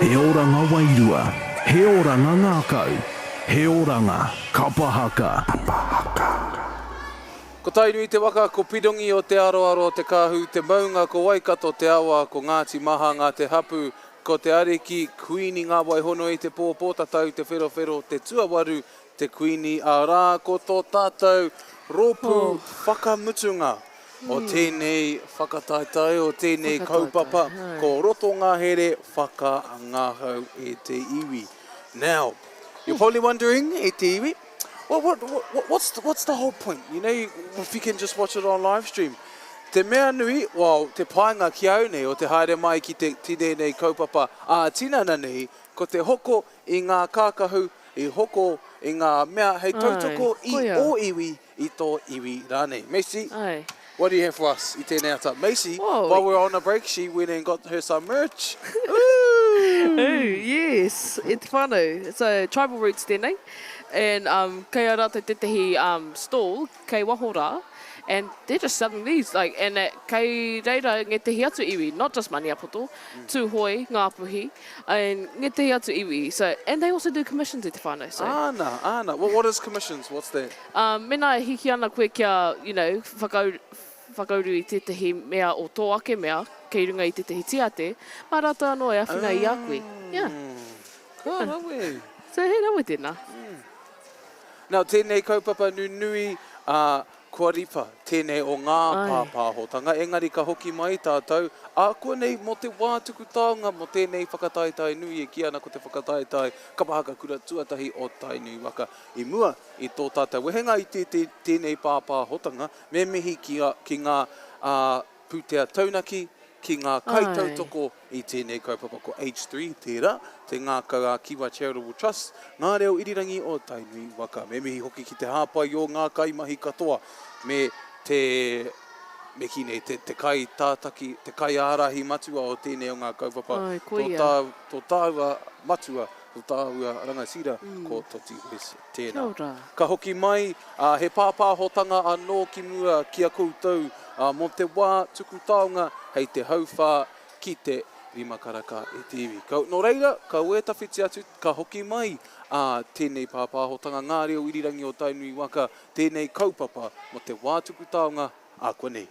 He oranga wairua, he oranga ngākau, he oranga kapa haka. Ko Tainui te waka, ko Pirongi o Te Aroaro te kāhu, te maunga, ko Waikato te awa, ko Ngāti Mahanga te hapu, ko Te Ariki, Kuini Ngā Waihono i te pō, Pōtatau Te Wherowhero te tuawaru, te Kuini, arā, ko tō tātou rōpū whakamutunga o tēnei whakataetae, o tēnei kaupapa, ko Roto Ngahere Whakangahau e te iwi. Now, you're probably wondering, e te iwi, well, what, what, what's, the, what's the whole point? You know, if you can just watch it on live stream. Te mea nui, well, te painga ki au nei o te haere mai ki te tēnei kaupapa ā-tinana nei, ko te hoko i ngā kākahu, i hoko i ngā mea hei tautoko i ō iwi, i tō iwi rānei. Macy, what do you have for us i tēnei ata? Macy, while we were on a break, she went and got her some merch. Ooh! Ooh, yes, e te whānau. So, Tribal Roots tēnei. And um, kei a rātou tētehi um, stall kei waho rā. And they're just selling these. Like, and uh, kei reira ngētehi atu iwi, not just Maniapoto, Tūhoe, Ngāpuhi, And ngētehi atu iwi. So, and they also do commissions e te whānau. So. Āna, āna. What, what is commissions? What's that? Um, mēnā e hiahia ana koe kia, you know, whakauru, whakauru i tētehi mea o tō ake mea, kei runga i tētehi tīate, mā rātou anō e āwhina i a koe. Yeah. Ka rawe. So he rawe tēnā. Now, tēnei kaupapa nunui, ā, kua ripa tēnei o ngā pāpāhotanga, engari ka hoki mai tātou, ākuanei mō te wā tuku taonga mō tēnei whakataetae nui e kī ana ko te whakataetae kapa haka kura tuatahi o Tainui waka. I mua i tō tātou wehenga i tēnei pāpāhotanga, me mihi ki, ki ngā, ā, pūtea taunaki, ki ngā kaitautoko i tēnei kaupapa ko H3 tērā, Te Ngākau a Kiwa Charitable Trust, Ngā Reo Irirangi o Tainui Waka. Me mihi hoki ki te hāpai o ngā kaimahi katoa me te, me kī nei, te, te kaitātaki, te kaiārahi matua o tēnei o ngā kaupapa, tō tā, tō tāua matua, tō tāua rangatira, ko Toti West tēnā. Kia ora. Ka hoki mai, ā, he pāpāhotanga anō ki mua ki a koutou, ā, mō te wā tuku taonga hei te hauwhā ki te rimakaraka e te iwi. Ka, nō reira, kaua e tawhiti atu, ka hoki mai, ā, tēnei pāpāhotanga Ngā Reo Irirangi o Tainui Waka, tēnei kaupapa mō te wā tuku taonga ākuanei.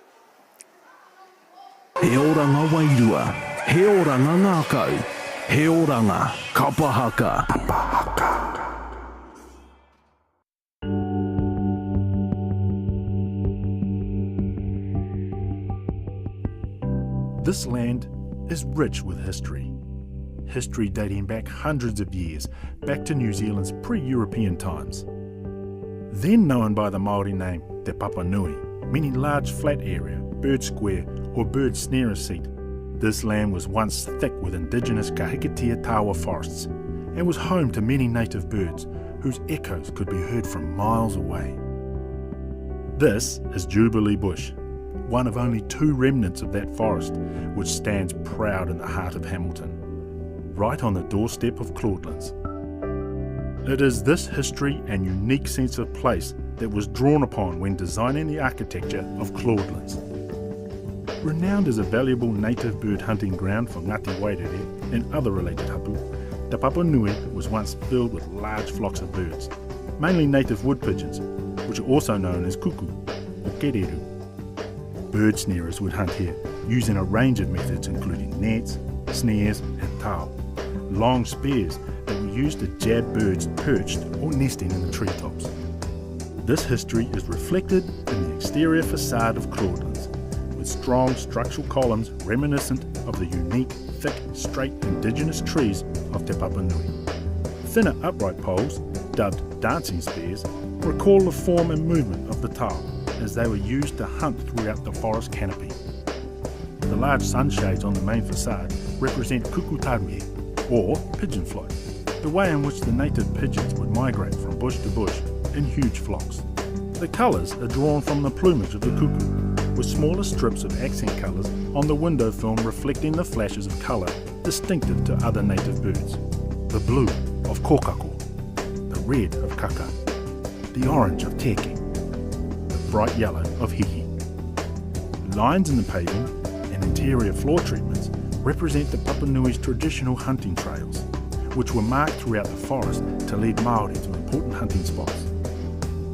He oranga wairua, he oranga ngākau, he oranga kapa haka. This land is rich with history. History dating back hundreds of years, back to New Zealand's pre-European times. Then known by the Māori name Te Papanui, meaning large flat area, bird square or bird snarer seat, this land was once thick with indigenous Kahikatea tawa forests and was home to many native birds whose echoes could be heard from miles away. This is Jubilee Bush, one of only two remnants of that forest which stands proud in the heart of Hamilton, right on the doorstep of Claudelands. It is this history and unique sense of place that was drawn upon when designing the architecture of Claudelands. Renowned as a valuable native bird hunting ground for Ngāti Wairere and other related hapu, Te Papanui was once filled with large flocks of birds, mainly native wood pigeons, which are also known as kuku or kereru. Bird snarers would hunt here, using a range of methods including nets, snares and tao, long spears that were used to jab birds perched or nesting in the treetops. This history is reflected in the exterior facade of Claudelands, with strong structural columns reminiscent of the unique, thick, straight indigenous trees of Te Papanui. Thinner upright poles, dubbed dancing spears, recall the form and movement of the tao as they were used to hunt throughout the forest canopy. The large sunshades on the main facade represent kukutaruhe, or pigeon flight, the way in which the native pigeons would migrate from bush to bush in huge flocks. The colours are drawn from the plumage of the cuckoo, with smaller strips of accent colours on the window film reflecting the flashes of colour distinctive to other native birds. The blue of kōkako, the red of kaka, the orange of teke, the bright yellow of hihi. Lines in the paving and interior floor treatments represent the Papanui's traditional hunting trails, which were marked throughout the forest to lead Māori to important hunting spots.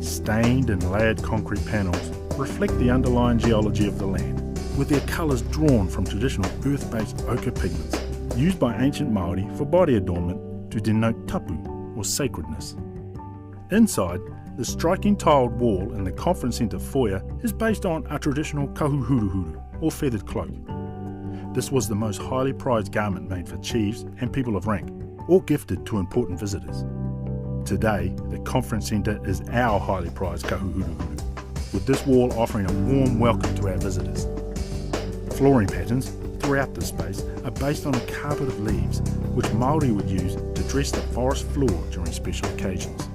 Stained and layered concrete panels reflect the underlying geology of the land, with their colours drawn from traditional earth-based ochre pigments used by ancient Māori for body adornment to denote tapu, or sacredness. Inside, the striking tiled wall in the conference centre foyer is based on a traditional kahuhuruhuru, or feathered cloak. This was the most highly prized garment made for chiefs and people of rank, or gifted to important visitors. Today, the conference centre is our highly prized kahuhuruhuru, with this wall offering a warm welcome to our visitors. Flooring patterns throughout the space are based on a carpet of leaves, which Māori would use to dress the forest floor during special occasions.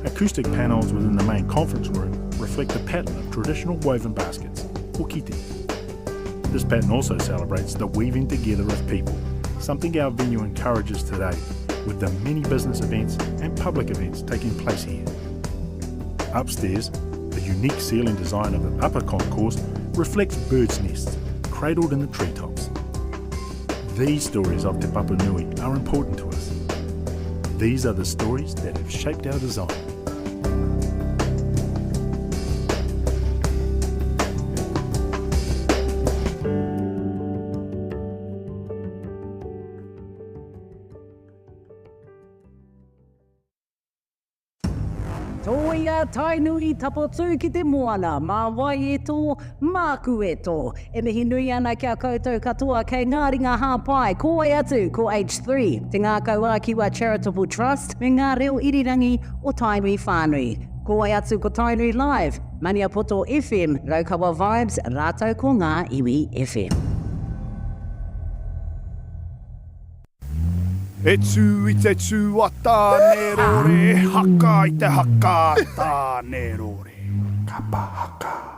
Acoustic panels within the main conference room reflect the pattern of traditional woven baskets, or kite. This pattern also celebrates the weaving together of people, something our venue encourages today with the many business events and public events taking place here. Upstairs, the unique ceiling design of the upper concourse reflects birds' nests cradled in the treetops. These stories of Te Papanui are important to us. These are the stories that have shaped our design. Tōia Tainui Tapotū ki te moana, mā wai e tō, māku e tō. E mihi nui ana ki a koutou katoa kei ngā ringa hāpai, ko wai atu, ko H3, Te Ngākau ā-Kiwa Charitable Trust me ngā reo irirangi o Tainui whānui. Ko wai atu ko Tainui Live, Maniapoto FM, Raukawa Vibes rātou ko Ngā Iwi FM. E tū i te tū a Tāne rore, e haka i te haka a Tāne rore. Kapa haka.